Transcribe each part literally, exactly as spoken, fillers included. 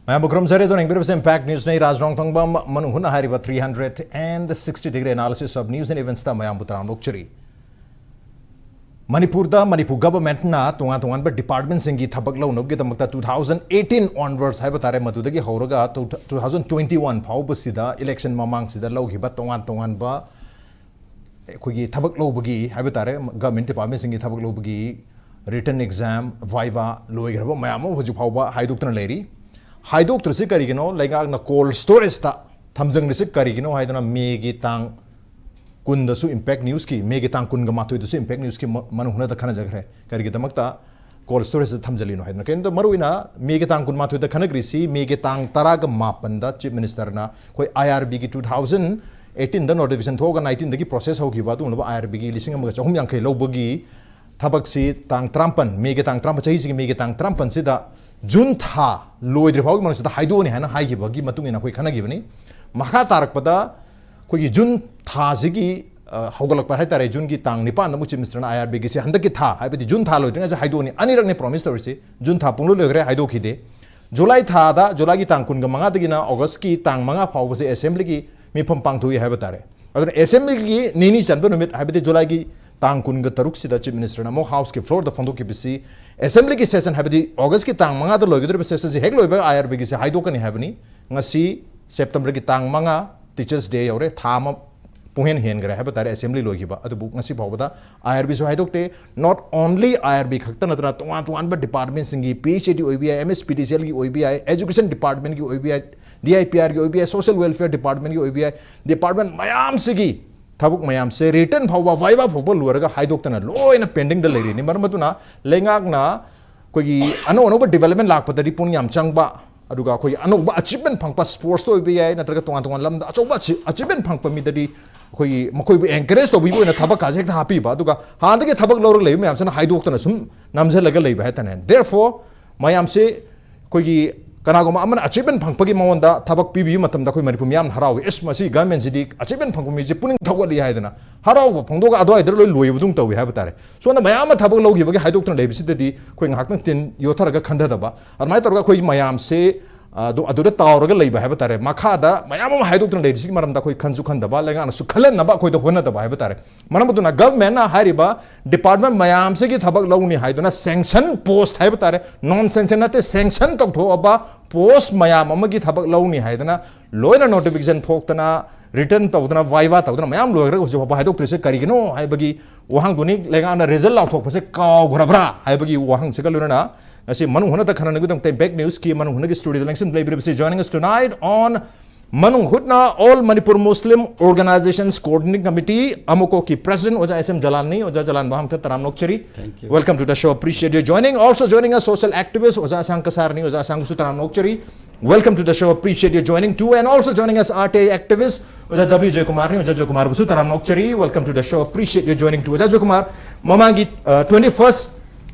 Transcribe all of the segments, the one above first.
ꯃꯌꯥꯝꯕꯨ ꯈꯨꯔꯨꯝꯖꯔꯤ꯫ ꯑꯗꯨꯅ ꯌꯦꯡꯕꯤꯔꯤꯕꯁꯦ Impact News ꯅꯤ꯫ ꯔꯥꯖ ꯔꯣꯡꯊꯣꯡꯕꯝ ꯃꯅꯨꯡ ꯍꯨꯠꯅ ꯍꯥꯏꯔꯤꯕ three hundred and sixty degree analysis of news and events ꯇ ꯃꯌꯥꯝꯕꯨ ꯇꯔꯥꯝꯅ ꯑꯣꯛꯆꯔꯤ꯫ ꯃꯅꯤꯄꯨꯔꯗ ꯃꯅꯤꯄꯨꯔ government ꯅ ꯇꯣꯉꯥꯟ ꯇꯣꯉꯥꯟꯕ department ꯁꯤꯡꯒꯤ ꯊꯕꯛ ꯂꯧꯅꯕꯒꯤꯗꯃꯛꯇ two thousand eighteen onwards ꯍꯥꯏꯕ ꯇꯥꯔꯦ, ꯃꯗꯨꯗꯒꯤ ꯍꯧꯔꯒ two thousand twenty one ꯐꯥꯎꯕꯁꯤꯗ election ꯃꯃꯥꯡꯁꯤꯗ ꯂꯧꯈꯤꯕ ꯇꯣꯉꯥꯟ ꯇꯣꯉꯥꯟꯕ ꯑꯩꯈꯣꯏꯒꯤ ꯊꯕꯛ ꯂꯧꯕꯒꯤ ꯍꯥꯏꯕ ꯇꯥꯔꯦ, government department ꯁꯤꯡꯒꯤ ꯊꯕꯛ ꯂꯧꯕꯒꯤ written exam, viva ꯂꯣꯏꯈ꯭ꯔꯕ ꯃꯌꯥꯝ ꯑꯃ ꯍꯧꯖꯤꯛ ꯐꯥꯎꯕ ꯍꯥꯏꯗꯣꯛꯇꯅ ꯂꯩꯔꯤ꯫ ꯍꯥꯏꯗꯣꯛꯇ꯭ꯔꯤꯁꯤ ꯀꯔꯤꯒꯤꯅꯣ? ꯂꯩꯉꯥꯛꯅ cold storage ꯇ ꯊꯝꯖꯤꯟꯈ꯭ꯔꯤꯁꯤ ꯀꯔꯤꯒꯤꯅꯣ ꯍꯥꯏꯗꯅ ꯃꯦꯒꯤ ꯇꯥꯡ ꯀꯨꯟꯗꯁꯨ Impact News ꯀꯤ, ꯃꯦꯒꯤ ꯇꯥꯡ ꯀꯨꯟꯒ ꯃꯥꯊꯣꯏꯗꯁꯨ Impact News ꯀꯤ ꯃ-, ꯃꯅꯨꯡ ꯍꯨꯠꯅꯗ ꯈꯟꯅꯖꯈ꯭ꯔꯦ꯫ ꯀꯔꯤꯒꯤꯗꯃꯛꯇ cold storage ꯇ ꯊꯝꯖꯤꯜꯂꯤꯅꯣ ꯍꯥꯏꯗꯅ꯫ ꯀꯩꯅꯣꯗ ꯃꯔꯨꯑꯣꯏꯅ ꯃꯦꯒꯤ ꯇꯥꯡ ꯀꯨꯟꯃꯥꯊꯣꯏꯗ ꯈꯟꯅꯈ꯭ꯔꯤꯁꯤ, ꯃꯦꯒꯤ ꯇꯥꯡ ꯇꯔꯥꯒ ꯃꯥꯄꯟꯗ Chief Minister ꯅ ꯑꯩꯈꯣꯏ I R B ꯒꯤ two thousand eighteen ꯗ notification ꯊꯣꯛꯑꯒ nineteen ꯗꯒꯤ process ꯍꯧꯈꯤꯕ ꯑꯗꯨꯒꯨꯝꯂꯕ I R B ꯒꯤ ꯂꯤꯁꯤꯡ ꯑꯃꯒ ꯆꯍꯨꯝ ꯌꯥꯡꯈꯩ ꯂꯧꯕꯒꯤ ꯊꯕꯛꯁꯤ ꯇꯥꯡ ꯇꯔꯥꯃꯥꯄꯟ, ꯃꯦꯒꯤ ꯇꯥꯡ ꯇꯔꯥꯃꯥꯄꯟ, ꯆꯍꯤꯁꯤꯒꯤ ꯃꯦꯒꯤ ꯇꯥꯡ ꯇꯔꯥꯃꯥꯄꯟꯁꯤꯗ, ꯖꯨꯟ ꯊꯥ ꯂꯣꯏꯗ꯭ꯔꯤ ꯐꯥꯎꯒꯤ ꯃꯅꯨꯡꯁꯤꯗ ꯍꯥꯏꯗꯣꯛꯑꯅꯤ ꯍꯥꯏꯅ ꯍꯥꯏꯈꯤꯕꯒꯤ ꯃꯇꯨꯡ ꯏꯟꯅ ꯑꯩꯈꯣꯏ ꯈꯟꯅꯈꯤꯕꯅꯤ꯫ ꯃꯈꯥ ꯇꯥꯔꯛꯄꯗ ꯑꯩꯈꯣꯏꯒꯤ ꯖꯨꯟ ꯊꯥꯁꯤꯒꯤ, ꯑ, ꯍꯧꯒꯠꯂꯛꯄ ꯍꯥꯏꯇꯥꯔꯦ, ꯖꯨꯟꯒꯤ ꯇꯥꯡ ꯅꯤꯄꯥꯟꯗ ꯑꯃꯨꯛ Chief Minister ꯅ I R B ꯒꯤꯁꯦ ꯍꯟꯗꯛꯀꯤ ꯊꯥ, ꯍꯥꯏꯕꯗꯤ ꯖꯨꯟ ꯊꯥ ꯂꯣꯏꯗ꯭ꯔꯤꯉꯩꯁꯦ ꯍꯥꯏꯗꯣꯛꯑꯅꯤ꯫ ꯑꯅꯤꯔꯛꯅꯤ promise ꯇꯧꯔꯤꯁꯤ꯫ ꯖꯨꯟ ꯊꯥ ꯄꯨꯡꯂꯣꯏ ꯂꯣꯏꯈ꯭ꯔꯦ, ꯍꯥꯏꯗꯣꯛꯈꯤꯗꯦ꯫ ꯖꯨꯂꯥꯏ ꯊꯥꯗ, ꯖꯨꯂꯥꯏꯒꯤ ꯇꯥꯡ ꯀꯨꯟꯒ ꯃꯉꯥꯗꯒꯤꯅ ꯑꯣꯒꯁꯀꯤ ꯇꯥꯡ ꯃꯉꯥ ꯐꯥꯎꯕꯁꯦ assembly ꯒꯤ ꯃꯤꯐꯝ ꯄꯥꯡꯊꯣꯛꯏ ꯍꯥꯏꯕ ꯇꯥꯔꯦ꯫ ꯑꯗꯨꯅ assembly ꯒꯤ ꯅꯤꯅꯤ ꯆꯟꯕ ꯅꯨꯃꯤꯠ, ꯍꯥꯏꯕꯗꯤ ꯖꯨꯂꯥꯏꯒꯤ ꯇꯥꯡ ꯀꯨꯟꯒ ꯇꯔꯨꯛꯁꯤꯗ Chief Minister ꯅ ꯑꯃꯨꯛ House ꯀꯤ floor ꯗ ꯐꯣꯡꯗꯣꯛꯈꯤꯕꯁꯤ, assembly ꯒꯤ session, ꯍꯥꯏꯕꯗꯤ ꯑꯣꯒꯁꯀꯤ ꯇꯥꯡ ꯃꯉꯥꯗ ꯂꯣꯏꯒꯗꯧꯔꯤꯕ session ꯁꯤ ꯍꯦꯛ ꯂꯣꯏꯕꯒ I R B ꯒꯤꯁꯦ ꯍꯥꯏꯗꯣꯛꯀꯅꯤ ꯍꯥꯏꯕꯅꯤ꯫ ꯉꯁꯤ September ꯒꯤ ꯇꯥꯡ ꯃꯉꯥ, Teachers Day ꯌꯧꯔꯦ, ꯊꯥ ꯑꯃ ꯄꯨꯡꯍꯦꯟ ꯍꯦꯟꯈ꯭ꯔꯦ ꯍꯥꯏꯕ ꯇꯥꯔꯦ assembly ꯂꯣꯏꯈꯤꯕ꯫ ꯑꯗꯨꯕꯨ ꯉꯁꯤ ꯐꯥꯎꯕꯗ I R B ꯁꯨ ꯍꯥꯏꯗꯣꯛꯇꯦ꯫ Not only I R B ꯈꯛꯇ ꯅꯠꯇꯅ ꯇꯣꯉꯥꯟ ꯇꯣꯉꯥꯟꯕ department ꯁꯤꯡꯒꯤ, P H A D ꯑꯣꯏꯕ ꯌꯥꯏ, M S P D C L ꯒꯤ ꯑꯣꯏꯕ ꯌꯥꯏ, Education Department ꯒꯤ ꯑꯣꯏꯕ ꯌꯥꯏ, D I P R ꯒꯤ ꯑꯣꯏꯕ ꯌꯥꯏ, Social Welfare Department ꯒꯤ ꯑꯣꯏꯕ ꯌꯥꯏ, department ꯃꯌꯥꯝꯁꯤꯒꯤ ꯊꯕꯛ ꯃꯌꯥꯝꯁꯦ written ꯐꯥꯎꯕ, viva ꯐꯥꯎꯕ ꯂꯣꯏꯔꯒ ꯍꯥꯏꯗꯣꯛꯇꯅ ꯂꯣꯏꯅ pending ꯗ ꯂꯩꯔꯤꯅꯤ꯫ ꯃꯔꯝ ꯑꯗꯨꯅ ꯂꯩꯉꯥꯛꯅ ꯑꯩꯈꯣꯏꯒꯤ ꯑꯅꯧ ꯑꯅꯧꯕ development ꯂꯥꯛꯄꯗꯗꯤ ꯄꯨꯛꯅꯤꯡ ꯌꯥꯝ ꯆꯪꯕ, ꯑꯗꯨꯒ ꯑꯩꯈꯣꯏꯒꯤ ꯑꯅꯧꯕ achievement ꯐꯪꯕ, sports ꯇ ꯑꯣꯏꯕ ꯌꯥꯏ, ꯅꯠꯇ꯭ꯔꯒ ꯇꯣꯉꯥꯟ ꯇꯣꯉꯥꯟ ꯂꯝꯗ ꯑꯆꯧꯕ achie-, achievement ꯐꯪꯕ ꯃꯤꯗꯗꯤ ꯑꯩꯈꯣꯏꯒꯤ ꯃꯈꯣꯏꯕꯨ encourage ꯇꯧꯕꯤꯕ ꯑꯣꯏꯅ ꯊꯕꯛ ꯀꯥꯁꯦ ꯍꯦꯛꯇ ꯍꯥꯞꯄꯤꯕ, ꯑꯗꯨꯒ ꯍꯥꯟꯅꯗꯒꯤ ꯊꯕꯛ ꯂꯧꯔꯒ ꯂꯩꯕ ꯃꯌꯥꯝꯁꯤꯅ ꯍꯥꯏꯗꯣꯛꯇꯅ ꯁꯨꯝ ꯅꯝꯁꯤꯜꯂꯒ ꯂꯩꯕ ꯍꯥꯏꯇꯥꯔꯦ꯫ Therefore, ꯃꯌꯥꯝꯁꯦ ꯑꯩꯈꯣꯏꯒꯤ ꯀꯅꯥꯒꯨꯝꯕ ꯑꯃꯅ achievement ꯐꯪꯕꯒꯤ ꯃꯉꯣꯟꯗ ꯊꯕꯛ ꯄꯤꯕꯤꯕ ꯃꯇꯝꯗ ꯑꯩꯈꯣꯏ ꯃꯅꯤꯄꯨꯔ ꯃꯤꯌꯥꯝꯅ ꯍꯔꯥꯎꯏ꯫ ꯑꯦꯁ, ꯃꯁꯤ government ꯁꯤꯗꯤ achievement ꯐꯪꯕ ꯃꯤꯁꯦ ꯄꯨꯛꯅꯤꯡ ꯊꯧꯒꯠꯂꯤ ꯍꯥꯏꯗꯅ ꯍꯔꯥꯎꯕ ꯐꯣꯡꯗꯣꯛꯑꯒ ꯑꯗꯨꯋꯥꯏꯗ ꯂꯣꯏ ꯂꯣꯏꯕꯗꯧ ꯇꯧꯏ ꯍꯥꯏꯕ ꯇꯥꯔꯦ꯫ ꯁꯣꯝꯗ ꯃꯌꯥꯝ ꯑꯃ ꯊꯕꯛ ꯂꯧꯈꯤꯕꯒꯤ ꯍꯥꯏꯗꯣꯛꯇꯅ ꯂꯩꯕꯁꯤꯗꯗꯤ ꯑꯩꯈꯣꯏ ꯉꯥꯏꯍꯥꯛꯇꯪ ꯇꯤꯟ ꯌꯣꯠꯊꯔꯒ ꯈꯟꯊꯗꯕ, ꯑꯗꯨꯃꯥꯏꯅ ꯇꯧꯔꯒ ꯑꯩꯈꯣꯏ ꯃꯌꯥꯝꯁꯦ ꯑꯗꯨ ꯑꯗꯨꯗ ꯇꯥꯎꯔꯒ ꯂꯩꯕ ꯍꯥꯏꯕ ꯇꯥꯔꯦ꯫ ꯃꯈꯥꯗ ꯃꯌꯥꯝ ꯑꯃ ꯍꯥꯏꯗꯣꯛꯇꯨꯅ ꯂꯩꯔꯤꯁꯤꯒꯤ ꯃꯔꯝꯗ ꯑꯩꯈꯣꯏ ꯈꯟꯁꯨ ꯈꯟꯗꯕ, ꯂꯩꯉꯥꯛꯅꯁꯨ ꯈꯜꯍꯟꯅꯕ ꯑꯩꯈꯣꯏꯗ ꯍꯣꯠꯅꯗꯕ ꯍꯥꯏꯕ ꯇꯥꯔꯦ꯫ ꯃꯔꯝ ꯑꯗꯨꯅ governmentꯅ ꯍꯥꯏꯔꯤꯕ department ꯃꯌꯥꯝꯁꯤꯒꯤ ꯊꯕꯛ ꯂꯧꯅꯤ ꯍꯥꯏꯗꯨꯅ sanction post ꯍꯥꯏꯕ ꯇꯥꯔꯦ, non sanction ꯅꯠꯇꯦ, sanction ꯇꯧꯊꯣꯛꯑꯕ post ꯃꯌꯥꯝ ꯑꯃꯒꯤ ꯊꯕꯛ ꯂꯧꯅꯤ ꯍꯥꯏꯗꯅ ꯂꯣꯏꯅ notification ꯊꯣꯛꯇꯅ, return ꯇꯧꯗꯅ, viva ꯇꯧꯗꯅ ꯃꯌꯥꯝ ꯂꯣꯏꯈ꯭ꯔꯒ ꯍꯧꯖꯤꯛ ꯐꯥꯎꯕ ꯍꯥꯏꯗꯣꯛꯇ꯭ꯔꯤꯁꯦ ꯀꯔꯤꯒꯤꯅꯣ ꯍꯥꯏꯕꯒꯤ ꯋꯥꯍꯪꯗꯨꯅꯤ꯫ ꯂꯩꯉꯥꯛꯅ result ꯂꯥꯎꯊꯣꯛꯄꯁꯦ ꯀꯥꯎꯈ꯭ꯔꯕ꯭ꯔꯥ ꯍꯥꯏꯕꯒꯤ ꯋꯥꯍꯪꯁꯤꯒ ꯂꯣꯏꯅꯅ ꯉꯁꯤ ꯃꯅꯨꯡ ꯍꯨꯠꯅ ꯈꯟꯅꯅꯕꯒꯤꯗꯃꯛꯇ Impact Newsꯀꯤ ꯃꯅꯨꯡ ꯍꯨꯠꯅꯒꯤ studioꯗ ꯂꯦꯡꯁꯤꯟ ꯂꯩꯕꯤꯔꯤꯕꯁꯤ, joining us tonight on ꯃꯅꯨꯡ ꯍꯨꯠꯅ All Manipur Muslim Organizations Coordinating Committee, ꯑꯃꯨꯀꯣꯛꯀꯤ president ꯑꯣꯖꯥ S M ꯖꯂꯥꯟꯅꯤ꯫ ꯑꯣꯖꯥ ꯖꯂꯥꯟ, ꯃꯍꯥꯛꯇ ꯇꯔꯥꯝꯅ ꯑꯣꯛꯆꯔꯤ꯫ Thank you. Welcome to the show. Appreciate you joining. Also joining us, social activist ꯑꯣꯖꯥ ꯑꯁꯥꯡ ꯀꯁꯥꯔꯅꯤ꯫ ꯑꯣꯖꯥ ꯑꯁꯥꯡꯕꯨꯁꯨ ꯇꯔꯥꯝꯅ ꯑꯣꯛꯆꯔꯤ꯫ Welcome to the show. Appreciate you joining too. And also joining us, R T I activist ꯑꯣꯖꯥ W ꯖꯣꯏꯀꯨꯃꯥꯔꯅꯤ꯫ ꯑꯣꯖꯥ ꯖꯣꯏꯀꯨꯃꯥꯔꯕꯨꯁꯨ ꯇꯔꯥꯝꯅ ꯑꯣꯛꯆꯔꯤ꯫ Welcome to the show. Appreciate you joining too. ꯑꯣꯖꯥ ꯖꯣꯏꯀꯨꯃꯥꯔ, ꯃꯃꯥꯡꯒꯤ twenty first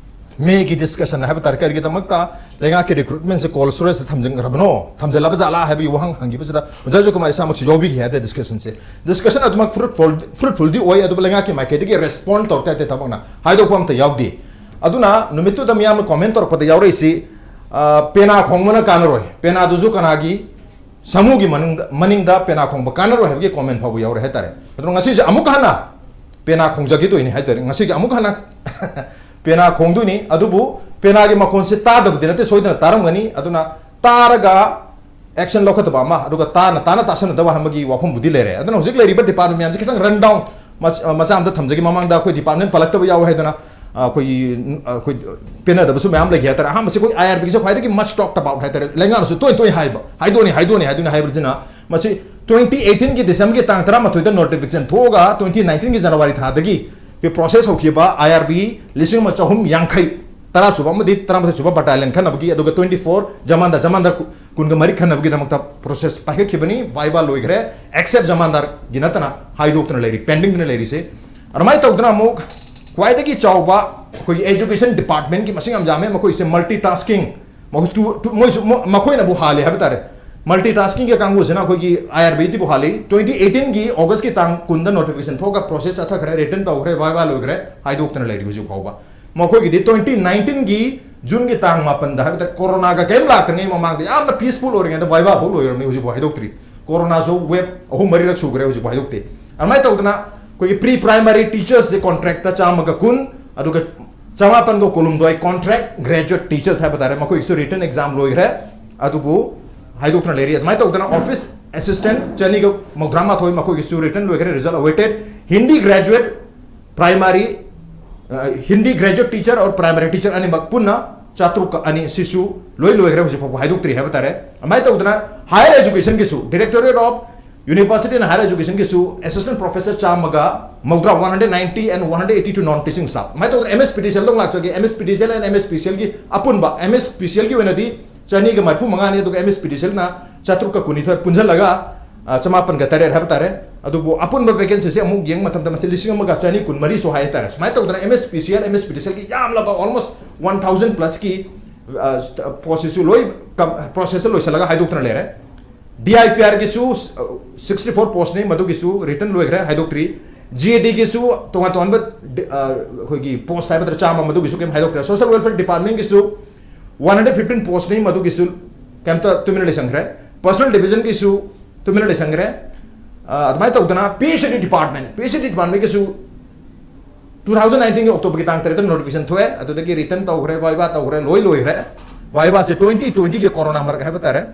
Mayꯒꯤ discussion ꯍꯥꯏꯕ ꯇꯥꯔꯦ, ꯀꯔꯤꯒꯤꯗꯃꯛꯇ ꯂꯩꯉꯥꯛꯀꯤ recruitmentꯁꯦ cold storageꯇ ꯊꯝꯖꯤꯟꯈ꯭ꯔꯕꯅꯣ, ꯊꯝꯖꯤꯜꯂꯕ ꯖꯥꯠꯂꯥ ꯍꯥꯏꯕꯒꯤ ꯋꯥꯍꯪ ꯍꯪꯈꯤꯕꯁꯤꯗ ꯑꯣꯖꯥ ꯖꯣꯏꯀꯨꯃꯥꯔ ꯏꯁꯥꯃꯛꯁꯨ ꯌꯥꯎꯕꯤꯈꯤ ꯍꯥꯏꯇꯥꯔꯦ discussionꯁꯦ꯫ Discussion ꯑꯗꯨꯃꯛ fruitful fruitfulꯗꯤ ꯑꯣꯏ, ꯑꯗꯨꯕꯨ ꯂꯩꯉꯥꯛꯀꯤ ꯃꯥꯏꯀꯩꯗꯒꯤ respond ꯇꯧꯔꯛꯇꯦ ꯍꯥꯏꯇꯥꯔꯦ, ꯊꯕꯛꯅ ꯍꯥꯏꯗꯣꯛꯄ ꯑꯝꯇ ꯌꯥꯎꯗꯦ꯫ ꯑꯗꯨꯅ ꯅꯨꯃꯤꯠꯇꯨꯗ ꯃꯤꯌꯥꯝꯅ comment ꯇꯧꯔꯛꯄꯗ ꯌꯥꯎꯔꯛꯏꯁꯤ, ꯑ, ꯄꯦꯅꯥ ꯈꯣꯡꯕꯅ ꯀꯥꯟꯅꯔꯣꯏ, ꯄꯦꯅꯥꯗꯨꯁꯨ ꯀꯅꯥꯒꯤ ꯁꯥꯃꯨꯒꯤ ꯃꯅꯨꯡꯗ, ꯃꯅꯤꯡꯗ ꯄꯦꯅꯥ ꯈꯣꯡꯕ ꯀꯥꯟꯅꯔꯣꯏ ꯍꯥꯏꯕꯒꯤ comment ꯐꯥꯎꯕ ꯌꯥꯎꯔꯦ ꯍꯥꯏꯇꯥꯔꯦ꯫ ꯑꯗꯨꯅ ꯉꯁꯤꯁꯦ ꯑꯃꯨꯛꯀ ꯍꯟꯅ ꯄꯦꯅꯥ ꯈꯣꯡꯖꯈꯤꯗꯣꯏꯅꯤ ꯍꯥꯏꯇꯥꯔꯦ꯫ ꯉꯁꯤꯒꯤ ꯑꯃꯨꯛ ꯍꯟꯅ ꯄꯦꯅꯥ ꯈꯣꯡꯗꯣꯏꯅꯤ, ꯑꯗꯨꯕꯨ ꯄꯦꯅꯥꯒꯤ ꯃꯈꯣꯟꯁꯦ ꯇꯥꯗꯕꯗꯤ ꯅꯠꯇꯦ, ꯁꯣꯏꯗꯅ ꯇꯥꯔꯝꯒꯅꯤ꯫ ꯑꯗꯨꯅ ꯇꯥꯔꯒ action ꯂꯧꯈꯠꯇꯕ ꯑꯃ, ꯑꯗꯨꯒ ꯇꯥꯅ ꯇꯥꯅ ꯇꯥꯁꯟꯅꯗꯕ ꯑꯃꯒꯤ ꯋꯥꯐꯝꯕꯨꯗꯤ ꯂꯩꯔꯦ꯫ ꯑꯗꯨꯅ ꯍꯧꯖꯤꯛ ꯂꯩꯔꯤꯕ department ꯃꯌꯥꯝꯁꯦ ꯈꯤꯇꯪ run down ꯃꯆꯥ ꯑꯃꯗ ꯊꯝꯖꯒꯦ꯫ ꯃꯃꯥꯡꯗ ꯑꯩꯈꯣꯏ department ꯄꯜꯂꯛꯇꯕ ꯌꯥꯎꯋꯦ ꯍꯥꯏꯗꯅ, ꯑ, ꯑꯩꯈꯣꯏꯒꯤ, ꯑ, ꯑꯩꯈꯣꯏ ꯄꯦꯟꯅꯗꯕꯁꯨ ꯃꯌꯥꯝ ꯂꯩꯈꯤ ꯍꯥꯏꯇꯥꯔꯦ꯫ ꯑꯍꯥꯟꯕꯁꯤ ꯑꯩꯈꯣꯏ I R Bꯒꯤꯁꯦ ꯈ꯭ꯋꯥꯏꯗꯒꯤ much talked about ꯍꯥꯏꯇꯥꯔꯦ, ꯂꯩꯉꯥꯛꯅꯁꯨ ꯇꯣꯏ ꯇꯣꯏ ꯍꯥꯏꯕ, "ꯍꯥꯏꯗꯣꯛꯑꯅꯤ, ꯍꯥꯏꯗꯣꯛꯑꯅꯤ, ꯍꯥꯏꯗꯣꯛꯑꯅꯤ" ꯍꯥꯏꯕꯁꯤꯅ꯫ ꯃꯁꯤ twenty eighteenꯒꯤ Decemberꯒꯤ ꯇꯥꯡ ꯇꯔꯥꯃꯥꯊꯣꯏꯗ notification ꯊꯣꯛꯑꯒ twenty nineteenꯒꯤ January ꯊꯥꯗꯒꯤ ꯑꯩꯈꯣꯏ process ꯍꯧꯈꯤꯕ I R B ꯂꯤꯁꯤꯡ ꯑꯃ ꯆꯍꯨꯝ ꯌꯥꯡꯈꯩ, ꯇꯔꯥ ꯁꯨꯕ ꯑꯃꯗꯤ ꯇꯔꯥꯃꯥꯊꯣꯏ ꯁꯨꯕ battalion ꯈꯟꯅꯕꯒꯤ, ꯑꯗꯨꯒ twenty four ꯖꯃꯥꯟꯗꯥꯔ, ꯖꯃꯥꯟꯗꯥꯔ ꯀꯨꯟꯒ ꯃꯔꯤ ꯈꯟꯅꯕꯒꯤꯗꯃꯛꯇ process ꯄꯥꯏꯈꯠꯈꯤꯕꯅꯤ꯫ Viva ꯂꯣꯏꯈ꯭ꯔꯦ, except ꯖꯃꯥꯟꯗꯥꯔꯒꯤ ꯅꯠꯇꯅ ꯍꯥꯏꯗꯣꯛꯇꯅ ꯂꯩꯔꯤ, pendingꯗꯅ ꯂꯩꯔꯤꯁꯦ꯫ ꯑꯗꯨꯃꯥꯏꯅ ꯇꯧꯗꯅ ꯑꯃꯨꯛ ꯈ꯭ꯋꯥꯏꯗꯒꯤ ꯆꯥꯎꯕ ꯑꯩꯈꯣꯏꯒꯤ education departmentꯀꯤ ꯃꯁꯤꯡ ꯌꯥꯝ ꯌꯥꯝꯃꯦ, ꯃꯈꯣꯏꯁꯦ multitasking, ꯃꯈꯣꯏ ꯇꯨ-, ꯇꯨ-, ꯃꯣꯏꯁꯨ ꯃ-, ꯃꯈꯣꯏꯅꯕꯨ ꯍꯥꯜꯂꯤ ꯍꯥꯏꯕ ꯇꯥꯔꯦ꯫ Multitaskingꯒꯤ ꯀꯥꯡꯕꯨꯁꯤꯅ ꯑꯩꯈꯣꯏꯒꯤ I R Bꯗꯤꯕꯨ ꯍꯥꯜꯂꯤ꯫ Twenty eighteenꯒꯤ Augustꯀꯤ ꯇꯥꯡ ꯀꯨꯟꯗ notification ꯊꯣꯛꯑꯒ process ꯆꯠꯊꯈ꯭ꯔꯦ, return ꯇꯧꯈ꯭ꯔꯦ, viva ꯂꯣꯏꯈ꯭ꯔꯦ, ꯍꯥꯏꯗꯣꯛꯇꯅ ꯂꯩꯔꯤ ꯍꯧꯖꯤꯛ ꯐꯥꯎꯕ꯫ ꯃꯈꯣꯏꯒꯤꯗꯤ twenty nineteenꯒꯤ ꯖꯨꯟꯒꯤ ꯇꯥꯡ ꯃꯥꯄꯟꯗ ꯍꯥꯏꯕ ꯇꯥꯔꯦ, ꯀꯣꯔꯣꯅꯥꯒ ꯀꯔꯤꯝ ꯂꯥꯛꯇ꯭ꯔꯤꯉꯩ ꯃꯃꯥꯡꯗ ꯌꯥꯝꯅ ꯄꯤꯁꯐꯨꯜ ꯑꯣꯏꯔꯤꯉꯩꯗ ꯚꯥꯏꯚꯥ ꯐꯥꯎ ꯂꯣꯏꯔꯕꯅꯤ, ꯍꯧꯖꯤꯛꯐꯥꯎ ꯍꯥꯏꯗꯣꯛꯇ꯭ꯔꯤ꯫ ꯀꯣꯔꯣꯅꯥꯁꯨ ꯋꯦꯕ ꯑꯍꯨꯝ ꯃꯔꯤꯔꯛ ꯁꯨꯈ꯭ꯔꯦ, ꯍꯧꯖꯤꯛꯐꯥꯎ ꯍꯥꯏꯗꯣꯛꯇꯦ꯫ ꯑꯗꯨꯃꯥꯏꯅ ꯇꯧꯗꯅ ꯑꯩꯈꯣꯏꯒꯤ ꯄ꯭ꯔꯤ ꯄ꯭ꯔꯥꯏꯃꯔꯤ ꯇꯤꯆꯔꯁꯁꯦ ꯀꯣꯟꯇ꯭ꯔꯦꯛꯇ ꯆꯥꯝꯃꯒ ꯀꯨꯟ, ꯑꯗꯨꯒ ꯆꯃꯥꯄꯟꯒ ꯀꯨꯟꯍꯨꯝꯗꯣꯏ ꯀꯣꯟꯇ꯭ꯔꯦꯛ ꯒ꯭ꯔꯦꯖꯨꯋꯦꯠ ꯇꯤꯆꯔꯁ ꯍꯥꯏꯕ ꯇꯥꯔꯦ, ꯃꯈꯣꯏꯒꯤꯁꯨ ꯔꯤꯇꯟ ꯑꯦꯛꯖꯥꯝ ꯂꯣꯏꯈ꯭ꯔꯦ, ꯑꯗꯨꯕꯨ ꯍꯥꯏꯗꯣꯛꯇꯅ ꯂꯩꯔꯤ꯫ ꯑꯗꯨꯃꯥꯏꯅ ꯇꯧꯗꯅ ꯑꯣꯐꯤꯁ ꯑꯦꯁꯤꯁꯇꯦꯟ ꯆꯅꯤꯒ ꯃꯧꯗ꯭ꯔꯥ ꯃꯥꯊꯣꯏ, ꯃꯈꯣꯏꯒꯤꯁꯨ ꯔꯤꯇꯟ ꯂꯣꯏꯈ꯭ꯔꯦ, ꯔꯤꯖꯜ ꯑꯋꯦꯇꯦꯠ꯫ ꯍꯤꯟꯗꯤ ꯒ꯭ꯔꯦꯖꯨꯋꯦꯠ ꯄ꯭ꯔꯥꯏꯃꯔꯤ, ꯑ, Hindi graduate teacher or primary teacher ꯑꯅꯤꯃꯛ ꯄꯨꯟꯅ ꯆꯥꯇ꯭ꯔꯨꯛꯀ ꯑꯅꯤ, ꯁꯤꯁꯨ ꯂꯣꯏ ꯂꯣꯏꯈ꯭ꯔꯦ, ꯍꯧꯖꯤꯛ ꯐꯥꯎꯕ ꯍꯥꯏꯗꯣꯛꯇ꯭ꯔꯤ ꯍꯥꯏꯕ ꯇꯥꯔꯦ꯫ ꯑꯗꯨꯃꯥꯏꯅ ꯇꯧꯗꯅ ꯍꯥꯌꯔ ꯑꯦꯖꯨꯀꯦꯁꯟꯒꯤꯁꯨ, directorate of university and higher ꯑꯦꯖꯨꯀꯦꯁꯟꯒꯤꯁꯨ ꯑꯦꯁꯤꯁꯇꯦꯟ ꯄ꯭ꯔꯣꯐꯦꯁꯔ ꯆꯥꯝꯃꯒ ꯃꯧꯗ꯭ꯔꯥ, one hundred ninety and one hundred eighty to non teaching staff꯫ ꯑꯗꯨꯃꯥꯏꯅ ꯇꯧꯗꯅ ꯑꯦꯝ ꯑꯦꯁ ꯄꯤ ꯗꯤ ꯁꯤ ꯑꯦꯜꯗ ꯑꯃꯨꯛ ꯂꯥꯛꯆꯒꯦ꯫ M S P D C L N M S P C ꯑꯦꯜꯒꯤ ꯑꯄꯨꯟꯕ, ꯑꯦꯝ ꯑꯦꯁ ꯄꯤ ꯁꯤ ꯑꯦꯜꯒꯤ ꯑꯣꯏꯅꯗꯤ ꯆꯅꯤꯒ ꯃꯔꯤꯐꯨ ꯃꯉꯥꯅꯤ, ꯑꯗꯨꯒ ꯑꯦꯝ ꯑꯦꯁ ꯄꯤ ꯗꯤ ꯁꯤ ꯑꯦꯜꯅ ꯆꯥꯇ꯭ꯔꯨꯛꯀ ꯀꯨꯟꯅꯤꯊꯣꯏ ꯄꯨꯟꯁꯤꯜꯂꯒ, ꯑ, ꯆꯃꯥꯄꯟꯒ ꯇꯔꯦꯠ ꯍꯥꯏꯕ ꯇꯥꯔꯦ꯫ ꯑꯗꯨꯕꯨ ꯑꯄꯨꯟꯕ ꯚꯦꯀꯦꯟꯁꯤꯁꯦ ꯑꯃꯨꯛ ꯌꯦꯡꯕ ꯃꯇꯝꯗ ꯃꯁꯤ ꯂꯤꯁꯤꯡ ꯑꯃꯒ ꯆꯅꯤ ꯀꯨꯟꯃꯔꯤ ꯁꯨ ꯍꯥꯏ ꯇꯥꯔꯦ꯫ ꯁꯨꯃꯥꯏꯅ ꯇꯧꯗꯅ M S P C L, M S P D ꯁꯤ ꯑꯦꯜꯒꯤ ꯌꯥꯝꯂꯕ almost one thousand plus ꯀꯤ, ꯑ, ꯄꯣꯁꯁꯤꯁꯨ ꯂꯣꯏ ꯀꯝ-, ꯄ꯭ꯔꯣꯁꯦꯁꯇ ꯂꯣꯏꯁꯤꯜꯂꯒ ꯍꯥꯏꯗꯣꯛꯇꯅ ꯂꯩꯔꯦ꯫ ꯗꯤ ꯑꯥꯏ ꯄꯤ ꯑꯥꯔꯒꯤꯁꯨ, ꯑ, sixty four ꯄꯣꯁꯅꯤ, ꯃꯗꯨꯒꯤꯁꯨ ꯔꯤꯇꯟ ꯂꯣꯏꯈ꯭ꯔꯦ, ꯍꯥꯏꯗꯣꯛꯇ꯭ꯔꯤ꯫ ꯖꯤ ꯑꯦ ꯗꯤꯒꯤꯁꯨ ꯇꯣꯉꯥꯟ ꯇꯣꯉꯥꯟꯕ ꯗꯤ-, ꯑ, ꯑꯩꯈꯣꯏꯒꯤ ꯄꯣꯁ ꯍꯥꯏꯕ ꯇꯥꯔꯦ, ꯆꯥꯝꯃ, ꯃꯗꯨꯒꯤꯁꯨ ꯀꯩꯝ ꯍꯥꯏꯗꯣꯛꯇ꯭ꯔꯦ꯫ ꯁꯣꯁꯤꯌꯦꯜ ꯋꯦꯜꯐꯤꯌꯔ ꯗꯤꯄꯥꯔꯠꯃꯦꯟꯒꯤꯁꯨ one hundred fifteen ꯄꯣꯁꯅꯤ, ꯃꯗꯨꯒꯤꯁꯨ ꯀꯩꯝꯇ ꯇꯨꯃꯤꯟꯅ ꯂꯩꯁꯟꯈ꯭ꯔꯦ꯫ ꯄꯔꯁꯣꯅꯦꯜ ꯗꯤꯕꯤꯖꯟꯒꯤꯁꯨ ꯇꯨꯃꯤꯟꯅ ꯂꯩꯁꯟꯈ꯭ꯔꯦ꯫ ꯑ, ꯑꯗꯨꯃꯥꯏꯅ ꯇꯧꯗꯅ P H D department, P H D ꯗꯤꯄꯥꯔꯠꯃꯦꯟꯒꯤꯁꯨ two thousand nineteenꯒꯤ ꯑꯣꯛꯇꯣꯕꯔꯒꯤ ꯇꯥꯡ ꯇꯔꯦꯠꯇ ꯅꯣꯇꯤꯐꯤꯀꯦꯁꯟ ꯊꯣꯛꯑꯦ, ꯑꯗꯨꯗꯒꯤ ꯔꯤꯇꯟ ꯇꯧꯈ꯭ꯔꯦ, ꯚꯥꯏꯚꯥ ꯇꯧꯈ꯭ꯔꯦ, ꯂꯣꯏ ꯂꯣꯏꯈ꯭ꯔꯦ꯫ ꯚꯥꯏꯚꯥꯁꯦ twenty twentyꯒꯤ ꯀꯣꯔꯣꯅꯥ ꯃꯔꯛ ꯍꯥꯏꯕ ꯇꯥꯔꯦ,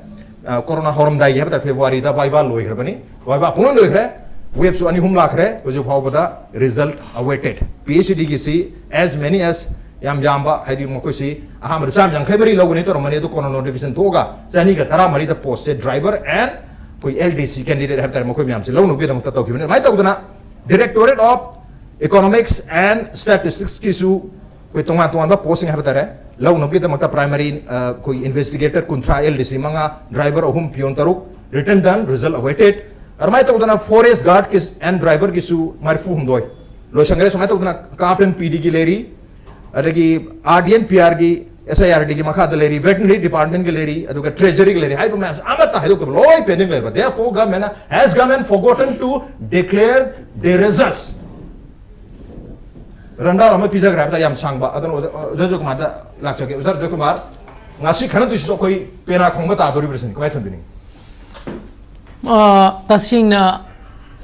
ꯑ, ꯀꯣꯔꯣꯅꯥ ꯍꯧꯔꯝꯗꯥꯏꯒꯤ ꯍꯥꯏꯕ ꯇꯥꯔꯦ, ꯐꯦꯕ꯭ꯔꯨꯋꯥꯔꯤꯗ ꯚꯥꯏꯚꯥ ꯂꯣꯏꯈ꯭ꯔꯕꯅꯤ꯫ ꯚꯥꯏꯚꯥ ꯄꯨꯡꯂꯣꯏ ꯂꯣꯏꯈ꯭ꯔꯦ, ꯋꯦꯕꯁꯨ ꯑꯅꯤ ꯑꯍꯨꯝ ꯂꯥꯛꯈ꯭ꯔꯦ, ꯍꯧꯖꯤꯛ ꯐꯥꯎꯕꯗ ꯔꯤꯖꯜ ꯑꯋꯦꯇꯦꯠ꯫ ꯄꯤ ꯑꯩꯆ ꯗꯤꯒꯤꯁꯤ as many as, ꯌꯥꯝ ꯌꯥꯝꯕ, ꯍꯥꯏꯗꯤ ꯃꯈꯣꯏꯁꯤ ꯑꯍꯥꯟꯕꯗ ꯆꯥꯝꯃ ꯌꯥꯡꯈꯩ ꯃꯔꯤ ꯂꯧꯒꯅꯤ ꯇꯧꯔꯝꯕꯅꯤ, ꯑꯗꯨ ꯀꯣꯟꯅ ꯅꯣꯇꯤꯐꯤꯀꯦꯁꯟ ꯊꯣꯛꯑꯒ ꯆꯅꯤꯒ ꯇꯔꯥꯃꯔꯤꯗ ꯄꯣꯁꯁꯦ ꯗ꯭ꯔꯥꯏꯚꯔ ꯑꯦꯟ ꯑꯩꯈꯣꯏ ꯑꯦꯜ ꯗꯤ ꯁꯤ ꯀꯦꯟꯗꯤꯗꯦꯠ ꯍꯥꯏꯕ ꯇꯥꯔꯦ, ꯃꯈꯣꯏ ꯃꯌꯥꯝꯁꯦ ꯂꯧꯅꯕꯒꯤꯗꯃꯛꯇ ꯇꯧꯈꯤꯕꯅꯤ꯫ ꯑꯗꯨꯃꯥꯏꯅ ꯇꯧꯗꯅ Directorate of Economics and Statisticsꯀꯤꯁꯨ ꯑꯩꯈꯣꯏ ꯇꯣꯉꯥꯟ ꯇꯣꯉꯥꯟꯕ ꯄꯣꯁꯁꯤꯡ ꯍꯥꯏꯕ ꯇꯥꯔꯦ, ꯂꯧꯅꯕꯒꯤꯗꯃꯛꯇ ꯄ꯭ꯔꯥꯏꯃꯔꯤ, ꯑ, ꯑꯩꯈꯣꯏ ꯏꯟꯚꯦꯁꯇꯤꯒꯦꯇꯔ ꯀꯨꯟꯊ꯭ꯔꯥ, ꯑꯦꯜ ꯗꯤ ꯁꯤ ꯃꯉꯥ, ꯗ꯭ꯔꯥꯏꯚꯔ ꯑꯍꯨꯝ, ꯄꯤꯌꯣꯟ ꯇꯔꯨꯛ, ꯔꯤꯇꯟ ꯗꯟ, ꯔꯤꯖꯜ ꯑꯋꯦꯇꯦꯠ꯫ ꯑꯗꯨꯃꯥꯏꯅ ꯇꯧꯗꯅ ꯐꯣꯔꯦꯁ ꯒꯥꯔꯗꯀꯤ ꯑꯦꯟ ꯗ꯭ꯔꯥꯏꯚꯔꯒꯤꯁꯨ ꯃꯔꯤꯐꯨ ꯍꯨꯝꯗꯣꯏ ꯂꯣꯏꯁꯟꯈ꯭ꯔꯦ꯫ ꯁꯨꯃꯥꯏꯅ ꯇꯧꯗꯅ ꯀꯥꯐ ꯑꯦꯟ ꯄꯤ ꯗꯤꯒꯤ ꯂꯩꯔꯤ, ꯑꯗꯒꯤ ꯑꯥꯔ ꯗꯤ ꯑꯦꯟ ꯄꯤ ꯑꯥꯔꯒꯤ, ꯑꯦꯁ ꯑꯥꯏ ꯑꯥꯔ ꯗꯤꯒꯤ ꯃꯈꯥꯗ ꯂꯩꯔꯤ, ꯚꯦꯇꯅꯔꯤ ꯗꯤꯄꯥꯔꯠꯃꯦꯟꯒꯤ ꯂꯩꯔꯤ, ꯑꯗꯨꯒ ꯇ꯭ꯔꯦꯖꯔꯤꯒꯤ ꯂꯩꯔꯤ꯫ ꯍꯥꯏꯔꯤꯕ ꯃꯌꯥꯝꯁꯦ ꯑꯃꯠꯇ ꯍꯥꯏꯗꯣꯛꯇꯕ ꯂꯣꯏ ꯄꯦꯟꯗꯤꯡ ꯂꯩꯕ꯫ Therefore, government has government forgotten to declare the results꯫ ꯔꯟꯗꯥꯎꯟ ꯑꯃ ꯄꯤꯖꯈ꯭ꯔꯦ ꯍꯥꯏꯕ ꯇꯥꯔꯦ, ꯌꯥꯝ ꯁꯥꯡꯕ꯫ ꯑꯗꯨꯅ ꯑꯣꯖꯥ, ꯑꯣꯖꯥ ꯖꯣꯏꯀꯨꯃꯥꯔꯗ ꯂꯥꯛꯆꯒꯦ ꯑꯣꯖꯥ ꯖꯣꯏꯀꯨꯃꯥꯔ, ꯉꯁꯤ ꯈꯟꯅꯗꯣꯏꯁꯤꯁꯨ ꯑꯩꯈꯣꯏ ꯄꯦꯅꯥ ꯈꯣꯡꯕ ꯇꯥꯗꯣꯔꯤꯕ꯭ꯔꯥ ꯁꯤꯅꯤ, ꯀꯃꯥꯏꯅ ꯊꯝꯕꯤꯅꯤꯡꯉꯤ? ꯑ, ꯇꯁꯦꯡꯅ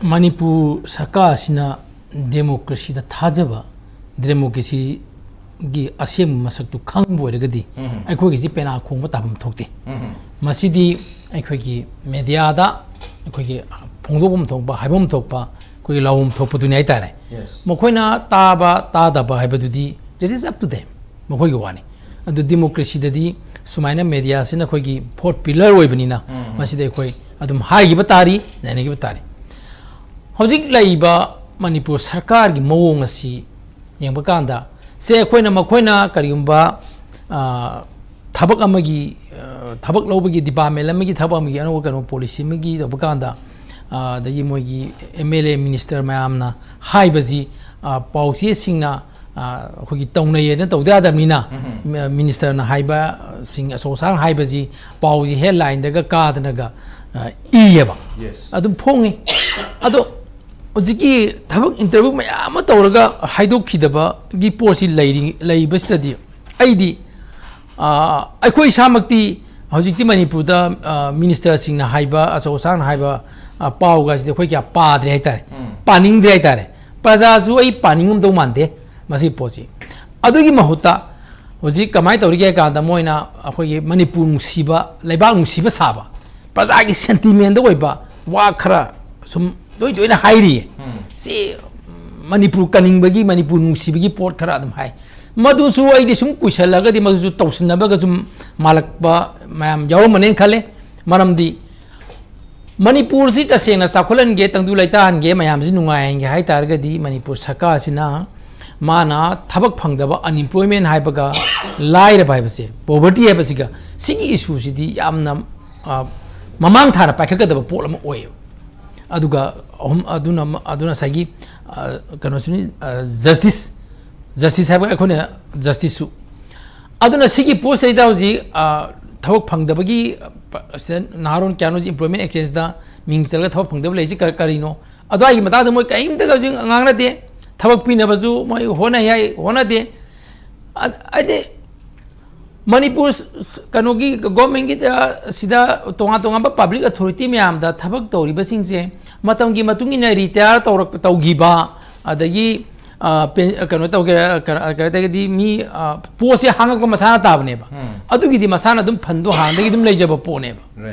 ꯃꯅꯤꯄꯨꯔ ꯁꯔꯀꯥꯔ ꯑꯁꯤꯅ ꯗꯦꯃꯣꯀ꯭ꯔꯦꯁꯤꯗ ꯊꯥꯖꯕ, ꯗꯦꯃꯣꯀ꯭ꯔꯦꯁꯤꯒꯤ ꯑꯁꯦꯡꯕ ꯃꯁꯛꯇꯨ ꯈꯪꯕ ꯑꯣꯏꯔꯒꯗꯤ ꯑꯩꯈꯣꯏꯒꯤꯁꯤ ꯄꯦꯅꯥ ꯈꯣꯡꯕ ꯇꯥꯐꯝ ꯊꯣꯛꯇꯦ꯫ ꯃꯁꯤꯗꯤ ꯑꯩꯈꯣꯏꯒꯤ ꯃꯦꯗꯤꯌꯥꯗ ꯑꯩꯈꯣꯏꯒꯤ ꯐꯣꯡꯗꯣꯛꯐꯝ ꯊꯣꯛꯄ, ꯍꯥꯏꯐꯝ ꯊꯣꯛꯄ, ꯑꯩꯈꯣꯏꯒꯤ ꯂꯥꯎꯐꯝ ꯊꯣꯛꯄꯗꯨꯅꯤ ꯍꯥꯏꯇꯥꯔꯦ꯫ Yes. ꯃꯈꯣꯏꯅ ꯇꯥꯕ ꯇꯥꯗꯕ ꯍꯥꯏꯕꯗꯨꯗꯤ that is up to them, ꯃꯈꯣꯏꯒꯤ ꯋꯥꯅꯤ꯫ ꯑꯗꯨ ꯗꯦꯃꯣꯀ꯭ꯔꯦꯁꯤꯗꯗꯤ ꯁꯨꯃꯥꯏꯅ ꯃꯦꯗꯤꯌꯥꯁꯤꯅ ꯑꯩꯈꯣꯏꯒꯤ fourth pillar ꯑꯣꯏꯕꯅꯤꯅ ꯃꯁꯤꯗ ꯑꯩꯈꯣꯏ ꯑꯗꯨꯝ ꯍꯥꯏꯈꯤꯕ ꯇꯥꯔꯤ, ꯅꯩꯅꯈꯤꯕ ꯇꯥꯔꯤ꯫ ꯍꯧꯖꯤꯛ ꯂꯩꯔꯤꯕ ꯃꯅꯤꯄꯨꯔ ꯁꯔꯀꯥꯔꯒꯤ ꯃꯑꯣꯡ ꯑꯁꯤ ꯌꯦꯡꯕ ꯀꯥꯟꯗ, ꯁꯦ, ꯑꯩꯈꯣꯏꯅ, ꯃꯈꯣꯏꯅ ꯀꯔꯤꯒꯨꯝꯕ, ꯑ, ꯊꯕꯛ ꯑꯃꯒꯤ, ꯑ, ꯊꯕꯛ ꯂꯧꯕꯒꯤ, ꯗꯤꯄꯥꯔꯠꯃꯦꯟ ꯑꯃꯒꯤ ꯊꯕꯛ ꯑꯃꯒꯤ ꯑꯅꯧꯕ ꯀꯩꯅꯣ ꯄꯣꯂꯤꯁꯤ ꯑꯃꯒꯤ ꯇꯧꯕ ꯀꯥꯟꯗ, ꯑ, ꯑꯗꯒꯤ ꯃꯣꯏꯒꯤ ꯑꯦꯝ ꯑꯦꯜ ꯑꯦ, ꯃꯤꯅꯤꯁꯇꯔ ꯃꯌꯥꯝꯅ ꯍꯥꯏꯕꯁꯤ, ꯑ, ꯄꯥꯎꯆꯦꯁꯤꯡꯅ, ꯑ, ꯑꯩꯈꯣꯏꯒꯤ ꯇꯧꯅꯩꯌꯦꯅ ꯇꯧꯗ ꯌꯥꯗꯕꯅꯤꯅ, ꯃ-, ꯃꯤꯅꯤꯁꯇꯔꯅ ꯍꯥꯏꯕꯁꯤꯡ, ꯑꯆꯧ ꯑꯁꯥꯡ ꯍꯥꯏꯕꯁꯤ ꯄꯥꯎꯁꯤ ꯍꯦꯗꯂꯥꯏꯟꯗꯒ ꯀꯥꯗꯅꯒ, ꯑ, ꯏꯌꯦꯕ꯫ Yes. ꯑꯗꯨꯝ ꯐꯣꯡꯉꯤ꯫ ꯑꯗꯣ ꯍꯧꯖꯤꯛꯀꯤ ꯊꯕꯛ ꯏꯟꯇꯔꯚ꯭ꯌꯨ ꯃꯌꯥꯝ ꯑꯃ ꯇꯧꯔꯒ ꯍꯥꯏꯗꯣꯛꯈꯤꯗꯕꯒꯤ ꯄꯣꯠꯁꯤ ꯂꯩꯔꯤ-, ꯂꯩꯕꯁꯤꯗꯗꯤ ꯑꯩꯗꯤ, ꯑ, ꯑꯩꯈꯣꯏ ꯏꯁꯥꯃꯛꯇꯤ ꯍꯧꯖꯤꯛꯇꯤ ꯃꯅꯤꯄꯨꯔꯗ, ꯑ, ꯃꯤꯅꯤꯁꯇꯔꯁꯤꯡꯅ ꯍꯥꯏꯕ, ꯑꯆꯧ ꯑꯁꯥꯡꯅ ꯍꯥꯏꯕ, ꯑ, ꯄꯥꯎꯒꯁꯤꯗꯤ ꯑꯩꯈꯣꯏ ꯀꯌꯥ ꯄꯥꯗ꯭ꯔꯦ ꯍꯥꯏꯇꯥꯔꯦ꯫ ꯄꯥꯅꯤꯡꯗ꯭ꯔꯦ ꯍꯥꯏꯇꯥꯔꯦ꯫ ꯄ꯭ꯔꯖꯥꯁꯨ ꯑꯩ ꯄꯥꯅꯤꯡꯉꯝꯗꯧ ꯃꯥꯟꯗꯦ ꯃꯁꯤꯒꯤ ꯄꯣꯠꯁꯤ꯫ ꯑꯗꯨꯒꯤ ꯃꯍꯨꯠꯇ ꯍꯧꯖꯤꯛ ꯀꯃꯥꯏꯅ ꯇꯧꯔꯤꯒꯦ ꯍꯥꯏ ꯀꯥꯟꯗ, ꯃꯣꯏꯅ ꯑꯩꯈꯣꯏꯒꯤ ꯃꯅꯤꯄꯨꯔ ꯅꯨꯡꯁꯤꯕ, ꯂꯩꯕꯥꯛ ꯅꯨꯡꯁꯤꯕ ꯁꯥꯕ, ꯄ꯭ꯔꯖꯥꯒꯤ ꯁꯦꯟꯇꯤꯃꯦꯟꯗ ꯑꯣꯏꯕ ꯋꯥ ꯈꯔ ꯁꯨꯝ ꯇꯣꯏ ꯇꯣꯏꯅ ꯍꯥꯏꯔꯤꯌꯦ꯫ ꯁꯤ ꯃꯅꯤꯄꯨꯔ ꯀꯟꯅꯤꯡꯕꯒꯤ, ꯃꯅꯤꯄꯨꯔ ꯅꯨꯡꯁꯤꯕꯒꯤ ꯄꯣꯠ ꯈꯔ ꯑꯗꯨꯝ ꯍꯥꯏ꯫ ꯃꯗꯨꯁꯨ ꯑꯩꯗꯤ ꯁꯨꯝ ꯀꯨꯏꯁꯜꯂꯒꯗꯤ ꯃꯗꯨꯁꯨ ꯇꯧꯁꯤꯟꯅꯕꯒ ꯁꯨꯝ ꯃꯥꯜꯂꯛꯄ ꯃꯌꯥꯝ ꯌꯥꯎꯔꯝꯃꯅꯦꯅ ꯈꯜꯂꯦ꯫ ꯃꯔꯝꯗꯤ ꯃꯅꯤꯄꯨꯔꯁꯤ ꯇꯁꯦꯡꯅ ꯆꯥꯎꯈꯠꯍꯟꯒꯦ, ꯇꯪꯗꯨ ꯂꯩꯇꯥꯍꯟꯒꯦ, ꯃꯌꯥꯝꯁꯤ ꯅꯨꯡꯉꯥꯏꯍꯟꯒꯦ ꯍꯥꯏ ꯇꯥꯔꯒꯗꯤ ꯃꯅꯤꯄꯨꯔ ꯁꯔꯀꯥꯔꯁꯤꯅ ꯃꯥꯅ ꯊꯕꯛ ꯐꯪꯗꯕ, unemployment ꯍꯥꯏꯕꯒ ꯂꯥꯏꯔꯕ ꯍꯥꯏꯕꯁꯦ, poverty ꯍꯥꯏꯕꯁꯤꯒ, ꯁꯤꯒꯤ ꯏꯁꯨꯁꯤꯗꯤ ꯌꯥꯝꯅ, ꯑ, ꯃꯃꯥꯡ ꯊꯥꯅ ꯄꯥꯏꯈꯠꯀꯗꯕ ꯄꯣꯠ ꯑꯃ ꯑꯣꯏꯌꯦꯕ꯫ ꯑꯗꯨꯒ ꯑꯍꯨꯝ, ꯑꯗꯨꯅ, ꯑꯗꯨꯅ ꯉꯁꯥꯏꯒꯤ, ꯑ, ꯀꯩꯅꯣꯁꯨꯅꯤ, ꯑ, justice, justice ꯍꯥꯏꯕ ꯑꯩꯈꯣꯏꯅ justiceꯁꯨ꯫ ꯑꯗꯨꯅ ꯁꯤꯒꯤ ꯄꯣꯠꯁꯤꯗꯩꯗ ꯍꯧꯖꯤꯛ, ꯑ, ꯊꯕꯛ ꯐꯪꯗꯕꯒꯤ, ꯑ, ꯁꯤꯗ ꯅꯍꯥꯔꯣꯟ ꯀꯌꯥꯅꯣ ꯍꯧꯖꯤꯛ employment exchangeꯗ ꯃꯤꯡ ꯆꯜꯂꯒ ꯊꯕꯛ ꯐꯪꯗꯕ ꯂꯩꯔꯤꯁꯤ ꯀ-, ꯀꯔꯤꯅꯣ? ꯑꯗꯨꯋꯥꯏꯒꯤ ꯃꯇꯥꯡꯗ ꯃꯣꯏ ꯀꯔꯤꯝꯇꯒ ꯍꯧꯖꯤꯛ ꯉꯥꯡꯅꯗꯦ꯫ ꯊꯕꯛ ꯄꯤꯅꯕꯁꯨ ꯃꯣꯏ ꯍꯣꯠꯅꯩ ꯍꯥꯏ, ꯍꯣꯠꯅꯗꯦ꯫ ꯑ-, ꯍꯥꯏꯗꯤ ꯃꯅꯤꯄꯨꯔ ꯀꯩꯅꯣꯒꯤ ꯒꯣꯔꯃꯦꯟꯒꯤ ꯁꯤꯗ ꯇꯣꯉꯥꯟ ꯇꯣꯉꯥꯟꯕ ꯄꯕ꯭ꯂꯤꯛ ꯑꯣꯊꯣꯔꯤꯇꯤ ꯃꯌꯥꯝꯗ ꯊꯕꯛ ꯇꯧꯔꯤꯕꯁꯤꯡꯁꯦ ꯃꯇꯝꯒꯤ ꯃꯇꯨꯡ ꯏꯟꯅ ꯔꯤꯇꯥꯌꯔ ꯇꯧꯔꯛ ꯇꯧꯈꯤꯕ, ꯑꯗꯒꯤ ꯀꯩꯅꯣ ꯇꯧꯒꯦꯔꯥ, ꯀꯩꯅꯣ ꯇꯧꯔꯒꯗꯤ ꯃꯤ ꯄꯣꯁꯁꯦ ꯍꯥꯡꯉꯛꯄ ꯃꯁꯥꯅ ꯇꯥꯕꯅꯦꯕ꯫ ꯑꯗꯨꯒꯤꯗꯤ ꯃꯁꯥꯅ ꯑꯗꯨꯝ ꯐꯟꯗꯣ ꯍꯥꯟꯅꯗꯒꯤ ꯑꯗꯨꯝ ꯂꯩꯖꯕ ꯄꯣꯠꯅꯦꯕ꯫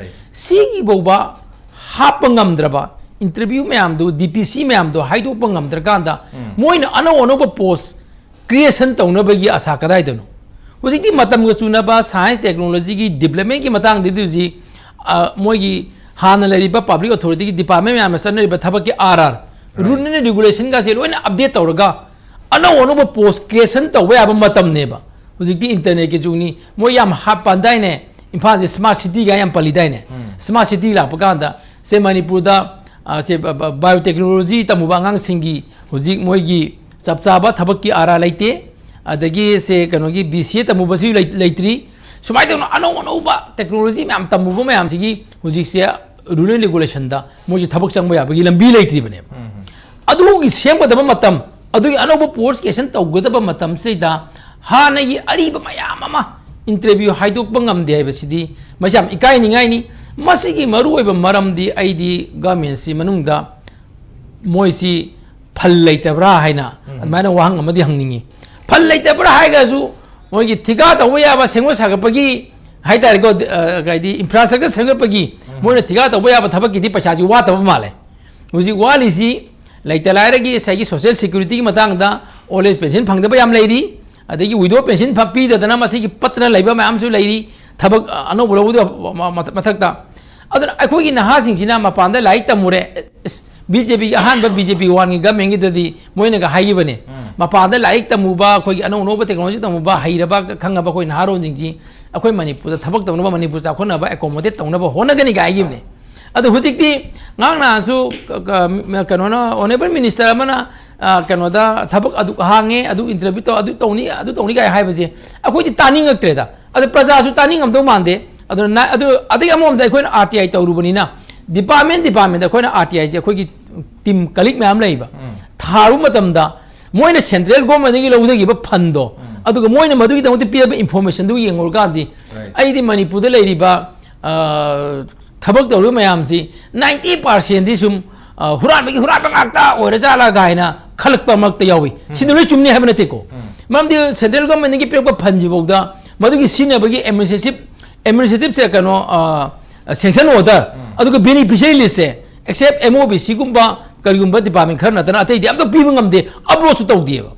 ꯁꯤꯒꯤ ꯐꯥꯎꯕ ꯍꯥꯞꯄ ꯉꯝꯗ꯭ꯔꯕ, ꯏꯟꯇꯔꯚ꯭ꯌꯨ ꯃꯌꯥꯝꯗꯨ, ꯗꯤ ꯄꯤ ꯁꯤ ꯃꯌꯥꯝꯗꯣ ꯍꯥꯏꯗꯣꯛꯄ ꯉꯝꯗ꯭ꯔꯀꯥꯟꯗ ꯃꯣꯏꯅ ꯑꯅꯧ ꯑꯅꯧꯕ ꯄꯣꯁ ꯀ꯭ꯔꯤꯌꯦꯁꯟ ꯇꯧꯅꯕꯒꯤ ꯑꯁꯥ ꯀꯗꯥꯏꯗꯅꯣ? ꯍꯧꯖꯤꯛꯇꯤ ꯃꯇꯝꯒ ꯆꯨꯅꯕ ꯁꯥꯏꯟꯁ ꯇꯦꯛꯅꯣꯂꯣꯖꯤꯒꯤ ꯗꯤꯕ꯭ꯂꯞꯃꯦꯟꯒꯤ ꯃꯇꯥꯡꯗꯗꯤ ꯍꯧꯖꯤꯛ ꯃꯣꯏꯒꯤ ꯍꯥꯟꯅ ꯂꯩꯔꯤꯕ ꯄꯕ꯭ꯂꯤꯛ ꯑꯣꯊꯣꯔꯤꯇꯤꯒꯤ ꯗꯤꯄꯥꯔꯠꯃꯦꯟ ꯃꯌꯥꯝꯅ ꯆꯠꯅꯔꯤꯕ ꯊꯕꯛꯀꯤ ꯑꯥꯔ ꯑꯥꯔ, ꯔꯨꯜ ꯑꯦꯟ ꯔꯤꯒꯨꯂꯦꯁꯟꯒꯁꯦ ꯂꯣꯏꯅ ꯑꯞꯗꯦꯠ ꯇꯧꯔꯒ ꯑꯅꯧ ꯑꯅꯧꯕ ꯄꯣꯁ ꯀ꯭ꯔꯤꯌꯦꯁꯟ ꯇꯧꯕ ꯌꯥꯕ ꯃꯇꯝꯅꯦꯕ꯫ ꯍꯧꯖꯤꯛꯇꯤ ꯏꯟꯇꯔꯅꯦꯠꯀꯤ ꯖꯨꯒꯅꯤ꯫ ꯃꯣꯏ ꯌꯥꯝ ꯍꯥꯞꯄꯟꯗꯥꯏꯅꯦ, ꯏꯝꯐꯥꯜꯁꯦ ꯁ꯭ꯃꯥꯔꯠ ꯁꯤꯇꯤꯒ ꯌꯥꯝ ꯄꯜꯂꯤꯗꯥꯏꯅꯦ? ꯁ꯭ꯃꯥꯔꯠ ꯁꯤꯇꯤ ꯂꯥꯛꯄ ꯀꯥꯟꯗ ꯁꯦ ꯃꯅꯤꯄꯨꯔꯗ ꯁꯦ ꯕꯥꯏꯑꯣꯇꯦꯛꯅꯣꯂꯣꯖꯤ ꯇꯝꯃꯨꯕ ꯑꯉꯥꯡꯁꯤꯡꯒꯤ ꯍꯧꯖꯤꯛ ꯃꯣꯏꯒꯤ ꯆꯞ ꯆꯥꯕ ꯊꯕꯛꯀꯤ ꯑꯥꯔꯥ ꯂꯩꯇꯦ꯫ ꯑꯗꯒꯤ ꯁꯦ ꯀꯩꯅꯣꯒꯤ ꯕꯤ ꯁꯤ ꯑꯦ ꯇꯝꯃꯨꯕꯁꯨ ꯂꯩꯇ꯭ꯔꯤ꯫ ꯁꯨꯃꯥꯏꯅ ꯇꯧꯅ ꯑꯅꯧ ꯑꯅꯧꯕ ꯇꯦꯛꯅꯣꯂꯣꯖꯤ ꯃꯌꯥꯝ ꯇꯝꯃꯨꯕ ꯃꯌꯥꯝꯁꯤꯒꯤ ꯍꯧꯖꯤꯛꯁꯦ ꯔꯨꯜ ꯑꯦꯟ ꯔꯤꯒꯨꯂꯦꯁꯟꯗ ꯃꯣꯏꯁꯦ ꯊꯕꯛ ꯆꯪꯕ ꯌꯥꯕꯒꯤ ꯂꯝꯕꯤ ꯂꯩꯇ꯭ꯔꯤꯕꯅꯦꯕ꯫ ꯑꯗꯨꯒꯤ ꯁꯦꯝꯒꯗꯕ ꯃꯇꯝ, ꯑꯗꯨꯒꯤ ꯑꯅꯧꯕ ꯄꯣꯁ ꯀ꯭ꯔꯤꯌꯦꯁꯟ ꯇꯧꯒꯗꯕ ꯃꯇꯝꯁꯤꯗꯩꯗ ꯍꯥꯟꯅꯒꯤ ꯑꯔꯤꯕ ꯃꯌꯥꯝ ꯑꯃ ꯏꯟꯇꯔꯚ꯭ꯌꯨ ꯍꯥꯏꯗꯣꯛꯄ ꯉꯝꯗꯦ ꯍꯥꯏꯕꯁꯤꯗꯤ ꯃꯁꯤ ꯌꯥꯝ ꯏꯀꯥꯏꯅꯤꯡꯉꯥꯏꯅꯤ꯫ ꯃꯁꯤꯒꯤ ꯃꯔꯨꯑꯣꯏꯕ ꯃꯔꯝꯗꯤ ꯑꯩꯗꯤ ꯒꯃꯦꯟꯁꯤ ꯃꯅꯨꯡꯗ ꯃꯣꯏꯁꯤ ꯐꯜ ꯂꯩꯇꯕ꯭ꯔꯥ ꯍꯥꯏꯅ ꯑꯗꯨꯃꯥꯏꯅ ꯋꯥꯍꯪ ꯑꯃꯗꯤ ꯍꯪꯅꯤꯡꯉꯤ꯫ ꯐꯜ ꯂꯩꯇꯕ꯭ꯔꯥ ꯍꯥꯏꯔꯒꯁꯨ ꯃꯣꯏꯒꯤ ꯊꯤꯀꯥ ꯇꯧꯕ ꯌꯥꯕ ꯁꯦꯝꯒꯠ ꯁꯥꯒꯠꯄꯒꯤ ꯍꯥꯏꯇꯥꯔꯦꯀꯣ, ꯍꯥꯏꯗꯤ ꯏꯟꯐ꯭ꯔꯥꯁ꯭ꯇ꯭ꯔꯛꯆꯔ ꯁꯦꯝꯒꯠꯄꯒꯤ ꯃꯣꯏꯅ ꯊꯤꯀꯥ ꯇꯧꯕ ꯌꯥꯕ ꯊꯕꯛꯀꯤꯗꯤ ꯄꯩꯁꯥꯁꯤ ꯋꯥꯠꯇꯕ ꯃꯥꯜꯂꯦ꯫ ꯍꯧꯖꯤꯛ ꯋꯥꯠꯂꯤꯁꯤ ꯂꯩꯇ ꯂꯥꯏꯔꯒꯤ ꯉꯁꯥꯏꯒꯤ ꯁꯣꯁꯤꯌꯦꯜ ꯁꯦꯀ꯭ꯌꯨꯔꯤꯇꯤꯒꯤ ꯃꯇꯥꯡꯗ ꯑꯣꯜ ꯑꯦꯖ ꯄꯦꯟꯁꯤꯟ ꯐꯪꯗꯕ ꯌꯥꯝ ꯂꯩꯔꯤ, ꯑꯗꯒꯤ ꯋꯤꯗꯣ ꯄꯦꯟꯁꯤꯟ ꯐ-, ꯄꯤꯗꯗꯅ ꯃꯁꯤꯒꯤ ꯄꯠꯇꯅ ꯂꯩꯕ ꯃꯌꯥꯝꯁꯨ ꯂꯩꯔꯤ꯫ ꯊꯕꯛ, ꯑ, ꯑꯅꯧꯕ ꯂꯧꯕꯗ ꯃ-, ꯃ-, ꯃꯊꯛꯇ꯫ ꯑꯗꯨꯅ ꯑꯩꯈꯣꯏꯒꯤ ꯅꯍꯥꯁꯤꯡꯁꯤꯅ ꯃꯄꯥꯟꯗ ꯂꯥꯏꯔꯤꯛ ꯇꯝꯃꯨꯔꯦ, ꯕꯤ ꯖꯦ ꯄꯤꯒꯤ ꯑꯍꯥꯟꯕ ꯕꯤ ꯖꯦ ꯄꯤ ꯋꯥꯟꯒꯤ ꯒꯃꯦꯟꯒꯤꯗꯗꯤ ꯃꯣꯏꯅꯒ ꯍꯥꯏꯈꯤꯕꯅꯦ, ꯃꯄꯥꯟꯗ ꯂꯥꯏꯔꯤꯛ ꯇꯝꯃꯨꯕ, ꯑꯩꯈꯣꯏꯒꯤ ꯑꯅꯧ ꯑꯅꯧꯕ ꯇꯦꯛꯅꯣꯂꯣꯖꯤ ꯇꯝꯃꯨꯕ, ꯍꯩꯔꯕ ꯈꯪꯉꯕ ꯑꯩꯈꯣꯏ ꯅꯍꯥꯔꯣꯟꯁꯤꯡꯁꯤ ꯑꯩꯈꯣꯏ ꯃꯅꯤꯄꯨꯔꯗ ꯊꯕꯛ ꯇꯧꯅꯕ, ꯃꯅꯤꯄꯨꯔ ꯆꯥꯎꯈꯠꯅꯕ ꯑꯦꯀꯣꯃꯣꯗꯦꯠ ꯇꯧꯅꯕ ꯍꯣꯠꯅꯒꯅꯤꯒ ꯍꯥꯏꯈꯤꯕꯅꯦ꯫ ꯑꯗꯣ ꯍꯧꯖꯤꯛꯇꯤ ꯉꯔꯥꯡ ꯅꯍꯥꯟꯁꯨ ꯀ-, ꯀ-, ꯀꯩꯅꯣꯅ, ꯑꯣꯅꯦꯕꯜ ꯃꯤꯅꯤꯁꯇꯔ ꯑꯃꯅ, ꯑ, ꯀꯩꯅꯣꯗ ꯊꯕꯛ ꯑꯗꯨ ꯍꯥꯡꯉꯦ, ꯑꯗꯨ ꯏꯟꯇꯔꯚ꯭ꯌꯨ ꯇꯧ, ꯑꯗꯨ ꯇꯧꯅꯤ, ꯑꯗꯨ ꯇꯧꯅꯤ ꯀꯥꯏ ꯍꯥꯏꯕꯁꯦ ꯑꯩꯈꯣꯏꯗꯤ ꯇꯥꯅꯤꯡꯉꯛꯇ꯭ꯔꯦꯗ꯫ ꯑꯗꯣ ꯄ꯭ꯔꯖꯥꯁꯨ ꯇꯥꯅꯤꯡꯉꯝꯗꯧ ꯃꯥꯟꯗꯦ꯫ ꯑꯗꯨꯅ ꯅ-, ꯑꯗꯨ, ꯑꯗꯒꯤ ꯑꯃꯔꯣꯝꯗ ꯑꯩꯈꯣꯏꯅ ꯑꯥꯔ ꯇꯤ ꯑꯥꯏ ꯇꯧꯔꯨꯕꯅꯤꯅ ꯗꯤꯄꯥꯔꯠꯃꯦꯟ ꯗꯤꯄꯥꯔꯠꯃꯦꯟꯗ ꯑꯩꯈꯣꯏꯅ ꯑꯥꯔ ꯇꯤ ꯑꯥꯏꯁꯦ ꯑꯩꯈꯣꯏꯒꯤ ꯇꯤꯝ ꯀꯂꯤꯛ ꯃꯌꯥꯝ ꯂꯩꯕ꯫ ꯊꯥꯔꯨꯕ ꯃꯇꯝꯗ ꯃꯣꯏꯅ ꯁꯦꯟꯇ꯭ꯔꯦꯜ ꯒꯣꯔꯃꯦꯟꯗꯒꯤ ꯂꯧꯖꯈꯤꯕ ꯐꯟꯗꯣ ꯑꯗꯨꯒ ꯃꯣꯏꯅ ꯃꯗꯨꯒꯤꯗꯃꯛꯇ ꯄꯤꯔꯕ informationꯗꯨ ꯌꯦꯡꯉꯨꯔꯀꯥꯟꯗꯤ, ꯑꯩꯗꯤ ꯃꯅꯤꯄꯨꯔꯗ ꯂꯩꯔꯤꯕ, ꯑ, ꯊꯕꯛ ꯇꯧꯔꯤꯕ ꯃꯌꯥꯝꯁꯤ ninety percentꯗꯤ ꯁꯨꯝ, ꯑ, ꯍꯨꯔꯥꯟꯕꯒꯤ ꯍꯨꯔꯥꯟꯕ ꯉꯥꯛꯇ ꯑꯣꯏꯔꯖꯥꯠꯂ ꯀꯥꯏꯅ ꯈꯜꯂꯛꯄ ꯃꯔꯛꯇ ꯌꯥꯎꯏ꯫ ꯁꯤꯗ ꯂꯣꯏ ꯆꯨꯝꯅꯤ ꯍꯥꯏꯕ ꯅꯠꯇꯦꯀꯣ꯫ ꯃꯔꯝꯗꯤ central governmentꯅꯒꯤ ꯄꯤꯔꯛꯄ fundꯁꯤꯐꯥꯎꯗ ꯃꯗꯨꯒꯤ ꯁꯤꯖꯤꯟꯅꯕꯒꯤ administrative, administrativeꯁꯦ ꯀꯩꯅꯣ, ꯑ, sanction order, ꯑꯗꯨꯒ beneficiary listꯁꯦ, except MOBCꯒꯨꯝꯕ ꯀꯔꯤꯒꯨꯝꯕ department ꯈꯔ ꯅꯠꯇꯅ ꯑꯇꯩꯗꯤ ꯑꯝꯇ ꯄꯤꯕ ꯉꯝꯗꯦ, uploadꯁꯨ ꯇꯧꯗꯦꯕ꯫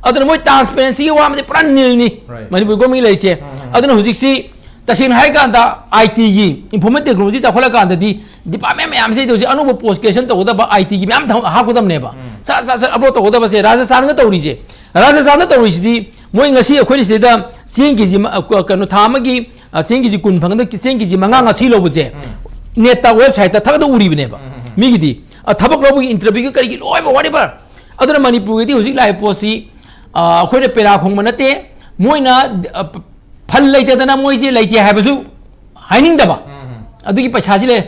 ꯑꯗꯨꯅ ꯃꯣꯏ transparencyꯒꯤ ꯋꯥ ꯑꯃꯗꯤ ꯄꯨꯔꯥ nilꯅꯤ꯫ Right. ꯃꯅꯤꯄꯨꯔ governmentꯒꯤ ꯂꯩꯔꯤꯁꯦ꯫ ꯑꯗꯨꯅ ꯍꯧꯖꯤꯛꯁꯤ ꯇꯁꯦꯡꯅ ꯍꯥꯏꯔꯀꯥꯟꯗ ITꯒꯤ, information technology ꯆꯥꯎꯈꯠꯂꯛꯀꯥꯟꯗꯗꯤ department ꯃꯌꯥꯝꯁꯤꯗ ꯍꯧꯖꯤꯛ ꯑꯅꯧꯕ post creation ꯇꯧꯒꯗꯕ ITꯒꯤ ꯃꯌꯥꯝ ꯊꯝ-, ꯍꯥꯞꯀꯗꯕꯅꯦꯕ꯫ ꯁꯠ ꯁꯠ ꯁꯠ upload ꯇꯧꯒꯗꯕꯁꯦ ꯔꯥꯖꯁꯊꯥꯟꯒ ꯇꯧꯔꯤꯁꯦ꯫ ꯔꯥꯖꯁꯊꯥꯟꯗ ꯇꯧꯔꯤꯁꯤꯗꯤ ꯃꯣꯏ ꯉꯁꯤ ꯑꯩꯈꯣꯏꯅ ꯁꯤꯗ ꯆꯦꯡ KG ꯃ-, ꯑ, ꯀ-, ꯀꯩꯅꯣ, ꯊꯥ ꯑꯃꯒꯤ, ꯑ, ꯆꯦꯡ KG ꯀꯨꯟ ꯐꯪꯒꯗꯕ ꯆꯦꯡ KG ꯃꯉꯥ ꯉꯁꯤ ꯂꯧꯕꯁꯦ netꯇ, websiteꯇ ꯊꯥꯒꯠꯇ ꯎꯔꯤꯕꯅꯦꯕ꯫ ꯃꯤꯒꯤꯗꯤ, ꯑ, ꯊꯕꯛ ꯂꯧꯕꯒꯤ interviewꯒꯤ ꯀꯔꯤꯒꯤ ꯂꯣꯏꯅꯃꯛ whatever꯫ ꯑꯗꯨꯅ ꯃꯅꯤꯄꯨꯔꯒꯤꯗꯤ ꯍꯧꯖꯤꯛ ꯂꯥꯛꯏꯕ ꯄꯣꯠꯁꯤ, ꯑ, ꯑꯩꯈꯣꯏꯅ ꯄꯦꯔꯥ ꯈꯣꯡꯕ ꯅꯠꯇꯦ, ꯃꯣꯏꯅ, ꯑ, ꯐꯟ ꯂꯩꯇꯗꯅ ꯃꯣꯏꯁꯦ ꯂꯩꯇꯦ ꯍꯥꯏꯕꯁꯨ ꯍꯥꯏꯅꯤꯡꯗꯕ꯫ ꯑꯗꯨꯒꯤ ꯄꯩꯁꯥꯁꯤ ꯂꯩ꯫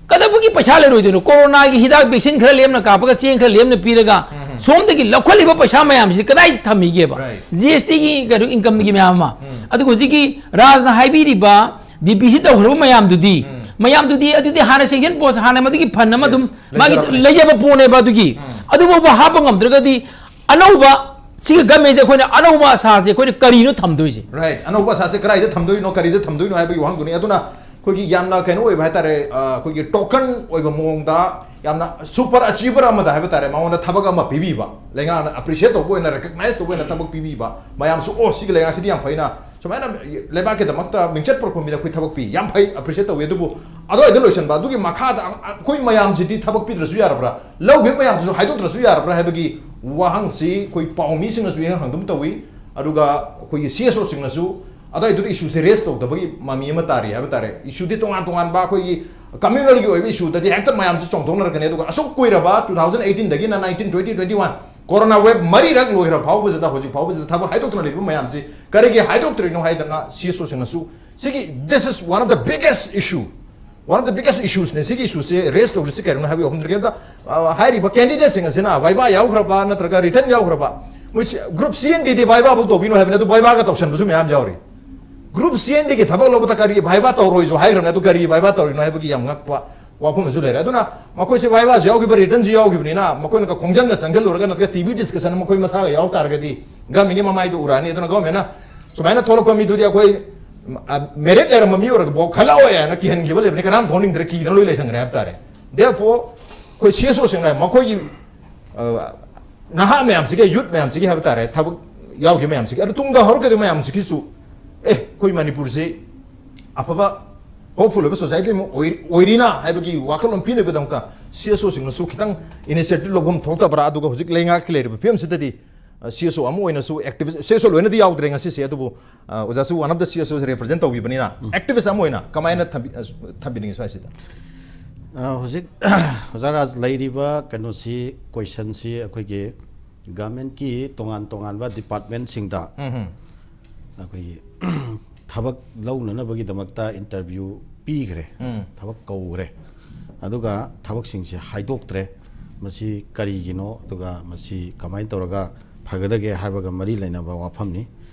ꯀꯗꯧꯕꯒꯤ ꯄꯩꯁꯥ ꯂꯩꯔꯣꯏꯗꯣꯏꯅꯣ? ꯀꯣꯔꯣꯅꯥꯒꯤ ꯍꯤꯗꯥꯛ vaccine ꯈꯔ ꯂꯦꯝꯅ ꯀꯥꯞꯄꯒ, ꯆꯦꯡ ꯈꯔ ꯂꯦꯝꯅ ꯄꯤꯔꯒ, ꯁꯣꯝꯗꯒꯤ ꯂꯧꯈꯠꯂꯤꯕ ꯄꯩꯁꯥ ꯃꯌꯥꯝꯁꯤ ꯀꯗꯥꯏ ꯊꯝꯃꯤꯒꯦꯕ? Right. GSTꯒꯤ ꯀꯩꯅꯣ, incomeꯒꯤ ꯃꯌꯥꯝ ꯑꯃ꯫ ꯑꯗꯨꯒ ꯍꯧꯖꯤꯛꯀꯤ ꯔꯥꯖꯅ ꯍꯥꯏꯕꯤꯔꯤꯕ DBC ꯇꯧꯈ꯭ꯔꯕ ꯃꯌꯥꯝꯗꯨꯗꯤ, ꯃꯌꯥꯝꯗꯨꯗꯤ ꯑꯗꯨꯗꯤ ꯍꯥꯟꯅ sanction post, ꯍꯥꯟꯅ ꯃꯗꯨꯒꯤ fund ꯑꯃ ꯑꯗꯨꯝ ꯂꯩꯖꯔꯕꯅꯦ꯫ ꯃꯥꯒꯤ ꯂꯩꯖꯕ ꯄꯣꯠꯅꯦꯕ꯫ ꯑꯗꯨꯒꯤ ꯑꯗꯨꯐꯥꯎꯕ ꯍꯥꯞꯄ ꯉꯝꯗ꯭ꯔꯒꯗꯤ ꯑꯅꯧꯕ, ꯁꯤꯒꯤ governmentꯁꯦ ꯑꯩꯈꯣꯏꯅ ꯑꯅꯧꯕ ꯑꯁꯥꯁꯦ ꯑꯩꯈꯣꯏꯅ ꯀꯔꯤꯅꯣ ꯊꯝꯗꯣꯏꯁꯦ? Right. ꯑꯅꯧꯕ ꯑꯁꯥꯁꯦ ꯀꯗꯥꯏꯗ ꯊꯝꯗꯣꯏꯅꯣ, ꯀꯔꯤꯗ ꯊꯝꯗꯣꯏꯅꯣ ꯍꯥꯏꯕꯒꯤ ꯋꯥꯍꯪꯗꯨꯅꯤ꯫ ꯑꯗꯨꯅ ꯑꯩꯈꯣꯏꯒꯤ ꯌꯥꯝꯅ ꯀꯩꯅꯣ ꯑꯣꯏꯕ ꯍꯥꯏꯇꯥꯔꯦ, ꯑ, ꯑꯩꯈꯣꯏꯒꯤ token ꯑꯣꯏꯕ ꯃꯑꯣꯡꯗ ꯌꯥꯝꯅ super achiever ꯑꯃꯗ ꯍꯥꯏꯕ ꯇꯥꯔꯦ, ꯃꯉꯣꯟꯗ ꯊꯕꯛ ꯑꯃ ꯄꯤꯕꯤꯕ, ꯂꯩꯉꯥꯛꯅ appreciate ꯇꯧꯕ ꯑꯣꯏꯅ, recognize ꯇꯧꯕ ꯑꯣꯏꯅ ꯊꯕꯛ ꯄꯤꯕꯤꯕ ꯃꯌꯥꯝꯁꯨ, "ꯑꯣ, ꯁꯤꯒꯤ ꯂꯩꯉꯥꯛꯁꯤꯗꯤ ꯌꯥꯝ ꯐꯩꯅ, ꯁꯨꯃꯥꯏꯅ ꯂꯩꯕꯥꯛꯀꯤꯗꯃꯛꯇ ꯃꯤꯡꯆꯠ ꯄꯨꯔꯛꯄ ꯃꯤꯗ ꯑꯩꯈꯣꯏ ꯊꯕꯛ ꯄꯤ, ꯌꯥꯝ ꯐꯩ, appreciate ꯇꯧꯏ"꯫ ꯑꯗꯨꯕꯨ ꯑꯗꯨꯋꯥꯏꯗ ꯂꯣꯏꯁꯤꯟꯕ, ꯑꯗꯨꯒꯤ ꯃꯈꯥꯗ ꯑ-, ꯑ-, ꯑꯩꯈꯣꯏ ꯃꯌꯥꯝꯁꯤꯗꯤ ꯊꯕꯛ ꯄꯤꯗ꯭ꯔꯁꯨ ꯌꯥꯔꯕ꯭ꯔꯥ, ꯂꯧꯈꯤꯕ ꯃꯌꯥꯝꯗꯨꯁꯨ ꯍꯥꯏꯗꯣꯛꯇ꯭ꯔꯁꯨ ꯌꯥꯔꯕ꯭ꯔꯥ ꯍꯥꯏꯕꯒꯤ ꯋꯥꯍꯪꯁꯤ ꯑꯩꯈꯣꯏ ꯄꯥꯎꯃꯤꯁꯤꯡꯅꯁꯨ ꯏꯍꯪ ꯍꯪꯗꯨꯝ ꯇꯧꯏ꯫ ꯑꯗꯨꯒ ꯑꯩꯈꯣꯏꯒꯤ CSOꯁꯤꯡꯅꯁꯨ ꯑꯗꯨꯋꯥꯏꯗꯨꯗ issueꯁꯦ raise ꯇꯧꯗꯕꯒꯤ ꯃꯃꯤ ꯑꯃ ꯇꯥꯔꯤ ꯍꯥꯏꯕ ꯇꯥꯔꯦ꯫ Issueꯗꯤ ꯇꯣꯉꯥꯟ ꯇꯣꯉꯥꯟꯕ ꯑꯩꯈꯣꯏꯒꯤ communalꯒꯤ ꯑꯣꯏꯕ issueꯗꯗꯤ ꯍꯦꯛꯇ ꯃꯌꯥꯝꯁꯦ ꯆꯣꯡꯊꯣꯛꯅꯔꯛꯀꯅꯤ꯫ ꯑꯗꯨꯒ ꯑꯁꯨꯛ ꯀꯨꯏꯔꯕ two thousand eighteenꯗꯒꯤꯅ nineteen, twenty, twenty-one, corona wave ꯃꯔꯤꯔꯛ ꯂꯣꯏꯈ꯭ꯔ ꯐꯥꯎꯕꯁꯤꯗ, ꯍꯧꯖꯤꯛ ꯐꯥꯎꯕꯁꯤꯗ ꯊꯕꯛ ꯍꯥꯏꯗꯣꯛꯇꯅ ꯂꯩꯔꯤꯕ ꯃꯌꯥꯝꯁꯤ ꯀꯔꯤꯒꯤ ꯍꯥꯏꯗꯣꯛꯇ꯭ꯔꯤꯅꯣ ꯍꯥꯏꯗꯅ CSOꯁꯤꯡꯅꯁꯨ ꯁꯤꯒꯤ, this is one of the biggest issue, one of the biggest issuesꯅꯦ꯫ ꯁꯤꯒꯤ issueꯁꯦ raise ꯇꯧꯔꯤꯁꯤ ꯀꯔꯤꯅꯣ ꯍꯥꯏꯕꯒꯤ ꯋꯥꯐꯝꯗ ꯀꯩꯝꯇ, ꯑ, ꯍꯥꯏꯔꯤꯕ candidateꯁꯤꯡ ꯑꯁꯤꯅ viva ꯌꯥꯎꯈ꯭ꯔꯕ ꯅꯠꯇ꯭ꯔꯒ written ꯌꯥꯎꯈ꯭ꯔꯕ, ꯃꯣꯏ ꯁꯤ-, group C and Dꯗꯤ viva ꯐꯥꯎ ꯇꯧꯕꯤꯅꯣ ꯍꯥꯏꯕꯅꯤ, ꯑꯗꯨ vivaꯒ ꯇꯧꯁꯟꯕꯁꯨ ꯃꯌꯥꯝ ꯌꯥꯎꯔꯤ꯫ Group C and Dꯒꯤ ꯊꯕꯛ ꯂꯧꯕꯗ ꯀꯔꯤ viva ꯇꯧꯔꯣꯏꯁꯨ ꯍꯥꯏꯈ꯭ꯔꯕꯅꯤ, ꯑꯗꯨ ꯀꯔꯤ viva ꯇꯧꯔꯤꯅꯣ ꯍꯥꯏꯕꯒꯤ ꯌꯥꯝ ꯉꯛꯄ ꯋꯥꯐꯝ ꯑꯃꯁꯨ ꯂꯩꯔꯦ꯫ ꯑꯗꯨꯅ ꯃꯈꯣꯏꯁꯦ vivaꯁꯨ ꯌꯥꯎꯈꯤꯕ, writtenꯁꯨ ꯌꯥꯎꯈꯤꯕꯅꯤꯅ, ꯃꯈꯣꯏꯅ ꯈꯣꯡꯖꯪꯒ ꯆꯪꯁꯤꯜꯂꯨꯔꯒ ꯅꯠꯇ꯭ꯔꯒ TV discussion ꯃꯈꯣꯏ ꯃꯁꯥꯒ ꯌꯥꯎ ꯇꯥꯔꯒꯗꯤ governmentꯀꯤ ꯃꯃꯥꯏꯗ ꯎꯔꯛꯑꯅꯤ꯫ ꯑꯗꯨꯅ governmentꯅ ꯁꯨꯃꯥꯏꯅ ꯊꯣꯛꯂꯛꯄ ꯃꯤꯗꯨꯗꯤ ꯑꯩꯈꯣꯏ, ꯑ, merit ꯂꯩꯔꯝꯕ ꯃꯤ ꯑꯣꯏꯔꯒ ꯕꯣꯛ ꯈꯜꯂꯛꯑꯣꯏ ꯍꯥꯏꯅ ꯀꯤꯍꯟꯈꯤꯕ ꯂꯩꯕꯅꯤ, ꯀꯅꯥꯝ ꯊꯣꯛꯅꯤꯡꯗ꯭ꯔꯦ, ꯀꯤꯗꯅ ꯂꯣꯏ ꯂꯩꯁꯟꯈ꯭ꯔꯦ ꯍꯥꯏꯕ ꯇꯥꯔꯦ꯫ Therefore ꯑꯩꯈꯣꯏ CSOꯁꯤꯡꯅ ꯃꯈꯣꯏꯒꯤ, ꯑ, ꯅꯍꯥ ꯃꯌꯥꯝꯁꯤꯒꯤ, youth ꯃꯌꯥꯝꯁꯤꯒꯤ ꯍꯥꯏꯕ ꯇꯥꯔꯦ, ꯊꯕꯛ ꯌꯥꯎꯈꯤꯕ ꯃꯌꯥꯝꯁꯤꯒꯤ, ꯑꯗꯨ ꯇꯨꯡꯗ ꯍꯧꯔꯛꯀꯗꯕ ꯃꯌꯥꯝꯁꯤꯒꯤꯁꯨ, ꯑꯦ, ꯑꯩꯈꯣꯏ ꯃꯅꯤꯄꯨꯔꯁꯤ ꯑꯐꯕ hopeful ꯑꯣꯏꯕ society ꯑꯃ ꯑꯣꯏ-, ꯑꯣꯏꯔꯤꯅ ꯍꯥꯏꯕꯒꯤ ꯋꯥꯈꯜꯂꯣꯟ ꯄꯤꯅꯕꯒꯤꯗꯃꯛꯇ CSOꯁꯤꯡꯅꯁꯨ ꯈꯤꯇꯪ initiative ꯂꯧꯐꯝ ꯊꯣꯛꯇꯕ꯭ꯔꯥ? ꯑꯗꯨꯒ ꯍꯧꯖꯤꯛ ꯂꯩꯉꯥꯛꯀꯤ ꯂꯩꯔꯤꯕ ꯐꯤꯕꯝꯁꯤꯗꯗꯤ, ꯑ, CSO ꯑꯃ ꯑꯣꯏꯅꯁꯨ activist, CSO ꯂꯣꯏꯅꯗꯤ ꯌꯥꯎꯗ꯭ꯔꯦ ꯉꯁꯤꯁꯦ, ꯑꯗꯨꯕꯨ, ꯑ, ꯑꯣꯖꯥꯁꯨ one of the CSOs represent ꯇꯧꯕꯤꯕꯅꯤꯅ, um. Activist ꯑꯃ ꯑꯣꯏꯅ ꯀꯃꯥꯏꯅ ꯊꯝꯕꯤ-, ꯑ, ꯊꯝꯕꯤꯅꯤꯡꯉꯤ ꯁ꯭ꯋꯥꯏꯁꯤꯗ? ꯑ, ꯍꯧꯖꯤꯛ ꯑꯣꯖꯥ ꯔꯥꯖ, ꯂꯩꯔꯤꯕ ꯀꯩꯅꯣꯁꯤ, questionꯁꯤ ꯑꯩꯈꯣꯏꯒꯤ governmentꯀꯤ ꯇꯣꯉꯥꯟ ꯇꯣꯉꯥꯟꯕ departmentꯁꯤꯡꯗ ꯎꯝ, ꯎꯝ꯫ ꯑꯩꯈꯣꯏꯒꯤ ꯊꯕꯛ ꯂꯧꯅꯅꯕꯒꯤꯗꯃꯛꯇ interview ꯄꯤꯈ꯭ꯔꯦ, ꯎꯝ꯫ ꯊꯕꯛ ꯀꯧꯈ꯭ꯔꯦ, ꯑꯗꯨꯒ ꯊꯕꯛꯁꯤꯡꯁꯦ ꯍꯥꯏꯗꯣꯛꯇ꯭ꯔꯦ꯫ ꯃꯁꯤ ꯀꯔꯤꯒꯤꯅꯣ, ꯑꯗꯨꯒ ꯃꯁꯤ ꯀꯃꯥꯏꯅ ꯇꯧꯔꯒ ꯐꯒꯗꯒꯦ ꯍꯥꯏꯕꯒ ꯃꯔꯤ ꯂꯩꯅꯕ ꯋꯥꯐꯝꯅꯤ꯫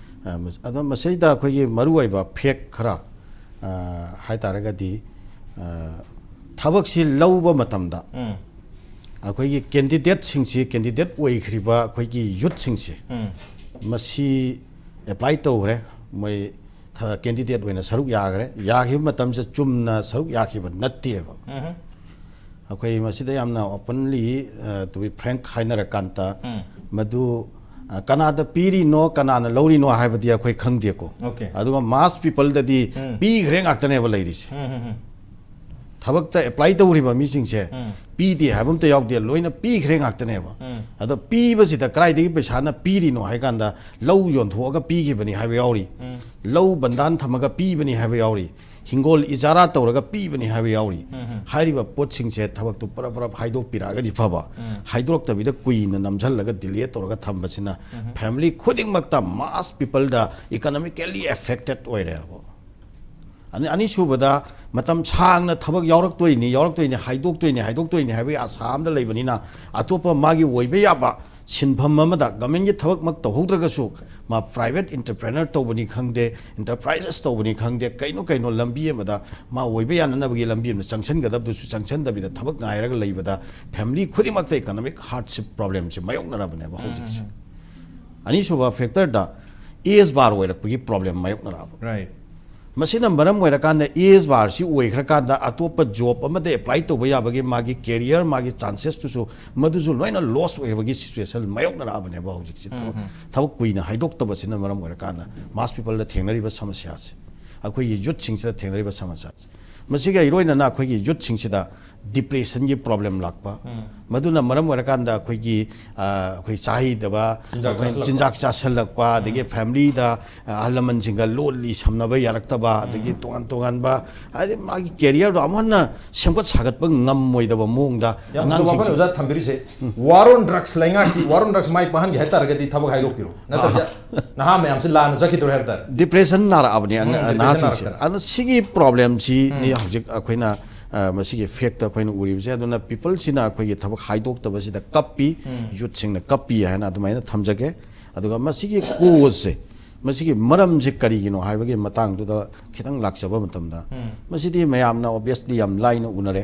ꯑ, ꯃꯁ-, ꯑꯗꯣ ꯃꯁꯤꯗ ꯑꯩꯈꯣꯏꯒꯤ ꯃꯔꯨꯑꯣꯏꯕ fact ꯈꯔ, ꯑ, ꯍꯥꯏ ꯇꯥꯔꯒꯗꯤ, ꯑ, ꯊꯕꯛꯁꯤ ꯂꯧꯕ ꯃꯇꯝꯗ ꯎꯝ꯫ ꯑꯩꯈꯣꯏꯒꯤ candidateꯁꯤꯡꯁꯤ, candidate ꯑꯣꯏꯈ꯭ꯔꯤꯕ ꯑꯩꯈꯣꯏꯒꯤ youthꯁꯤꯡꯁꯦ, ꯎꯝ꯫ ꯃꯁꯤ apply ꯇꯧꯈ꯭ꯔꯦ, ꯃꯣꯏ ꯊ-, candidate ꯑꯣꯏꯅ ꯁꯔꯨꯛ ꯌꯥꯈ꯭ꯔꯦ꯫ ꯌꯥꯈꯤꯕ ꯃꯇꯝꯁꯤꯗ ꯆꯨꯝꯅ ꯁꯔꯨꯛ ꯌꯥꯈꯤꯕ ꯅꯠꯇꯦꯕ꯫ ꯎꯝ꯫ ꯑꯩꯈꯣꯏ ꯃꯁꯤꯗ ꯌꯥꯝꯅ openly, ꯑ, to be frank ꯍꯥꯏꯅꯔꯀꯥꯟꯗ, ꯎꯝ꯫ ꯃꯗꯨ, ꯑ, ꯀꯅꯥꯗ ꯄꯤꯔꯤꯅꯣ, ꯀꯅꯥꯅ ꯂꯧꯔꯤꯅꯣ ꯍꯥꯏꯕꯗꯤ ꯑꯩꯈꯣꯏ ꯈꯪꯗꯦꯀꯣ꯫ Okay꯫ ꯑꯗꯨꯒ mass peopleꯗꯗꯤ ꯎꯝ꯫ ꯄꯤꯈ꯭ꯔꯦ ꯉꯥꯛꯇꯅꯦꯕ ꯂꯩꯔꯤꯁꯦ꯫ ꯎꯝ, ꯎꯝ, ꯎꯝ꯫ ꯊꯕꯛꯇ apply ꯇꯧꯔꯤꯕ ꯃꯤꯁꯤꯡꯁꯦ ꯎꯝ꯫ ꯄꯤꯗꯦ ꯍꯥꯏꯕ ꯑꯝꯇ ꯌꯥꯎꯗꯦ, ꯂꯣꯏꯅ ꯄꯤꯈ꯭ꯔꯦ ꯉꯥꯛꯇꯅꯦꯕ꯫ ꯎꯝ꯫ ꯑꯗꯣ ꯄꯤꯕꯁꯤꯗ ꯀꯗꯥꯏꯗꯒꯤ ꯄꯩꯁꯥꯅ ꯄꯤꯔꯤꯅꯣ ꯍꯥꯏ ꯀꯥꯟꯗ, ꯂꯧ ꯌꯣꯟꯊꯣꯛꯑꯒ ꯄꯤꯈꯤꯕꯅꯤ ꯍꯥꯏꯕ ꯌꯥꯎꯔꯤ, ꯎꯝ꯫ ꯂꯧ ꯕꯟꯗꯥꯟ ꯊꯝꯃꯒ ꯄꯤꯕꯅꯤ ꯍꯥꯏꯕ ꯌꯥꯎꯔꯤ, ꯍꯤꯡꯒꯣꯜ ꯏꯖꯥꯔꯥ ꯇꯧꯔꯒ ꯄꯤꯕꯅꯤ ꯍꯥꯏꯕ ꯌꯥꯎꯔꯤ꯫ ꯎꯝ, ꯎꯝ꯫ ꯍꯥꯏꯔꯤꯕ ꯄꯣꯠꯁꯤꯡꯁꯦ ꯊꯕꯛꯇꯨ ꯄꯔꯞ ꯄꯔꯞ ꯍꯥꯏꯗꯣꯛꯄꯤꯔꯛꯑꯒꯗꯤ ꯐꯕ, ꯎꯝ꯫ ꯍꯥꯏꯗꯣꯔꯛꯇꯕꯤꯗ ꯀꯨꯏꯅ ꯅꯝꯁꯤꯜꯂꯒ delay ꯇꯧꯔꯒ ꯊꯝꯕꯁꯤꯅ ꯎꯝ꯫ Family ꯈꯨꯗꯤꯡꯃꯛꯇ, mass peopleꯗ economically affected ꯑꯣꯏꯔꯦꯕ꯫ ꯑꯅꯤ-, ꯑꯅꯤꯁꯨꯕꯗ, ꯃꯇꯝ ꯁꯥꯡꯅ ꯊꯕꯛ ꯌꯥꯎꯔꯛꯇꯣꯏꯅꯤ, ꯌꯥꯎꯔꯛꯇꯣꯏꯅꯤ, ꯍꯥꯏꯗꯣꯛꯇꯣꯏꯅꯤ, ꯍꯥꯏꯗꯣꯛꯇꯣꯏꯅꯤ ꯍꯥꯏꯕꯒꯤ ꯑꯁꯥ ꯑꯃꯗ ꯂꯩꯕꯅꯤꯅ, ꯑꯇꯣꯞꯄ ꯃꯥꯒꯤ ꯑꯣꯏꯕ ꯌꯥꯕ ꯁꯤꯟꯐꯝ ꯑꯃꯗ, ꯒꯚꯔꯟꯃꯦꯟꯒꯤ ꯊꯕꯛꯃꯛ ꯇꯧꯍꯧꯗ꯭ꯔꯒꯁꯨ, ꯃꯥ ꯄ꯭ꯔꯥꯏꯚꯦꯠ ꯑꯦꯟꯇꯔꯄ꯭ꯔꯦꯅꯔ ꯇꯧꯕꯅꯤ ꯈꯪꯗꯦ, ꯑꯦꯟꯇꯔꯄ꯭ꯔꯥꯏꯖꯦꯁ ꯇꯧꯕꯅꯤ ꯈꯪꯗꯦ, ꯀꯩꯅꯣ ꯀꯩꯅꯣ ꯂꯝꯕꯤ ꯑꯃꯗ ꯃꯥ ꯑꯣꯏꯕ ꯌꯥꯅꯅꯕꯒꯤ ꯂꯝꯕꯤ ꯑꯃꯗ ꯆꯪꯁꯤꯟꯒꯗꯕꯗꯨꯁꯨ ꯆꯪꯁꯤꯟꯗꯕꯤꯗ ꯊꯕꯛ ꯉꯥꯏꯔꯒ ꯂꯩꯕꯗ ꯐꯦꯃꯤꯂꯤ ꯈꯨꯗꯤꯡꯃꯛꯇ ꯏꯀꯣꯅꯣꯃꯤꯛ ꯍꯥꯔꯗꯁꯤꯞ ꯄ꯭ꯔꯣꯕ꯭ꯂꯦꯝꯁꯦ ꯃꯥꯌꯣꯛꯅꯔꯕꯅꯦꯕ ꯍꯧꯖꯤꯛꯁꯦ꯫ ꯑꯅꯤꯁꯨꯕ ꯐꯦꯛꯇꯔꯗ ꯑꯦꯖ ꯕꯥꯔ ꯑꯣꯏꯔꯛꯄꯒꯤ ꯄ꯭ꯔꯣꯕ꯭ꯂꯦꯝ ꯃꯥꯌꯣꯛꯅꯔꯛꯑꯕ꯫ ꯔꯥꯏꯠ꯫ ꯃꯁꯤꯅ ꯃꯔꯝ ꯑꯣꯏꯔꯀꯥꯟꯗ ꯑꯦꯖ ꯕꯥꯔꯁꯤ ꯑꯣꯏꯈ꯭ꯔꯀꯥꯟꯗ ꯑꯇꯣꯞꯄ ꯖꯣꯕ ꯑꯃꯗ ꯑꯦꯄ꯭ꯂꯥꯏ ꯇꯧꯕ ꯌꯥꯕꯒꯤ ꯃꯥꯒꯤ ꯀꯦꯔꯤꯌꯔ, ꯃꯥꯒꯤ ꯆꯥꯟꯁꯦꯁꯇꯨꯁꯨ ꯃꯗꯨꯁꯨ ꯂꯣꯏꯅ ꯂꯣꯁ ꯑꯣꯏꯕꯒꯤ ꯁꯤꯆꯨꯋꯦꯁꯟ ꯃꯥꯌꯣꯛꯅꯔꯛꯑꯕꯅꯦꯕ ꯍꯧꯖꯤꯛꯁꯦ꯫ ꯊꯕꯛ ꯊꯕꯛ ꯀꯨꯏꯅ ꯍꯥꯏꯗꯣꯛꯇꯕꯁꯤꯅ ꯃꯔꯝ ꯑꯣꯏꯔꯀꯥꯟꯗ ꯃꯥꯁ ꯄꯤꯄꯜꯗ ꯊꯦꯡꯅꯔꯤꯕ ꯁꯃꯁ꯭ꯌꯥꯁꯦ, ꯑꯩꯈꯣꯏꯒꯤ ꯌꯨꯠꯁꯤꯡꯁꯤꯗ ꯊꯦꯡꯅꯔꯤꯕ ꯁꯃꯁ꯭ꯌꯥꯁꯦ꯫ ꯃꯁꯤꯒ ꯏꯔꯣꯏꯅꯅ ꯑꯩꯈꯣꯏꯒꯤ ꯌꯨꯠꯁꯤꯡꯁꯤꯗ ꯗꯤꯄ꯭ꯔꯦꯁꯟꯒꯤ ꯄ꯭ꯔꯣꯕ꯭ꯂꯦꯝ ꯂꯥꯛꯄ, ꯃꯗꯨꯅ ꯃꯔꯝ ꯑꯣꯏꯔꯀꯥꯟꯗ ꯑꯩꯈꯣꯏꯒꯤ, ꯑ, ꯑꯩꯈꯣꯏ ꯆꯥꯍꯩꯗꯕ, ꯆꯤꯟꯖꯥꯛ ꯑꯩꯈꯣꯏ ꯆꯥꯁꯤꯜꯂꯛꯄ꯫ ꯆꯤꯟꯖꯥꯛ ꯆꯥꯁꯤꯜꯂꯛꯄ, ꯑꯗꯒꯤ ꯐꯦꯃꯤꯂꯤꯗ, ꯑ, ꯑꯍꯜ ꯂꯃꯟꯁꯤꯡꯒ ꯂꯣꯜꯂꯤ ꯁꯝꯅꯕ ꯌꯥꯔꯛꯇꯕ, ꯑꯗꯒꯤ ꯇꯣꯉꯥꯟ ꯇꯣꯉꯥꯟꯕ, ꯍꯥꯏꯗꯤ ꯃꯥꯒꯤ ꯀꯦꯔꯤꯌꯔꯗꯣ ꯑꯃꯨꯛ ꯍꯟꯅ ꯁꯦꯝꯒꯠ ꯁꯥꯒꯠꯄ ꯉꯝꯃꯣꯏꯗꯕ ꯃꯑꯣꯡꯗ ꯌꯥꯝ ꯐꯖꯕ ꯋꯥꯐꯝꯅꯦ ꯑꯉꯥꯡꯁꯤꯡꯁꯦ ꯑꯣꯖꯥ ꯊꯝꯕꯤꯔꯤꯁꯦ꯫ ꯋꯥꯔ ꯑꯣꯟ ꯗ꯭ꯔꯛꯁ ꯂꯩꯉꯥꯛꯀꯤ ꯋꯥꯔ ꯑꯣꯟ ꯗ꯭ꯔꯛꯁ ꯃꯥꯏ ꯄꯥꯛꯍꯟꯒꯦ ꯍꯥꯏꯇꯥꯔꯒꯗꯤ ꯊꯕꯛ ꯍꯥꯏꯗꯣꯛꯄꯤꯔꯣ, ꯅꯠꯇ꯭ꯔꯗꯤ ꯅꯍꯥ ꯃꯌꯥꯝꯁꯦ ꯂꯥꯟꯅ ꯆꯠꯈꯤꯗꯧꯔꯦ ꯍꯥꯏꯕ ꯇꯥꯔꯦ꯫ ꯗꯤꯄ꯭ꯔꯦꯁꯟ ꯅꯥꯔꯛꯑꯕꯅꯦ ꯑꯉ- ꯎꯝ, ꯗꯤꯄ꯭ꯔꯦꯁꯟ ꯅꯍꯥꯁꯤꯡꯁꯦ꯫ ꯅꯥꯔꯛꯇꯅ꯫ ꯑꯗꯨꯅ ꯁꯤꯒꯤ ꯄ꯭ꯔꯣꯕ꯭ꯂꯦꯝꯁꯤꯅꯤ ꯍꯧꯖꯤꯛ ꯑꯩꯈꯣꯏꯅ, ꯑ, ꯃꯁꯤꯒꯤ ꯐꯦꯛꯇ ꯑꯩꯈꯣꯏꯅ ꯎꯔꯤꯕꯁꯦ꯫ ꯑꯗꯨꯅ ꯄꯤꯄꯜꯁꯤꯅ ꯑꯩꯈꯣꯏꯒꯤ ꯊꯕꯛ ꯍꯥꯏꯗꯣꯛꯇꯕꯁꯤꯗ ꯀꯞꯄꯤ, ꯌꯨꯠꯁꯤꯡꯅ ꯀꯞꯄꯤ ꯍꯥꯏꯅ ꯑꯗꯨꯃꯥꯏꯅ ꯊꯝꯖꯒꯦ꯫ ꯑꯗꯨꯒ ꯃꯁꯤꯒꯤ ꯀꯣꯖꯁꯦ, ꯃꯁꯤꯒꯤ ꯃꯔꯝꯁꯦ ꯀꯔꯤꯒꯤꯅꯣ ꯍꯥꯏꯕꯒꯤ ꯃꯇꯥꯡꯗꯨꯗ ꯈꯤꯇꯪ ꯂꯥꯛꯆꯕ ꯃꯇꯝꯗ, ꯃꯁꯤꯗꯤ ꯃꯌꯥꯝꯅ ꯑꯣꯕꯤꯌꯁꯂꯤ ꯌꯥꯝ ꯂꯥꯏꯅ ꯎꯅꯔꯦ꯫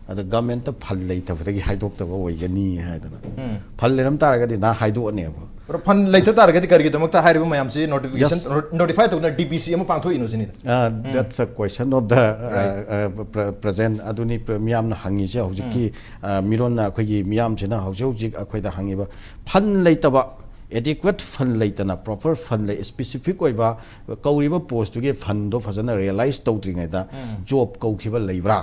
ꯑꯗ ꯒꯃꯦꯟꯠꯇ ꯐꯟ ꯂꯩꯇꯕꯗꯒꯤ ꯍꯥꯏꯗꯣꯛꯇꯕ ꯑꯣꯏꯒꯅꯤ ꯍꯥꯏꯗꯅ꯫ ꯐꯟ ꯂꯩꯔꯝ ꯇꯥꯔꯒꯗꯤ ꯅꯍꯥꯟ ꯍꯥꯏꯗꯣꯛꯑꯅꯦꯕ꯫ ꯐꯟ ꯂꯩꯇ ꯇꯥꯔꯒꯗꯤ ꯀꯔꯤꯒꯤꯗꯃꯛꯇ ꯍꯥꯏꯔꯤꯕ ꯃꯌꯥꯝꯁꯤ ꯅꯣꯇꯤꯐꯤꯀꯦꯁꯟ Yes. ꯅꯣꯇꯤꯐꯥꯏ ꯇꯧꯗꯨꯅ ꯗꯤ ꯕꯤ ꯁꯤ ꯑꯃ ꯄꯥꯡꯊꯣꯛꯏꯅꯣ ꯁꯤꯅꯤꯗ? Uh, that's a question of the, uh, uh, pre- present. ꯑꯗꯨꯅꯤ ꯄ꯭ꯔ- ꯃꯤꯌꯥꯝꯅ ꯍꯪꯉꯤꯁꯦ ꯍꯧꯖꯤꯛꯀꯤ, ꯑ, ꯃꯤꯔꯣꯟꯅ ꯑꯩꯈꯣꯏꯒꯤ ꯃꯤꯌꯥꯝꯁꯤꯅ ꯍꯧꯖꯤꯛ ꯍꯧꯖꯤꯛ ꯑꯩꯈꯣꯏꯗ ꯍꯪꯉꯤꯕ ꯐꯟ ꯂꯩꯇꯕ, ꯑꯦꯗꯤꯀ꯭ꯋꯦꯠ ꯐꯟ ꯂꯩꯇꯅ, ꯄ꯭ꯔꯣꯄꯔ ꯐꯟ ꯂꯩ, ꯁ꯭ꯄꯦꯁꯤꯐꯤꯛ ꯑꯣꯏꯕ ꯀꯧꯔꯤꯕ ꯄꯣꯁꯇꯨꯒꯤ ꯐꯟꯗꯣ ꯐꯖꯅ ꯔꯤꯌꯦꯂꯥꯏꯁ ꯇꯧꯗ꯭ꯔꯤꯉꯩꯗ ꯖꯣꯕ ꯀꯧꯈꯤꯕ ꯂꯩꯕ꯭ꯔꯥ?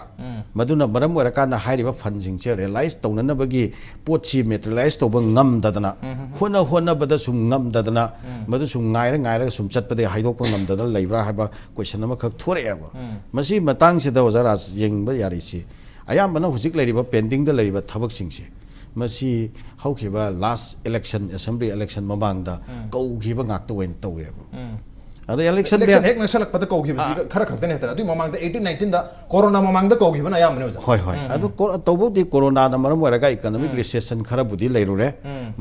ꯃꯗꯨꯅ ꯃꯔꯝ ꯑꯣꯏꯔꯀꯥꯟꯗ ꯍꯥꯏꯔꯤꯕ ꯐꯟꯁꯤꯡꯁꯦ ꯔꯤꯌꯦꯂꯥꯏꯁ ꯇꯧꯅꯅꯕꯒꯤ ꯄꯣꯠꯁꯤ ꯃꯦꯇꯔꯤꯌꯦꯂꯥꯏꯁ ꯇꯧꯕ ꯉꯝꯗꯗꯅ, ꯍꯣꯠꯅ ꯍꯣꯠꯅꯕꯗ ꯁꯨꯝ ꯉꯝꯗꯗꯅ, ꯃꯗꯨ ꯁꯨꯝ ꯉꯥꯏꯔ ꯉꯥꯏꯔꯒ ꯁꯨꯝ ꯆꯠꯄꯗꯒꯤ ꯍꯥꯏꯗꯣꯛꯄ ꯉꯝꯗꯗꯅ ꯂꯩꯕ꯭ꯔꯥ ꯍꯥꯏꯕ ꯀꯣꯏꯁꯟ ꯑꯃꯈꯛ ꯊꯣꯔꯛꯑꯦꯕ꯫ ꯃꯁꯤꯒꯤ ꯃꯇꯥꯡꯁꯤꯗ ꯑꯣꯖꯥ ꯔꯥꯖ ꯌꯦꯡꯕ ꯌꯥꯔꯤꯁꯤ, ꯑꯌꯥꯝꯕꯅ ꯍꯧꯖꯤꯛ ꯂꯩꯔꯤꯕ ꯄꯦꯟꯗꯤꯡꯗ ꯂꯩꯔꯤꯕ ꯊꯕꯛꯁꯤꯡꯁꯦ, ꯃꯁꯤ ꯍꯧꯈꯤꯕ ꯂꯥꯁ ꯏꯂꯦꯛꯁꯟ, ꯑꯦꯁꯦꯝꯕ꯭ꯂꯤ ꯏꯂꯦꯛꯁꯟ ꯃꯃꯥꯡꯗ ꯀꯧꯈꯤꯕ ꯉꯥꯛꯇ ꯑꯣꯏꯅ ꯇꯧꯋꯦꯕ꯫ ꯑꯗꯣ election election ꯍꯦꯛ ꯅꯛꯁꯜꯂꯛꯄꯗ ꯀꯧꯈꯤꯕꯁꯤꯗꯤ ꯈꯔ ꯈꯛꯇꯅꯦ ꯍꯥꯏꯇꯥꯔꯦ꯫ ꯑꯗꯨꯒꯤ ꯃꯃꯥꯡꯗ eighteen nineteenꯗ corona ꯃꯃꯥꯡꯗ ꯀꯧꯈꯤꯕꯅ ꯑꯌꯥꯝꯕꯅꯦ ꯑꯣꯖꯥ꯫ ꯍꯣꯏ ꯍꯣꯏ ꯑꯗꯨ ꯀꯣ- ꯇꯧꯕꯕꯨꯗꯤ coronaꯅ ꯃꯔꯝ ꯑꯣꯏꯔꯒ economic recession ꯈꯔꯕꯨꯗꯤ ꯂꯩꯔꯨꯔꯦ꯫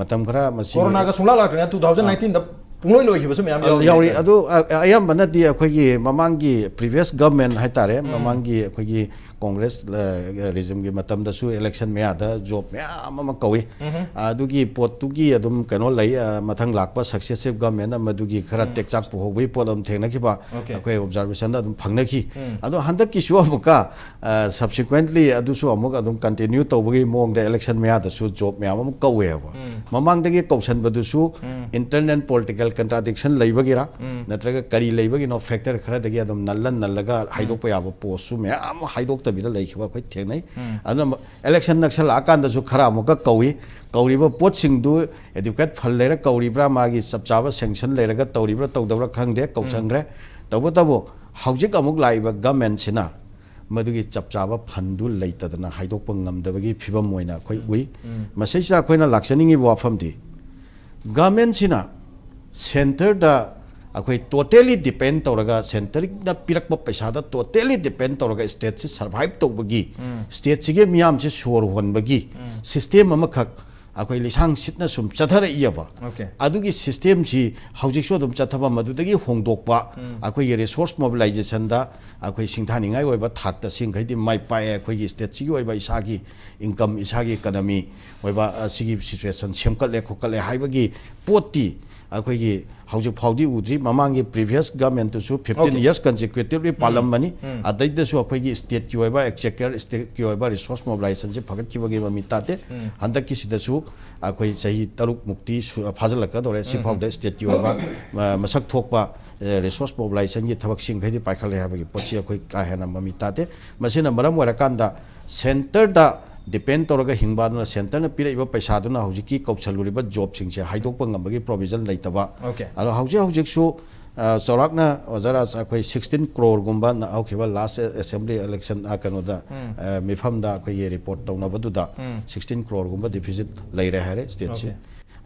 ꯃꯇꯝ ꯈꯔ ꯃꯁꯤ coronaꯒ ꯁꯨꯡꯂꯥꯛ ꯂꯥꯛꯇ꯭ꯔꯤꯉꯩ two thousand nineteenꯗ ꯄꯨꯡꯂꯣꯏ ꯂꯣꯏꯈꯤꯕꯁꯨ ꯃꯌꯥꯝ ꯌꯥꯎꯔꯤ ꯌꯥꯎꯔꯤ꯫ ꯍꯥꯏꯇꯥꯔꯦ꯫ ꯑꯗꯨ ꯑ- ꯑꯌꯥꯝꯕꯅꯗꯤ ꯑꯩꯈꯣꯏꯒꯤ ꯃꯃꯥꯡꯒꯤ previous government ꯍꯥꯏꯇꯥꯔꯦ, ꯃꯃꯥꯡꯒꯤ ꯑꯩꯈꯣꯏꯒꯤ Congress regimeꯒꯤ ꯃꯇꯝꯗꯁꯨ election ꯃꯌꯥꯗ job ꯃꯌꯥꯝ ꯑꯃ ꯀꯧꯏ꯫ ꯑꯗꯨꯒꯤ ꯄꯣꯠꯇꯨꯒꯤ ꯑꯗꯨꯝ ꯀꯩꯅꯣ ꯂꯩ꯫ ꯑ, ꯃꯊꯪ ꯂꯥꯛꯄ successive governmentꯅ ꯃꯗꯨꯒꯤ ꯈꯔ ꯇꯦꯛꯆꯥꯛ ꯄꯨꯍꯧꯕꯒꯤ ꯄꯣꯠ ꯑꯗꯨꯝ ꯊꯦꯡꯅꯈꯤꯕ Okay. ꯑꯩꯈꯣꯏ observationꯗ ꯑꯗꯨꯝ ꯐꯪꯅꯈꯤ꯫ ꯑꯗꯣ ꯍꯟꯗꯛꯀꯤꯁꯨ ꯑꯃꯨꯛꯀ ꯑ, subsequently ꯑꯗꯨꯁꯨ ꯑꯃꯨꯛ ꯑꯗꯨꯝ continue ꯇꯧꯕꯒꯤ ꯃꯑꯣꯡꯗ election ꯃꯌꯥꯗꯁꯨ job ꯃꯌꯥꯝ ꯑꯃ ꯀꯧꯋꯦꯕ꯫ ꯃꯃꯥꯡꯗꯒꯤ ꯀꯧꯁꯟꯕꯗꯨꯁꯨ internal political contradiction ꯂꯩꯕꯒꯤꯔ ꯅꯠꯇ꯭ꯔꯒ ꯀꯔꯤ ꯂꯩꯕꯒꯤꯅꯣ, factor ꯈꯔꯗꯒꯤ ꯑꯗꯨꯝ ꯅꯜꯂ ꯅꯜꯂꯒ ꯍꯥꯏꯗꯣꯛꯄ ꯌꯥꯕ postꯁꯨ ꯃꯌꯥꯝ ꯑꯃ ꯍꯥꯏꯗꯣꯛꯇꯕꯤꯗ ꯂꯩꯈꯤꯕ ꯑꯩꯈꯣꯏ ꯊꯦꯡꯅꯩ꯫ ꯑꯗꯨꯅ election ꯅꯛꯁꯜꯂꯛꯑꯀꯥꯟꯗꯁꯨ ꯈꯔ ꯑꯃꯨꯛꯀ ꯀꯧꯏ꯫ ꯀꯧꯔꯤꯕ ꯄꯣꯠꯁꯤꯡꯗꯨ adequate fund ꯂꯩꯔ ꯀꯧꯔꯤꯕ꯭ꯔꯥ, ꯃꯥꯒꯤ ꯆꯞ ꯆꯥꯕ sanction ꯂꯩꯔꯒ ꯇꯧꯔꯤꯕ꯭ꯔꯥ ꯇꯧꯗꯕ꯭ꯔꯥ ꯈꯪꯗꯦ, ꯀꯧꯁꯟꯈ꯭ꯔꯦ꯫ ꯇꯧꯕꯇꯕꯨ ꯍꯧꯖꯤꯛ ꯑꯃꯨꯛ ꯂꯥꯛꯏꯕ governmentꯁꯤꯅ ꯃꯗꯨꯒꯤ ꯆꯞ ꯆꯥꯕ fundꯗꯨ ꯂꯩꯇꯗꯅ ꯍꯥꯏꯗꯣꯛꯄ ꯉꯝꯗꯕꯒꯤ ꯐꯤꯕꯝ ꯑꯣꯏꯅ ꯑꯩꯈꯣꯏ ꯎꯏ꯫ ꯃꯁꯤꯁꯤꯗ ꯑꯩꯈꯣꯏꯅ ꯂꯥꯛꯆꯅꯤꯡꯉꯤꯕ ꯋꯥꯐꯝꯗꯤ, governmentꯁꯤꯅ centreꯗ ꯑꯩꯈꯣꯏ totally depend ꯇꯧꯔꯒ, centreꯅ ꯄꯤꯔꯛꯄ ꯄꯩꯁꯥꯗ totally depend ꯇꯧꯔꯒ stateꯁꯤ survive ꯇꯧꯕꯒꯤ, stateꯁꯤꯒꯤ ꯃꯤꯌꯥꯝꯁꯤ ꯁꯣꯔ ꯍꯣꯟꯕꯒꯤ system ꯑꯃꯈꯛ ꯑꯩꯈꯣꯏ ꯂꯤꯁꯥꯡ ꯁꯤꯠꯅ ꯁꯨꯝ ꯆꯠꯊꯔꯛꯏꯑꯕ꯫ Okay. ꯑꯗꯨꯒꯤ systemꯁꯤ ꯍꯧꯖꯤꯛꯁꯨ ꯑꯗꯨꯝ ꯆꯠꯊꯕ, ꯃꯗꯨꯗꯒꯤ ꯍꯣꯡꯗꯣꯛꯄ, ꯑꯩꯈꯣꯏꯒꯤ resource mobilizationꯗ ꯑꯩꯈꯣꯏ ꯁꯤꯡꯊꯥꯅꯤꯡꯉꯥꯏ ꯑꯣꯏꯕ ꯊꯥꯛꯇ ꯁꯤꯡꯈꯩꯗꯤ ꯃꯥꯏ ꯄꯥꯛꯑꯦ꯫ ꯑꯩꯈꯣꯏꯒꯤ stateꯁꯤꯒꯤ ꯑꯣꯏꯕ ꯏꯁꯥꯒꯤ income, ꯏꯁꯥꯒꯤ economy ꯑꯣꯏꯕ ꯑꯁꯤꯒꯤ situation ꯁꯦꯝꯒꯠꯂꯦ ꯈꯣꯠꯀꯠꯂꯦ ꯍꯥꯏꯕꯒꯤ ꯄꯣꯠꯇꯤ ꯑꯩꯈꯣꯏꯒꯤ ꯍꯧꯖꯤꯛ ꯐꯥꯎꯗꯤ ꯎꯗ꯭ꯔꯤ꯫ ꯃꯃꯥꯡꯒꯤ previous governmentꯇꯨꯁꯨ fifteen Okay. years consecutively ꯄꯥꯜꯂꯝꯕꯅꯤ꯫ ꯑꯗꯩꯗꯁꯨ ꯑꯩꯈꯣꯏꯒꯤ stateꯀꯤ ꯑꯣꯏꯕ exchequer, stateꯀꯤ ꯑꯣꯏꯕ resource mobilizationꯁꯦ ꯐꯒꯠꯈꯤꯕꯒꯤ ꯃꯃꯤ ꯇꯥꯗꯦ꯫ ꯍꯟꯗꯛꯀꯤꯁꯤꯗꯁꯨ ꯑꯩꯈꯣꯏ ꯆꯍꯤ ꯇꯔꯨꯛ ꯃꯨꯛꯇꯤ ꯁꯨ- ꯐꯥꯖꯤꯜꯂꯛꯀꯗꯧꯔꯦ꯫ ꯁꯤꯐꯥꯎꯗ stateꯀꯤ ꯑꯣꯏꯕ ꯑ, ꯃꯁꯛ ꯊꯣꯛꯄ resource mobilizationꯒꯤ ꯊꯕꯛꯁꯤꯡꯈꯩꯗꯤ ꯄꯥꯏꯈꯠꯂꯦ ꯍꯥꯏꯕꯒꯤ ꯄꯣꯠꯁꯤ ꯑꯩꯈꯣꯏ ꯀꯥ ꯍꯦꯟꯅ ꯃꯃꯤ ꯇꯥꯗꯦ꯫ ꯃꯁꯤꯅ ꯃꯔꯝ ꯑꯣꯏꯔꯀꯥꯟꯗ centreꯗ depend ꯇꯧꯔꯒ ꯍꯤꯡꯕ ꯑꯗꯨꯅ centreꯅ ꯄꯤꯔꯛꯏꯕ ꯄꯩꯁꯥꯗꯨꯅ ꯍꯧꯖꯤꯛꯀꯤ ꯀꯧꯁꯜꯂꯨꯔꯤꯕ jobꯁꯤꯡꯁꯦ ꯍꯥꯏꯗꯣꯛꯄ ꯉꯝꯕꯒꯤ provision ꯂꯩꯇꯕ꯫ Okay. ꯑꯗꯣ ꯍꯧꯖꯤꯛ ꯍꯧꯖꯤꯛꯁꯨ ꯑ, ꯆꯥꯎꯔꯥꯛꯅ ꯑꯣꯖꯥ ꯔꯥꯖ, ꯑꯩꯈꯣꯏ sixteen crore ꯒꯨꯝꯕ ꯅ-, ꯍꯧꯈꯤꯕ last assembly election, ꯑ, ꯀꯩꯅꯣꯗ, ꯑ, ꯃꯤꯐꯝꯗ ꯑꯩꯈꯣꯏꯒꯤ report ꯇꯧꯅꯕꯗꯨꯗ sixteen crore ꯒꯨꯝꯕ deficit ꯂꯩꯔꯦ ꯍꯥꯏꯔꯦ stateꯁꯤ꯫ Okay.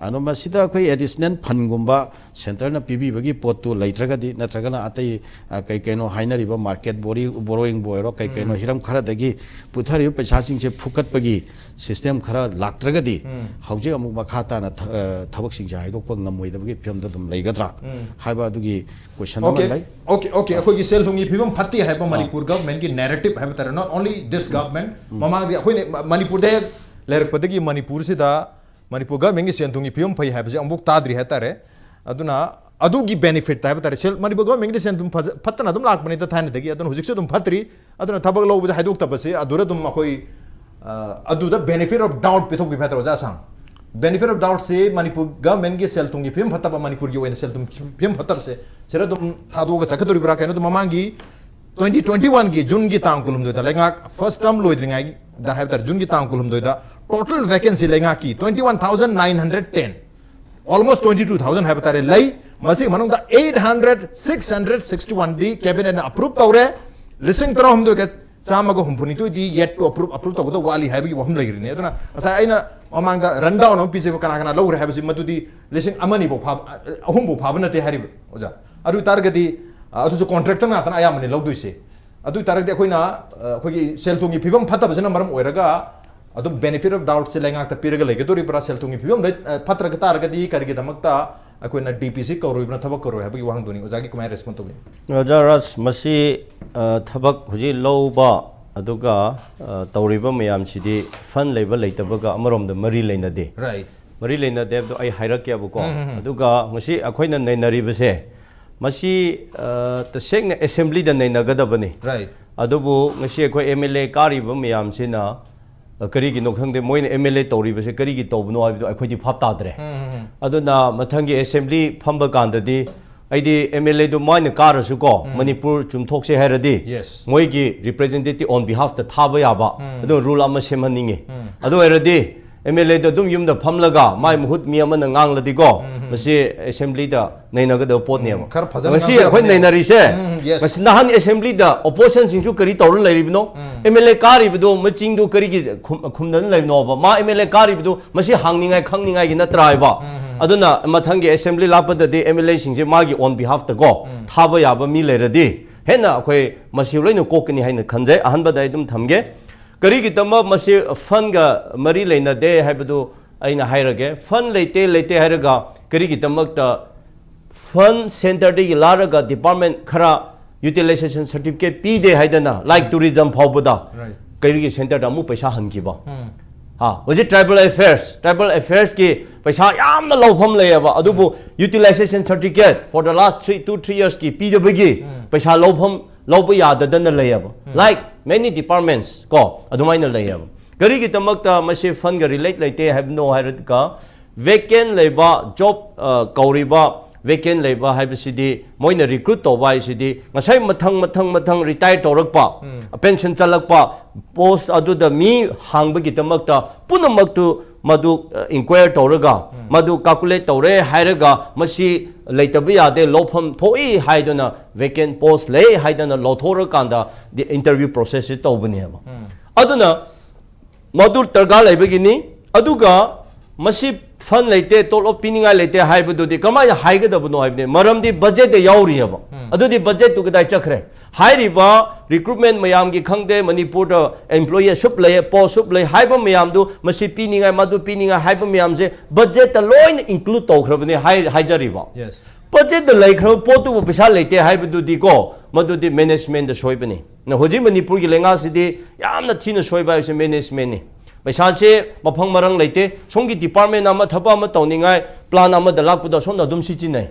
ꯑꯗꯣ ꯃꯁꯤꯗ ꯑꯩꯈꯣꯏ ꯑꯦꯗꯤꯁꯅꯦꯜ ꯐꯟꯒꯨꯝꯕ ꯁꯦꯟꯇꯔꯅ ꯄꯤꯕꯤꯕꯒꯤ ꯄꯣꯠꯇꯨ ꯂꯩꯇ꯭ꯔꯒꯗꯤ, ꯅꯠꯇ꯭ꯔꯒꯅ ꯑꯇꯩ, ꯑ, ꯀꯩ ꯀꯩꯅꯣ ꯍꯥꯏꯅꯔꯤꯕ ꯃꯥꯔꯀꯦꯠ ꯕꯣꯔꯣ-, ꯕꯣꯔꯣꯋꯤꯡꯕꯨ ꯑꯣꯏꯔꯣ, ꯀꯩ ꯀꯩꯅꯣ ꯎꯝ꯫ ꯍꯤꯔꯝ ꯈꯔꯗꯒꯤ ꯄꯨꯊꯔꯤꯕ ꯄꯩꯁꯥꯁꯤꯡꯁꯦ ꯐꯨꯀꯠꯄꯒꯤ ꯁꯤꯁꯇꯦꯝ ꯈꯔ ꯂꯥꯛꯇ꯭ꯔꯒꯗꯤ, ꯎꯝ꯫ ꯍꯧꯖꯤꯛ ꯑꯃꯨꯛ ꯃꯈꯥ ꯇꯥꯅ ꯊ-, ꯑ, ꯊꯕꯛꯁꯤꯡꯁꯦ ꯍꯥꯏꯗꯣꯛꯄ ꯉꯝꯃꯣꯏꯗꯕꯒꯤ ꯐꯤꯕꯝꯗ ꯑꯗꯨꯝ ꯂꯩꯒꯗ꯭ꯔꯥ ꯎꯝ꯫ ꯍꯥꯏꯕ ꯑꯗꯨꯒꯤ ꯀꯣꯏꯁꯟ ꯑꯃ ꯑꯣꯀꯦ꯫ ꯂꯩ꯫ Okay, okay. ꯑꯩꯈꯣꯏꯒꯤ ꯁꯦꯜ ꯊꯨꯝꯒꯤ ꯐꯤꯕꯝ ꯐꯠꯇꯦ ꯍꯥꯏꯕ ꯑꯥ꯫ ꯃꯅꯤꯄꯨꯔ ꯒꯚꯔꯟꯃꯦꯟꯠꯀꯤ ꯅꯦꯔꯦꯇꯤꯚ ꯍꯥꯏꯕ ꯇꯥꯔꯦ, not only this government, ꯎꯝ꯫ ꯃꯃꯥꯡꯗꯤ ꯑꯩꯈꯣꯏꯅ ꯃ-, ꯃꯅꯤꯄꯨꯔꯗ ꯍꯦꯛ ꯂꯩꯔꯛꯄꯗꯒꯤ ꯃꯅꯤꯄꯨꯔꯁꯤꯗ ꯃꯅꯤꯄꯨꯔ ꯒꯚꯔꯟꯃꯦꯟꯠꯀꯤ ꯁꯦꯟ ꯊꯨꯝꯒꯤ ꯐꯤꯕꯝ ꯐꯩ ꯍꯥꯏꯕꯁꯦ ꯑꯃꯨꯛ ꯇꯥꯗ꯭ꯔꯤ ꯍꯥꯏꯇꯥꯔꯦ꯫ ꯑꯗꯨꯅ ꯑꯗꯨꯒꯤ ꯕꯦꯅꯤꯐꯤꯠ ꯍꯥꯏꯕ ꯇꯥꯔꯦ, ꯁꯦꯜ-, ꯃꯅꯤꯄꯨꯔ ꯒꯚꯔꯟꯃꯦꯟꯠꯀꯤ ꯁꯦꯟ ꯊꯨꯝ ꯐꯖ-, ꯐꯠꯇꯅ ꯑꯗꯨꯝ ꯂꯥꯛꯄꯅꯤꯗ ꯊꯥꯏꯅꯗꯒꯤ, ꯑꯗꯨꯅ ꯍꯧꯖꯤꯛꯁꯨ ꯑꯗꯨꯝ ꯐꯠꯇ꯭ꯔꯤ꯫ ꯑꯗꯨꯅ ꯊꯕꯛ ꯂꯧꯕꯁꯦ ꯍꯥꯏꯗꯣꯛꯇꯕꯁꯦ ꯑꯗꯨꯗ ꯑꯗꯨꯝ ꯑꯩꯈꯣꯏ, ꯑ, ꯑꯗꯨꯗ ꯕꯦꯅꯤꯐꯤꯠ ꯑꯣꯐ ꯗꯥꯎꯠ ꯄꯤꯊꯣꯛꯄꯤꯕ ꯍꯥꯏꯇꯥꯔꯦ, ꯑꯣꯖꯥ ꯑꯁꯥꯡ꯫ ꯕꯦꯅꯤꯐꯤꯠ ꯑꯣꯐ ꯗꯥꯎꯠꯁꯤ ꯃꯅꯤꯄꯨꯔ ꯒꯚꯔꯟꯃꯦꯟꯠꯀꯤ ꯁꯦꯜ ꯊꯨꯝꯒꯤ ꯐꯤꯕꯝ ꯐꯠꯇꯕ, ꯃꯅꯤꯄꯨꯔꯒꯤ ꯑꯣꯏꯅ ꯁꯦꯜ ꯊꯨꯝ ꯐꯤꯕꯝ ꯐꯠꯇꯕꯁꯦ ꯁꯤꯗ ꯑꯗꯨꯝ ꯊꯥꯗꯣꯛꯑꯒ ꯆꯠꯀꯗꯧꯔꯤꯕ꯭ꯔꯥ? ꯀꯩꯅꯣꯗꯣ ꯃꯃꯥꯡꯒꯤ twenty twenty-oneꯒꯤ ꯖꯨꯟꯒꯤ ꯇꯥꯡ ꯀꯨꯟꯍꯨꯝꯗꯣꯏꯗ ꯂꯩꯉꯥꯛ ꯐꯥꯔꯁ ꯇꯔꯝ ꯂꯣꯏꯗ꯭ꯔꯤꯉꯩꯗ ꯍꯥꯏꯕ ꯇꯥꯔꯦ, ꯖꯨꯟꯒꯤ ꯇꯥꯡ ꯀꯨꯟꯍꯨꯝꯗꯣꯏꯗ ꯇꯣꯇꯦꯜ ꯚꯦꯀꯦꯟꯁꯤ ꯂꯩꯉꯥꯛꯀꯤ twenty one thousand nine hundred ten, almost twenty two thousand ꯍꯥꯏꯕ ꯇꯥꯔꯦ, ꯂꯩ꯫ ꯃꯁꯤꯒꯤ ꯃꯅꯨꯡꯗ eight hundred, six hundred sixty oneꯗꯤ ꯀꯦꯕꯤꯅꯦꯠꯅ approve ꯇꯧꯔꯦ, ꯂꯤꯁꯤꯡ ꯇꯔꯥꯍꯨꯝꯗꯣꯏꯒ ꯆꯥꯝꯃꯒ ꯍꯨꯝꯐꯨꯅꯤꯊꯣꯏꯗꯤ yet to approve, ꯑꯦꯄ꯭ꯔꯨꯞ ꯇꯧꯒꯗꯕ ꯋꯥꯠꯂꯤ ꯍꯥꯏꯕꯒꯤ ꯋꯥꯐꯝ ꯂꯩꯔꯤꯅꯦ꯫ ꯑꯗꯨꯅ ꯉꯁꯥꯏ ꯑꯩꯅ ꯃꯃꯥꯡꯗ ꯔꯟ ꯗꯥꯎꯟ ꯑꯃ ꯄꯤꯖꯕ, ꯀꯅꯥ ꯀꯅꯥ ꯂꯧꯈ꯭ꯔꯦ ꯍꯥꯏꯕꯁꯤ ꯃꯗꯨꯗꯤ ꯂꯤꯁꯤꯡ ꯑꯃ ꯑꯅꯤꯐꯥꯎ ꯐꯥꯕ, ꯑꯍꯨꯝꯐꯥꯎ ꯐꯥꯕ ꯅꯠꯇꯦ ꯍꯥꯏꯔꯤꯕ, ꯑꯣꯖꯥ꯫ ꯑꯗꯨ ꯑꯣꯏ ꯇꯥꯔꯒꯗꯤ, ꯑ, ꯑꯗꯨꯁꯨ ꯀꯣꯟꯇ꯭ꯔꯦꯛꯇꯔ ꯉꯥꯛꯇꯅ ꯑꯌꯥꯝꯕꯅ ꯂꯧꯗꯣꯏꯁꯦ꯫ ꯑꯗꯨ ꯑꯣꯏ ꯇꯥꯔꯒꯗꯤ ꯑꯩꯈꯣꯏꯅ, ꯑ, ꯑꯩꯈꯣꯏꯒꯤ ꯁꯦꯜ ꯊꯨꯝꯒꯤ ꯐꯤꯕꯝ ꯐꯠꯇꯕꯁꯤꯅ ꯃꯔꯝ ꯑꯣꯏꯔꯒ ꯑꯗꯨꯝ ꯕꯦꯅꯤꯐꯤꯠ ꯑꯣꯐ ꯗꯥꯎꯠꯁꯦ ꯂꯩꯉꯥꯛꯇ ꯄꯤꯔꯒ ꯂꯩꯒꯗꯧꯔꯤꯕ꯭ꯔꯥ? ꯁꯦꯜ ꯊꯨꯝꯒꯤ ꯐꯤꯕꯝ ꯂꯩ-, ꯑ, ꯐꯠꯇ꯭ꯔꯒ ꯇꯥꯔꯒꯗꯤ ꯀꯔꯤꯒꯤꯗꯃꯛꯇ ꯑꯩꯈꯣꯏꯅ ꯗꯤ ꯄꯤ ꯁꯤ ꯀꯧꯔꯣꯏꯕꯅ ꯊꯕꯛ ꯀꯧꯔꯣꯏ ꯍꯥꯏꯕꯒꯤ ꯋꯥꯍꯪꯗꯨꯅꯤ꯫ ꯑꯣꯖꯥꯒꯤ ꯀꯃꯥꯏꯅ ꯔꯦꯁꯄꯣꯟ ꯇꯧꯒꯅꯤ? ꯑꯣꯖꯥ ꯔꯥꯖ, ꯃꯁꯤ, ꯑ, ꯊꯕꯛ ꯍꯧꯖꯤꯛ ꯂꯧꯕ ꯑꯗꯨꯒ, ꯑ, ꯇꯧꯔꯤꯕ ꯃꯌꯥꯝꯁꯤꯗꯤ ꯐꯟ ꯂꯩꯕ ꯂꯩꯇꯕꯒ ꯑꯃꯔꯣꯝꯗ ꯃꯔꯤ ꯂꯩꯅꯗꯦ꯫ ꯔꯥꯏꯠ꯫ ꯃꯔꯤ ꯂꯩꯅꯗꯦ ꯍꯥꯏꯕꯗꯣ ꯑꯩ ꯍꯥꯏꯔꯛꯀꯦꯕꯀꯣ꯫ ꯎꯝ, ꯎꯝ, ꯎꯝ꯫ ꯑꯗꯨꯒ ꯉꯁꯤ ꯑꯩꯈꯣꯏꯅ ꯅꯩꯅꯔꯤꯕꯁꯦ, ꯃꯁꯤ, ꯑ, ꯇꯁꯦꯡꯅ ꯑꯦꯁꯦꯝꯕ꯭ꯂꯤꯗ ꯅꯩꯅꯒꯗꯕꯅꯤ꯫ ꯔꯥꯏꯠ꯫ ꯑꯗꯨꯕꯨ ꯉꯁꯤ ꯑꯩꯈꯣꯏ ꯑꯦꯝ ꯑꯦꯜ ꯑꯦ ꯀꯥꯔꯤꯕ ꯃꯌꯥꯝꯁꯤꯅ, ꯑ, ꯀꯔꯤꯒꯤꯅꯣ ꯈꯪꯗꯦ, ꯃꯣꯏꯅ ꯑꯦꯝ ꯑꯦꯜ ꯑꯦ ꯇꯧꯔꯤꯕꯁꯦ ꯀꯔꯤꯒꯤ ꯇꯧꯕꯅꯣ ꯍꯥꯏꯕꯗꯣ ꯑꯩꯈꯣꯏꯗꯤ ꯚꯥꯞ ꯇꯥꯗ꯭ꯔꯦ꯫ ꯎꯝ, ꯎꯝ, ꯎꯝ꯫ ꯑꯗꯨꯅ ꯃꯊꯪꯒꯤ ꯑꯦꯁꯦꯝꯕ꯭ꯂꯤ ꯐꯝꯕ ꯀꯥꯟꯗꯗꯤ ꯑꯩꯗꯤ ꯑꯦꯝ ꯑꯦꯜ ꯑꯦꯗꯨ ꯃꯣꯏꯅ ꯀꯥꯔꯁꯨꯀꯣ, ꯎꯝ꯫ ꯃꯅꯤꯄꯨꯔ ꯆꯨꯝꯊꯣꯛꯁꯦ ꯍꯥꯏꯔꯗꯤ, ꯌꯦꯁ꯫ ꯃꯣꯏꯒꯤ ꯔꯤꯄ꯭ꯔꯦꯖꯦꯟꯇꯦꯇꯤꯚ ꯑꯣꯟ ꯕꯤꯍꯥꯐꯇ ꯊꯥꯕ ꯌꯥꯕ, ꯎꯝ꯫ ꯑꯗꯨ ꯔꯨꯜ ꯑꯃ ꯁꯦꯝꯍꯟꯅꯤꯡꯉꯤ꯫ ꯎꯝ꯫ ꯑꯗꯨ ꯑꯣꯏꯔꯗꯤ ꯑꯦꯝ ꯑꯦꯜ ꯑꯦꯗ ꯑꯗꯨꯝ ꯌꯨꯝꯗ ꯐꯝꯂꯒ ꯃꯥꯏ ꯃꯍꯨꯠ ꯃꯤ ꯑꯃꯅ ꯉꯥꯡꯂꯗꯤꯀꯣ, ꯃꯁꯤ ꯑꯦꯁꯦꯝꯕ꯭ꯂꯤꯗ ꯅꯩꯅꯒꯗꯕ ꯄꯣꯠꯅꯦꯕ꯫ ꯎꯝ, ꯈꯔ ꯐꯖꯅ ꯉꯁꯤ ꯑꯩꯈꯣꯏ ꯉꯥꯡꯕꯤꯔꯛꯄꯅꯦ꯫ ꯅꯩꯅꯔꯤꯁꯦ, ꯎꯝ, yes. ꯉꯁꯤ ꯅꯍꯥꯟ ꯑꯦꯁꯦꯝꯕ꯭ꯂꯤꯗ ꯑꯣꯄꯣꯖꯤꯁꯟꯁꯤꯡꯁꯨ ꯀꯔꯤ ꯇꯧꯔ ꯂꯩꯔꯤꯕꯅꯣ? ꯑꯦꯝ ꯑꯦꯜ ꯑꯦ ꯀꯥꯔꯤꯕꯗꯣ ꯃꯆꯤꯡꯗꯨ ꯀꯔꯤꯒꯤ ꯈꯨꯝ-, ꯈꯨꯝꯗꯅ ꯂꯩꯕꯅꯣꯕ? ꯃꯥ ꯑꯦꯝ ꯑꯦꯜ ꯑꯦ ꯀꯥꯔꯤꯕꯗꯨ ꯃꯁꯤ ꯍꯥꯡꯅꯤꯡꯉꯥꯏ ꯈꯪꯅꯤꯡꯉꯥꯏꯒꯤ ꯅꯠꯇ꯭ꯔꯥ ꯍꯥꯏꯕ? ꯑꯗꯨꯅ ꯃꯊꯪꯒꯤ ꯑꯦꯁꯦꯝꯕ꯭ꯂꯤ ꯂꯥꯛꯄꯗꯗꯤ ꯑꯦꯝ ꯑꯦꯜ ꯑꯦꯁꯤꯡꯁꯦ ꯃꯥꯒꯤ ꯑꯣꯟ ꯕꯤꯍꯥꯐꯇꯀꯣ ꯊꯥꯕ ꯌꯥꯕ ꯃꯤ ꯂꯩꯔꯗꯤ ꯍꯦꯟꯅ ꯑꯩꯈꯣꯏ ꯃꯁꯤ ꯂꯣꯏꯅ ꯀꯣꯛꯀꯅꯤ ꯍꯥꯏꯅ ꯈꯟꯖꯩ꯫ ꯑꯍꯥꯟꯕꯗ ꯑꯩ ꯑꯗꯨꯝ ꯊꯝꯒꯦ꯫ ꯀꯔꯤꯒꯤꯗꯃꯛ ꯃꯁꯤ ꯐꯟꯒ ꯃꯔꯤ ꯂꯩꯅꯗꯦ ꯍꯥꯏꯕꯗꯨ ꯑꯩꯅ ꯍꯥꯏꯔꯒꯦ꯫ ꯐꯟ ꯂꯩꯇꯦ, ꯂꯩꯇꯦ ꯍꯥꯏꯔꯒ ꯀꯔꯤꯒꯤꯗꯃꯛꯇ ꯐꯟ ꯁꯦꯟꯇꯔꯗꯒꯤ ꯂꯥꯛꯂꯒ ꯗꯤꯄꯥꯔꯠꯃꯦꯟ ꯈꯔ ꯌꯨꯇꯤꯂꯥꯏꯖꯦꯁꯟ ꯁꯥꯔꯇꯤꯐꯤꯀꯦꯠ ꯄꯤꯗꯦ ꯍꯥꯏꯗꯅ, ꯂꯥꯏꯛ ꯇꯨꯔꯤꯖꯝ ꯐꯥꯎꯕꯗ Right. ꯀꯔꯤꯒꯤ ꯁꯦꯟꯇꯔꯗ ꯑꯃꯨꯛ ꯄꯩꯁꯥ ꯍꯟꯈꯤꯕ? ꯍꯥ, ꯍꯧꯖꯤꯛ ꯇ꯭ꯔꯥꯏꯕꯦꯜ ꯑꯦꯐꯦꯌꯔꯁ, ꯇ꯭ꯔꯥꯏꯕꯦꯜ ꯑꯦꯐꯦꯌꯔꯁꯀꯤ ꯄꯩꯁꯥ ꯌꯥꯝꯅ ꯂꯧꯐꯝ ꯂꯩꯌꯦꯕ, ꯑꯗꯨꯕꯨ utilisation certificate for the last three, two, three yearsꯀꯤ ꯄꯤꯗꯕꯒꯤ ꯄꯩꯁꯥ ꯂꯧꯐꯝ, ꯂꯧꯕ ꯌꯥꯗꯗꯅ ꯂꯩꯌꯦꯕ꯫ Like many departments ꯀꯣ, ꯑꯗꯨꯃꯥꯏꯅ ꯂꯩꯌꯦꯕ꯫ ꯀꯔꯤꯒꯤꯗꯃꯛꯇ ꯃꯁꯤ ꯐꯟꯒ ꯔꯤꯂꯦꯠ ꯂꯩꯇꯦ ꯍꯥꯏꯕꯅꯣ ꯍꯥꯏꯔꯒ, ꯚꯦꯀꯦꯟ ꯂꯩꯕ ꯖꯣꯕ, ꯑ, ꯀꯧꯔꯤꯕ ꯚꯦꯀꯦꯟ ꯂꯩꯕ ꯍꯥꯏꯕꯁꯤꯗꯤ, ꯃꯣꯏꯅ ꯔꯤꯀ꯭ꯔꯨꯠ ꯇꯧꯕ ꯍꯥꯏꯁꯤꯗꯤ ꯉꯁꯥꯏ ꯃꯊꯪ ꯃꯊꯪ ꯃꯊꯪ ꯔꯤꯇꯥꯌꯔ ꯇꯧꯔꯛꯄ, ꯄꯦꯟꯁꯟ ꯆꯠꯂꯛꯄ, ꯄꯣꯁ ꯑꯗꯨꯗ ꯃꯤ ꯍꯥꯡꯕꯒꯤꯗꯃꯛꯇ ꯄꯨꯝꯅꯃꯛꯇꯨ ꯃꯗꯨ, ꯑ, ꯏꯟꯀ꯭ꯋꯥꯌꯔ ꯇꯧꯔꯒ, ꯃꯗꯨ ꯀꯥꯜꯀꯨꯂꯦꯠ ꯇꯧꯔꯦ ꯍꯥꯏꯔꯒ, ꯃꯁꯤ ꯂꯩꯇꯕ ꯌꯥꯗꯦ, ꯂꯧꯐꯝ ꯊꯣꯛꯏ ꯍꯥꯏꯗꯨꯅ, ꯚꯦꯀꯦꯟ ꯄꯣꯁ ꯂꯩ ꯍꯥꯏꯗꯅ ꯂꯧꯊꯣꯛꯔꯀꯥꯟꯗ ꯏꯟꯇꯔꯚ꯭ꯌꯨ ꯄ꯭ꯔꯣꯁꯦꯁꯁꯤ ꯇꯧꯕꯅꯦꯕ꯫ ꯑꯗꯨꯅ ꯃꯗꯨ ꯗꯔꯀꯥꯔ ꯂꯩꯕꯒꯤꯅꯤ꯫ ꯑꯗꯨꯒ ꯃꯁꯤ ꯐꯟ ꯂꯩꯇꯦ, ꯇꯣꯂꯣꯞ ꯄꯤꯅꯤꯡꯉꯥꯏ ꯂꯩꯇꯦ ꯍꯥꯏꯕꯗꯨꯗꯤ ꯀꯃꯥꯏꯅ ꯍꯥꯏꯒꯗꯕꯅꯣ ꯍꯥꯏꯕꯅꯤ, ꯃꯔꯝꯗꯤ ꯕꯖꯦꯠꯇ ꯌꯥꯎꯔꯤꯑꯕ꯫ ꯑꯗꯨꯗꯤ ꯕꯖꯦꯠꯇꯨ ꯀꯗꯥꯏ ꯆꯠꯈ꯭ꯔꯦ? ꯍꯥꯏꯔꯤꯕ ꯔꯤꯀ꯭ꯔꯨꯠꯃꯦꯟ ꯃꯌꯥꯝꯒꯤ ꯈꯪꯗꯦ, ꯃꯅꯤꯄꯨꯔꯗ ꯑꯦꯝꯄ꯭ꯂꯣꯌꯤ ꯑꯁꯨꯛ ꯂꯩ, ꯄꯣꯁ ꯑꯁꯨꯛ ꯂꯩ ꯍꯥꯏꯕ ꯃꯌꯥꯝꯗꯨ, ꯃꯁꯤ ꯄꯤꯅꯤꯡꯉꯥꯏ, ꯃꯗꯨ ꯄꯤꯅꯤꯡꯉꯥꯏ ꯍꯥꯏꯕ ꯃꯌꯥꯝꯁꯦ ꯕꯖꯦꯠꯇ ꯂꯣꯏꯅ ꯏꯟꯀ꯭ꯂꯨꯗ ꯇꯧꯈ꯭ꯔꯕꯅꯤ ꯍꯥꯏ-, ꯍꯥꯏꯖꯔꯤꯕ꯫ Yes. ꯕꯖꯦꯠꯇ ꯂꯩꯈ꯭ꯔꯕ ꯄꯣꯠꯇꯨꯕꯨ ꯄꯩꯁꯥ ꯂꯩꯇꯦ ꯍꯥꯏꯕꯗꯨꯗꯤꯀꯣ, ꯃꯗꯨꯗꯤ ꯃꯦꯅꯦꯖꯃꯦꯟꯗ ꯁꯣꯏꯕꯅꯤ꯫ ꯅ ꯍꯧꯖꯤꯛ ꯃꯅꯤꯄꯨꯔꯒꯤ ꯂꯩꯉꯥꯛꯁꯤꯗꯤ ꯌꯥꯝꯅ ꯊꯤꯅ ꯁꯣꯏꯕ ꯍꯥꯏꯕꯁꯦ ꯃꯦꯅꯦꯖꯃꯦꯟꯅꯤ꯫ ꯄꯩꯁꯥꯁꯦ ꯃꯐꯝ ꯃꯔꯥꯡ ꯂꯩꯇꯦ꯫ ꯁꯣꯝꯒꯤ ꯗꯤꯄꯥꯔꯠꯃꯦꯟ ꯑꯃ ꯊꯕꯛ ꯑꯃ ꯇꯧꯅꯤꯡꯉꯥꯏ ꯄ꯭ꯂꯥꯟ ꯑꯃꯗ ꯂꯥꯛꯄꯗꯣ ꯑꯁꯣꯝꯗ ꯑꯗꯨꯝ ꯁꯤꯖꯤꯟꯅꯩ꯫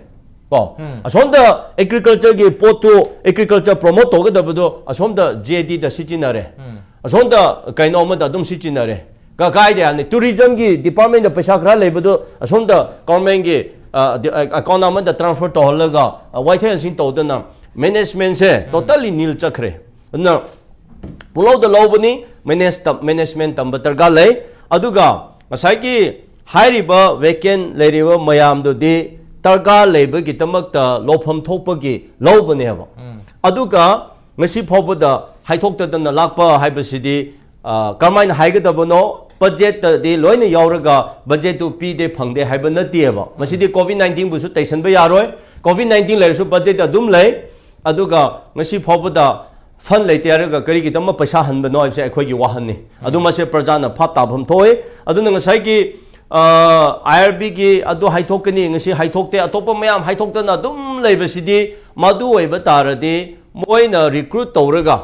ꯀꯣ? ꯑꯁꯣꯝꯗ ꯑꯦꯒ꯭ꯔꯤꯀꯜꯆꯔꯒꯤ ꯄꯣꯠꯇꯨ, ꯑꯦꯒ꯭ꯔꯤꯀꯜꯆꯔ ꯄ꯭ꯔꯣꯃꯣꯠ ꯇꯧꯒꯗꯕꯗꯣ ꯑꯁꯣꯝꯗ ꯖꯦ ꯗꯤꯗ ꯁꯤꯖꯤꯟꯅꯔꯦ꯫ ꯑꯁꯣꯝꯗ ꯀꯩꯅꯣ ꯑꯃꯗ ꯑꯗꯨꯝ ꯁꯤꯖꯤꯟꯅꯔꯦ꯫ ꯀ-, ꯀꯥꯏꯗ ꯌꯥꯅꯤ? ꯇꯨꯔꯤꯖꯝꯒꯤ ꯗꯤꯄꯥꯔꯠꯃꯦꯟꯗ ꯄꯩꯁꯥ ꯈꯔ ꯂꯩꯕꯗꯣ ꯑꯁꯣꯝꯗ ꯒꯣꯔꯃꯦꯟꯒꯤ, ꯑ, ꯗꯤ-, ꯑ, ꯑꯦꯀꯥꯎꯟ ꯑꯃꯗ ꯇ꯭ꯔꯥꯟꯁꯐꯔ ꯇꯧꯍꯜꯂꯒ, ꯑ, ꯋꯥꯏꯊꯣꯛ ꯋꯥꯏꯁꯤꯟ ꯇꯧꯗꯅ ꯃꯦꯅꯦꯖꯃꯦꯟꯁꯦ ꯇꯣꯇꯜꯂꯤ ꯅꯤꯜ ꯆꯠꯈ꯭ꯔꯦ꯫ ꯑꯗꯨꯅ ꯄꯨꯂꯧꯗ ꯂꯧꯕꯅꯤ, ꯃꯦꯅꯦꯖ ꯇꯝ-, ꯃꯦꯅꯦꯖꯃꯦꯟ ꯇꯝꯕ ꯗꯔꯀꯥꯔ ꯂꯩ꯫ ꯑꯗꯨꯒ ꯉꯁꯥꯏꯒꯤ ꯍꯥꯏꯔꯤꯕ vacant ꯂꯩꯔꯤꯕ ꯃꯌꯥꯝꯗꯨꯗꯤ ꯗꯔꯀꯥꯔ ꯂꯩꯕꯒꯤꯗꯃꯛꯇ ꯂꯧꯐꯝ ꯊꯣꯛꯄꯒꯤ ꯂꯧꯕꯅꯦꯕ꯫ ꯑꯗꯨꯒ ꯉꯁꯤ ꯐꯥꯎꯕꯗ ꯍꯥꯏꯊꯣꯛꯇꯗꯅ ꯂꯥꯛꯄ ꯍꯥꯏꯕꯁꯤꯗꯤ, ꯑ, ꯀꯔꯝꯍꯥꯏꯅ ꯍꯥꯏꯒꯗꯕꯅꯣ? ꯕꯖꯦꯠꯇꯗꯤ ꯂꯣꯏꯅ ꯌꯥꯎꯔꯒ ꯕꯖꯦꯠꯇꯨ ꯄꯤꯗꯦ ꯐꯪꯗꯦ ꯍꯥꯏꯕ ꯅꯠꯇꯦꯕ꯫ ꯃꯁꯤꯗꯤ ꯀꯣꯚꯤꯗ ꯅꯥꯏꯟꯇꯤꯟꯕꯨꯁꯨ ꯇꯩꯁꯟꯕ ꯌꯥꯔꯣꯏ꯫ ꯀꯣꯚꯤꯗ ꯅꯥꯏꯟꯇꯤꯟ ꯂꯩꯔꯁꯨ ꯕꯖꯦꯠ ꯑꯗꯨꯝ ꯂꯩ꯫ ꯑꯗꯨꯒ ꯉꯁꯤ ꯐꯥꯎꯕꯗ ꯐꯟ ꯂꯩꯇꯦ ꯍꯥꯏꯔꯒ ꯀꯔꯤꯒꯤꯗꯃꯛ ꯄꯩꯁꯥ ꯍꯟꯕꯅꯣ ꯍꯥꯏꯕꯁꯦ ꯑꯩꯈꯣꯏꯒꯤ ꯋꯥꯍꯪꯅꯤ꯫ ꯑꯗꯨ ꯃꯁꯦ ꯄ꯭ꯔꯖꯥꯅ ꯚꯥꯞ ꯇꯥꯐꯝ ꯊꯣꯛꯏ꯫ ꯑꯗꯨꯅ ꯉꯁꯥꯏꯒꯤ, ꯑ, ꯑꯥꯏ ꯑꯥꯔ ꯕꯤꯒꯤ ꯑꯗꯨ ꯍꯥꯏꯊꯣꯛꯀꯅꯤ, ꯉꯁꯤ ꯍꯥꯏꯊꯣꯛꯇꯦ, ꯑꯇꯣꯞꯄ ꯃꯌꯥꯝ ꯍꯥꯏꯊꯣꯛꯇꯅ ꯑꯗꯨꯝ ꯂꯩꯕꯁꯤꯗꯤ, ꯃꯗꯨ ꯑꯣꯏꯕ ꯇꯥꯔꯗꯤ ꯃꯣꯏꯅ ꯔꯤꯀ꯭ꯔꯨꯠ ꯇꯧꯔꯒ,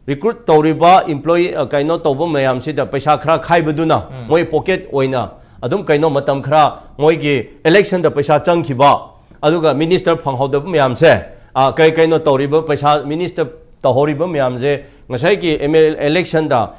ꯔꯤꯀ꯭ꯔꯨꯠ ꯇꯧꯔꯤꯕ ꯏꯝꯄ꯭ꯂꯣꯌꯤ, ꯑ, ꯀꯩꯅꯣ ꯇꯧꯕ ꯃꯌꯥꯝꯁꯤꯗ ꯄꯩꯁꯥ ꯈꯔ ꯈꯥꯏꯕꯗꯨꯅ ꯃꯣꯏ ꯄꯣꯀꯦꯠ ꯑꯣꯏꯅ ꯑꯗꯨꯝ ꯀꯩꯅꯣ ꯃꯇꯝ ꯈꯔ ꯃꯣꯏꯒꯤ ꯏꯂꯦꯛꯁꯟꯗ ꯄꯩꯁꯥ ꯆꯪꯈꯤꯕ, ꯑꯗꯨꯒ ꯃꯤꯅꯤꯁꯇꯔ ꯐꯪꯍꯧꯗꯕ ꯃꯌꯥꯝꯁꯦ, ꯑ, ꯀꯩ ꯀꯩꯅꯣ ꯇꯧꯔꯤꯕ ꯄꯩꯁꯥ ꯃꯤꯅꯤꯁꯇꯔ ꯇꯧꯍꯧꯔꯤꯕ ꯃꯌꯥꯝꯁꯦ ꯉꯁꯥꯏꯒꯤ ꯑꯦꯝ ꯑꯦꯜ ꯏꯂꯦꯛꯁꯟꯗ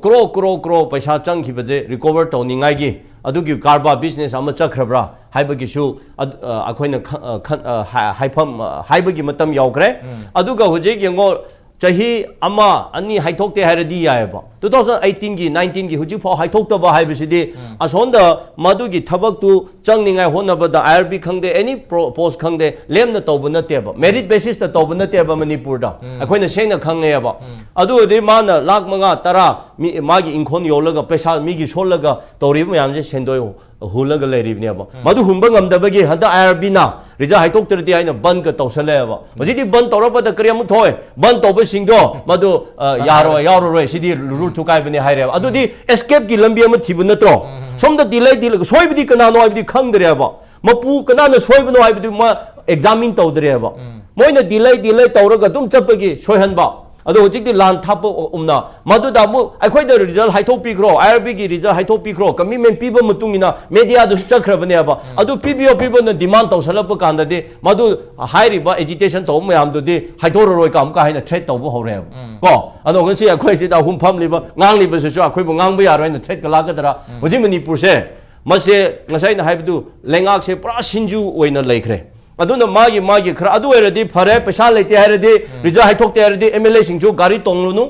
ꯀ꯭ꯔꯣ, ꯀ꯭ꯔꯣ, ꯀ꯭ꯔꯣ ꯄꯩꯁꯥ ꯆꯪꯈꯤꯕꯁꯦ ꯔꯤꯀꯣꯚꯔ ꯇꯧꯅꯤꯡꯉꯥꯏꯒꯤ ꯑꯗꯨꯒꯤ ꯀꯔꯕꯥꯔ ꯕꯤꯖꯤꯅꯦꯁ ꯑꯃ ꯆꯠꯈ꯭ꯔꯕ꯭ꯔꯥ ꯍꯥꯏꯕꯒꯤꯁꯨ ꯑꯗ-, ꯑ, ꯑꯩꯈꯣꯏꯅ ꯈ-, ꯑ, ꯈꯟ-, ꯑ, ꯍꯥ-, ꯍꯥꯏꯐꯝ, ꯑ, ꯍꯥꯏꯕꯒꯤ ꯃꯇꯝ ꯌꯧꯈ꯭ꯔꯦ꯫ ꯑꯗꯨꯒ ꯍꯧꯖꯤꯛ ꯌꯦꯡꯉꯣ, ꯆꯍꯤ ꯑꯃ, ꯑꯅꯤ ꯍꯥꯏꯊꯣꯛꯇꯦ ꯍꯥꯏꯔꯗꯤ ꯌꯥꯏꯑꯕ꯫ Two thousand eighteenꯒꯤ, nineteenꯒꯤ ꯍꯧꯖꯤꯛꯐꯥꯎ ꯍꯥꯏꯊꯣꯛꯇꯕ ꯍꯥꯏꯕꯁꯤꯗꯤ ꯑꯁꯣꯝꯗ ꯃꯗꯨꯒꯤ ꯊꯕꯛꯇꯨ ꯆꯪꯅꯤꯡꯉꯥꯏ ꯍꯣꯠꯅꯕꯗ ꯑꯥꯏ ꯑꯥꯔ ꯕꯤ ꯈꯪꯗꯦ, ꯑꯦꯅꯤ ꯄ꯭ꯔꯣ-, ꯄꯣꯁ ꯈꯪꯗꯦ, ꯂꯦꯝꯅ ꯇꯧꯕ ꯅꯠꯇꯦꯕ, ꯃꯦꯔꯤꯠ ꯕꯦꯁꯤꯁꯇ ꯇꯧꯕ ꯅꯠꯇꯦꯕ ꯃꯅꯤꯄꯨꯔꯗ꯫ ꯑꯩꯈꯣꯏꯅ ꯁꯦꯡꯅ ꯈꯪꯉꯦꯕ꯫ ꯑꯗꯨ ꯑꯣꯏꯔꯗꯤ ꯃꯥꯅ ꯂꯥꯈ ꯃꯉꯥ, ꯇꯔꯥ ꯃꯤ, ꯃꯥꯒꯤ ꯏꯪꯈꯣꯜ ꯌꯣꯜꯂꯒ ꯄꯩꯁꯥ ꯃꯤꯒꯤ ꯁꯣꯜꯂꯒ ꯇꯧꯔꯤꯕ ꯃꯌꯥꯝꯁꯦ ꯁꯦꯟꯗꯣꯏ ꯍꯨꯜꯂꯒ ꯂꯩꯔꯤꯕꯅꯦꯕ꯫ ꯃꯗꯨ ꯍꯨꯟꯕ ꯉꯝꯗꯕꯒꯤ ꯍꯟꯗꯛ ꯑꯥꯏ ꯑꯥꯔ ꯕꯤꯅ ꯔꯤꯖꯜ ꯍꯥꯏꯗꯣꯛꯇ꯭ꯔꯗꯤ ꯍꯥꯏꯅ ꯕꯟꯒ ꯇꯧꯁꯜꯂꯛꯑꯦꯕ꯫ ꯍꯧꯖꯤꯛꯇꯤ ꯕꯟ ꯇꯧꯔꯛꯄꯗ ꯀꯔꯤ ꯑꯃꯨꯛ ꯊꯣꯛꯑꯦ? ꯕꯟ ꯇꯧꯕꯁꯤꯡꯗꯣ ꯃꯗꯨ, ꯑ, ꯌꯥꯔꯣꯏ, ꯌꯥꯎꯔꯔꯣꯏ, ꯁꯤꯗꯤ ꯔꯨꯜ ꯊꯨꯒꯥꯏꯕꯅꯤ ꯍꯥꯏꯔꯦꯕ꯫ ꯑꯗꯨꯗꯤ ꯑꯦꯁꯀꯦꯞꯀꯤ ꯂꯝꯕꯤ ꯑꯃ ꯊꯤꯕ ꯅꯠꯇ꯭ꯔꯣ? ꯁꯣꯝꯗ ꯗꯤꯂꯦ, ꯗꯤꯂꯦ, ꯁꯣꯏꯕꯗꯤ ꯀꯅꯥꯅꯣ ꯍꯥꯏꯕꯗꯤ ꯈꯪꯗ꯭ꯔꯦꯕ꯫ ꯃꯄꯨ ꯀꯅꯥꯅ ꯁꯣꯏꯕꯅꯣ ꯍꯥꯏꯕꯗꯤ ꯃꯥ ꯑꯦꯛꯖꯥꯃꯤꯟ ꯇꯧꯗ꯭ꯔꯦꯕ꯫ ꯃꯣꯏꯅ ꯗꯤꯂꯦ, ꯗꯤꯂꯦ ꯇꯧꯔꯒ ꯑꯗꯨꯝ ꯆꯠꯄꯒꯤ ꯁꯣꯏꯍꯟꯕ꯫ ꯑꯗꯣ ꯍꯧꯖꯤꯛꯇꯤ ꯂꯥꯟ ꯊꯥꯞꯄ ꯎꯝꯅ ꯃꯗꯨꯗ ꯑꯃꯨꯛ ꯑꯩꯈꯣꯏꯗ ꯔꯤꯖꯜ ꯍꯥꯏꯊꯣꯛꯄꯤꯈ꯭ꯔꯣ, ꯑꯥꯏ ꯑꯥꯔ ꯕꯤꯒꯤ ꯔꯤꯖꯜ ꯍꯥꯏꯊꯣꯛꯄꯤꯈ꯭ꯔꯣ, ꯀꯃꯤꯠꯃꯦꯟ ꯄꯤꯕ ꯃꯇꯨꯡ ꯏꯟꯅ ꯃꯦꯗꯤꯌꯥꯗꯁꯨ ꯆꯠꯈ꯭ꯔꯕꯅꯦꯕ꯫ ꯑꯗꯨ ꯄꯤꯕꯤꯌꯣ, ꯄꯤꯕꯤꯌꯣꯅ ꯗꯤꯃꯥꯟ ꯇꯧꯁꯜꯂꯛꯄ ꯀꯥꯟꯗꯗꯤ ꯃꯗꯨ ꯍꯥꯏꯔꯤꯕ ꯑꯦꯖꯤꯇꯦꯁꯟ ꯇꯧꯕ ꯃꯌꯥꯝꯗꯨꯗꯤ ꯍꯥꯏꯗꯣꯔꯔꯣꯏ ꯀ ꯑꯃꯨꯛꯀ ꯍꯥꯏꯅ ꯊ꯭ꯔꯦꯠ ꯇꯧꯕ ꯍꯧꯔꯦꯕ꯫ ꯀꯣ? ꯑꯗꯣ ꯉꯁꯤ ꯑꯩꯈꯣꯏ ꯁꯤꯗ ꯑꯍꯨꯝ ꯐꯝꯂꯤꯕ, ꯉꯥꯡꯂꯤꯕꯁꯤꯁꯨ ꯑꯩꯈꯣꯏꯕꯨ ꯉꯥꯡꯕ ꯌꯥꯔꯣꯏꯅ ꯊ꯭ꯔꯦꯠꯀ ꯂꯥꯛꯀꯗ꯭ꯔꯥ? ꯍꯧꯖꯤꯛ ꯃꯅꯤꯄꯨꯔꯁꯦ, ꯃꯁꯦ ꯉꯁꯥꯏ ꯑꯩꯅ ꯍꯥꯏꯕꯗꯨ ꯂꯩꯉꯥꯛꯁꯦ ꯄꯨꯔꯥ ꯁꯤꯟꯖꯨ ꯑꯣꯏꯅ ꯂꯩꯈ꯭ꯔꯦ꯫ ꯑꯗꯨꯅ ꯃꯥꯒꯤ, ꯃꯥꯒꯤ ꯈꯔ ꯑꯗꯨ ꯑꯣꯏꯔꯗꯤ ꯐꯔꯦ, ꯄꯩꯁꯥ ꯂꯩꯇꯦ ꯍꯥꯏꯔꯗꯤ, ꯔꯤꯖꯜ ꯍꯥꯏꯊꯣꯛꯇꯦ ꯍꯥꯏꯔꯗꯤ ꯑꯦꯝ ꯑꯦꯜ ꯑꯦꯁꯤꯡꯁꯨ ꯒꯥꯔꯤ ꯇꯣꯡꯂꯨꯅꯨ,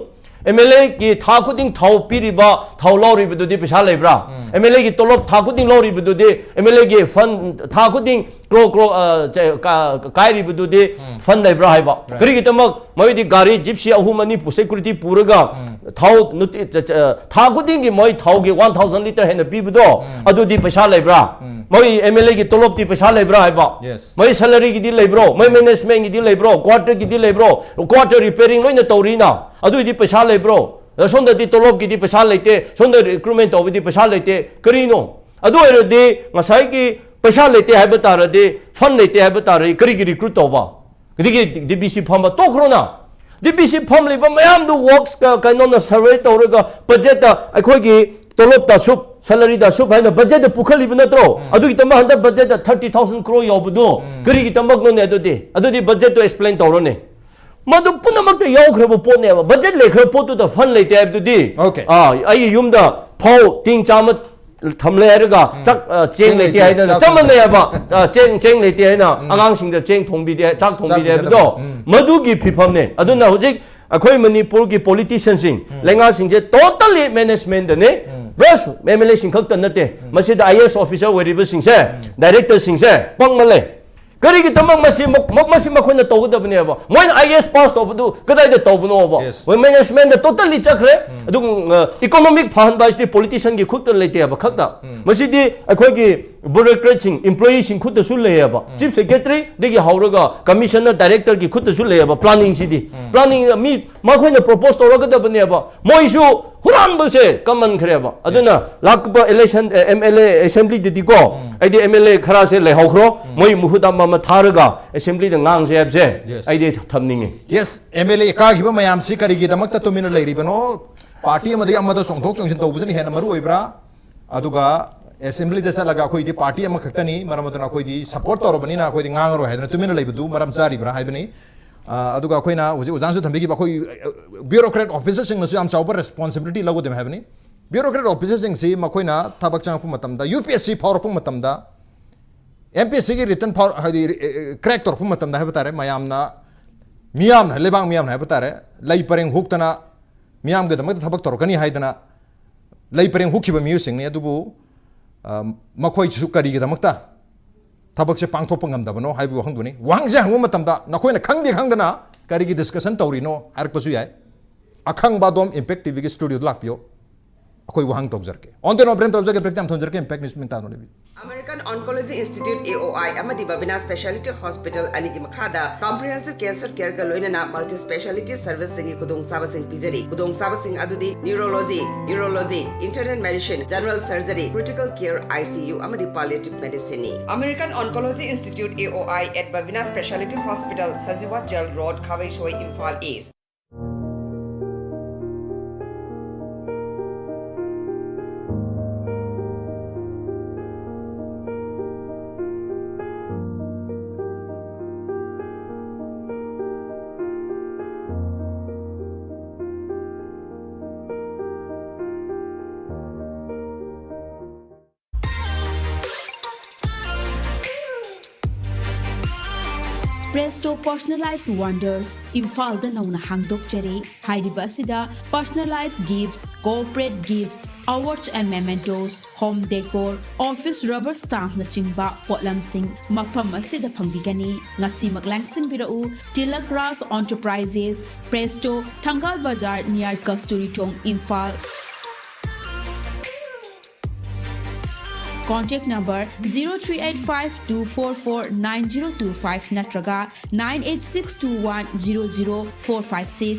ꯑꯦꯝ ꯑꯦꯜ ꯑꯦꯒꯤ ꯊꯥ ꯈꯨꯗꯤꯡ ꯊꯥꯎ ꯄꯤꯔꯤꯕ, ꯊꯥꯎ ꯂꯧꯔꯤꯕꯗꯨꯗꯤ ꯄꯩꯁꯥ ꯂꯩꯕ꯭ꯔꯥ? ꯑꯦꯝ ꯑꯦꯜ ꯑꯦꯒꯤ ꯇꯣꯂꯣꯞ ꯊꯥ ꯈꯨꯗꯤꯡ ꯂꯧꯔꯤꯕꯗꯨꯗꯤ, ꯑꯦꯝ ꯑꯦꯜ ꯑꯦꯒꯤ ꯐꯟ ꯊꯥ ꯈꯨꯗꯤꯡ ꯀ꯭ꯔꯣ ꯀ꯭ꯔꯣ, ꯑ, ꯆ-, ꯀ-, ꯀꯥꯏꯔꯤꯕꯗꯨꯗꯤ ꯐꯟ ꯂꯩꯕ꯭ꯔꯥ ꯍꯥꯏꯕ? ꯀꯔꯤꯒꯤꯗꯃꯛ ꯃꯣꯏꯗꯤ ꯒꯥꯔꯤ ꯖꯤꯞꯁꯤ ꯑꯍꯨꯝ ꯑꯅꯤ ꯄꯨ-, ꯁꯦꯀ꯭ꯌꯨꯔꯤꯇꯤ ꯄꯨꯔꯒ ꯊꯥꯎ ꯅꯨꯡꯇꯤ-, ꯆ-, ꯆ-, ꯊꯥ ꯈꯨꯗꯤꯡꯒꯤ ꯃꯣꯏ ꯊꯥꯎꯒꯤ ꯋꯥꯟ ꯊꯥꯎꯖꯟ ꯂꯤꯇꯔ ꯍꯦꯟꯅ ꯄꯤꯕꯗꯣ, ꯑꯗꯨꯗꯤ ꯄꯩꯁꯥ ꯂꯩꯕ꯭ꯔꯥ? ꯃꯣꯏ ꯑꯦꯝ ꯑꯦꯜ ꯑꯦꯒꯤ ꯇꯣꯂꯣꯞꯇꯤ ꯄꯩꯁꯥ ꯂꯩꯕ꯭ꯔꯥ ꯍꯥꯏꯕ? Yes. ꯃꯣꯏ ꯁꯦꯂꯔꯤꯒꯤꯗꯤ ꯂꯩꯕ꯭ꯔꯣ? ꯃꯣꯏ ꯃꯦꯅꯦꯖꯃꯦꯟꯒꯤꯗꯤ ꯂꯩꯕ꯭ꯔꯣ? ꯀ꯭ꯋꯥꯇꯔꯒꯤꯗꯤ ꯂꯩꯕ꯭ꯔꯣ? ꯀ꯭ꯋꯥꯇꯔ ꯔꯤꯄꯦꯌꯔꯤꯡ ꯂꯣꯏꯅ ꯇꯧꯔꯤꯅ, ꯑꯗꯨꯏꯗꯤ ꯄꯩꯁꯥ ꯂꯩꯕ꯭ꯔꯣ? ꯑꯗ ꯁꯣꯝꯗꯗꯤ ꯇꯣꯂꯣꯞꯀꯤꯗꯤ ꯄꯩꯁꯥ ꯂꯩꯇꯦ, ꯁꯣꯝꯗ ꯔꯤꯀ꯭ꯔꯨꯠꯃꯦꯟ ꯇꯧꯕꯗꯤ ꯄꯩꯁꯥ ꯂꯩꯇꯦ꯫ ꯀꯔꯤꯅꯣ? ꯑꯗꯨ ꯑꯣꯏꯔꯗꯤ ꯉꯁꯥꯏꯒꯤ ꯄꯩꯁꯥ ꯂꯩꯇꯦ ꯍꯥꯏꯕ ꯇꯥꯔꯗꯤ, ꯐꯟ ꯂꯩꯇꯦ ꯍꯥꯏꯕ ꯇꯥꯔꯗꯤ ꯀꯔꯤꯒꯤ ꯔꯤꯀ꯭ꯔꯨꯠ ꯇꯧꯕ? ꯑꯗꯒꯤ ꯗꯤ ꯕꯤ ꯁꯤ ꯐꯝꯕ ꯇꯣꯛꯈ꯭ꯔꯣꯅ꯫ ꯗꯤ ꯕꯤ ꯁꯤ ꯐꯝꯂꯤꯕ ꯃꯌꯥꯝꯗꯨ ꯋꯥꯔꯛꯁ ꯀꯩꯅꯣꯅ ꯁꯔꯚꯦ ꯇꯧꯔꯒ ꯕꯖꯦꯠꯇ ꯑꯩꯈꯣꯏꯒꯤ ꯇꯣꯂꯣꯞꯇ ꯑꯁꯨꯛ, ꯁꯦꯂꯔꯤꯗ ꯑꯁꯨꯛ ꯍꯥꯏꯅ ꯕꯖꯦꯠꯇ ꯄꯨꯈꯠꯂꯤꯕ ꯅꯠꯇ꯭ꯔꯣ? ꯑꯗꯨꯒꯤꯗꯃꯛ ꯍꯟꯗꯛ ꯕꯖꯦꯠꯇ ꯊꯥꯔꯇꯤ ꯊꯥꯎꯖꯟ ꯀ꯭ꯔꯣꯔ ꯌꯧꯕꯗꯨ ꯀꯔꯤꯒꯤꯗꯃꯛꯅꯣꯅꯦ? ꯑꯗꯨꯗꯤ, ꯑꯗꯨꯗꯤ ꯕꯖꯦꯠꯇꯨ ꯑꯦꯛꯁꯄ꯭ꯂꯦꯟ ꯇꯧꯔꯣꯅꯦ꯫ ꯃꯗꯨ ꯄꯨꯝꯅꯃꯛꯇ ꯌꯥꯎꯈ꯭ꯔꯕ ꯄꯣꯠꯅꯦꯕ, ꯕꯖꯦꯠ ꯂꯩꯈ꯭ꯔꯕ ꯄꯣꯠꯇꯨꯗ ꯐꯟ ꯂꯩꯇꯦ ꯍꯥꯏꯕꯗꯨꯗꯤ, Okay. ꯑ, ꯑꯩꯒꯤ ꯌꯨꯝꯗ ꯐꯧ ꯇꯤꯡ ꯆꯥꯝꯃ ꯊꯝꯂꯦ ꯍꯥꯏꯔꯒ ꯆꯥꯛ, ꯑ, ꯆꯦꯡ ꯆꯦꯡ ꯂꯩꯇꯦ ꯂꯩꯇꯦ, ꯍꯥꯏꯗꯅ ꯆꯥꯛ ꯆꯞ ꯊꯣꯡꯕ. ꯃꯥꯟꯅꯩ ꯍꯥꯏꯕ꯫ ꯑ, ꯆꯦꯡ, ꯆꯦꯡ ꯂꯩꯇꯦ ꯍꯥꯏꯅ ꯑꯉꯥꯡꯁꯤꯡꯗ ꯆꯦꯡ ꯊꯣꯡꯕꯤꯗꯦ, ꯆꯥꯛ ꯊꯣꯡꯕꯤꯗꯦ ꯆꯥꯛ ꯍꯥꯏꯕꯗꯣ, ꯄꯤꯖꯗꯕ. ꯎꯝ. ꯃꯗꯨꯒꯤ ꯐꯤꯐꯝꯅꯦ꯫ ꯑꯗꯨꯅ ꯍꯧꯖꯤꯛ ꯑꯩꯈꯣꯏ ꯃꯅꯤꯄꯨꯔꯒꯤ ꯄꯣꯂꯤꯇꯤꯁꯤꯌꯟꯁꯤꯡ, ꯂꯩꯉꯥꯛꯁꯤꯡꯁꯦ ꯇꯣꯇꯜꯂꯤ ꯃꯦꯅꯦꯖꯃꯦꯟꯗꯅꯦ꯫ ꯄ꯭ꯂꯁ ꯑꯦꯝ ꯑꯦꯜ ꯑꯦꯁꯤꯡ ꯈꯛꯇ ꯅꯠꯇꯦ, ꯃꯁꯤꯗ ꯑꯥꯏ ꯑꯦ ꯑꯦꯁ ꯑꯣꯐꯤꯁꯔ ꯑꯣꯏꯔꯤꯕꯁꯤꯡꯁꯦ, ꯗꯥꯏꯔꯦꯛꯇꯔꯁꯤꯡꯁꯦ ꯄꯪꯃꯜꯂꯦ꯫ ꯀꯔꯤꯒꯤꯗꯃꯛ ꯃꯁꯤ, ꯃ-, ꯃ-, ꯃꯁꯤ ꯃꯈꯣꯏꯅ ꯇꯧꯒꯗꯕꯅꯦꯕ? ꯃꯣꯏꯅ ꯑꯥꯏ ꯑꯦ ꯑꯦꯁ ꯄꯥꯁ ꯇꯧꯕꯗꯨ ꯀꯗꯥꯏꯗ ꯇꯧꯕꯅꯣꯕ? Yes. ꯃꯣꯏ ꯃꯦꯅꯦꯖꯃꯦꯟꯗ ꯇꯣꯇꯜꯂꯤ ꯆꯠꯈ꯭ꯔꯦ꯫ ꯑꯗꯨꯒ, ꯑ, ꯏꯀꯣꯅꯣꯃꯤꯛ ꯐꯍꯟꯕ ꯍꯥꯏꯁꯤꯗꯤ ꯄꯣꯂꯤꯇꯤꯁꯤꯌꯟꯒꯤ ꯈꯨꯠꯇ ꯂꯩꯇꯦꯕ ꯈꯛꯇ꯫ ꯃꯁꯤꯗꯤ ꯑꯩꯈꯣꯏꯒꯤ ꯕ꯭ꯌꯨꯔꯣꯀ꯭ꯔꯦꯠꯁꯤꯡ, ꯏꯝꯄ꯭ꯂꯣꯌꯤꯁꯤꯡ ꯈꯨꯠꯇꯁꯨ ꯂꯩꯌꯦꯕ꯫ ꯆꯤꯐ ꯁꯦꯀ꯭ꯔꯦꯇꯔꯤꯗꯒꯤ ꯍꯧꯔꯒ ꯀꯃꯤꯁꯅꯔ, ꯗꯥꯏꯔꯦꯛꯇꯔꯒꯤ ꯈꯨꯠꯇꯁꯨ ꯂꯩꯌꯦꯕ ꯄ꯭ꯂꯥꯅꯤꯡꯁꯤꯗꯤ꯫ ꯄ꯭ꯂꯥꯅꯤꯡ ꯃꯤ ꯃꯈꯣꯏꯅ ꯄ꯭ꯔꯣꯄꯣꯁ ꯇꯧꯔꯛꯀꯗꯕꯅꯦꯕ꯫ ꯃꯣꯏꯁꯨ ꯍꯨꯔꯥꯟꯕꯁꯦ ꯀꯃꯟꯈ꯭ꯔꯦꯕ꯫ ꯑꯗꯨꯅ ꯂꯥꯛꯄ ꯏꯂꯦꯛꯁꯟ, ꯑꯦ, ꯑꯦꯝ ꯑꯦꯜ ꯑꯦ ꯑꯦꯁꯦꯝꯕ꯭ꯂꯤꯗꯗꯤꯀꯣ, ꯑꯩꯗꯤ ꯑꯦꯝ ꯑꯦꯜ ꯑꯦ ꯈꯔꯁꯦ ꯂꯩꯍꯧꯈ꯭ꯔꯣ, ꯃꯣꯏ ꯃꯍꯨꯠ ꯑꯃ ꯑꯃ ꯊꯥꯔꯒ ꯑꯦꯁꯦꯝꯕ꯭ꯂꯤꯗ ꯉꯥꯡꯁꯦ ꯍꯥꯏꯕꯁꯦ Yes. ꯑꯩꯗꯤ ꯊꯝꯅꯤꯡꯉꯤ꯫ Yes, ꯑꯦꯝ ꯑꯦꯜ ꯑꯦ ꯀꯥꯈꯤꯕ ꯃꯌꯥꯝꯁꯤ ꯀꯔꯤꯒꯤꯗꯃꯛꯇ ꯇꯨꯃꯤꯟꯅ ꯂꯩꯔꯤꯕꯅꯣ? ꯄꯥꯔꯇꯤ ꯑꯃꯗꯒꯤ ꯑꯃꯗ ꯆꯣꯡꯊꯣꯛ ꯆꯣꯡꯁꯤꯟ ꯇꯧꯕꯁꯤꯅ ꯍꯦꯟꯅ ꯃꯔꯨ ꯑꯣꯏꯕ꯭ꯔꯥ? ꯑꯗꯨꯒ ꯑꯦꯁꯦꯝꯕ꯭ꯂꯤꯗ ꯆꯠꯂꯒ ꯑꯩꯈꯣꯏꯗꯤ ꯄꯥꯔꯇꯤ ꯑꯃꯈꯛꯇꯅꯤ, ꯃꯔꯝ ꯑꯗꯨꯅ ꯑꯩꯈꯣꯏꯗꯤ ꯁꯄꯣꯔꯠ ꯇꯧꯔꯕꯅꯤꯅ ꯑꯩꯈꯣꯏꯗꯤ ꯉꯥꯡꯉꯔꯣꯏ ꯍꯥꯏꯗꯅ ꯇꯨꯃꯤꯟꯅ ꯂꯩꯕꯗꯨ ꯃꯔꯝ ꯆꯥꯔꯤꯕ꯭ꯔꯥ ꯍꯥꯏꯕꯅꯤ꯫ ꯑ, ꯑꯗꯨꯒ ꯑꯩꯈꯣꯏꯅ ꯍꯧꯖꯤꯛ ꯑꯣꯖꯥꯅꯁꯨ ꯊꯝꯕꯤꯈꯤꯕ ꯑꯩꯈꯣꯏ, ꯑ, ꯕ꯭ꯌꯨꯔꯣꯀ꯭ꯔꯦꯠ ꯑꯣꯐꯤꯁꯔꯁꯤꯡꯅꯁꯨ ꯌꯥꯝ ꯆꯥꯎꯕ ꯔꯦꯁꯄꯣꯟꯁꯤꯕꯤꯂꯤꯇꯤ ꯂꯧꯒꯗꯕꯅꯤ ꯍꯥꯏꯕꯅꯤ꯫ ꯕ꯭ꯌꯨꯔꯣꯀ꯭ꯔꯦꯠ ꯑꯣꯐꯤꯁꯔꯁꯤꯡꯁꯤ ꯃꯈꯣꯏꯅ ꯊꯕꯛ ꯆꯪꯉꯛꯄ ꯃꯇꯝꯗ, ꯌꯨ ꯄꯤ ꯑꯦꯁ ꯁꯤ ꯐꯥꯎꯔꯛꯄ ꯃꯇꯝꯗ, ꯑꯦꯝ ꯄꯤ ꯑꯦꯁ ꯁꯤꯒꯤ ꯔꯤꯇꯟ ꯐꯥꯎ-, ꯍꯥꯏꯗꯤ, ꯑꯦ, ꯑꯦ, ꯀ꯭ꯔꯦꯛ ꯇꯧꯔꯛꯄ ꯃꯇꯝꯗ ꯍꯥꯏꯕ ꯇꯥꯔꯦ, ꯃꯌꯥꯝꯅ, ꯃꯤꯌꯥꯝꯅ, ꯂꯩꯕꯥꯛ ꯃꯤꯌꯥꯝꯅ ꯍꯥꯏꯕ ꯇꯥꯔꯦ, ꯂꯩ ꯄꯔꯦꯡ ꯍꯨꯛꯇꯅ ꯃꯤꯌꯥꯝꯒꯤꯗꯃꯛꯇ ꯊꯕꯛ ꯇꯧꯔꯛꯀꯅꯤ ꯍꯥꯏꯗꯅ ꯂꯩ ꯄꯔꯦꯡ ꯍꯨꯛꯈꯤꯕ ꯃꯤꯑꯣꯏꯁꯤꯡꯅꯤ꯫ ꯑꯗꯨꯕꯨ ꯑ, ꯃꯈꯣꯏꯁꯨ ꯀꯔꯤꯒꯤꯗꯃꯛꯇ ꯊꯕꯛꯁꯦ ꯄꯥꯡꯊꯣꯛꯄ ꯉꯝꯗꯕꯅꯣ ꯍꯥꯏꯕꯒꯤ ꯋꯥꯍꯪꯗꯨꯅꯤ꯫ ꯋꯥꯍꯪꯁꯦ ꯍꯪꯕ ꯃꯇꯝꯗ ꯅꯈꯣꯏꯅ ꯈꯪꯗꯦ ꯈꯪꯗꯅ ꯀꯔꯤꯒꯤ ꯗꯤꯁꯀꯁꯟ ꯇꯧꯔꯤꯅꯣ ꯍꯥꯏꯔꯛꯄꯁꯨ ꯌꯥꯏ꯫ ꯑꯈꯪꯕ ꯑꯗꯣꯝ ꯏꯝꯄꯦꯛ ꯇꯤꯚꯤꯒꯤ ꯁ꯭ꯇꯨꯗꯤꯑꯣꯗ ꯂꯥꯛꯄꯤꯌꯣ, ꯑꯩꯈꯣꯏ ꯋꯥꯍꯪ ꯇꯧꯖꯔꯛꯀꯦ꯫ On the no brand ꯇꯧꯖꯒꯦ, break time ꯊꯝꯖꯔꯛꯀꯦ꯫ ꯏꯝꯄꯦꯛ ꯅ꯭ꯌꯨꯁ ꯃꯤꯡ ꯇꯥꯅ ꯊꯣꯟꯖꯔꯛꯀꯦ꯫ American Oncology Institute, A O I, ꯑꯃꯗꯤ ꯕꯕꯤꯅꯥ ꯁ꯭ꯄꯦꯁꯤꯌꯦꯂꯤꯇꯤ ꯍꯣꯁꯄꯤꯇꯥꯜ ꯑꯅꯤꯒꯤ ꯃꯈꯥꯗ comprehensive cancer careꯒ ꯂꯣꯏꯅꯅ multi speciality serviceꯁꯤꯡꯒꯤ ꯈꯨꯗꯣꯡꯆꯥꯕꯁꯤꯡ ꯄꯤꯖꯔꯤ꯫ ꯈꯨꯗꯣꯡꯆꯥꯕꯁꯤꯡ ꯑꯗꯨꯗꯤ neurology, urology, internal medicine, general surgery, critical care, I C U, ꯑꯃꯗꯤ palliative medicineꯅꯤ꯫ American Oncology Institute, A O I, at Bhavina Speciality Hospital, Sajiwa Jail Road, Khaweishoi, Imphal East. Presto Personalized Wonders, ꯏꯝꯐꯥꯜꯗ ꯅꯧꯅ ꯍꯥꯡꯗꯣꯛꯆꯔꯦ꯫ ꯍꯥꯏꯔꯤꯕ ꯑꯁꯤꯗ personalized gifts, corporate gifts, awards and mementos, home decor, office rubber stampꯅꯆꯤꯡꯕ ꯄꯣꯠꯂꯝꯁꯤꯡ ꯃꯐꯝ ꯑꯁꯤꯗ ꯐꯪꯕꯤꯒꯅꯤ꯫ ꯉꯁꯤꯃꯛ ꯂꯥꯡꯁꯤꯟꯕꯤꯔꯛꯎ꯫ Tilak Raj Enterprises, Presto, Thangal Bazar, near Kasturi Thong, Imphal. Contact number zero three eight five two four four nine zero two five ꯅꯠꯇ꯭ꯔꯒ nine eight six two one zero zero four five six.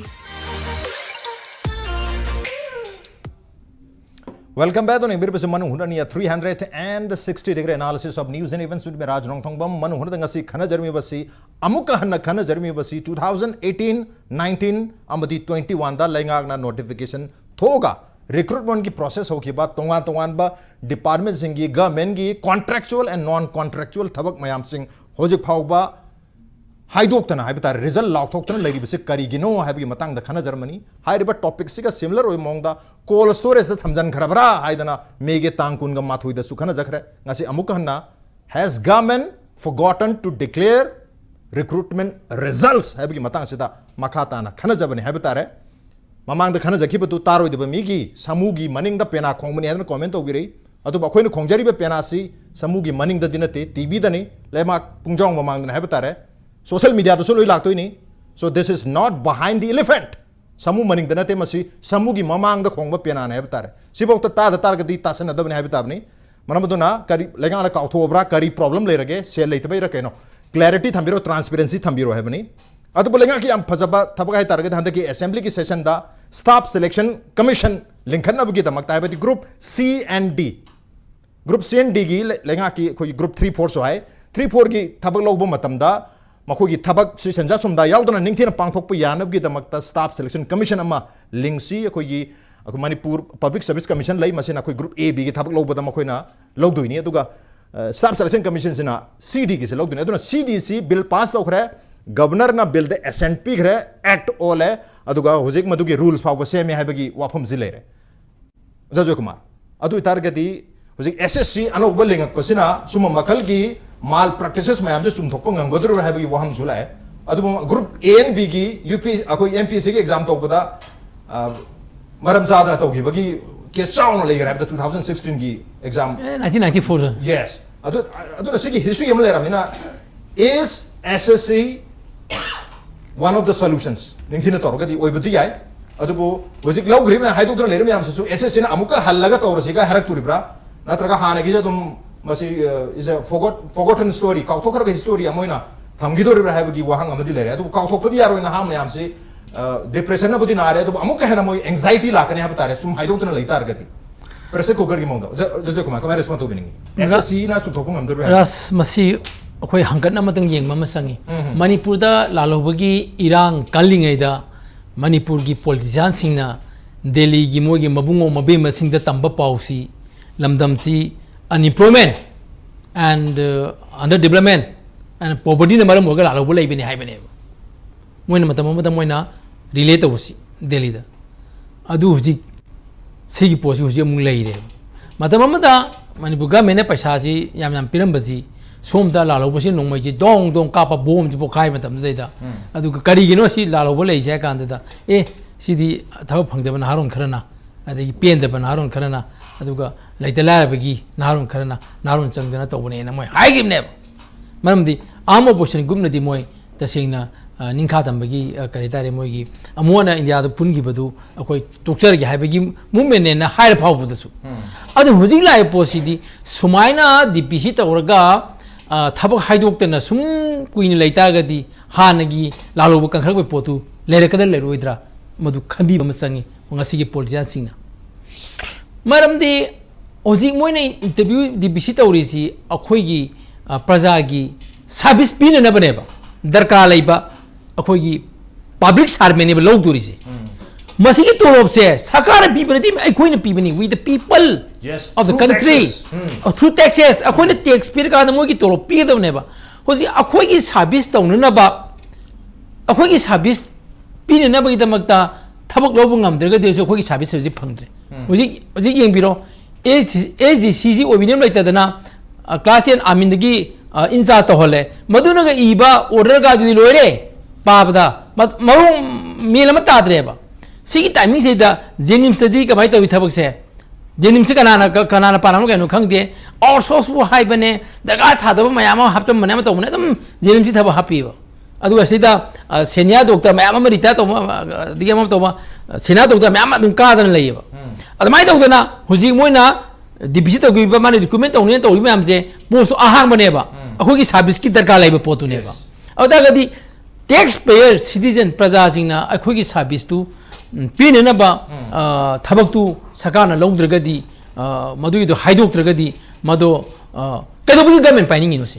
Welcome back. ꯑꯗꯨꯅ ꯌꯦꯡꯕꯤꯔꯤꯕꯁꯤ ꯃꯅꯨꯡ ꯍꯨꯠꯅꯅꯤ three hundred and sixty degree analysis of news and events with me, ꯔꯥꯖ ꯔꯣꯡꯊꯣꯡꯕꯝ꯫ ꯃꯅꯨꯡ ꯍꯨꯠꯅꯗ ꯉꯁꯤ ꯈꯟꯅꯖꯔꯝꯃꯤꯕꯁꯤ, ꯑꯃꯨꯛꯀ ꯍꯟꯅ ꯈꯟꯅꯖꯔꯝꯃꯤꯕꯁꯤ two thousand eighteen, nineteen ꯑꯃꯗꯤ twenty-oneꯗ ꯂꯩꯉꯥꯛꯅ notification ꯊꯣꯛꯑꯒ recruitmentꯀꯤ process ꯍꯧꯈꯤꯕ ꯇꯣꯉꯥꯟ ꯇꯣꯉꯥꯟꯕ departmentꯁꯤꯡꯒꯤ, governmentꯀꯤ contractual and non contractual ꯊꯕꯛ ꯃꯌꯥꯝꯁꯤꯡ ꯍꯧꯖꯤꯛ ꯐꯥꯎꯕ ꯍꯥꯏꯗꯣꯛꯇꯅ ꯍꯥꯏꯕ ꯇꯥꯔꯦ, result ꯂꯥꯎꯊꯣꯛꯇꯅ ꯂꯩꯔꯤꯕꯁꯤ ꯀꯔꯤꯒꯤꯅꯣ ꯍꯥꯏꯕꯒꯤ ꯃꯇꯥꯡꯗ ꯈꯟꯅꯖꯔꯝꯕꯅꯤ꯫ ꯍꯥꯏꯔꯤꯕ topicꯁꯤꯒ similar ꯑꯣꯏꯕ ꯃꯑꯣꯡꯗ cold storageꯇ ꯊꯝꯖꯤꯟꯈ꯭ꯔꯕ꯭ꯔꯥ ꯍꯥꯏꯗꯅ Mayꯒꯤ ꯇꯥꯡ ꯀꯨꯟꯒ ꯃꯥꯊꯣꯏꯗꯁꯨ ꯈꯟꯅꯖꯈ꯭ꯔꯦ꯫ ꯉꯁꯤ ꯑꯃꯨꯛꯀ ꯍꯟꯅ Has government forgotten to declare recruitment results ꯍꯥꯏꯕꯒꯤ ꯃꯇꯥꯡꯁꯤꯗ ꯃꯈꯥ ꯇꯥꯅ ꯈꯟꯅꯖꯕꯅꯤ ꯍꯥꯏꯕ ꯇꯥꯔꯦ꯫ ꯃꯃꯥꯡꯗ ꯈꯟꯅꯖꯈꯤꯕꯗꯨ ꯇꯥꯔꯣꯏꯗꯕ ꯃꯤꯒꯤ ꯁꯥꯃꯨꯒꯤ ꯃꯅꯤꯡꯗ ꯄꯦꯅꯥ ꯈꯣꯡꯕꯅꯤ ꯍꯥꯏꯗꯅ comment ꯇꯧꯕꯤꯔꯛꯏ꯫ ꯑꯗꯨꯕꯨ ꯑꯩꯈꯣꯏꯅ ꯈꯣꯡꯖꯔꯤꯕ ꯄꯦꯅꯥꯁꯤ ꯁꯥꯃꯨꯒꯤ ꯃꯅꯤꯡꯗꯗꯤ ꯅꯠꯇꯦ, ꯇꯤꯚꯤꯗꯅꯤ, ꯂꯩꯃꯥꯛ ꯄꯨꯡꯖꯥꯎ ꯃꯃꯥꯡꯗꯅꯤ ꯍꯥꯏꯕ ꯇꯥꯔꯦ꯫ Social mediaꯗꯁꯨ ꯂꯣꯏ ꯂꯥꯛꯇꯣꯏꯅꯤ꯫ So this is not behind the elephant. ꯁꯥꯃꯨ ꯃꯅꯤꯡꯗ ꯅꯠꯇꯦ, ꯃꯁꯤ ꯁꯥꯃꯨꯒꯤ ꯃꯃꯥꯡꯗ ꯈꯣꯡꯕ ꯄꯦꯅꯥꯅꯤ ꯍꯥꯏꯕ ꯇꯥꯔꯦ꯫ ꯁꯤꯐꯥꯎꯗ ꯇꯥꯗ ꯇꯥꯔꯒꯗꯤ ꯇꯥꯁꯟꯅꯗꯕꯅꯤ ꯍꯥꯏꯕ ꯇꯥꯕꯅꯤ꯫ ꯃꯔꯝ ꯑꯗꯨꯅ ꯀꯔꯤ ꯂꯩꯉꯥꯛꯅ ꯀꯥꯎꯊꯣꯛꯑꯕ꯭ꯔꯥ, ꯀꯔꯤ problem ꯂꯩꯔꯒꯦ, ꯁꯦꯜ ꯂꯩꯇꯕꯩꯔꯥ ꯀꯩꯅꯣ, clarity ꯊꯝꯕꯤꯔꯣ, transparency ꯊꯝꯕꯤꯔꯣ ꯍꯥꯏꯕꯅꯤ꯫ ꯑꯗꯨꯕꯨ ꯂꯩꯉꯥꯛꯀꯤ ꯌꯥꯝ ꯐꯖꯕ ꯊꯕꯛ ꯍꯥꯏꯇꯥꯔꯒꯗꯤ ꯍꯟꯗꯛꯀꯤ assemblyꯒꯤ sessionꯗ staff selection commission ꯂꯤꯡꯈꯠꯅꯕꯒꯤꯗꯃꯛꯇ, ꯍꯥꯏꯕꯗꯤ group C and D, group C and Dꯒꯤ ꯂꯩ-, ꯂꯩꯉꯥꯛꯀꯤ ꯑꯩꯈꯣꯏꯒꯤ group three fourꯁꯨ ꯍꯥꯏ, three fourꯒꯤ ꯊꯕꯛ ꯂꯧꯕ ꯃꯇꯝꯗ ꯃꯈꯣꯏꯒꯤ ꯊꯕꯛꯁꯤ ꯁꯦꯟꯖꯥ ꯁꯨꯝꯗꯥ ꯌꯥꯎꯗꯅ ꯅꯤꯡꯊꯤꯅ ꯄꯥꯡꯊꯣꯛꯄ ꯌꯥꯅꯕꯒꯤꯗꯃꯛꯇ staff selection commission ꯑꯃ ꯂꯤꯡꯁꯤ꯫ ꯑꯩꯈꯣꯏꯒꯤ, ꯑꯩꯈꯣꯏ ꯃꯅꯤꯄꯨꯔ Public Service Commission ꯂꯩ, ꯃꯁꯤꯅ ꯑꯩꯈꯣꯏ group A Bꯒꯤ ꯊꯕꯛ ꯂꯧꯕꯗ ꯃꯈꯣꯏꯅ ꯂꯧꯗꯣꯏꯅꯤ꯫ ꯑꯗꯨꯒ staff selection commissionꯁꯤꯅ C Dꯒꯤꯁꯤ ꯂꯧꯗꯣꯏꯅꯤ꯫ ꯑꯗꯨꯅ C Dꯁꯤ bill pass ꯇꯧꯈ꯭ꯔꯦ, governorꯅ billꯗ assent ꯄꯤꯈ꯭ꯔꯦ, act ꯑꯣꯜꯂꯦ, ꯑꯗꯨꯒ ꯍꯧꯖꯤꯛ ꯃꯗꯨꯒꯤ rules ꯐꯥꯎꯕ ꯁꯦꯝꯃꯦ ꯍꯥꯏꯕꯒꯤ ꯋꯥꯐꯝꯁꯤ ꯂꯩꯔꯦ꯫ ꯑꯣꯖꯥ ꯖꯣꯏꯀꯨꯃꯥꯔ, ꯑꯗꯨ ꯑꯣꯏꯇꯥꯔꯒꯗꯤ ꯍꯧꯖꯤꯛ S S C ꯑꯅꯧꯕ ꯂꯤꯡꯉꯛꯄꯁꯤꯅ ꯁꯨꯝꯕ ꯃꯈꯜꯒꯤ malpractices ꯃꯌꯥꯝꯁꯦ ꯆꯨꯝꯊꯣꯛꯄ ꯉꯝꯒꯗꯧꯔꯤꯕ꯭ꯔꯥ ꯍꯥꯏꯕꯒꯤ ꯋꯥꯍꯪꯁꯨ ꯂꯥꯛꯑꯦ꯫ ꯑꯗꯨꯕꯨ group A and Bꯒꯤ UP, ꯑꯩꯈꯣꯏ MPSCꯒꯤ exam ꯇꯧꯕꯗ, ꯑ, ꯃꯔꯝ ꯆꯥꯗꯅ ꯇꯧꯈꯤꯕꯒꯤ case ꯆꯥꯎꯅ ꯂꯩꯈ꯭ꯔꯦ ꯍꯥꯏꯕꯗ two thousand sixteenꯒꯤ exam꯫ ꯑꯦ, nineteen ninety four꯫ Yes. ꯑꯗꯨ, ꯑꯗꯨꯅ ꯁꯤꯒꯤ history ꯑꯃ ꯂꯩꯔꯕꯅꯤꯅ, is S S C one of the solutions? ꯅꯤꯡꯊꯤꯅ ꯇꯧꯔꯒꯗꯤ ꯑꯣꯏꯕꯗꯤ ꯌꯥꯏ꯫ ꯑꯗꯨꯕꯨ ꯍꯧꯖꯤꯛ ꯂꯧꯈ꯭ꯔꯤꯕ ꯃꯌꯥꯝ, ꯍꯥꯏꯗꯣꯛꯇꯨꯅ ꯂꯩꯔꯤꯕ ꯃꯌꯥꯝꯁꯤꯁꯨ S S Cꯅ ꯑꯃꯨꯛꯀ ꯍꯜꯂꯒ ꯇꯧꯔꯁꯤꯒ ꯍꯥꯏꯔꯛꯇꯣꯔꯤꯕ꯭ꯔꯥ? ꯅꯠꯇ꯭ꯔꯒ ꯍꯥꯟꯅꯒꯤꯁꯦ ꯑꯗꯨꯝ ꯃꯁꯤ, uh, is a forgot, forgotten story, ꯀꯥꯎꯊꯣꯛꯈ꯭ꯔꯕ history ꯑꯃ ꯑꯣꯏꯅ ꯊꯝꯈꯤꯗꯣꯔꯤꯕ꯭ꯔꯥ ꯍꯥꯏꯕꯒꯤ ꯋꯥꯍꯪ ꯑꯃꯗꯤ ꯂꯩꯔꯦ꯫ ꯑꯗꯨꯕꯨ ꯀꯥꯎꯊꯣꯛꯄꯗꯤ ꯌꯥꯔꯣꯏ, ꯅꯍꯥ ꯃꯌꯥꯝꯁꯤ, ꯑ, depressionꯅꯕꯨꯗꯤ ꯅꯥꯔꯦ, ꯑꯗꯨꯕꯨ ꯑꯃꯨꯛꯀ ꯍꯦꯟꯅ ꯃꯣꯏ anxiety ꯂꯥꯛꯀꯅꯤ ꯍꯥꯏꯕ ꯇꯥꯔꯦ, ꯁꯨꯝ ꯍꯥꯏꯗꯣꯛꯇꯨꯅ ꯂꯩ ꯇꯥꯔꯒꯗꯤ꯫ Pressure cookerꯒꯤ ꯃꯑꯣꯡꯗ꯫ ꯑꯣꯖꯥ, ꯑꯣꯖꯥ ꯖꯣꯏꯀꯨꯃꯥꯔ, ꯀꯃꯥꯏꯅ respond ꯇꯧꯕꯤꯅꯤꯡꯉꯤ? ꯑꯣꯖꯥ, S S Cꯅ ꯆꯨꯝꯊꯣꯛꯄ ꯉꯝꯗꯣꯔꯤꯕ꯭ꯔꯥ? ꯔꯥꯁ, ꯃꯁꯤ ꯑꯩꯈꯣꯏ ꯍꯪꯒꯠꯅ ꯑꯃꯇꯪ ꯌꯦꯡꯕ ꯑꯃ ꯆꯪꯉꯤ꯫ ꯎꯝ꯫ ꯃꯅꯤꯄꯨꯔꯗ ꯂꯥꯜꯍꯧꯕꯒꯤ ꯏꯔꯥꯡ ꯀꯜꯂꯤꯉꯩꯗ ꯃꯅꯤꯄꯨꯔꯒꯤ politicianꯁꯤꯡꯅ ꯗꯦꯜꯂꯤꯒꯤ ꯃꯣꯏꯒꯤ ꯃꯕꯨꯡꯉꯣ ꯃꯕꯦꯝꯃꯁꯤꯡꯗ ꯇꯝꯕ ꯄꯥꯎꯁꯤ, ꯂꯝꯗꯝꯁꯤ unemployment and, uh, underdevelopment and povertyꯅ ꯃꯔꯝ ꯑꯣꯏꯔꯒ ꯂꯥꯜꯍꯧꯕ ꯂꯩꯕꯅꯤ ꯍꯥꯏꯕꯅꯦꯕ꯫ ꯃꯣꯏꯅ ꯃꯇꯝ ꯑꯃꯗ ꯃꯣꯏꯅ relay ꯇꯧꯕꯁꯤ ꯗꯦꯜꯂꯤꯗ꯫ ꯑꯗꯨ ꯍꯧꯖꯤꯛ ꯁꯤꯒꯤ ꯄꯣꯠꯁꯤ ꯍꯧꯖꯤꯛ ꯑꯃꯨꯛ ꯂꯩꯔꯦꯕ꯫ ꯃꯇꯝ ꯑꯃꯗ ꯃꯅꯤꯄꯨꯔ governmentꯅ ꯄꯩꯁꯥꯁꯤ ꯌꯥꯝ ꯌꯥꯝ ꯄꯤꯔꯝꯕꯁꯤ, ꯁꯣꯝꯗ ꯂꯥꯜꯍꯧꯕꯁꯤ ꯅꯣꯡꯃꯩꯁꯤ ꯗꯣꯡ ꯗꯣꯡ ꯀꯥꯞꯄ, ꯕꯣꯝꯁꯤ ꯄꯣꯛꯈꯥꯏ ꯃꯇꯝꯗꯨꯗꯩꯗ꯫ ꯑꯗꯨꯒ ꯀꯔꯤꯒꯤꯅꯣ ꯁꯤ ꯂꯥꯜꯍꯧꯕ ꯂꯩꯁꯦ ꯍꯥꯏ ꯀꯥꯟꯗꯨꯗ, ꯑꯦ, ꯁꯤꯗꯤ ꯊꯕꯛ ꯐꯪꯗꯕ ꯅꯍꯥꯔꯣꯟ ꯈꯔꯅ, ꯑꯗꯒꯤ ꯄꯦꯟꯗꯕ ꯅꯍꯥꯔꯣꯟ ꯈꯔꯅ, ꯑꯗꯨꯒ ꯂꯩꯇ ꯂꯥꯏꯔꯕꯒꯤ ꯅꯍꯥꯔꯣꯟ ꯈꯔꯅ ꯅꯍꯥꯔꯣꯟ ꯆꯪꯗꯅ ꯇꯧꯕꯅꯦꯅ ꯃꯣꯏ ꯍꯥꯏꯈꯤꯕꯅꯦꯕ꯫ ꯃꯔꯝꯗꯤ armed opposition groupꯅꯗꯤ ꯃꯣꯏ ꯇꯁꯦꯡꯅ, ꯑ, ꯅꯤꯡꯈꯥ ꯇꯝꯕꯒꯤ, ꯑ, ꯀꯔꯤ ꯍꯥꯏꯇꯥꯔꯦ, ꯃꯣꯏꯒꯤ ꯑꯃꯨꯛ ꯍꯟꯅ ꯏꯟꯗꯤꯌꯥꯗ ꯄꯨꯟꯈꯤꯕꯗꯨ ꯑꯩꯈꯣꯏ ꯇꯣꯛꯆꯔꯒꯦ ꯍꯥꯏꯕꯒꯤ movementꯅꯦꯅ ꯍꯥꯏꯔ ꯐꯥꯎꯕꯗꯁꯨ꯫ ꯑꯗꯨ ꯍꯧꯖꯤꯛ ꯂꯥꯛꯏꯕ ꯄꯣꯠꯁꯤꯗꯤ ꯁꯨꯃꯥꯏꯅ DPC ꯇꯧꯔꯒ, ꯑ, ꯊꯕꯛ ꯍꯥꯏꯗꯣꯛꯇꯅ ꯁꯨꯝ ꯀꯨꯏꯅ ꯂꯩꯇꯥꯔꯒꯗꯤ ꯍꯥꯟꯅꯒꯤ ꯂꯥꯜꯍꯧꯕ ꯀꯟꯈꯠꯂꯛꯄꯒꯤ ꯄꯣꯠꯇꯨ ꯂꯩꯔꯛꯀꯗ ꯂꯩꯔꯣꯏꯗ꯭ꯔꯥ? ꯃꯗꯨ ꯈꯟꯕꯤꯕ ꯑꯃ ꯆꯪꯉꯤ ꯉꯁꯤꯒꯤ politicianꯁꯤꯡꯅ꯫ ꯃꯔꯝꯗꯤ ꯍꯧꯖꯤꯛ ꯃꯣꯏꯅ interview DPC ꯇꯧꯔꯤꯁꯤ ꯑꯩꯈꯣꯏꯒꯤ, ꯑ, ꯄ꯭ꯔꯖꯥꯒꯤ service ꯄꯤꯅꯅꯕꯅꯦꯕ꯫ ꯗꯔꯀꯥꯔ ꯂꯩꯕ ꯑꯩꯈꯣꯏꯒꯤ public servantꯅꯦꯕ ꯂꯧꯗꯣꯔꯤꯁꯦ꯫ ꯃꯁꯤꯒꯤ ꯇꯣꯂꯣꯞꯁꯦ ꯁꯔꯀꯥꯔꯅ ꯄꯤꯕ ꯅꯠꯇꯦ, ꯑꯩꯈꯣꯏꯅ ꯄꯤꯕꯅꯤ, we the people Yes, of the through country, taxes. uh, through taxes, ꯑꯩꯈꯣꯏꯅ tax ꯄꯤꯔꯀꯥꯟꯗ ꯃꯣꯏꯒꯤ ꯇꯣꯂꯣꯞ ꯄꯤꯒꯗꯕꯅꯦꯕ꯫ ꯍꯧꯖꯤꯛ ꯑꯩꯈꯣꯏꯒꯤ service ꯇꯧꯅꯅꯕ, ꯑꯩꯈꯣꯏꯒꯤ service ꯄꯤꯅꯅꯕꯒꯤꯗꯃꯛꯇ ꯊꯕꯛ ꯂꯧꯕ ꯉꯝꯗ꯭ꯔꯒꯗꯤ ꯍꯧꯖꯤꯛ ꯑꯩꯈꯣꯏꯒꯤ service ꯍꯧꯖꯤꯛ ꯐꯪꯗ꯭ꯔꯦ꯫ ꯍꯧꯖꯤꯛ, ꯍꯧꯖꯤꯛ ꯌꯦꯡꯕꯤꯔꯣ, ASDC ꯑꯣꯏꯕꯤꯅꯦ ꯂꯩꯇꯗꯅ, ꯑ, class ten ꯑꯥꯔꯃꯤꯟꯗꯒꯤ, ꯑ, in-charge ꯇꯧꯍꯜꯂꯦ꯫ ꯃꯗꯨꯅꯒ ꯏꯕ orderꯒ ꯑꯗꯨꯗꯤ ꯂꯣꯏꯔꯦ ꯄꯥꯕꯗ꯫ ꯃ-, ꯃꯔꯣꯡ ꯃꯦꯟ ꯑꯃ ꯇꯥꯗ꯭ꯔꯦꯕ꯫ ꯁꯤꯒꯤ timingꯁꯤꯗ JNIMSꯇꯗꯤ ꯀꯃꯥꯏꯅ ꯇꯧꯏ ꯊꯕꯛꯁꯦ? JNIMSꯁꯤ ꯀꯅꯥꯅ, ꯀ-, ꯀꯅꯥꯅ ꯄꯥꯔꯝꯃꯣ ꯀꯩꯅꯣ ꯈꯪꯗꯦ꯫ Outsourceꯄꯨ ꯍꯥꯏꯕꯅꯦ, ꯗꯔꯀꯥꯔ ꯊꯥꯗꯕ ꯃꯌꯥꯝ ꯑꯃ ꯍꯥꯞꯆꯟꯕꯅꯦ, ꯑꯃ ꯇꯧꯕꯅꯦ, ꯑꯗꯨꯝ JNIMSꯁꯤ ꯊꯕꯛ ꯍꯥꯞꯄꯤꯕ꯫ ꯑꯗꯨꯒ ꯁꯤꯗ, ꯑ, senior doctor ꯃꯌꯥꯝ ꯑꯃ retire ꯇꯧꯕ, ꯑ, ꯑꯗꯒꯤ ꯑꯃ ꯇꯧꯕ, ꯑ, senior doctor ꯃꯌꯥꯝ ꯑꯃ ꯑꯗꯨꯝ ꯀꯥꯗꯅ ꯂꯩꯌꯦꯕ꯫ ꯑꯗꯨꯃꯥꯏꯅ ꯇꯧꯗꯅ ꯍꯧꯖꯤꯛ ꯃꯣꯏꯅ DPC ꯇꯧꯈꯤꯕ, ꯃꯥꯅ recruitment ꯇꯧꯅꯤꯅ ꯇꯧꯔꯤꯕ ꯃꯌꯥꯝꯁꯦ, postꯇꯣ ꯑꯍꯥꯡꯕꯅꯦꯕ꯫ ꯑꯩꯈꯣꯏꯒꯤ serviceꯀꯤ ꯗꯔꯀꯥꯔ ꯂꯩꯕ ꯄꯣꯠꯇꯨꯅꯦꯕ꯫ ꯑꯗꯨ ꯇꯥꯔꯒꯗꯤ tax payer citizen ꯄ꯭ꯔꯖꯥꯁꯤꯡꯅ ꯑꯩꯈꯣꯏꯒꯤ serviceꯇꯨ, ꯎꯝ, ꯄꯤꯅꯅꯕ, ꯑ, ꯊꯕꯛꯇꯨ ꯁꯔꯀꯥꯔꯅ ꯂꯧꯗ꯭ꯔꯒꯗꯤ, ꯑ, ꯃꯗꯨꯒꯤꯗꯣ ꯍꯥꯏꯗꯣꯛꯇ꯭ꯔꯒꯗꯤ ꯃꯗꯣ, ꯑ, ꯀꯩꯗꯧꯕꯒꯤ government ꯄꯥꯏꯅꯤꯡꯉꯤꯅꯣ ꯁꯤ?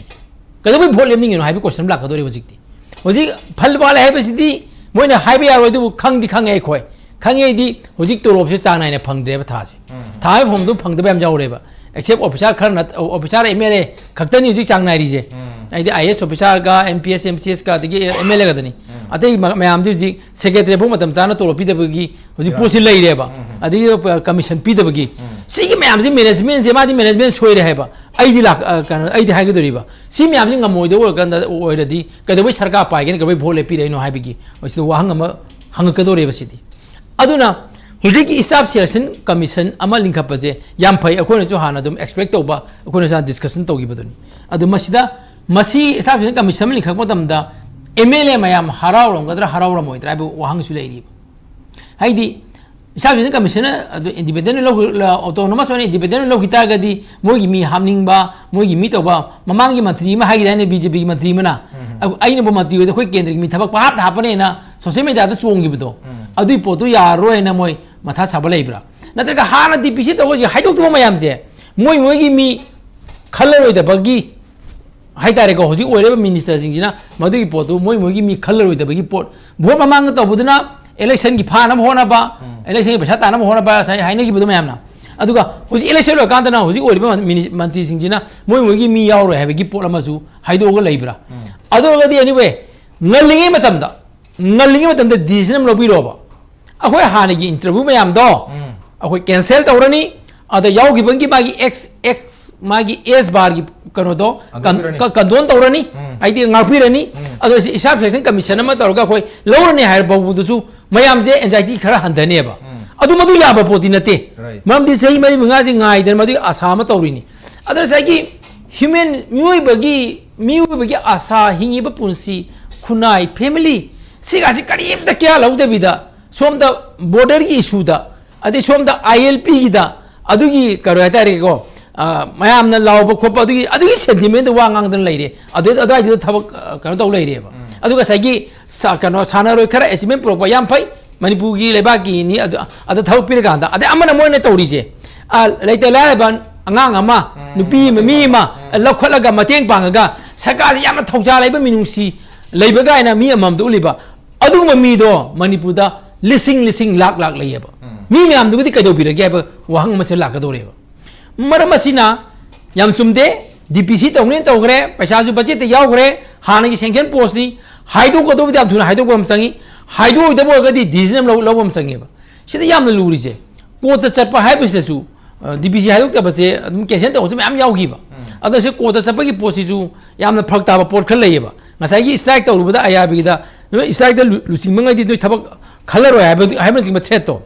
ꯀꯩꯗꯧꯕꯒꯤ vote ꯂꯦꯞꯅꯤꯡꯉꯤꯅꯣ ꯍꯥꯏꯕ question ꯑꯃ ꯂꯥꯛꯀꯗꯧꯔꯦ ꯍꯧꯖꯤꯛꯇꯤ꯫ ꯍꯧꯖꯤꯛ ꯐꯜ ꯋꯥꯠꯂꯦ ꯍꯥꯏꯕꯁꯤꯗꯤ ꯃꯣꯏꯅ ꯍꯥꯏꯕ ꯌꯥꯔꯣꯏ, ꯑꯗꯨꯕꯨ ꯈꯪꯗꯤ ꯈꯪꯉꯦ ꯑꯩꯈꯣꯏ꯫ ꯈꯪꯉꯦ ꯑꯩꯗꯤ ꯍꯧꯖꯤꯛ ꯇꯣꯂꯣꯞꯁꯦ ꯆꯥꯡ ꯅꯥꯏꯅ ꯐꯪꯗ꯭ꯔꯦꯕ ꯊꯥꯁꯦ꯫ ꯊꯥ ꯑꯃꯒꯤ ꯐꯪꯕꯗꯣ ꯐꯪꯗꯕ ꯌꯥꯝ ꯌꯥꯎꯔꯦꯕ꯫ Except officer ꯈꯔ ꯅꯠ-, officer MLA ꯈꯛꯇꯅꯤ ꯍꯧꯖꯤꯛ ꯆꯥꯡ ꯅꯥꯏꯔꯤꯁꯦ꯫ ꯍꯥꯏꯗꯤ IAS officerꯒ, MPS, MCSꯀ, ꯑꯗꯒꯤ MLAꯒꯗꯅꯤ꯫ ꯑꯇꯩ ꯃ-, ꯃꯌꯥꯝꯗꯤ ꯍꯧꯖꯤꯛ secretary ꯐꯥꯎ ꯃꯇꯝ ꯆꯥꯅ ꯇꯣꯂꯣꯞ ꯄꯤꯗꯕꯒꯤ ꯍꯧꯖꯤꯛ ꯄꯣꯠꯁꯤ ꯂꯩꯔꯦꯕ꯫ ꯑꯗꯒꯤ, ꯑ, commission ꯄꯤꯗꯕꯒꯤ꯫ ꯁꯤꯒꯤ ꯃꯌꯥꯝꯁꯤ managementꯁꯦ, ꯃꯥꯗꯤ management ꯁꯣꯏꯔꯦ ꯍꯥꯏꯕ꯫ ꯑꯩꯗꯤ ꯂꯥꯛ-, ꯑ, ꯀꯩꯅꯣ, ꯑꯩꯗꯤ ꯍꯥꯏꯒꯗꯧꯔꯤꯕ꯫ ꯁꯤ ꯃꯌꯥꯝꯁꯤ ꯉꯝꯃꯣꯏꯗꯧꯕ ꯑꯣꯏꯔꯀꯥꯟꯗ, ꯑꯣꯏꯔꯗꯤ ꯀꯩꯗꯧꯕꯩ ꯁꯔꯀꯥꯔ ꯄꯥꯏꯒꯦꯅ, ꯀꯩꯗꯧꯕꯩ vote ꯂꯦꯞꯄꯤꯔꯛꯏꯅꯣ ꯍꯥꯏꯕꯒꯤ ꯃꯁꯤꯗ ꯋꯥꯍꯪ ꯑꯃ ꯍꯪꯉꯛꯀꯗꯧꯔꯦꯕ ꯁꯤꯗꯤ꯫ ꯑꯗꯨꯅ ꯍꯧꯖꯤꯛꯀꯤ staff selection commission ꯑꯃ ꯂꯤꯡꯈꯠꯄꯁꯦ ꯌꯥꯝ ꯐꯩ, ꯑꯩꯈꯣꯏꯅꯁꯨ ꯍꯥꯟꯅ ꯑꯗꯨꯝ expect ꯇꯧꯕ, ꯑꯩꯈꯣꯏꯅꯁꯨ ꯍꯥꯟꯅ discussion ꯇꯧꯈꯤꯕꯗꯨꯅꯤ꯫ ꯑꯗꯨ ꯃꯁꯤꯗ, ꯃꯁꯤ staff selection commission ꯑꯃ ꯂꯤꯡꯈꯠꯄ ꯃꯇꯝꯗ M L A ꯃꯌꯥꯝ ꯍꯔꯥꯎꯔꯝꯒꯗ꯭ꯔꯥ ꯍꯔꯥꯎꯔꯝꯃꯣꯏꯗ꯭ꯔꯥ ꯍꯥꯏꯕ ꯋꯥꯍꯪꯁꯨ ꯂꯩꯔꯤꯕ꯫ ꯍꯥꯏꯗꯤ staff selection commission ꯑꯗꯨ independent ꯑꯣꯏꯅ ꯂꯧꯈꯤ-, autonomous ꯑꯣꯏꯅ independent ꯑꯣꯏꯅ ꯂꯧꯈꯤ ꯇꯥꯔꯒꯗꯤ ꯃꯣꯏꯒꯤ ꯃꯤ ꯍꯥꯞꯅꯤꯡꯕ, ꯃꯣꯏꯒꯤ ꯃꯤ ꯇꯧꯕ, ꯃꯃꯥꯡꯒꯤ ꯃꯟꯇ꯭ꯔꯤ ꯑꯃ ꯍꯥꯏꯈꯤꯗꯥꯏꯅꯦ, B J P ꯒꯤ ꯃꯟꯇ꯭ꯔꯤ ꯑꯃꯅ, "ꯑꯩ-, ꯑꯩꯅꯕꯨ ꯃꯟꯇ꯭ꯔꯤ ꯑꯣꯏꯗꯤ ꯑꯩꯈꯣꯏ ꯀꯦꯟꯗ꯭ꯔꯒꯤ ꯃꯤ ꯊꯕꯛ ꯄꯪꯍꯥꯞꯇ ꯍꯥꯞꯄꯅꯦꯅ" social media ꯗ ꯆꯣꯡꯈꯤꯕꯗꯣ, ꯑꯗꯨꯏ ꯄꯣꯠꯇꯨ ꯌꯥꯔꯔꯣꯏꯅ ꯃꯣꯏ ꯃꯊꯥ ꯁꯥꯕ ꯂꯩꯕ꯭ꯔꯥ? ꯅꯠꯇ꯭ꯔꯒ ꯍꯥꯟꯅ D P C ꯇꯧꯕꯁꯤ ꯍꯥꯏꯗꯣꯛꯇꯕ ꯃꯌꯥꯝꯁꯦ ꯃꯣꯏ ꯃꯣꯏꯒꯤ ꯃꯤ ꯈꯜꯂꯔꯣꯏꯗꯕꯒꯤ ꯍꯥꯏꯇꯥꯔꯦꯀꯣ, ꯍꯧꯖꯤꯛ ꯑꯣꯏꯔꯤꯕ minister ꯁꯤꯡꯁꯤꯅ ꯃꯗꯨꯒꯤ ꯄꯣꯠꯇꯨ ꯃꯣꯏ ꯃꯣꯏꯒꯤ ꯃꯤ ꯈꯜꯂꯔꯣꯏꯗꯕꯒꯤ ꯄꯣꯠ, vote ꯃꯃꯥꯡꯗ ꯇꯧꯕꯗꯨꯅ election ꯒꯤ ꯐꯥꯅꯕ ꯍꯣꯠꯅꯕ, election ꯒꯤ ꯄꯩꯁꯥ ꯇꯥꯅꯕ ꯍꯣꯠꯅꯕ, ꯉꯁꯥꯏ ꯍꯥꯏꯅꯈꯤꯕꯗꯣ ꯃꯌꯥꯝꯅ꯫ ꯑꯗꯨꯒ ꯍꯧꯖꯤꯛ election ꯂꯣꯏꯔꯀꯥꯟꯗꯅ ꯍꯧꯖꯤꯛ ꯑꯣꯏꯔꯤꯕ ꯃꯤꯅꯤ-, ꯃꯟꯇ꯭ꯔꯤꯁꯤꯡꯁꯤꯅ ꯃꯣꯏ ꯃꯣꯏꯒꯤ ꯃꯤ ꯌꯥꯎꯔꯣꯏ ꯍꯥꯏꯕꯒꯤ ꯄꯣꯠ ꯑꯃꯁꯨ ꯍꯥꯏꯗꯣꯛꯑꯒ ꯂꯩꯕ꯭ꯔꯥ? ꯑꯗꯨ ꯑꯣꯏꯔꯒꯗꯤ anyway, ꯉꯜꯂꯤꯉꯩ ꯃꯇꯝꯗ, ꯉꯜꯂꯤꯉꯩ ꯃꯇꯝꯗ decision ꯑꯃ ꯂꯧꯕꯤꯔꯣꯕ꯫ ꯑꯩꯈꯣꯏ ꯍꯥꯟꯅꯒꯤ interview ꯃꯌꯥꯝꯗꯣ ꯑꯩꯈꯣꯏ cancel ꯇꯧꯔꯅꯤ꯫ ꯑꯗ ꯌꯥꯎꯈꯤꯕꯒꯤ ꯃꯥꯒꯤ X, X, ꯃꯥꯒꯤ S bar ꯒꯤ ꯀꯩꯅꯣꯗꯣ ꯀꯟ-, ꯍꯟꯗꯣꯛꯄꯤꯔꯅꯤ꯫ ꯀ-, condone ꯇꯧꯔꯅꯤ꯫ ꯍꯥꯏꯗꯤ ꯉꯥꯛꯄꯤꯔꯅꯤ꯫ ꯑꯗꯣ ꯁꯤ staff selection commission ꯑꯃ ꯇꯧꯔꯒ ꯑꯩꯈꯣꯏ ꯂꯧꯔꯅꯤ ꯍꯥꯏꯔ ꯐꯥꯎꯕꯗꯁꯨ ꯃꯌꯥꯝꯁꯦ anxiety ꯈꯔ ꯍꯟꯊꯅꯦꯕ꯫ ꯑꯗꯨ ꯃꯗꯨ ꯌꯥꯕ ꯄꯣꯠꯇꯤ ꯅꯠꯇꯦ꯫ Right. ꯃꯔꯝꯗꯤ ꯆꯍꯤ ꯃꯔꯤ ꯃꯉꯥꯁꯦ ꯉꯥꯏꯗꯅ ꯃꯗꯨꯒꯤ ꯑꯁꯥ ꯑꯃ ꯇꯧꯔꯤꯅꯤ꯫ ꯑꯗ ꯉꯁꯥꯏꯒꯤ human, ꯃꯤꯑꯣꯏꯕꯒꯤ, ꯃꯤꯑꯣꯏꯕꯒꯤ ꯑꯁꯥ, ꯍꯤꯡꯉꯤꯕ ꯄꯨꯟꯁꯤ, ꯈꯨꯟꯅꯥꯏ, family, ꯁꯤꯒꯥꯁꯤ ꯀꯔꯤꯝꯇ care ꯂꯧꯗꯕꯤꯗ ꯁꯣꯝꯗ border ꯒꯤ issue ꯗ, ꯑꯗꯩ ꯁꯣꯝꯗ I L P ꯒꯤꯗ, ꯑꯗꯨꯒꯤ ꯀꯩꯅꯣ ꯍꯥꯏꯇꯥꯔꯦꯀꯣ, ꯑ, ꯃꯌꯥꯝꯅ ꯂꯥꯎꯕ ꯈꯣꯠꯄ, ꯑꯗꯨꯒꯤ, ꯑꯗꯨꯒꯤ sentiment ꯗ ꯋꯥ ꯉꯥꯡꯗꯅ ꯂꯩꯔꯦ꯫ ꯑꯗꯨ, ꯑꯗꯨꯋꯥꯏꯗꯨꯗ ꯊꯕꯛ, ꯑ, ꯀꯩꯅꯣ ꯇꯧ ꯂꯩꯔꯦꯕ꯫ ꯑꯗꯨꯒ ꯉꯁꯥꯏꯒꯤ ꯁꯥ-, ꯀꯩꯅꯣ, ꯁꯥꯟꯅꯔꯣꯏ ꯈꯔ achievement ꯄꯨꯔꯛꯄ ꯌꯥꯝ ꯐꯩ, ꯃꯅꯤꯄꯨꯔꯒꯤ ꯂꯩꯕꯥꯛꯀꯤꯅꯤ, ꯑꯗꯨ, ꯑꯗ ꯊꯕꯛ ꯄꯤꯔꯀꯥꯟꯗ꯫ ꯑꯗꯩ ꯑꯃꯅ ꯃꯣꯏꯅ ꯇꯧꯔꯤꯁꯦ, ꯑ, ꯂꯩꯇ ꯂꯥꯏꯔꯕ ꯑꯉꯥꯡ ꯑꯃ, ꯅꯨꯄꯤ ꯑꯃ, ꯃꯤ ꯑꯃ, ꯂꯧꯈꯠꯂꯒ ꯃꯇꯦꯡ ꯄꯥꯡꯉꯒ ꯁꯔꯀꯥꯔꯁꯤ ꯌꯥꯝꯅ ꯊꯧꯖꯥꯜ ꯂꯩꯕ, ꯃꯤꯅꯨꯡꯁꯤ ꯂꯩꯕ ꯀꯥꯏꯅ ꯃꯤ ꯑꯃꯃꯝꯗ ꯎꯠꯂꯤꯕ, ꯑꯗꯨꯒꯨꯝꯕ ꯃꯤꯗꯣ ꯃꯅꯤꯄꯨꯔꯗ ꯂꯤꯁꯤꯡ ꯂꯤꯁꯤꯡ, ꯂꯥꯛ ꯂꯥꯛ ꯂꯩꯌꯦꯕ꯫ ꯃꯤ ꯃꯌꯥꯝꯗꯨꯒꯗꯤ ꯀꯩꯗꯧꯕꯤꯔꯒꯦ ꯍꯥꯏꯕ ꯋꯥꯍꯪ ꯑꯃꯁꯦ ꯂꯥꯛꯀꯗꯧꯔꯦꯕ꯫ ꯃꯔꯝ ꯑꯁꯤꯅ ꯌꯥꯝ ꯆꯨꯝꯗꯦ꯫ D P C ꯇꯧꯅꯦꯅ ꯇꯧꯈ꯭ꯔꯦ, ꯄꯩꯁꯥꯁꯨ budget ꯇ ꯌꯥꯎꯈ꯭ꯔꯦ, ꯍꯥꯟꯅꯒꯤ sanction post ꯅꯤ, ꯍꯥꯏꯗꯣꯛꯀꯗꯧꯕꯗꯤ ꯌꯥꯝ ꯊꯨꯅ ꯍꯥꯏꯗꯣꯛꯄ ꯑꯃ ꯆꯪꯉꯤ, ꯍꯥꯏꯗꯣꯛꯑꯣꯏꯗꯕ ꯑꯣꯏꯔꯒꯗꯤ decision ꯑꯃ ꯂꯧ-, ꯂꯧꯕ ꯑꯃ ꯆꯪꯉꯦꯕ꯫ ꯁꯤꯗ ꯌꯥꯝꯅ ꯂꯨꯔꯤꯁꯦ, court ꯇ ꯆꯠꯄ ꯍꯥꯏꯕꯁꯤꯗꯁꯨ, ꯑ, D P C ꯍꯥꯏꯗꯣꯛꯇꯕꯁꯦ ꯑꯗꯨꯝ cancel ꯇꯧꯕꯁꯨ ꯃꯌꯥꯝ ꯌꯥꯎꯈꯤꯕ꯫ ꯑꯗꯣ ꯁꯤ court ꯇ ꯆꯠꯄꯒꯤ ꯄꯣꯠꯁꯤꯁꯨ ꯌꯥꯝꯅ ꯐꯔꯛ ꯇꯥꯕ ꯄꯣꯠ ꯈꯔ ꯂꯩꯌꯦꯕ꯫ ꯉꯁꯥꯏꯒꯤ strike ꯇꯧꯔꯨꯕꯗ ꯑꯌꯥꯕꯤꯒꯤꯗ, ꯅꯣꯏ strike ꯇ ꯂꯨ-, ꯂꯨꯆꯤꯡꯕꯉꯩꯗꯤ ꯅꯣꯏ ꯊꯕꯛ ꯈꯜꯂꯔꯣꯏ ꯍꯥꯏꯕ, ꯍꯥꯏꯕꯅꯆꯤꯡꯕ ꯊ꯭ꯔꯦꯠꯇꯣ꯫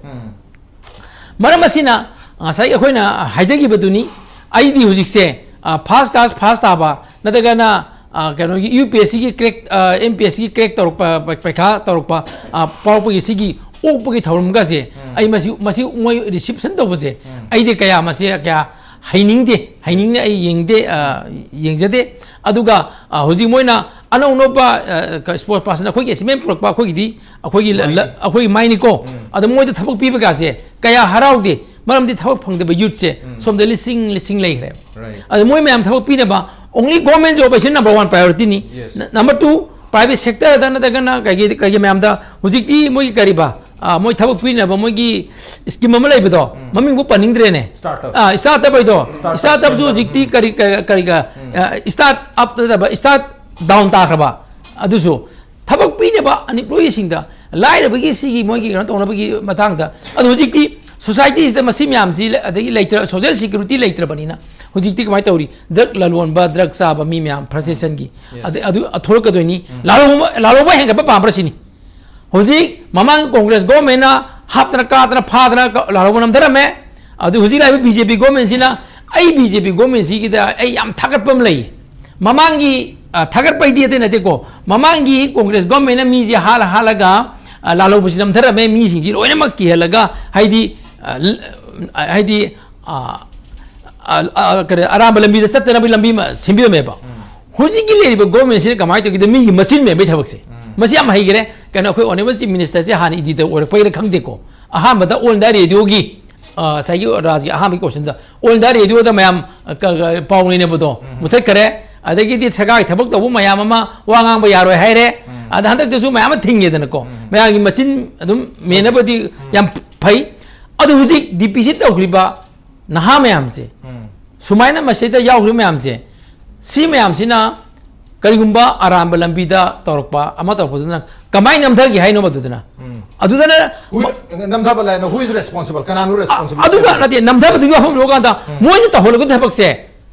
ꯃꯔꯝ ꯑꯁꯤꯅ ꯉꯁꯥꯏ ꯑꯩꯈꯣꯏꯅ ꯍꯥꯏꯖꯈꯤꯕꯗꯨꯅꯤ, ꯑꯩꯗꯤ ꯍꯧꯖꯤꯛꯁꯦ, ꯑ, ꯐꯥꯔꯁ ꯀ꯭ꯂꯥꯁ ꯐꯥꯔꯁ ꯇꯥꯕ ꯅꯠꯇ꯭ꯔꯒꯅ, ꯑ, ꯀꯩꯅꯣꯒꯤ ꯌꯨ ꯄꯤ ꯑꯦꯁ ꯁꯤꯒꯤ ꯀ꯭ꯔꯦꯛ, ꯑ, ꯑꯦꯝ ꯄꯤ ꯑꯦꯁ ꯁꯤꯒꯤ ꯀ꯭ꯔꯦꯛ ꯇꯧꯔꯛꯄ, ꯄ-, ꯄꯩꯈꯥ ꯇꯧꯔꯛꯄ, ꯑ, ꯐꯥꯎꯔꯛꯄꯒꯤ ꯁꯤꯒꯤ ꯑꯣꯛꯄꯒꯤ ꯊꯧꯔꯝꯒꯁꯦ, ꯎꯝ꯫ ꯑꯩ ꯃꯁꯤ, ꯃꯁꯤ ꯃꯣꯏ ꯔꯤꯁꯤꯞꯁꯟ ꯇꯧꯕꯁꯦ, ꯎꯝ꯫ ꯑꯩꯗꯤ ꯀꯌꯥ ꯃꯁꯤ ꯀꯌꯥ ꯍꯩꯅꯤꯡꯗꯦ, ꯍꯩꯅꯤꯡꯅ ꯑꯩ ꯌꯦꯡꯗꯦ, ꯑ, ꯌꯦꯡꯖꯗꯦ꯫ ꯑꯗꯨꯒ, ꯑ, ꯍꯧꯖꯤꯛ ꯃꯣꯏꯅ ꯑꯅꯧ ꯑꯅꯧꯕ, ꯑ, ꯀ-, ꯁ꯭ꯄꯣꯔꯠꯁ ꯄꯥꯔꯁꯟ ꯑꯩꯈꯣꯏꯒꯤ ꯑꯦꯆꯤꯞꯃꯦꯟ ꯄꯨꯔꯛꯄ, ꯑꯩꯈꯣꯏꯒꯤꯗꯤ ꯑꯩꯈꯣꯏꯒꯤ ꯂ-, ꯃꯥꯏꯅꯤ꯫ ꯂ-, ꯑꯩꯈꯣꯏꯒꯤ ꯃꯥꯏꯅꯤꯀꯣ꯫ ꯎꯝ꯫ ꯑꯗꯣ ꯃꯣꯏꯗ ꯊꯕꯛ ꯄꯤꯕꯒꯥꯁꯦ ꯀꯌꯥ ꯍꯔꯥꯎꯗꯦ, ꯃꯔꯝꯗꯤ ꯊꯕꯛ ꯐꯪꯗꯕ ꯌꯨꯠꯁꯦ ꯎꯝ꯫ ꯁꯣꯝꯗ ꯂꯤꯁꯤꯡ ꯂꯤꯁꯤꯡ ꯂꯩꯈ꯭ꯔꯦꯕ꯫ Right. ꯑꯗꯣ ꯃꯣꯏ ꯃꯌꯥꯝ ꯊꯕꯛ ꯄꯤꯅꯕ, only government job ꯍꯥꯏꯁꯤ number one priorityꯅꯤ꯫ Yes. ꯅ-, number two, private sectorꯗ ꯅꯠꯇ꯭ꯔꯒꯅ ꯀꯩꯒꯤ, ꯀꯩꯒꯤ ꯃꯌꯥꯝꯗ ꯍꯧꯖꯤꯛꯇꯤ ꯃꯣꯏꯒꯤ ꯀꯔꯤꯕ, ꯑ, ꯃꯣꯏ ꯊꯕꯛ ꯄꯤꯅꯕ ꯃꯣꯏꯒꯤ scheme ꯑꯃ ꯂꯩꯕꯗꯣ, ꯎꯝ꯫ ꯃꯃꯤꯡꯕꯨ ꯄꯟꯅꯤꯡꯗ꯭ꯔꯦꯅꯦ꯫ Startup. ꯑ, startup ꯍꯥꯏꯗꯣ꯫ Startup startupꯁꯨ ꯁꯦꯝꯕ꯫ ꯍꯧꯖꯤꯛꯇꯤ ꯎꯝ꯫ ꯀꯔꯤ, ꯀ-, ꯀꯔꯤꯒ, ꯎꯝ꯫ ꯑ, start up ꯅꯠꯇꯕ, start down ꯇꯥꯈ꯭ꯔꯕ꯫ ꯑꯗꯨꯁꯨ ꯊꯕꯛ ꯄꯤꯅꯕ unemployeeꯁꯤꯡꯗ, ꯂꯥꯏꯔꯕꯒꯤ ꯁꯤꯒꯤ ꯃꯣꯏꯒꯤ ꯀꯩꯅꯣ ꯇꯧꯅꯕꯒꯤ ꯃꯇꯥꯡꯗ꯫ ꯑꯗꯣ ꯍꯧꯖꯤꯛꯇꯤ societyꯁꯤꯗ ꯃꯁꯤ ꯃꯌꯥꯝꯁꯤ ꯂ-, ꯑꯗꯒꯤ ꯂꯩꯇ꯭ꯔ-, social security ꯂꯩꯇ꯭ꯔꯕꯅꯤꯅ ꯍꯧꯖꯤꯛꯇꯤ ꯀꯃꯥꯏꯅ ꯇꯧꯔꯤ? Drug ꯂꯂꯣꯟꯕ, drug ꯆꯥꯕ ꯃꯤ ꯃꯌꯥꯝ frustrationꯒꯤ꯫ Yes. ꯑꯗꯩ ꯑꯗꯨ ꯊꯣꯛꯂꯛꯀꯗꯣꯏꯅꯤ꯫ ꯎꯝ꯫ ꯂꯥꯜꯍꯧꯕ, ꯂꯥꯜꯍꯧꯕ ꯍꯦꯟꯒꯠꯄ ꯄꯥꯝꯕ꯭ꯔꯥ ꯁꯤꯅꯤ꯫ ꯍꯧꯖꯤꯛ ꯃꯃꯥꯡ Congress governmentꯅ ꯍꯥꯞꯇꯅ ꯀꯥꯗꯅ ꯐꯥꯗꯅ ꯀ-, ꯂꯥꯜꯍꯧꯕ ꯅꯝꯊꯔꯝꯃꯦ꯫ ꯑꯗꯨ ꯍꯧꯖꯤꯛ ꯂꯥꯛꯏꯕ B J P governmentꯁꯤꯅ, ꯑꯩ B J P governmentꯁꯤꯒꯤꯗ ꯑꯩ ꯌꯥꯝ ꯊꯥꯒꯠꯄ ꯑꯃ ꯂꯩ꯫ ꯃꯃꯥꯡꯒꯤ, ꯑ, ꯊꯥꯒꯠꯄꯩꯗꯤ ꯑꯇꯩ ꯅꯠꯇꯦꯀꯣ, ꯃꯃꯥꯡꯒꯤ Congress governmentꯅ ꯃꯤꯁꯦ ꯍꯥꯠꯂ ꯍꯥꯠꯂꯒ, ꯑ, ꯂꯥꯜꯍꯧꯕꯁꯤ ꯅꯝꯊꯔꯝꯃꯦ, ꯃꯤꯁꯤꯡꯁꯤ ꯂꯣꯏꯅꯃꯛ ꯀꯤꯍꯜꯂꯒ, ꯍꯥꯏꯗꯤ, ꯑ, ꯍꯥꯏꯗꯤ, ꯑ, ꯑ, ꯑ, ꯀꯔꯤ, ꯑꯔꯥꯟꯕ ꯂꯝꯕꯤꯗ ꯆꯠꯇꯅꯕꯒꯤ ꯂꯝꯕꯤ ꯑꯃ ꯁꯦꯝꯕꯤꯔꯝꯃꯦꯕ꯫ ꯎꯝ꯫ ꯍꯧꯖꯤꯛꯀꯤ ꯂꯩꯔꯤꯕ governmentꯁꯤꯅ ꯀꯃꯥꯏꯅ ꯇꯧꯒꯦꯗ, ꯃꯤꯒꯤ ꯃꯆꯤꯟ ꯃꯦꯟꯕꯩ ꯊꯕꯛꯁꯦ꯫ ꯎꯝ꯫ ꯃꯁꯤ ꯌꯥꯝ ꯍꯩꯈꯔꯦ꯫ ꯀꯩꯅꯣ, ꯑꯩꯈꯣꯏ honourable chief ministerꯁꯦ ꯍꯥꯟꯅ editor ꯑꯣꯏꯔꯛꯄꯩꯔ ꯈꯪꯗꯦꯀꯣ, ꯑꯍꯥꯟꯕꯗ All India Radioꯒꯤ, ꯑ, ꯉꯁꯥꯏꯒꯤ ꯔꯥꯖꯒꯤ ꯑꯍꯥꯟꯕꯒꯤ questionꯗ All India Radioꯗ ꯃꯌꯥꯝ, ꯑ, ꯀ-, ꯀ-, ꯄꯥꯎ ꯅꯩꯅꯕꯗꯣ ꯎꯝ꯫ ꯃꯨꯊꯠꯈꯔꯦ꯫ ꯑꯗꯒꯤꯗꯤ ꯁꯔꯀꯥꯔꯒꯤ ꯊꯕꯛ ꯇꯧꯕ ꯃꯌꯥꯝ ꯑꯃ ꯋꯥ ꯉꯥꯡꯕ ꯌꯥꯔꯣꯏ ꯍꯥꯏꯔꯦ꯫ ꯎꯝ꯫ ꯑꯗ ꯍꯟꯗꯛꯇꯁꯨ ꯃꯌꯥꯝ ꯑꯃ ꯊꯤꯡꯉꯦꯗꯅꯀꯣ꯫ ꯎꯝ꯫ ꯃꯌꯥꯝꯒꯤ ꯃꯆꯤꯟ ꯑꯗꯨꯝ ꯃꯦꯟꯅꯕꯗꯤ ꯎꯝ꯫ ꯌꯥꯝ ꯐꯩ꯫ ꯑꯗꯨ ꯍꯧꯖꯤꯛ D P C ꯇꯧꯈ꯭ꯔꯤꯕ ꯅꯍꯥ ꯃꯌꯥꯝꯁꯦ, ꯎꯝ꯫ ꯁꯨꯃꯥꯏꯅ ꯃꯁꯤꯗ ꯌꯥꯎꯈ꯭ꯔꯤꯕ ꯃꯌꯥꯝꯁꯦ, ꯁꯤ ꯃꯌꯥꯝꯁꯤꯅ ꯀꯔꯤꯒꯨꯝꯕ ꯑꯔꯥꯟꯕ ꯂꯝꯕꯤꯗ ꯇꯧꯔꯛꯄ ꯑꯃ ꯇꯧꯔꯛꯄꯗꯨꯅ ꯀꯃꯥꯏꯅ ꯅꯝꯊꯒꯦ ꯍꯥꯏꯅꯣ ꯃꯗꯨꯗꯅ? ꯎꯝ꯫ ꯑꯗꯨꯗꯅ Who-, ꯅꯝꯊꯕ ꯂꯥꯏꯅ, who is responsible? ꯀꯅꯥꯅꯣ responsible? ꯑꯗꯨꯒ ꯅꯠꯇꯦ, ꯅꯝꯊꯕꯗꯨꯒꯤ ꯋꯥꯐꯝ ꯂꯧꯔꯀꯥꯟꯗ ꯎꯝ꯫ ꯃꯣꯏꯅ ꯇꯧꯍꯜꯂꯛꯄ ꯊꯕꯛꯁꯦ,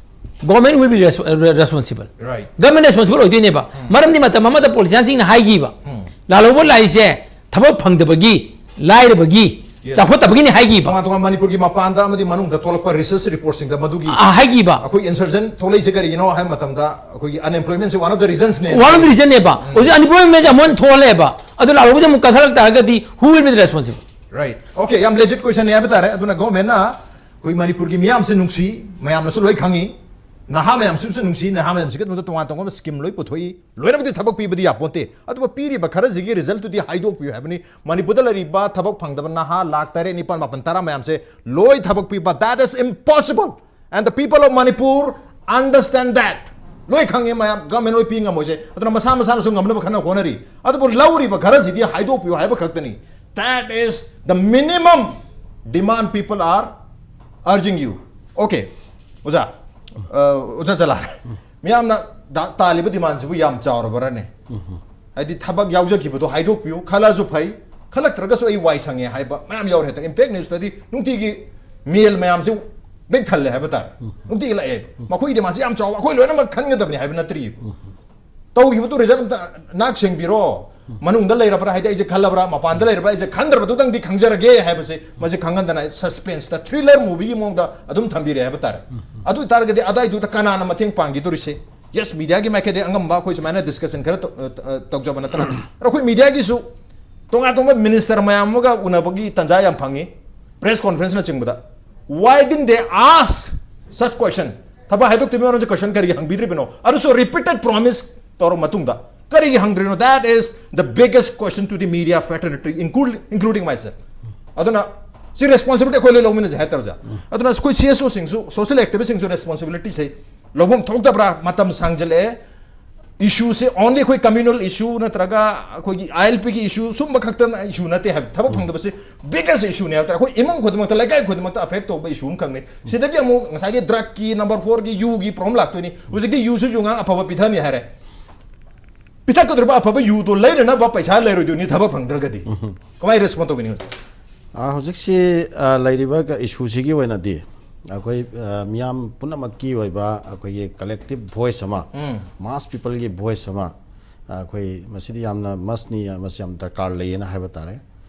government will be res-, re-, responsible꯫ Right. Government responsible ꯑꯣꯏꯗꯣꯏꯅꯦꯕ꯫ ꯎꯝ꯫ ꯃꯔꯝꯗꯤ ꯃꯇꯝ ꯑꯃꯗ politicianꯁꯤꯡꯅ ꯍꯥꯏꯈꯤꯕ, ꯎꯝ꯫ ꯂꯥꯜꯍꯧꯕ ꯂꯥꯛꯏꯁꯦ ꯊꯕꯛ ꯐꯪꯗꯕꯒꯤ, ꯂꯥꯏꯔꯕꯒꯤ, Yes. ꯆꯥꯎꯈꯠꯇꯕꯒꯤꯅꯤ ꯍꯥꯏꯈꯤꯕ꯫ ꯇꯣꯉꯥꯟ ꯇꯣꯉꯥꯟ ꯃꯅꯤꯄꯨꯔꯒꯤ ꯃꯄꯥꯟꯗ ꯑꯃꯗꯤ ꯃꯅꯨꯡꯗ ꯊꯣꯛꯂꯛꯄ ꯔꯤꯁꯔꯁ ꯔꯤꯄꯣꯔꯠꯁꯤꯡꯗ ꯃꯗꯨꯒꯤ ꯑ, ꯍꯥꯏꯈꯤꯕ꯫ ꯑꯩꯈꯣꯏ ꯏꯟꯁꯔꯖꯦꯟ ꯊꯣꯛꯂꯛꯏꯁꯦ ꯀꯔꯤꯒꯤꯅꯣ ꯍꯥꯏꯕ ꯃꯇꯝꯗ ꯑꯩꯈꯣꯏꯒꯤ unemployment say one of the reasons ꯅꯦ꯫ One of the reason ꯅꯦꯕ꯫ ꯍꯧꯖꯤꯛ unemployment ꯁꯦ ꯑꯃꯨꯛ ꯍꯦꯟꯅ ꯊꯣꯛꯍꯜꯂꯦꯕ꯫ ꯑꯗꯨ ꯂꯥꯛꯍꯧꯕꯁꯦ ꯑꯃꯨꯛ ꯀꯟꯈꯠꯂꯛ ꯇꯥꯔꯒꯗꯤ who will be the responsible? Right. Okay, ꯌꯥꯝ ꯂꯦꯖꯤꯠ ꯀꯣꯏꯁꯟꯅꯦ ꯍꯥꯏꯕ ꯇꯥꯔꯦ꯫ ꯑꯗꯨꯅ ꯒꯣꯔꯃꯦꯟꯅ ꯑꯩꯈꯣꯏ ꯃꯅꯤꯄꯨꯔꯒꯤ ꯃꯤꯌꯥꯝꯁꯦ ꯅꯨꯡꯁꯤ, ꯃꯌꯥꯝꯅꯁꯨ ꯂꯣꯏ ꯈꯪꯉꯤ꯫ ꯅꯍꯥ ꯃꯌꯥꯝꯁꯤꯁꯨ ꯅꯨꯡꯁꯤ, ꯅꯍꯥ ꯃꯌꯥꯝꯁꯤꯒꯤ ꯑꯗꯨꯗ ꯇꯣꯉꯥꯟ ꯇꯣꯉꯥꯟꯕ ꯁ꯭ꯀꯤꯝ ꯂꯣꯏ ꯄꯨꯊꯣꯛꯏ꯫ ꯂꯣꯏꯅꯃꯛꯇꯤ ꯊꯕꯛ ꯄꯤꯕꯗꯤ ꯌꯥꯄꯣꯟꯇꯦ꯫ ꯑꯗꯨꯕꯨ ꯄꯤꯔꯤꯕ ꯈꯔꯁꯤꯒꯤ ꯔꯤꯖꯜꯠꯇꯨꯗꯤ ꯍꯥꯏꯗꯣꯛꯄꯤꯌꯨ ꯍꯥꯏꯕꯅꯤ꯫ ꯃꯅꯤꯄꯨꯔꯗ ꯂꯩꯔꯤꯕ ꯊꯕꯛ ꯐꯪꯗꯕ ꯅꯍꯥ ꯂꯥꯈ ꯇꯔꯦꯠ, ꯅꯤꯄꯥꯜ, ꯃꯥꯄꯜ, ꯇꯔꯥ ꯃꯌꯥꯝꯁꯦ ꯂꯣꯏ ꯊꯕꯛ ꯄꯤꯕ, that is impossible. And the people of Manipur understand that. ꯂꯣꯏ ꯈꯪꯉꯦ ꯃꯌꯥꯝ, ꯒꯚꯔꯟꯃꯦꯟ ꯂꯣꯏ ꯄꯤ ꯉꯝꯃꯣꯏꯁꯦ꯫ ꯑꯗꯨꯅ ꯃꯁꯥ ꯃꯁꯥꯅꯁꯨ ꯉꯝꯅꯕ ꯈꯟꯅ ꯍꯣꯠꯅꯔꯤ꯫ ꯑꯗꯨꯕꯨ ꯂꯧꯔꯤꯕ ꯈꯔꯁꯤꯗꯤ ꯍꯥꯏꯗꯣꯛꯄꯤꯌꯨ ꯍꯥꯏꯕ ꯈꯛꯇꯅꯤ꯫ That is the minimum demand people are urging you. Okay, ꯑꯣꯖꯥ, ꯑ, ꯑꯣꯖꯥ ꯖꯂꯥꯜ, ꯃꯤꯌꯥꯝꯅ ꯗ-, ꯇꯥꯜꯂꯤꯕ ꯗꯤꯃꯥꯟꯁꯤꯕꯨ ꯌꯥꯝ ꯆꯥꯎꯔꯕ꯭ꯔꯅꯦ? ꯍꯥꯏꯗꯤ ꯊꯕꯛ ꯌꯥꯎꯖꯈꯤꯕꯗꯣ ꯍꯥꯏꯗꯣꯛꯄꯤꯌꯨ, ꯈꯜꯂꯁꯨ ꯐꯩ, ꯈꯜꯂꯛꯇ꯭ꯔꯒꯁꯨ ꯑꯩ ꯋꯥꯏ ꯁꯪꯉꯦ ꯍꯥꯏꯕ ꯃꯌꯥꯝ ꯌꯥꯎꯔꯦ ꯍꯥꯏꯇꯥꯔꯦ꯫ ꯏꯝꯄꯦꯛ ꯅ꯭ꯌꯨꯁꯇꯗꯤ ꯅꯨꯡꯇꯤꯒꯤ ꯃꯦꯜ ꯃꯌꯥꯝꯁꯦ ꯕꯦꯛ ꯊꯜꯂꯦ ꯍꯥꯏꯕ ꯇꯥꯔꯦ꯫ ꯅꯨꯡꯇꯤꯒꯤ ꯂꯥꯛꯑꯦ꯫ ꯃꯈꯣꯏꯒꯤ ꯗꯤꯃꯥꯟꯁꯦ ꯌꯥꯝ ꯆꯥꯎꯕ, ꯑꯩꯈꯣꯏ ꯂꯣꯏꯅꯃꯛ ꯈꯟꯒꯗꯕꯅꯤ ꯍꯥꯏꯕ ꯅꯠꯇ꯭ꯔꯤꯕ꯫ ꯇꯧꯈꯤꯕꯗꯨ ꯔꯤꯖꯜ ꯑꯝꯇ ꯅꯥꯛ ꯁꯦꯡꯕꯤꯔꯣ꯫ ꯃꯅꯨꯡꯗ ꯂꯩꯔꯕ꯭ꯔꯥ, ꯍꯥꯏꯗꯤ ꯑꯩꯁꯦ ꯈꯜꯂꯕ꯭ꯔꯥ, ꯃꯄꯥꯟꯗ ꯂꯩꯔꯕ꯭ꯔꯥ, ꯑꯩꯁꯦ ꯈꯟꯗ꯭ꯔꯕꯗꯨꯗꯪꯗꯤ ꯈꯪꯖꯔꯒꯦ ꯍꯥꯏꯕꯁꯦ ꯃꯁꯤ ꯈꯪꯍꯟꯗꯅ ꯁꯁꯄꯦꯟꯁꯇ ꯊ꯭ꯔꯤꯂꯔ ꯃꯨꯚꯤꯒꯤ ꯃꯑꯣꯡꯗ ꯑꯗꯨꯝ ꯊꯝꯕꯤꯔꯦ ꯍꯥꯏꯕ ꯇꯥꯔꯦ꯫ ꯑꯗꯨ ꯑꯣꯏꯇꯥꯔꯒꯗꯤ ꯑꯗꯥꯏꯗꯨꯗ ꯀꯅꯥꯅ ꯃꯇꯦꯡ ꯄꯥꯡꯈꯤꯗꯣꯔꯤꯁꯦ? ꯌꯦꯁ, ꯃꯤꯗꯤꯌꯥꯒꯤ ꯃꯥꯏꯀꯩꯗꯒꯤ ꯑꯉꯝꯕ ꯑꯩꯈꯣꯏ ꯁꯨꯃꯥꯏꯅ ꯗꯤꯁꯀꯁꯟ ꯈꯔ ꯇꯧ-, ꯑ, ꯑ, ꯇꯧꯖꯕ ꯅꯠꯇꯅ꯫ ꯑꯗꯣ ꯑꯩꯈꯣꯏ ꯃꯤꯗꯤꯌꯥꯒꯤꯁꯨ ꯇꯣꯉꯥꯟ ꯇꯣꯉꯥꯟꯕ ꯃꯤꯅꯤꯁꯇꯔ ꯃꯌꯥꯝ ꯑꯃꯒ ꯎꯅꯕꯒꯤ ꯇꯥꯟꯖꯥ ꯌꯥꯝ ꯐꯪꯉꯤ, press ꯀꯣꯟꯐꯔꯦꯟꯁꯅꯆꯤꯡꯕꯗ꯫ Why didn't they ask such question? ꯊꯕꯛ ꯍꯥꯏꯗꯣꯛꯇ꯭ꯔꯤꯕ ꯃꯔꯝꯁꯦ ꯀꯣꯏꯁꯟ ꯀꯔꯤꯒꯤ ꯍꯪꯕꯤꯗ꯭ꯔꯤꯕꯅꯣ? ꯑꯗꯨꯁꯨ ꯔꯤꯄꯤꯇꯦꯠ ꯄ꯭ꯔꯣꯃꯤꯁ ꯇꯧꯔꯕ ꯃꯇꯨꯡꯗ ꯀꯔꯤꯒꯤ ꯍꯪꯗ꯭ꯔꯤꯅꯣ? That is the biggest question to the media fraternity, include-, including myself. ꯑꯗꯨꯅ ꯁꯤ ꯔꯦꯁꯄꯣꯟꯁꯤꯕꯤꯂꯤꯇꯤ ꯑꯩꯈꯣꯏ ꯂꯣꯏ ꯂꯧꯃꯤꯟꯅꯁꯦ ꯍꯥꯏꯇꯥꯔꯦ ꯑꯣꯖꯥ꯫ ꯑꯗꯨꯅ ꯑꯩꯈꯣꯏ ꯁꯤ ꯑꯦꯁ ꯑꯣꯁꯤꯡꯁꯨ, ꯁꯣꯁꯤꯌꯦꯜ ꯑꯦꯛꯇꯤꯚꯤꯁꯁꯤꯡꯁꯨ ꯔꯦꯁꯄꯣꯟꯁꯤꯕꯤꯂꯤꯇꯤꯁꯦ ꯂꯧꯐꯝ ꯊꯣꯛꯇꯕ꯭ꯔꯥ? ꯃꯇꯝ ꯁꯥꯡꯖꯜꯂꯛꯑꯦ꯫ ꯏꯁꯨꯁꯦ only ꯑꯩꯈꯣꯏ ꯀꯝꯃ꯭ꯌꯨꯅꯦꯜ ꯏꯁꯨ ꯅꯠꯇ꯭ꯔꯒ ꯑꯩꯈꯣꯏꯒꯤ ꯑꯥꯏ ꯑꯦꯜ ꯄꯤꯒꯤ ꯏꯁꯨ ꯁꯨꯝꯕ ꯈꯛꯇꯅ ꯏꯁꯨ ꯅꯠꯇꯦ ꯍꯥꯏꯕ, ꯊꯕꯛ ꯐꯪꯗꯕꯁꯤ ꯕꯤꯒꯦꯁ ꯏꯁꯨꯅꯦ ꯍꯥꯏꯕ ꯇꯥꯔꯦ꯫ ꯑꯩꯈꯣꯏ ꯏꯃꯨꯡ ꯈꯨꯗꯤꯡꯃꯛꯇ, ꯂꯩꯀꯥꯏ ꯈꯨꯗꯤꯡꯃꯛꯇ ꯑꯦꯐꯦꯛ ꯇꯧꯕ ꯏꯁꯨ ꯑꯃꯈꯛꯅꯤ꯫ ꯁꯤꯗꯒꯤ ꯑꯃꯨꯛ ꯉꯁꯥꯏꯒꯤ ꯗ꯭ꯔꯒꯀꯤ, ꯅꯝꯕꯔ ꯐꯣꯔꯒꯤ ꯌꯨꯒꯤ ꯄ꯭ꯔꯣꯕ꯭ꯂꯦꯝ ꯂꯥꯛꯇꯣꯏꯅꯤ꯫ ꯍꯧꯖꯤꯛꯇꯤ ꯌꯨꯁꯨ ꯌꯨꯉꯥꯡ ꯑꯐꯕ ꯄꯤꯊꯅꯤ ꯍꯥꯏꯔꯦ꯫ ꯄꯤꯊꯛꯀꯗꯧꯔꯤꯕ ꯑꯐꯕ ꯌꯨꯗꯣ ꯂꯩꯅꯅꯕ ꯄꯩꯁꯥ ꯂꯩꯔꯣꯏꯗꯣꯏꯅꯤ ꯊꯕꯛ ꯐꯪꯗ꯭ꯔꯒꯗꯤ꯫ ꯀꯃꯥꯏꯅ ꯔꯦꯁꯄꯣꯟ ꯇꯧꯒꯅꯤ? ꯑꯥ, ꯍꯧꯖꯤꯛꯁꯤ, ꯑꯥ, ꯂꯩꯔꯤꯕ ꯏꯁꯨꯁꯤꯒꯤ ꯑꯣꯏꯅꯗꯤ ꯑꯩꯈꯣꯏ, ꯑꯥ, ꯃꯤꯌꯥꯝ ꯄꯨꯝꯅꯃꯛꯀꯤ ꯑꯣꯏꯕ ꯑꯩꯈꯣꯏꯒꯤ ꯀꯂꯦꯛꯇꯤꯚ ꯚꯣꯏꯁ ꯑꯃ, ꯃꯥꯁ ꯄꯤꯄꯜꯒꯤ ꯚꯣꯏꯁ ꯑꯃ, ꯑꯩꯈꯣꯏ ꯃꯁꯤꯗꯤ ꯌꯥꯝꯅ must ꯅꯤ, ꯃꯁꯤ ꯌꯥꯝ ꯗꯔꯀꯥꯔ ꯂꯩꯌꯦꯅ ꯍꯥꯏꯕ ꯇꯥꯔꯦ꯫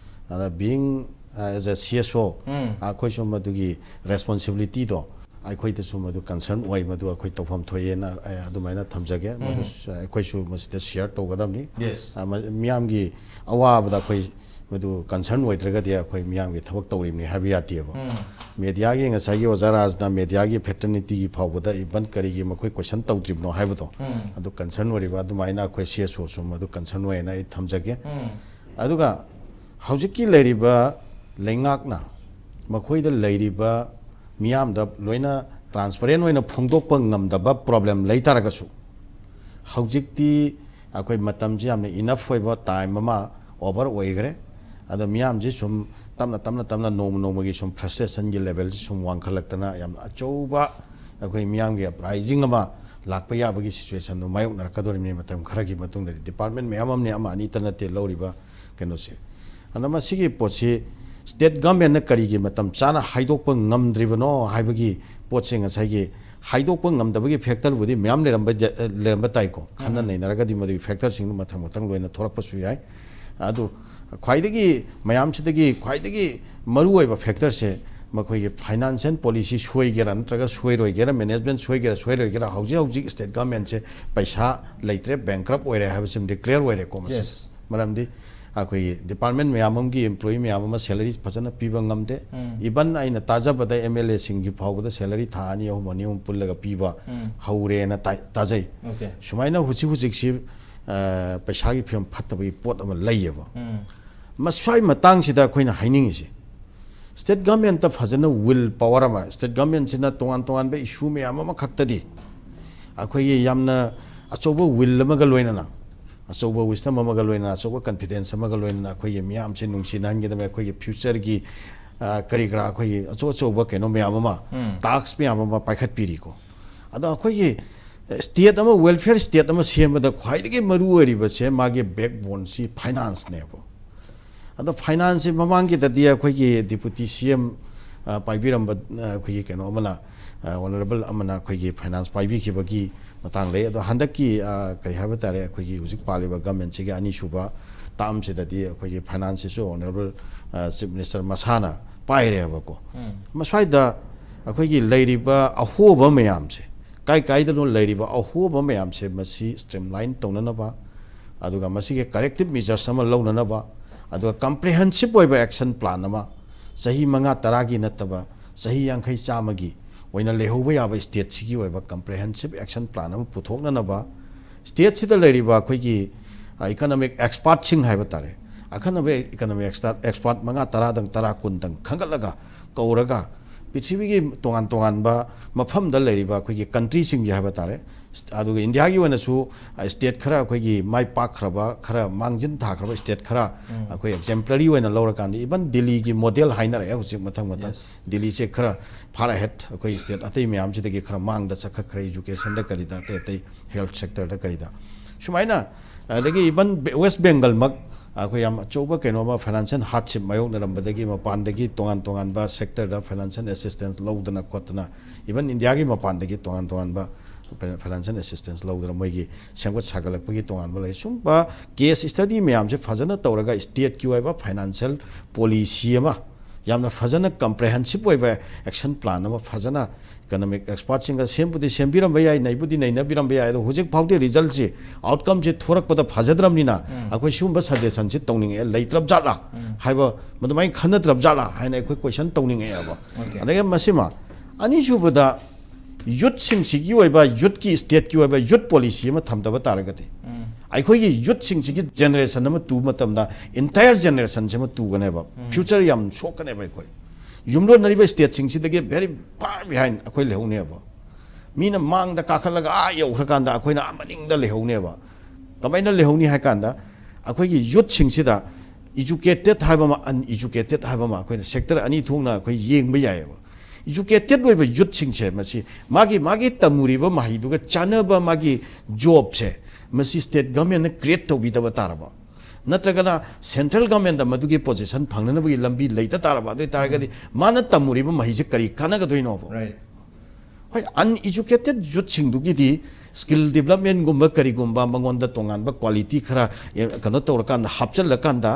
ꯑꯗ being as a C S O, ꯎꯝ꯫ ꯑꯩꯈꯣꯏꯁꯨ ꯃꯗꯨꯒꯤ responsibility ꯗꯣ ꯑꯩꯈꯣꯏꯗꯁꯨ ꯃꯗꯨ concern ꯑꯣꯏ, ꯃꯗꯨ ꯑꯩꯈꯣꯏ ꯇꯧꯐꯝ ꯊꯣꯛꯑꯦꯅ ꯑꯩ ꯑꯗꯨꯃꯥꯏꯅ ꯊꯝꯖꯒꯦ꯫ ꯃꯗꯨ ꯎꯝ꯫ ꯁ-, ꯑꯩꯈꯣꯏꯁꯨ ꯃꯁꯤꯗ share ꯇꯧꯒꯗꯕꯅꯤ꯫ Yes. ꯑ, ꯃ-, ꯃꯤꯌꯥꯝꯒꯤ ꯑꯋꯥꯕꯗ ꯑꯩꯈꯣꯏ ꯃꯗꯨ concern ꯑꯣꯏꯗ꯭ꯔꯒꯗꯤ ꯑꯩꯈꯣꯏ ꯃꯤꯌꯥꯝꯒꯤ ꯊꯕꯛ ꯇꯧꯔꯤꯕꯅꯤ ꯍꯥꯏꯕ ꯌꯥꯗꯦꯕ꯫ ꯎꯝ꯫ Media ꯒꯤ ꯉꯁꯥꯏꯒꯤ ꯑꯣꯖꯥ ꯔꯥꯖꯅ media ꯒꯤ fraternity ꯒꯤ ꯐꯥꯎꯕꯗ even ꯀꯔꯤꯒꯤ ꯃꯈꯣꯏ question ꯇꯧꯗ꯭ꯔꯤꯕꯅꯣ ꯍꯥꯏꯕꯗꯣ, ꯎꯝ꯫ ꯑꯗꯨ concern ꯑꯣꯏꯔꯤꯕ ꯑꯗꯨꯃꯥꯏꯅ ꯑꯩꯈꯣꯏ C S O ꯁꯨ ꯃꯗꯨ concern ꯑꯣꯏꯌꯦꯅ ꯑꯩ ꯊꯝꯖꯒꯦ꯫ ꯎꯝ꯫ ꯑꯗꯨꯒ ꯍꯧꯖꯤꯛꯀꯤ ꯂꯩꯔꯤꯕ ꯂꯩꯉꯥꯛꯅ ꯃꯈꯣꯏꯗ ꯂꯩꯔꯤꯕ ꯃꯤꯌꯥꯝꯗ ꯂꯣꯏꯅ transparent ꯑꯣꯏꯅ ꯐꯣꯡꯗꯣꯛꯄ ꯉꯝꯗꯕ problem ꯂꯩ ꯇꯥꯔꯒꯁꯨ, ꯍꯧꯖꯤꯛꯇꯤ ꯑꯩꯈꯣꯏ ꯃꯇꯝꯁꯤ ꯌꯥꯝꯅ enough ꯑꯣꯏꯕ time ꯑꯃ over ꯑꯣꯏꯈ꯭ꯔꯦ꯫ ꯑꯗꯣ ꯃꯤꯌꯥꯝꯁꯤ ꯁꯨꯝ ꯇꯞꯅ, ꯇꯞꯅ, ꯇꯞꯅ ꯅꯣꯡꯃ ꯅꯣꯡꯃꯒꯤ ꯁꯨꯝ frustration ꯒꯤ level ꯁꯤ ꯁꯨꯝ ꯋꯥꯡꯈꯠꯂꯛꯇꯅ ꯌꯥꯝ ꯑꯆꯧꯕ ꯑꯩꯈꯣꯏ ꯃꯤꯌꯥꯝꯒꯤ uprising ꯑꯃ ꯂꯥꯛꯄ ꯌꯥꯕꯒꯤ situation ꯗꯨ ꯃꯥꯌꯣꯛꯅꯔꯛꯀꯗꯧꯔꯤꯕꯅꯤ ꯃꯇꯝ ꯈꯔꯒꯤ ꯃꯇꯨꯡꯗꯗꯤ꯫ Department ꯃꯌꯥꯝ ꯑꯃꯅꯤ, ꯑꯃ ꯑꯅꯤꯇ ꯅꯠꯇꯦ ꯂꯧꯔꯤꯕ ꯀꯩꯅꯣꯁꯦ꯫ ꯑꯗꯨꯅ ꯃꯁꯤꯒꯤ ꯄꯣꯠꯁꯤ state government ꯅ ꯀꯔꯤꯒꯤ ꯃꯇꯝ ꯆꯥꯅ ꯍꯥꯏꯗꯣꯛꯄ ꯉꯝꯗ꯭ꯔꯤꯕꯅꯣ ꯍꯥꯏꯕꯒꯤ ꯄꯣꯠꯁꯦ ꯉꯁꯥꯏꯒꯤ ꯍꯥꯏꯗꯣꯛꯄ ꯉꯝꯗꯕꯒꯤ factor ꯕꯨꯗꯤ ꯃꯌꯥꯝ ꯂꯩꯔꯝꯕ ꯌꯥ-, ꯂꯩꯔꯝꯕ ꯇꯥꯏꯀꯣ꯫ ꯈꯟꯅ ꯎꯝ꯫ ꯅꯩꯅꯔꯒꯗꯤ ꯃꯗꯨꯒꯤ factor ꯁꯤꯡꯗꯨ ꯃꯊꯪ ꯃꯊꯪ ꯂꯣꯏꯅ ꯊꯣꯛꯂꯛꯄꯁꯨ ꯌꯥꯏ꯫ ꯑꯗꯨ ꯈ꯭ꯋꯥꯏꯗꯒꯤ, ꯃꯌꯥꯝꯁꯤꯗꯒꯤ ꯈ꯭ꯋꯥꯏꯗꯒꯤ ꯃꯔꯨꯑꯣꯏꯕ factor ꯁꯦ ꯃꯈꯣꯏꯒꯤ financial policy ꯁꯣꯏꯒꯦꯔꯥ ꯅꯠꯇ꯭ꯔꯒ ꯁꯣꯏꯔꯣꯏꯒꯦꯔꯥ, management ꯁꯣꯏꯒꯦꯔꯥ ꯁꯣꯏꯔꯣꯏꯒꯦꯔꯥ, ꯍꯧꯖꯤꯛ ꯍꯧꯖꯤꯛ state government ꯁꯦ ꯄꯩꯁꯥ ꯂꯩꯇ꯭ꯔꯦ, bankrupt ꯑꯣꯏꯔꯦ ꯍꯥꯏꯕꯁꯤꯃꯗꯤ clear ꯑꯣꯏꯔꯦꯀꯣ ꯃꯁꯤ꯫ Yes. ꯃꯔꯝꯗꯤ ꯑꯩꯈꯣꯏꯒꯤ department ꯃꯌꯥꯝ ꯑꯃꯒꯤ employee ꯃꯌꯥꯝ ꯑꯃ salary ꯐꯖꯅ ꯄꯤꯕ ꯉꯝꯗꯦ꯫ ꯎꯝ꯫ Even ꯑꯩꯅ ꯇꯥꯖꯕꯗ M L A ꯁꯤꯡꯒꯤ ꯐꯥꯎꯕꯗ salary ꯊꯥ ꯑꯅꯤ, ꯑꯍꯨꯝ, ꯑꯅꯤ, ꯑꯍꯨꯝ ꯄꯨꯜꯂꯒ ꯄꯤꯕ ꯎꯝ꯫ ꯍꯧꯔꯦꯅ ꯇꯥꯏ-, ꯇꯥꯖꯩ꯫ Okay. ꯁꯨꯃꯥꯏꯅ ꯍꯧꯖꯤꯛ ꯍꯧꯖꯤꯛꯁꯤ, ꯑ, ꯄꯩꯁꯥꯒꯤ ꯐꯤꯕꯝ ꯐꯠꯇꯕꯒꯤ ꯄꯣꯠ ꯑꯃ ꯂꯩꯌꯦꯕ꯫ ꯎꯝ꯫ ꯃꯁ꯭ꯋꯥꯏ ꯃꯇꯥꯡꯁꯤꯗ ꯑꯩꯈꯣꯏꯅ ꯍꯥꯏꯅꯤꯡꯉꯤꯁꯤ, state government ꯇ ꯐꯖꯅ will power ꯑꯃ, state government ꯁꯤꯅ ꯇꯣꯉꯥꯟ ꯇꯣꯉꯥꯟꯕ issue ꯃꯌꯥꯝ ꯑꯃ ꯈꯛꯇꯗꯤ ꯑꯩꯈꯣꯏꯒꯤ ꯌꯥꯝꯅ ꯑꯆꯧꯕ will ꯑꯃꯒ ꯂꯣꯏꯅꯅ, ꯑꯆꯧꯕ wisdom ꯑꯃꯒ ꯂꯣꯏꯅꯅ, ꯑꯆꯧꯕ confidence ꯑꯃꯒ ꯂꯣꯏꯅꯅ ꯑꯩꯈꯣꯏꯒꯤ ꯃꯤꯌꯥꯝꯁꯦ ꯅꯨꯡꯁꯤꯅꯍꯟꯒꯗꯕ, ꯑꯩꯈꯣꯏꯒꯤ future ꯒꯤ, ꯑ, ꯀꯔꯤ ꯀꯔꯥ ꯑꯩꯈꯣꯏꯒꯤ ꯑꯆꯧ ꯑꯆꯧꯕ ꯀꯩꯅꯣ ꯃꯌꯥꯝ ꯑꯃ, ꯎꯝ꯫ task ꯃꯌꯥꯝ ꯑꯃ ꯄꯥꯏꯈꯠꯄꯤꯔꯤꯀꯣ꯫ ꯑꯗꯣ ꯑꯩꯈꯣꯏꯒꯤ state ꯑꯃ, welfare state ꯑꯃ ꯁꯦꯝꯕꯗ ꯈ꯭ꯋꯥꯏꯗꯒꯤ ꯃꯔꯨ ꯑꯣꯏꯔꯤꯕꯁꯦ ꯃꯥꯒꯤ backbone ꯁꯤ finance ꯅꯦꯕ꯫ ꯑꯗꯣ finance ꯁꯤ ꯃꯃꯥꯡꯒꯤꯗꯗꯤ ꯑꯩꯈꯣꯏꯒꯤ deputy C M, ꯑ, ꯄꯥꯏꯕꯤꯔꯝꯕ, ꯑ, ꯑꯩꯈꯣꯏꯒꯤ ꯀꯩꯅꯣ ꯑꯃꯅ, ꯑ, honourable ꯑꯃꯅ ꯑꯩꯈꯣꯏꯒꯤ finance ꯄꯥꯏꯕꯤꯈꯤꯕꯒꯤ ꯃꯇꯥꯡ ꯂꯩ꯫ ꯑꯗꯣ ꯍꯟꯗꯛꯀꯤ, ꯑ, ꯀꯔꯤ ꯍꯥꯏꯕ ꯇꯥꯔꯦ, ꯑꯩꯈꯣꯏꯒꯤ ꯍꯧꯖꯤꯛ ꯄꯥꯜꯂꯤꯕ governmentꯁꯤꯒꯤ ꯑꯅꯤꯁꯨꯕ termꯁꯤꯗꯗꯤ ꯑꯩꯈꯣꯏꯒꯤ financeꯁꯤꯁꯨ honourable, ꯑ, Chief Minister ꯃꯁꯥꯅ ꯄꯥꯏꯔꯦꯕꯀꯣ꯫ ꯎꯝ꯫ ꯃꯁ꯭ꯋꯥꯏꯗ ꯑꯩꯈꯣꯏꯒꯤ ꯂꯩꯔꯤꯕ ꯑꯍꯣꯕ ꯃꯌꯥꯝꯁꯦ, ꯀꯥꯏ ꯀꯥꯏꯗꯅꯣ ꯂꯩꯔꯤꯕ ꯑꯍꯣꯕ ꯃꯌꯥꯝꯁꯦ, ꯃꯁꯤ streamline ꯇꯧꯅꯅꯕ, ꯑꯗꯨꯒ ꯃꯁꯤꯒꯤ corrective measures ꯑꯃ ꯂꯧꯅꯅꯕ, ꯑꯗꯨꯒ comprehensive ꯑꯣꯏꯕ action plan ꯑꯃ, ꯆꯍꯤ ꯃꯉꯥ ꯇꯔꯥꯒꯤ ꯅꯠꯇꯕ, ꯆꯍꯤ ꯌꯥꯡꯈꯩ ꯆꯥꯝꯃꯒꯤ ꯑꯣꯏꯅ ꯂꯩꯍꯧꯕ ꯌꯥꯕ stateꯁꯤꯒꯤ ꯑꯣꯏꯕ comprehensive action plan ꯑꯃ ꯄꯨꯊꯣꯛꯅꯅꯕ, stateꯁꯤꯗ ꯂꯩꯔꯤꯕ ꯑꯩꯈꯣꯏꯒꯤ, ꯑ, economic expertꯁꯤꯡ ꯍꯥꯏꯕ ꯇꯥꯔꯦ, ꯑꯈꯟꯅꯕ economic expert, expert ꯃꯉꯥ ꯇꯔꯥꯗꯪ, ꯇꯔꯥ ꯀꯨꯟꯗꯪ ꯈꯟꯒꯠꯂꯒ, ꯀꯧꯔꯒ, ꯄ꯭ꯔꯤꯊꯤꯕꯤꯒꯤ ꯇꯣꯉꯥꯟ ꯇꯣꯉꯥꯟꯕ ꯃꯐꯝꯗ ꯂꯩꯔꯤꯕ ꯑꯩꯈꯣꯏꯒꯤ countryꯁꯤꯡꯒꯤ ꯍꯥꯏꯕ ꯇꯥꯔꯦ, ꯑꯗꯨꯒ ꯏꯟꯗꯤꯌꯥꯒꯤ ꯑꯣꯏꯅꯁꯨ, ꯑ, state ꯈꯔ, ꯑꯩꯈꯣꯏꯒꯤ ꯃꯥꯏ ꯄꯥꯛꯈ꯭ꯔꯕ, ꯈꯔ ꯃꯥꯡꯖꯤꯟ ꯊꯥꯈ꯭ꯔꯕ state ꯈꯔ, ꯎꯝ꯫ ꯑꯩꯈꯣꯏ exemplary ꯑꯣꯏꯅ ꯂꯧꯔꯀꯥꯟꯗ, even ꯗꯤꯜꯂꯤꯒꯤ model ꯍꯥꯏꯅꯔꯛꯑꯦ ꯍꯧꯖꯤꯛ ꯃꯊꯪ ꯃꯊꯪ꯫ Yes꯫ ꯗꯤꯜꯂꯤꯁꯦ ꯈꯔ far ahead, ꯑꯩꯈꯣꯏ state ꯑꯇꯩ ꯃꯌꯥꯝꯁꯤꯗꯒꯤ ꯈꯔ ꯃꯥꯡꯗ ꯆꯠꯈꯠꯈ꯭ꯔꯦ educationꯗ ꯀꯔꯤꯗ, ꯑꯇꯩ ꯑꯇꯩ health sectorꯗ ꯀꯔꯤꯗ꯫ ꯁꯨꯃꯥꯏꯅ, ꯑꯗꯒꯤ even West Bengalꯃꯛ ꯑꯩꯈꯣꯏ ꯌꯥꯝ ꯑꯆꯧꯕ ꯀꯩꯅꯣ ꯑꯃ financial hardship ꯃꯥꯌꯣꯛꯅꯔꯝꯕꯗꯒꯤ ꯃꯄꯥꯟꯗꯒꯤ ꯇꯣꯉꯥꯟ ꯇꯣꯉꯥꯟꯕ sectorꯗ financial assistance ꯂꯧꯗꯅ ꯈꯣꯠꯇꯅ, even ꯏꯟꯗꯤꯌꯥꯒꯤ ꯃꯄꯥꯟꯗꯒꯤ ꯇꯣꯉꯥꯟ ꯇꯣꯉꯥꯟꯕ financial assistance ꯂꯧꯗꯅ ꯃꯣꯏꯒꯤ ꯁꯦꯝꯒꯠ ꯁꯥꯒꯠꯂꯛꯄꯒꯤ ꯇꯣꯉꯥꯟꯕ ꯂꯩ꯫ ꯁꯨꯝꯕ case study ꯃꯌꯥꯝꯁꯦ ꯐꯖꯅ ꯇꯧꯔꯒ stateꯀꯤ ꯑꯣꯏꯕ financial policy ꯑꯃ ꯌꯥꯝꯅ ꯐꯖꯅ comprehensive ꯑꯣꯏꯕ action plan ꯑꯃ ꯐꯖꯅ economic expertꯁꯤꯡꯒ ꯁꯦꯝꯕꯨꯗꯤ ꯁꯦꯝꯕꯤꯔꯝꯕ ꯌꯥꯏ, ꯅꯩꯕꯨꯗꯤ ꯅꯩꯅꯕꯤꯔꯝꯕ ꯌꯥꯏ, ꯑꯗꯣ ꯍꯧꯖꯤꯛ ꯐꯥꯎꯗꯤ resultꯁꯤ, outcomeꯁꯤ ꯊꯣꯔꯛꯄꯗ ꯐꯖꯗ꯭ꯔꯕꯅꯤꯅ ꯎꯝ꯫ ꯑꯩꯈꯣꯏ ꯁꯤꯒꯨꯝꯕ suggestionꯁꯤ ꯇꯧꯅꯤꯡꯉꯛꯑꯦ, ꯂꯩꯇ꯭ꯔꯕ ꯖꯥꯠꯂꯥ ꯎꯝ꯫ ꯍꯥꯏꯕ, ꯃꯗꯨꯃꯥꯏꯅ ꯈꯟꯅꯗ꯭ꯔꯕ ꯖꯥꯠꯂꯥ ꯍꯥꯏꯅ ꯑꯩꯈꯣꯏ question ꯇꯧꯅꯤꯡꯉꯛꯑꯦꯕ꯫ Okay꯫ ꯑꯗꯒꯤ ꯃꯁꯤꯃ, ꯑꯅꯤꯁꯨꯕꯗ, youthꯁꯤꯡꯁꯤꯒꯤ ꯑꯣꯏꯕ, youthꯀꯤ stateꯀꯤ ꯑꯣꯏꯕ youth policy ꯑꯃ ꯊꯝꯗꯕ ꯇꯥꯔꯒꯗꯤ, ꯎꯝ꯫ ꯑꯩꯈꯣꯏꯒꯤ youthꯁꯤꯡꯁꯤꯒꯤ generation ꯑꯃ ꯇꯨꯕ ꯃꯇꯝꯗ entire generationꯁꯤ ꯑꯃ ꯇꯨꯒꯅꯦꯕ, ꯎꯝ꯫ Future ꯌꯥꯝ ꯁꯣꯛꯀꯅꯦꯕ꯫ ꯑꯩꯈꯣꯏ ꯌꯨꯝꯂꯣꯟꯅꯔꯤꯕ stateꯁꯤꯡꯁꯤꯗꯒꯤ very far behind ꯑꯩꯈꯣꯏ ꯂꯩꯍꯧꯅꯦꯕ꯫ ꯃꯤꯅ ꯃꯥꯡꯗ ꯀꯥꯈꯠꯂꯒ ꯑꯥ ꯌꯧꯈ꯭ꯔꯀꯥꯟꯗ ꯑꯩꯈꯣꯏꯅ ꯑꯥ ꯃꯅꯤꯡꯗ ꯂꯩꯍꯧꯅꯦꯕ꯫ ꯀꯃꯥꯏꯅ ꯂꯩꯍꯧꯅꯤ ꯍꯥꯏ ꯀꯥꯟꯗ, ꯑꯩꯈꯣꯏꯒꯤ youthꯁꯤꯡꯁꯤꯗ educated ꯍꯥꯏꯕ ꯑꯃ, uneducated ꯍꯥꯏꯕ ꯑꯃ, ꯑꯩꯈꯣꯏꯅ sector ꯑꯅꯤ ꯊꯣꯛꯅ ꯑꯩꯈꯣꯏ ꯌꯦꯡꯕ ꯌꯥꯏꯑꯕ꯫ Educated ꯑꯣꯏꯕ youthꯁꯤꯡꯁꯦ ꯃꯁꯤ ꯃꯥꯒꯤ, ꯃꯥꯒꯤ ꯇꯝꯃꯨꯔꯤꯕ ꯃꯍꯩꯗꯨꯒ ꯆꯥꯟꯅꯕ ꯃꯥꯒꯤ jobꯁꯦ ꯃꯁꯤ state governmentꯅ create ꯇꯧꯕꯤꯗꯕ ꯇꯥꯔꯕ, ꯅꯠꯇ꯭ꯔꯒꯅ central government ꯇ ꯃꯗꯨꯒꯤ position ꯐꯪꯅꯅꯕꯒꯤ ꯂꯝꯕꯤ ꯂꯩꯇ ꯇꯥꯔꯕ, ꯑꯗꯨ ꯑꯣꯏ ꯇꯥꯔꯒꯗꯤ ꯃꯥꯅ ꯇꯝꯃꯨꯔꯤꯕ ꯃꯍꯩꯁꯦ ꯀꯔꯤ ꯀꯥꯟꯅꯒꯗꯣꯏꯅꯣꯕ? Right. ꯍꯣꯏ, uneducated youth ꯁꯤꯡꯗꯨꯒꯤꯗꯤ skill development ꯒꯨꯝꯕ ꯀꯔꯤꯒꯨꯝꯕ ꯃꯉꯣꯟꯗ ꯇꯣꯉꯥꯟꯕ quality ꯈꯔ, ꯑꯦ, ꯀꯩꯅꯣ ꯇꯧꯔꯀꯥꯟꯗ, ꯍꯥꯞꯆꯤꯜꯂꯀꯥꯟꯗ,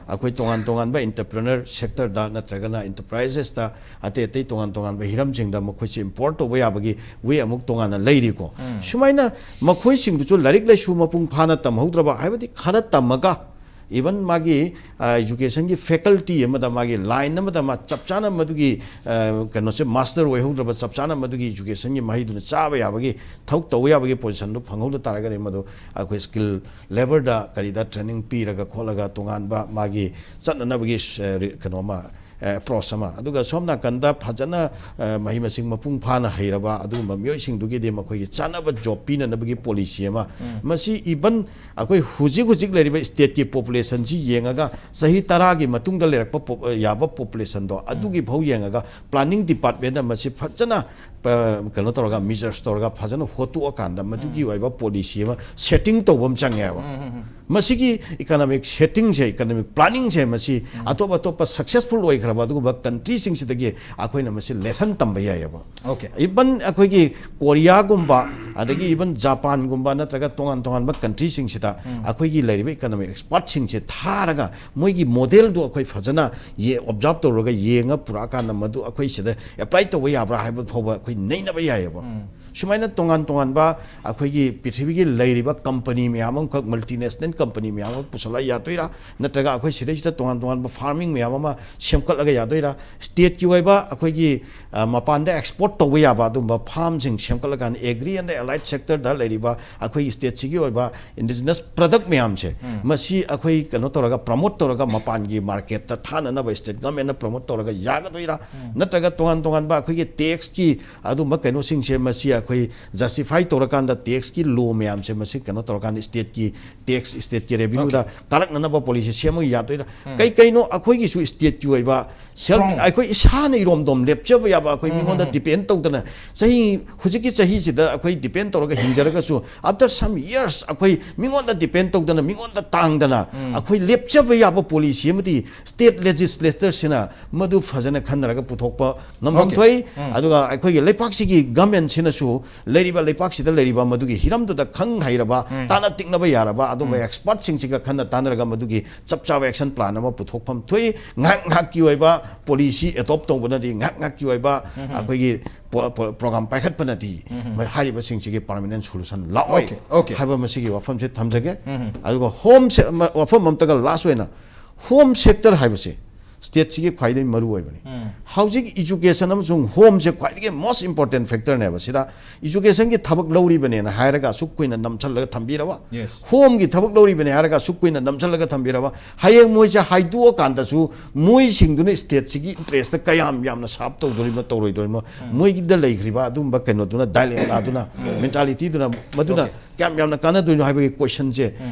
ꯑꯩꯈꯣꯏ ꯇꯣꯉꯥꯟ ꯇꯣꯉꯥꯟꯕ entrepreneur sector ꯗ ꯅꯠꯇ꯭ꯔꯒꯅ enterprises ꯇ, ꯑꯇꯩ ꯑꯇꯩ ꯇꯣꯉꯥꯟ ꯇꯣꯉꯥꯟꯕ ꯍꯤꯔꯝꯁꯤꯡꯗ ꯃꯈꯣꯏꯁꯦ import ꯇꯧꯕ ꯌꯥꯕꯒꯤ way ꯑꯃꯨꯛ ꯇꯣꯉꯥꯟꯅ ꯂꯩꯔꯤꯀꯣ꯫ ꯁꯨꯃꯥꯏꯅ ꯃꯈꯣꯏꯁꯤꯡꯗꯨꯁꯨ ꯂꯥꯏꯔꯤꯛ ꯂꯥꯏꯁꯨ ꯃꯄꯨꯡ ꯐꯥꯅ ꯇꯝꯍꯧꯗ꯭ꯔꯕ, ꯍꯥꯏꯕꯗꯤ ꯈꯔ ꯇꯝꯃꯒ, even ꯃꯥꯒꯤ education ꯒꯤ faculty ꯑꯃꯗ, ꯃꯥꯒꯤ line ꯑꯃꯗ ꯃꯥ ꯆꯞ ꯆꯥꯅ ꯃꯗꯨꯒꯤ, ꯑ, ꯀꯩꯅꯣꯁꯦ master ꯑꯣꯏꯍꯧꯗ꯭ꯔꯕ, ꯆꯞ ꯆꯥꯅ ꯃꯗꯨꯒꯤ education ꯒꯤ ꯃꯍꯩꯗꯨꯅ ꯆꯥꯕ ꯌꯥꯕꯒꯤ, ꯊꯕꯛ ꯇꯧꯕ ꯌꯥꯕꯒꯤ position ꯗꯨ ꯐꯪꯍꯧꯗ ꯇꯥꯔꯒꯗꯤ, ꯃꯗꯨ ꯑꯩꯈꯣꯏ skill labour ꯗ ꯀꯔꯤꯗ training ꯄꯤꯔꯒ ꯈꯣꯠꯂꯒ ꯇꯣꯉꯥꯟꯕ ꯃꯥꯒꯤ ꯆꯠꯅꯅꯕꯒꯤ, ꯑ, ꯀꯩꯅꯣ ꯑꯃ, ꯑ, approach ꯑꯃ, ꯑꯗꯨꯒ ꯁꯣꯝ ꯅꯥꯀꯟꯗ ꯐꯖꯅ, ꯑ, ꯃꯍꯩ ꯃꯁꯤꯡ ꯃꯄꯨꯡ ꯐꯥꯅ ꯍꯩꯔꯕ ꯑꯗꯨꯒꯨꯝꯕ ꯃꯤꯑꯣꯏꯁꯤꯡꯗꯨꯒꯤꯗꯤ ꯃꯈꯣꯏꯒꯤ ꯆꯥꯅꯕ job ꯄꯤꯅꯅꯕꯒꯤ policy ꯑꯃ, ꯃꯁꯤ even ꯑꯩꯈꯣꯏ ꯍꯧꯖꯤꯛ ꯍꯧꯖꯤꯛ ꯂꯩꯔꯤꯕ state ꯀꯤ population ꯁꯤ ꯌꯦꯡꯉꯒ, ꯆꯍꯤ ꯇꯔꯥꯒꯤ ꯃꯇꯨꯡꯗ ꯂꯩꯔꯛꯄ ꯄꯣ-, ꯌꯥꯕ population ꯗꯣ, ꯑꯗꯨꯒꯤ ꯐꯥꯎ ꯌꯦꯡꯉꯒ planning department ꯅ ꯃꯁꯤ ꯐꯖꯅ, ꯄ-, ꯀꯩꯅꯣ ꯇꯧꯔꯒ, measures ꯇꯧꯔꯒ ꯐꯖꯅ ꯍꯣꯠꯇꯣꯛꯑꯀꯥꯟꯗ ꯃꯗꯨꯒꯤ ꯑꯣꯏꯕ policy ꯑꯃ setting ꯇꯧꯕ ꯑꯃ ꯆꯪꯉꯦꯕ꯫ ꯃꯁꯤꯒꯤ economic setting ꯁꯦ, economic planning ꯁꯦ, ꯃꯁꯤ ꯑꯇꯣꯞ ꯑꯇꯣꯞꯄ successful ꯑꯣꯏꯈ꯭ꯔꯕ ꯑꯗꯨꯒꯨꯝꯕ country ꯁꯤꯡꯁꯤꯗꯒꯤ ꯑꯩꯈꯣꯏꯅ ꯃꯁꯤ lesson ꯇꯝꯕ ꯌꯥꯏꯑꯕ꯫ Okay. Even ꯑꯩꯈꯣꯏꯒꯤ ꯀꯣꯔꯤꯌꯥꯒꯨꯝꯕ, ꯑꯗꯒꯤ even ꯖꯄꯥꯟꯒꯨꯝꯕ, ꯅꯠꯇ꯭ꯔꯒ ꯇꯣꯉꯥꯟ ꯇꯣꯉꯥꯟꯕ country ꯁꯤꯡꯁꯤꯗ ꯑꯩꯈꯣꯏꯒꯤ ꯂꯩꯔꯤꯕ economic expert ꯁꯤꯡꯁꯦ ꯊꯥꯔꯒ, ꯃꯣꯏꯒꯤ model ꯗꯨ ꯑꯩꯈꯣꯏ ꯐꯖꯅ ꯌꯦ-, observe ꯇꯧꯔꯒ ꯌꯦꯡꯉ ꯄꯨꯔꯛꯑꯀꯥꯟꯗ, ꯃꯗꯨ ꯑꯩꯈꯣꯏ ꯁꯤꯗ apply ꯇꯧꯕ ꯌꯥꯕ꯭ꯔꯥ ꯍꯥꯏꯕ ꯐꯥꯎꯕ ꯑꯩꯈꯣꯏ ꯅꯩꯅꯕ ꯌꯥꯏꯑꯕ꯫ ꯁꯨꯃꯥꯏꯅ ꯇꯣꯉꯥꯟ ꯇꯣꯉꯥꯟꯕ ꯑꯩꯈꯣꯏꯒꯤ ꯄ꯭ꯔꯤꯊꯤꯕꯤꯒꯤ ꯂꯩꯔꯤꯕ company ꯃꯌꯥꯝ ꯑꯃꯈꯛ, multinational company ꯃꯌꯥꯝ ꯑꯃ ꯄꯨꯁꯜꯂ ꯌꯥꯗꯣꯏꯔꯥ? ꯅꯠꯇ꯭ꯔꯒ ꯑꯩꯈꯣꯏ ꯁꯤꯗꯩꯁꯤꯗ ꯇꯣꯉꯥꯟ ꯇꯣꯉꯥꯟꯕ farming ꯃꯌꯥꯝ ꯑꯃ ꯁꯦꯝꯒꯠꯂꯒ ꯌꯥꯗꯣꯏꯔꯥ? State ꯀꯤ ꯑꯣꯏꯕ ꯑꯩꯈꯣꯏꯒꯤ, ꯑ, ꯃꯄꯥꯟꯗ export ꯇꯧꯕ ꯌꯥꯕ ꯑꯗꯨꯝꯕ farm ꯁꯤꯡ ꯁꯦꯝꯒꯠꯂꯀꯥꯟꯗ, agri and allied sector ꯗ ꯂꯩꯔꯤꯕ ꯑꯩꯈꯣꯏꯒꯤ state ꯁꯤꯒꯤ ꯑꯣꯏꯕ indigenous product ꯃꯌꯥꯝꯁꯦ, ꯃꯁꯤ ꯑꯩꯈꯣꯏ ꯀꯩꯅꯣ ꯇꯧꯔꯒ, promote ꯇꯧꯔꯒ, ꯃꯄꯥꯟꯒꯤ market ꯇ ꯊꯥꯅꯅꯕ state government ꯅ promote ꯇꯧꯔꯒ ꯌꯥꯒꯗꯣꯏꯔꯥ? ꯅꯠꯇ꯭ꯔꯒ ꯇꯣꯉꯥꯟ ꯇꯣꯉꯥꯟꯕ ꯑꯩꯈꯣꯏꯒꯤ tax ꯀꯤ ꯑꯗꯨꯝꯕ ꯀꯩꯅꯣꯁꯤꯡꯁꯦ ꯃꯁꯤ ꯑꯩꯈꯣꯏ justify ꯇꯧꯔꯀꯥꯟꯗ, tax ꯀꯤ law ꯃꯌꯥꯝꯁꯦ ꯃꯁꯤ ꯀꯩꯅꯣ ꯇꯧꯔꯀꯥꯟꯗ, state ꯀꯤ tax, state ꯁ꯭ꯇꯦꯠꯀꯤ ꯔꯦꯚꯤꯅ꯭ꯌꯨꯗ ꯀꯥꯔꯛꯅꯅꯕ ꯄꯣꯂꯤꯁꯤ ꯁꯦꯝꯃꯒ ꯌꯥꯗꯣꯏꯔꯥ? ꯀꯩ ꯀꯩꯅꯣ ꯑꯩꯈꯣꯏꯒꯤꯁꯨ ꯁ꯭ꯇꯦꯠꯀꯤ ꯑꯣꯏꯕ ꯁꯦꯜꯐ, ꯑꯩꯈꯣꯏ ꯏꯁꯥꯅ ꯏꯔꯣꯝꯗꯣꯝ ꯂꯦꯞꯆꯕ ꯌꯥꯕ, ꯑꯩꯈꯣꯏ ꯃꯤꯉꯣꯟꯗ ꯗꯤꯄꯦꯟ ꯇꯧꯗꯅ, ꯆꯍꯤ, ꯍꯧꯖꯤꯛꯀꯤ ꯆꯍꯤꯁꯤꯗ ꯑꯩꯈꯣꯏ ꯗꯤꯄꯦꯟ ꯇꯧꯔꯒ ꯍꯤꯡꯖꯔꯒꯁꯨ, after some years ꯑꯩꯈꯣꯏ ꯃꯤꯉꯣꯟꯗ ꯗꯤꯄꯦꯟ ꯇꯧꯗꯅ, ꯃꯤꯉꯣꯟꯗ ꯇꯥꯡꯗꯅ ꯑꯩꯈꯣꯏ ꯂꯦꯞꯆꯕ ꯌꯥꯕ ꯄꯣꯂꯤꯁꯤ ꯑꯃꯗꯤ ꯁ꯭ꯇꯦꯠ ꯂꯦꯖꯤꯁꯂꯦꯇꯔꯁꯤꯅ ꯃꯗꯨ ꯐꯖꯅ ꯈꯟꯅꯔꯒ ꯄꯨꯊꯣꯛꯄ ꯉꯝꯐꯝ ꯊꯣꯛꯏ꯫ ꯑꯗꯨꯒ ꯑꯩꯈꯣꯏꯒꯤ ꯂꯩꯄꯥꯛꯁꯤꯒꯤ ꯒꯃꯦꯟꯁꯤꯅꯁꯨ ꯂꯩꯔꯤꯕ, ꯂꯩꯄꯥꯛꯁꯤꯗ ꯂꯩꯔꯤꯕ ꯃꯗꯨꯒꯤ ꯍꯤꯔꯝꯗꯨꯗ ꯈꯪ ꯍꯩꯔꯕ, ꯇꯥꯟꯅ ꯇꯤꯛꯅꯕ ꯌꯥꯔꯕ ꯑꯗꯨꯝꯕ ꯑꯦꯛꯁꯄꯔꯠꯁꯤꯡꯁꯤꯒ ꯈꯟꯅ ꯇꯥꯟꯅꯔꯒ ꯃꯗꯨꯒꯤ ꯆꯞ ꯆꯥꯕ ꯑꯦꯛꯁꯟ ꯄ꯭ꯂꯥꯟ ꯑꯃ ꯄꯨꯊꯣꯛꯐꯝ ꯊꯣꯛꯏ꯫ ꯉꯥꯏꯍꯥꯛ ꯉꯥꯏꯍꯥꯛꯀꯤ ꯑꯣꯏꯕ ꯄꯣꯂꯤꯁꯤ ꯑꯦꯗꯣꯞ ꯇꯧꯕꯅꯗꯤ, ꯉꯥꯏꯍꯥꯛ ꯉꯥꯏꯍꯥꯛꯀꯤ ꯑꯣꯏꯕ ꯑꯩꯈꯣꯏꯒꯤ ꯄ꯭ꯔꯣꯒ꯭ꯔꯥꯝ ꯄꯥꯏꯈꯠꯄꯅꯗꯤ ꯍꯥꯏꯔꯤꯕꯁꯤꯡꯁꯤꯒꯤ ꯄꯔꯃꯅꯦꯟ ꯁꯣꯂꯨꯁꯟ ꯂꯥꯛꯑꯣꯏ ꯍꯥꯏꯕ ꯃꯁꯤꯒꯤ ꯋꯥꯐꯝꯁꯦ ꯊꯝꯖꯒꯦ꯫ ꯑꯗꯨꯒ ꯍꯣꯝ ꯋꯥꯐꯝ ꯑꯝꯇꯒ ꯂꯥꯁ ꯑꯣꯏꯅ, ꯍꯣꯝ ꯁꯦꯛꯇꯔ ꯍꯥꯏꯕꯁꯦ ꯁ꯭ꯇꯦꯠꯁꯤꯒꯤ ꯈ꯭ꯋꯥꯏꯗꯒꯤ ꯃꯔꯨ ꯑꯣꯏꯕꯅꯤ꯫ ꯍꯧꯖꯤꯛ ꯏꯖꯨꯀꯦꯁꯟ ꯑꯃꯁꯨꯡ ꯍꯣꯝꯁꯦ ꯈ꯭ꯋꯥꯏꯗꯒꯤ ꯃꯣꯁ ꯏꯝꯄꯣꯔꯇꯦꯟ ꯐꯦꯛꯇꯔꯅꯦꯕ꯫ ꯁꯤꯗ ꯏꯖꯨꯀꯦꯁꯟꯒꯤ ꯊꯕꯛ ꯂꯧꯔꯤꯕꯅꯦꯅ ꯍꯥꯏꯔꯒ ꯑꯁꯨꯛ ꯀꯨꯏꯅ ꯅꯝꯁꯤꯜꯂꯒ ꯊꯝꯕꯤꯔꯕ, ꯍꯣꯝꯒꯤ ꯊꯕꯛ ꯂꯧꯔꯤꯕꯅꯦ ꯍꯥꯏꯔꯒ ꯑꯁꯨꯛ ꯀꯨꯏꯅ ꯅꯝꯁꯤꯜꯂꯒ ꯊꯝꯕꯤꯔꯕ, ꯍꯌꯦꯡ ꯃꯣꯏꯁꯦ ꯍꯥꯏꯗꯣꯛꯑꯀꯥꯟꯗꯁꯨ ꯃꯣꯏꯁꯤꯡꯗꯨꯅ ꯁ꯭ꯇꯦꯠꯁꯤꯒꯤ ꯏꯟꯇꯔꯦꯁꯇ ꯀꯌꯥꯝ ꯌꯥꯝꯅ ꯁꯥꯔꯞ ꯇꯧꯗꯣꯔꯤꯕꯅꯣ, ꯇꯧꯔꯣꯏꯗꯣꯔꯤꯕꯅꯣ, ꯃꯣꯏꯒꯤꯗ ꯂꯩꯈ꯭ꯔꯤꯕ ꯑꯗꯨꯝꯕ ꯀꯩꯅꯣꯗꯨꯅ, ꯗꯥꯏꯂꯦꯛ ꯑꯗꯨꯅ, ꯃꯦꯟꯇꯥꯂꯤꯇꯤꯗꯨꯅ, ꯃꯗꯨꯅ ꯀꯌꯥꯝ ꯌꯥꯝꯅ ꯀꯥꯟꯅꯗꯣꯏꯅꯣ ꯍꯥꯏꯕꯒꯤ ꯀꯣꯏꯁꯟꯁꯦ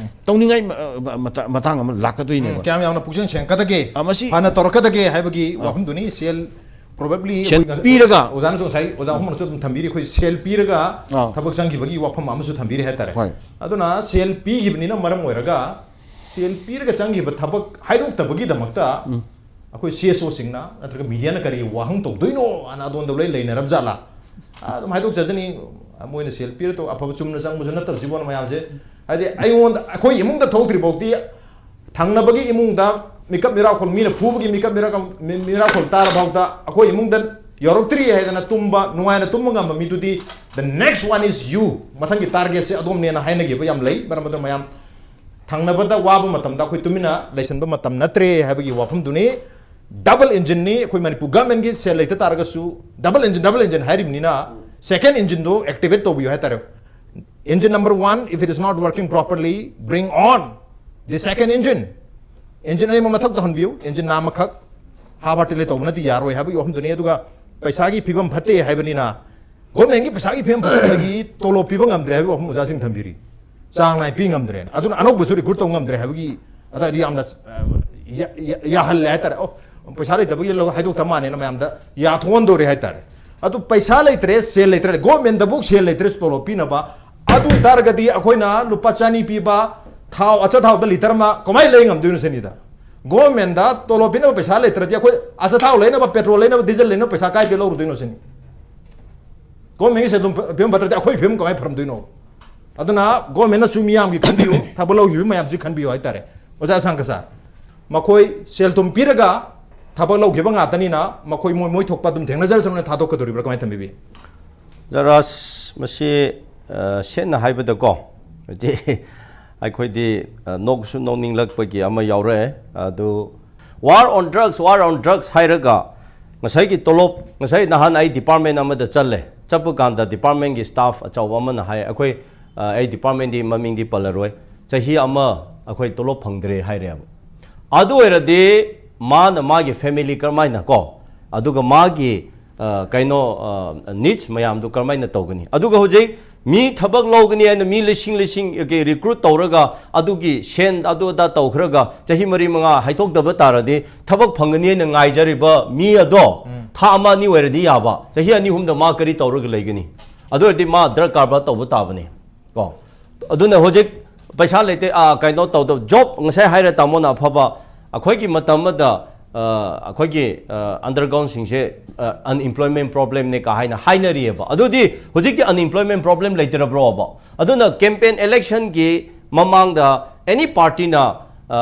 ꯇꯧꯅꯤꯡꯉꯥꯏ ꯃ-, ꯃ-, ꯃꯇꯥ-, ꯃꯇꯥꯡ ꯑꯃ ꯂꯥꯛꯀꯗꯣꯏꯅꯦꯕ꯫ ꯀꯌꯥꯝ ꯌꯥꯝꯅ ꯄꯨꯛꯆꯦꯜ ꯁꯦꯡꯒꯠꯀꯗꯒꯦ, ꯑ, ꯃꯁꯤ ꯐꯅ ꯇꯧꯔꯛꯀꯗꯒꯦ ꯍꯥꯏꯕꯒꯤ ꯋꯥꯐꯝꯗꯨꯅꯤ꯫ ꯁꯦꯜ, probably ꯁꯦꯜ ꯑꯩꯈꯣꯏ ꯉꯁ-, ꯄꯤꯔꯒ, ꯑꯣꯖꯥꯅꯁꯨ ꯉꯁꯥꯏ, ꯑꯣꯖꯥ ꯑꯍꯨꯝꯅꯁꯨ ꯑꯗꯨꯝ ꯊꯝꯕꯤꯔꯤ, ꯑꯩꯈꯣꯏ ꯁꯦꯜ ꯄꯤꯔꯒ ꯑꯥ꯫ ꯊꯕꯛ ꯆꯪꯈꯤꯕꯒꯤ ꯋꯥꯐꯝ ꯑꯃꯁꯨ ꯊꯝꯕꯤꯔꯤ ꯍꯥꯏꯇꯥꯔꯦ꯫ ꯍꯣꯏ꯫ ꯑꯗꯨꯅ ꯁꯦꯜ ꯄꯤꯈꯤꯕꯅꯤꯅ ꯃꯔꯝ ꯑꯣꯏꯔꯒ ꯁꯦꯜ ꯄꯤꯔꯒ ꯆꯪꯈꯤꯕ ꯊꯕꯛ ꯍꯥꯏꯗꯣꯛꯇꯕꯒꯤꯗꯃꯛꯇ ꯑꯩꯈꯣꯏ ꯁꯤ ꯑꯦꯁ ꯑꯣꯁꯤꯡꯅ ꯅꯠꯇ꯭ꯔꯒ ꯃꯤꯗꯤꯌꯥꯅ ꯀꯔꯤ ꯋꯥꯍꯪ ꯇꯧꯗꯣꯏꯅꯣ ꯑꯅ ꯑꯗꯣꯝꯗ ꯂꯣꯏ ꯂꯩꯅꯔꯕ ꯖꯥꯠꯂꯥ? ꯑꯗꯨꯝ ꯍꯥꯏꯗꯣꯛꯆꯖꯅꯤ, ꯃꯣꯏꯅ ꯁꯦꯜ ꯄꯤꯔ ꯇꯧ-, ꯑꯐꯕ ꯆꯨꯝꯅ ꯆꯪꯕꯁꯨ ꯅꯠꯇꯕꯁꯤꯕꯣꯅ ꯃꯌꯥꯝꯁꯦ꯫ ꯍꯥꯏꯗꯤ ꯑꯩꯉꯣꯟꯗ, ꯑꯩꯈꯣꯏ ꯏꯃꯨꯡꯗ ꯊꯣꯛꯇ꯭ꯔꯤ ꯐꯥꯎꯗꯤ ꯊꯪꯅꯕꯒꯤ ꯏꯃꯨꯡꯗ ꯃꯤꯀꯞ ꯃꯤꯔꯥꯎꯈꯣꯜ, ꯃꯤꯅ ꯐꯨꯕꯒꯤ ꯃꯤꯀꯞ ꯃꯤꯔꯥꯎ-, ꯃꯤ-, ꯃꯤꯔꯥꯎꯈꯣꯜ ꯇꯥꯔ ꯐꯥꯎꯗ ꯑꯩꯈꯣꯏ ꯏꯃꯨꯡꯗ ꯌꯧꯔꯛꯇ꯭ꯔꯤ ꯍꯥꯏꯗꯅ ꯇꯨꯝꯕ, ꯅꯨꯡꯉꯥꯏꯅ ꯇꯨꯝꯕ ꯉꯝꯕ ꯃꯤꯗꯨꯗꯤ, "The next one is you", ꯃꯊꯪꯒꯤ ꯇꯥꯔꯒꯦꯠꯁꯦ ꯑꯗꯣꯝꯅꯦꯅ ꯍꯥꯏꯅꯈꯤꯕ ꯌꯥꯝ ꯂꯩ꯫ ꯃꯔꯝ ꯑꯗꯨꯅ ꯃꯌꯥꯝ ꯊꯪꯅꯕꯗ ꯋꯥꯕ ꯃꯇꯝꯗ ꯑꯩꯈꯣꯏ ꯇꯨꯃꯤꯟꯅ ꯂꯩꯁꯟꯕ ꯃꯇꯝ ꯅꯠꯇ꯭ꯔꯦ ꯍꯥꯏꯕꯒꯤ ꯋꯥꯐꯝꯗꯨꯅꯤ꯫ ꯗꯕꯜ ꯏꯟꯖꯤꯟꯅꯤ, ꯑꯩꯈꯣꯏ ꯃꯅꯤꯄꯨꯔ ꯒꯃꯦꯟꯒꯤ ꯁꯦꯜ ꯂꯩꯇ ꯇꯥꯔꯒꯁꯨ, ꯗꯕꯜ ꯏꯟꯖꯤꯟ, ꯗꯕꯜ ꯏꯟꯖꯤꯟ ꯍꯥꯏꯔꯤꯕꯅꯤꯅ, ꯁꯦꯀꯦꯟ ꯏꯟꯖꯤꯟꯗꯣ ꯑꯦꯛꯇꯤꯚꯦꯠ ꯇꯧꯕꯤꯌꯨ ꯍꯥꯏꯇꯥꯔꯦ꯫ Engine number one, if it is not working properly, bring on the second engine. Engine ꯑꯅꯤꯃꯛ ꯃꯊꯛ ꯇꯧꯍꯟꯕꯤꯌꯨ, ꯏꯟꯖꯤꯟ ꯑꯃꯈꯛ ꯍꯥꯞ ꯍꯥꯔꯇꯦꯂꯦ ꯇꯧꯕꯅꯗꯤ ꯌꯥꯔꯣꯏ ꯍꯥꯏꯕꯒꯤ ꯋꯥꯐꯝꯗꯨꯅꯤ꯫ ꯑꯗꯨꯒ ꯄꯩꯁꯥꯒꯤ ꯐꯤꯕꯝ ꯐꯠꯇꯦ ꯍꯥꯏꯕꯅꯤꯅ, ꯒꯣꯔꯃꯦꯟꯒꯤ ꯄꯩꯁꯥꯒꯤ ꯐꯤꯕꯝ ꯐꯠꯇꯕꯒꯤ ꯇꯣꯂꯣꯞ ꯄꯤꯕ ꯉꯝꯗ꯭ꯔꯦ ꯍꯥꯏꯕꯒꯤ ꯋꯥꯐꯝ ꯑꯣꯖꯥꯁꯤꯡ ꯊꯝꯕꯤꯔꯤ꯫ ꯆꯥꯡ ꯅꯥꯏ ꯄꯤ ꯉꯝꯗ꯭ꯔꯦꯅ, ꯑꯗꯨꯅ ꯑꯅꯧꯕꯁꯨ ꯔꯤꯀ꯭ꯔꯨꯠ ꯇꯧ ꯉꯝꯗ꯭ꯔꯦ ꯍꯥꯏꯕꯒꯤ, ꯑꯗꯥꯏꯗꯤ ꯌꯥꯝꯅ, ꯑ, ꯌꯥ-, ꯌꯥ-, ꯌꯥꯍꯜꯂꯦ ꯍꯥꯏꯇꯥꯔꯦ꯫ ꯑꯣ, ꯄꯩꯁꯥ ꯂꯩꯇꯕꯒꯤ ꯂꯧ-, ꯍꯥꯏꯗꯣꯛꯇ ꯃꯥꯜꯂꯦꯅ ꯃꯌꯥꯝꯗ ꯌꯥꯊꯣꯛꯍꯟꯗꯣꯔꯦ ꯍꯥꯏꯇꯥꯔꯦ꯫ ꯑꯗꯨ ꯄꯩꯁꯥ ꯂꯩꯇ꯭ꯔꯦ, ꯁꯦꯜ ꯂꯩꯇ꯭ꯔꯦ, ꯒꯣꯔꯃꯦꯟꯗꯕꯨ ꯁꯦꯜ ꯂꯩꯇ꯭ꯔꯦ ꯇꯣꯂꯣꯞ ꯄꯤꯅꯕ, ꯑꯗꯨ ꯑꯣꯏꯇꯥꯔꯒꯗꯤ ꯑꯩꯈꯣꯏꯅ ꯂꯨꯄꯥ ꯆꯅꯤ ꯄꯤꯕ ꯊꯥꯎ, ꯑꯆꯥꯊꯥꯎꯗ ꯂꯤꯇꯔ ꯑꯃ ꯀꯃꯥꯏꯅ ꯂꯩ ꯉꯝꯗꯣꯏꯅꯣ ꯁꯤꯅꯤꯗ? ꯒꯣꯔꯃꯦꯟꯗ ꯇꯣꯂꯣꯞ ꯄꯤꯅꯕ ꯄꯩꯁꯥ ꯂꯩꯇ꯭ꯔꯗꯤ ꯑꯩꯈꯣꯏ ꯑꯆꯥꯊꯥꯎ ꯂꯩꯅꯕ, ꯄꯦꯇ꯭ꯔꯣꯜ ꯂꯩꯅꯕ, ꯗꯤꯖꯜ ꯂꯩꯅꯕ ꯄꯩꯁꯥ ꯀꯥꯏꯗ ꯂꯧꯔꯨꯗꯣꯏꯅꯣ ꯁꯤꯅꯤ? ꯒꯣꯔꯃꯦꯟꯒꯤ ꯁꯦꯜ ꯑꯗꯨꯝ ꯐꯤꯕꯝ ꯐꯠꯇ꯭ꯔꯗꯤ ꯑꯩꯈꯣꯏ ꯐꯤꯕꯝ ꯀꯃꯥꯏꯅ ꯐꯔꯝꯗꯣꯏꯅꯣ? ꯑꯗꯨꯅ ꯒꯣꯔꯃꯦꯟꯅꯁꯨ ꯃꯤꯌꯥꯝꯒꯤ ꯈꯟꯕꯤꯌꯨ, ꯊꯕꯛ ꯂꯧꯈꯤꯕ ꯃꯌꯥꯝꯁꯤ ꯈꯟꯕꯤꯌꯨ ꯍꯥꯏꯇꯥꯔꯦ꯫ ꯑꯣꯖꯥ ꯁꯥꯡꯀ ꯁꯥꯔ, ꯃꯈꯣꯏ ꯁꯦꯜ ꯊꯨꯝ ꯄꯤꯔꯒ ꯊꯕꯛ ꯂꯧꯈꯤꯕ ꯉꯥꯛꯇꯅꯤꯅ ꯃꯈꯣꯏ ꯃꯣꯏ, ꯃꯣꯏ ꯊꯣꯛꯄ ꯑꯗꯨꯝ ꯊꯦꯡꯅꯖꯔꯁꯅꯨꯅ ꯊꯥꯗꯣꯛꯀꯗꯧꯔꯤꯕ꯭ꯔꯥ, ꯀꯃꯥꯏꯅ ꯊꯝꯕꯤꯕꯤ? ꯖꯔꯥꯁ, ꯃꯁꯤ, ꯑ, ꯁꯦꯡꯅ ꯍꯥꯏꯕꯗꯀꯣ, ꯍꯧꯖꯤꯛ ꯑꯩꯈꯣꯏꯗꯤ, ꯑ, ꯅꯣꯛꯁꯨ ꯅꯣꯛꯅꯤꯡꯂꯛꯄꯒꯤ ꯑꯃ ꯌꯥꯎꯔꯛꯑꯦ꯫ ꯑꯗꯨ war on drugs, war on drugs ꯍꯥꯏꯔꯒ ꯉꯁꯥꯏꯒꯤ ꯇꯣꯂꯣꯞ, ꯉꯁꯥꯏ ꯅꯍꯥꯟ ꯑꯩ ꯗꯤꯄꯥꯔꯠꯃꯦꯟ ꯑꯃꯗ ꯆꯠꯂꯦ꯫ ꯆꯠꯄ ꯀꯥꯟꯗ ꯗꯤꯄꯥꯔꯠꯃꯦꯟꯒꯤ ꯁ꯭ꯇꯥꯐ ꯑꯆꯧꯕ ꯑꯃꯅ ꯍꯥꯏ, ꯑꯩꯈꯣꯏ, ꯑ, ꯑꯩ ꯗꯤꯄꯥꯔꯠꯃꯦꯟꯗꯤ ꯃꯃꯤꯡꯗꯤ ꯄꯜꯂꯔꯣꯏ, ꯆꯍꯤ ꯑꯃ ꯑꯩꯈꯣꯏ ꯇꯣꯂꯣꯞ ꯐꯪꯗ꯭ꯔꯦ ꯍꯥꯏꯔꯦꯕ꯫ ꯑꯗꯨ ꯑꯣꯏꯔꯗꯤ ꯃꯥꯅ ꯃꯥꯒꯤ ꯐꯦꯃꯤꯂꯤ ꯀꯔꯝꯍꯥꯏꯅ ꯀꯣ, ꯑꯗꯨꯒ ꯃꯥꯒꯤ, ꯑ, ꯀꯩꯅꯣ, ꯑ, ꯅꯤꯗꯁ ꯃꯌꯥꯝꯗꯨ ꯀꯔꯝꯍꯥꯏꯅ ꯇꯧꯒꯅꯤ? ꯑꯗꯨꯒ ꯍꯧꯖꯤꯛ ꯃꯤ ꯊꯕꯛ ꯂꯧꯒꯅꯤ ꯍꯥꯏꯅ ꯃꯤ ꯂꯤꯁꯤꯡ ꯂꯤꯁꯤꯡ ꯔꯤꯀ꯭ꯔꯨꯠ ꯇꯧꯔꯒ ꯑꯗꯨꯒꯤ ꯁꯦꯟ ꯑꯗꯨ ꯑꯗꯥ ꯇꯧꯈ꯭ꯔꯒ ꯆꯍꯤ ꯃꯔꯤ ꯃꯉꯥ ꯍꯥꯏꯗꯣꯛꯇꯕ ꯇꯥꯔꯗꯤ ꯊꯕꯛ ꯐꯪꯒꯅꯤ ꯍꯥꯏꯅ ꯉꯥꯏꯖꯔꯤꯕ ꯃꯤ ꯑꯗꯣ ꯎꯝ꯫ ꯊꯥ ꯑꯃ ꯑꯅꯤ ꯑꯣꯏꯔꯗꯤ ꯌꯥꯕ, ꯆꯍꯤ ꯑꯅꯤ ꯑꯍꯨꯝꯗ ꯃꯥ ꯀꯔꯤ ꯇꯧꯔꯒ ꯂꯩꯒꯅꯤ? ꯑꯗꯨ ꯑꯣꯏꯔꯗꯤ ꯃꯥ ꯗ꯭ꯔꯒ ꯀꯔꯕꯥꯔ ꯇꯧꯕ ꯇꯥꯕꯅꯤ ꯀꯣ꯫ ꯑꯗꯨꯅ ꯍꯧꯖꯤꯛ ꯄꯩꯁꯥ ꯂꯩꯇꯦ, ꯑꯥ, ꯀꯩꯅꯣ ꯇꯧꯗꯕ, ꯖꯣꯕ ꯉꯁꯥꯏ ꯍꯥꯏꯔꯦ ꯇꯥꯃꯣꯅ ꯑꯐꯕ, ꯑꯩꯈꯣꯏꯒꯤ ꯃꯇꯝ ꯑꯃꯗ, ꯑ, ꯑꯩꯈꯣꯏꯒꯤ, ꯑ, ꯑꯟꯗꯔꯒ꯭ꯔꯥꯎꯟꯁꯤꯡꯁꯦ, ꯑ, ꯑꯟꯑꯦꯝꯄ꯭ꯂꯣꯏꯃꯦꯟ ꯄ꯭ꯔꯣꯕ꯭ꯂꯦꯝꯅꯦ ꯀ ꯍꯥꯏꯅ ꯍꯥꯏꯅꯔꯤꯑꯕ꯫ ꯑꯗꯨꯗꯤ ꯍꯧꯖꯤꯛꯇꯤ ꯑꯟꯑꯦꯝꯄ꯭ꯂꯣꯏꯃꯦꯟ ꯄ꯭ꯔꯣꯕ꯭ꯂꯦꯝ ꯂꯩꯇ꯭ꯔꯕ꯭ꯔꯣꯕ? ꯑꯗꯨꯅ ꯀꯦꯝꯄꯦꯟ ꯏꯂꯦꯛꯁꯟꯒꯤ ꯃꯃꯥꯡꯗ ꯑꯦꯅꯤ ꯄꯥꯔꯇꯤꯅ, ꯑ,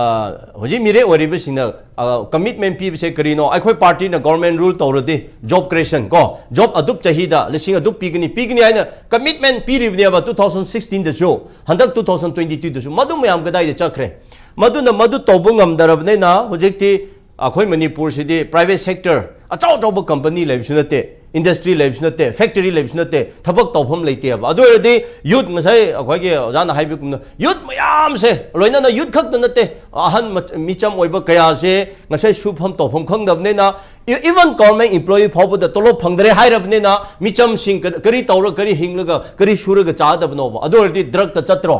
ꯍꯧꯖꯤꯛ ꯃꯤꯔꯦꯞ ꯑꯣꯏꯔꯤꯕꯁꯤꯡꯅ, ꯑ, ꯀꯃꯤꯠꯃꯦꯟ ꯄꯤꯕꯁꯦ ꯀꯔꯤꯅꯣ? ꯑꯩꯈꯣꯏ ꯄꯥꯔꯇꯤꯅ ꯒꯣꯔꯃꯦꯟ ꯔꯨꯜ ꯇꯧꯔꯗꯤ ꯖꯣꯕ ꯀ꯭ꯔꯤꯌꯦꯁꯟ ꯀꯣ, ꯖꯣꯕ ꯑꯗꯨꯛ ꯆꯍꯤꯗ ꯂꯤꯁꯤꯡ ꯑꯗꯨꯛ ꯄꯤꯒꯅꯤ, ꯄꯤꯒꯅꯤ ꯍꯥꯏꯅ ꯀꯃꯤꯠꯃꯦꯟ ꯄꯤꯔꯤꯕꯅꯦꯕ ꯇꯨ ꯊꯥꯎꯖꯟ ꯁꯤꯛꯁꯇꯤꯟꯗꯁꯨ, ꯍꯟꯗꯛ ꯇꯨ ꯊꯥꯎꯖꯟ ꯇ꯭ꯋꯦꯟꯇꯤ ꯇꯨꯗꯁꯨ꯫ ꯃꯗꯨ ꯃꯌꯥꯝ ꯀꯗꯥꯏꯗ ꯆꯠꯈ꯭ꯔꯦ? ꯃꯗꯨꯅ ꯃꯗꯨ ꯇꯧꯕ ꯉꯝꯗ꯭ꯔꯕꯅꯤꯅ ꯍꯧꯖꯤꯛꯇꯤ ꯑꯩꯈꯣꯏ ꯃꯅꯤꯄꯨꯔꯁꯤꯗꯤ ꯄ꯭ꯔꯥꯏꯚꯦꯠ ꯁꯦꯛꯇꯔ ꯑꯆꯧ ꯑꯆꯧꯕ ꯀꯝꯄꯅꯤ ꯂꯩꯕꯁꯨ ꯅꯠꯇꯦ, ꯏꯟꯗꯁꯇ꯭ꯔꯤ ꯂꯩꯕꯁꯨ ꯅꯠꯇꯦ, ꯐꯦꯛꯇꯔꯤ ꯂꯩꯕꯁꯨ ꯅꯠꯇꯦ, ꯊꯕꯛ ꯇꯧꯐꯝ ꯂꯩꯇꯦꯕ꯫ ꯑꯗꯨ ꯑꯣꯏꯔꯗꯤ ꯌꯨꯠ, ꯉꯁꯥꯏ ꯑꯩꯈꯣꯏꯒꯤ ꯑꯣꯖꯥꯅ ꯍꯥꯏꯕꯒꯨꯝꯅ, ꯌꯨꯠ ꯃꯌꯥꯝꯁꯦ, ꯂꯣꯏꯅꯅ ꯌꯨꯠ ꯈꯛꯇ ꯅꯠꯇꯦ, ꯑꯍꯟ ꯃꯆ-, ꯃꯤꯆꯝ ꯑꯣꯏꯕ ꯀꯌꯥꯁꯦ ꯉꯁꯥꯏ ꯁꯨꯐꯝ ꯇꯧꯐꯝ ꯈꯪꯗꯕꯅꯤꯅ, ꯏ-, ꯏꯚꯟ ꯒꯣꯔꯃꯦꯟ ꯏꯝꯄ꯭ꯂꯣꯌꯤ ꯐꯥꯎꯕꯗ ꯇꯣꯂꯣꯞ ꯐꯪꯗ꯭ꯔꯦ ꯍꯥꯏꯔꯕꯅꯤꯅ, ꯃꯤꯆꯝꯁꯤꯡ ꯀ-, ꯀꯔꯤ ꯇꯧꯔ, ꯀꯔꯤ ꯍꯤꯡꯂꯒ, ꯀꯔꯤ ꯁꯨꯔꯒ ꯆꯥꯗꯕꯅꯣꯕ? ꯑꯗꯨ ꯑꯣꯏꯔꯗꯤ ꯗ꯭ꯔꯒꯇ ꯆꯠꯇ꯭ꯔꯣ?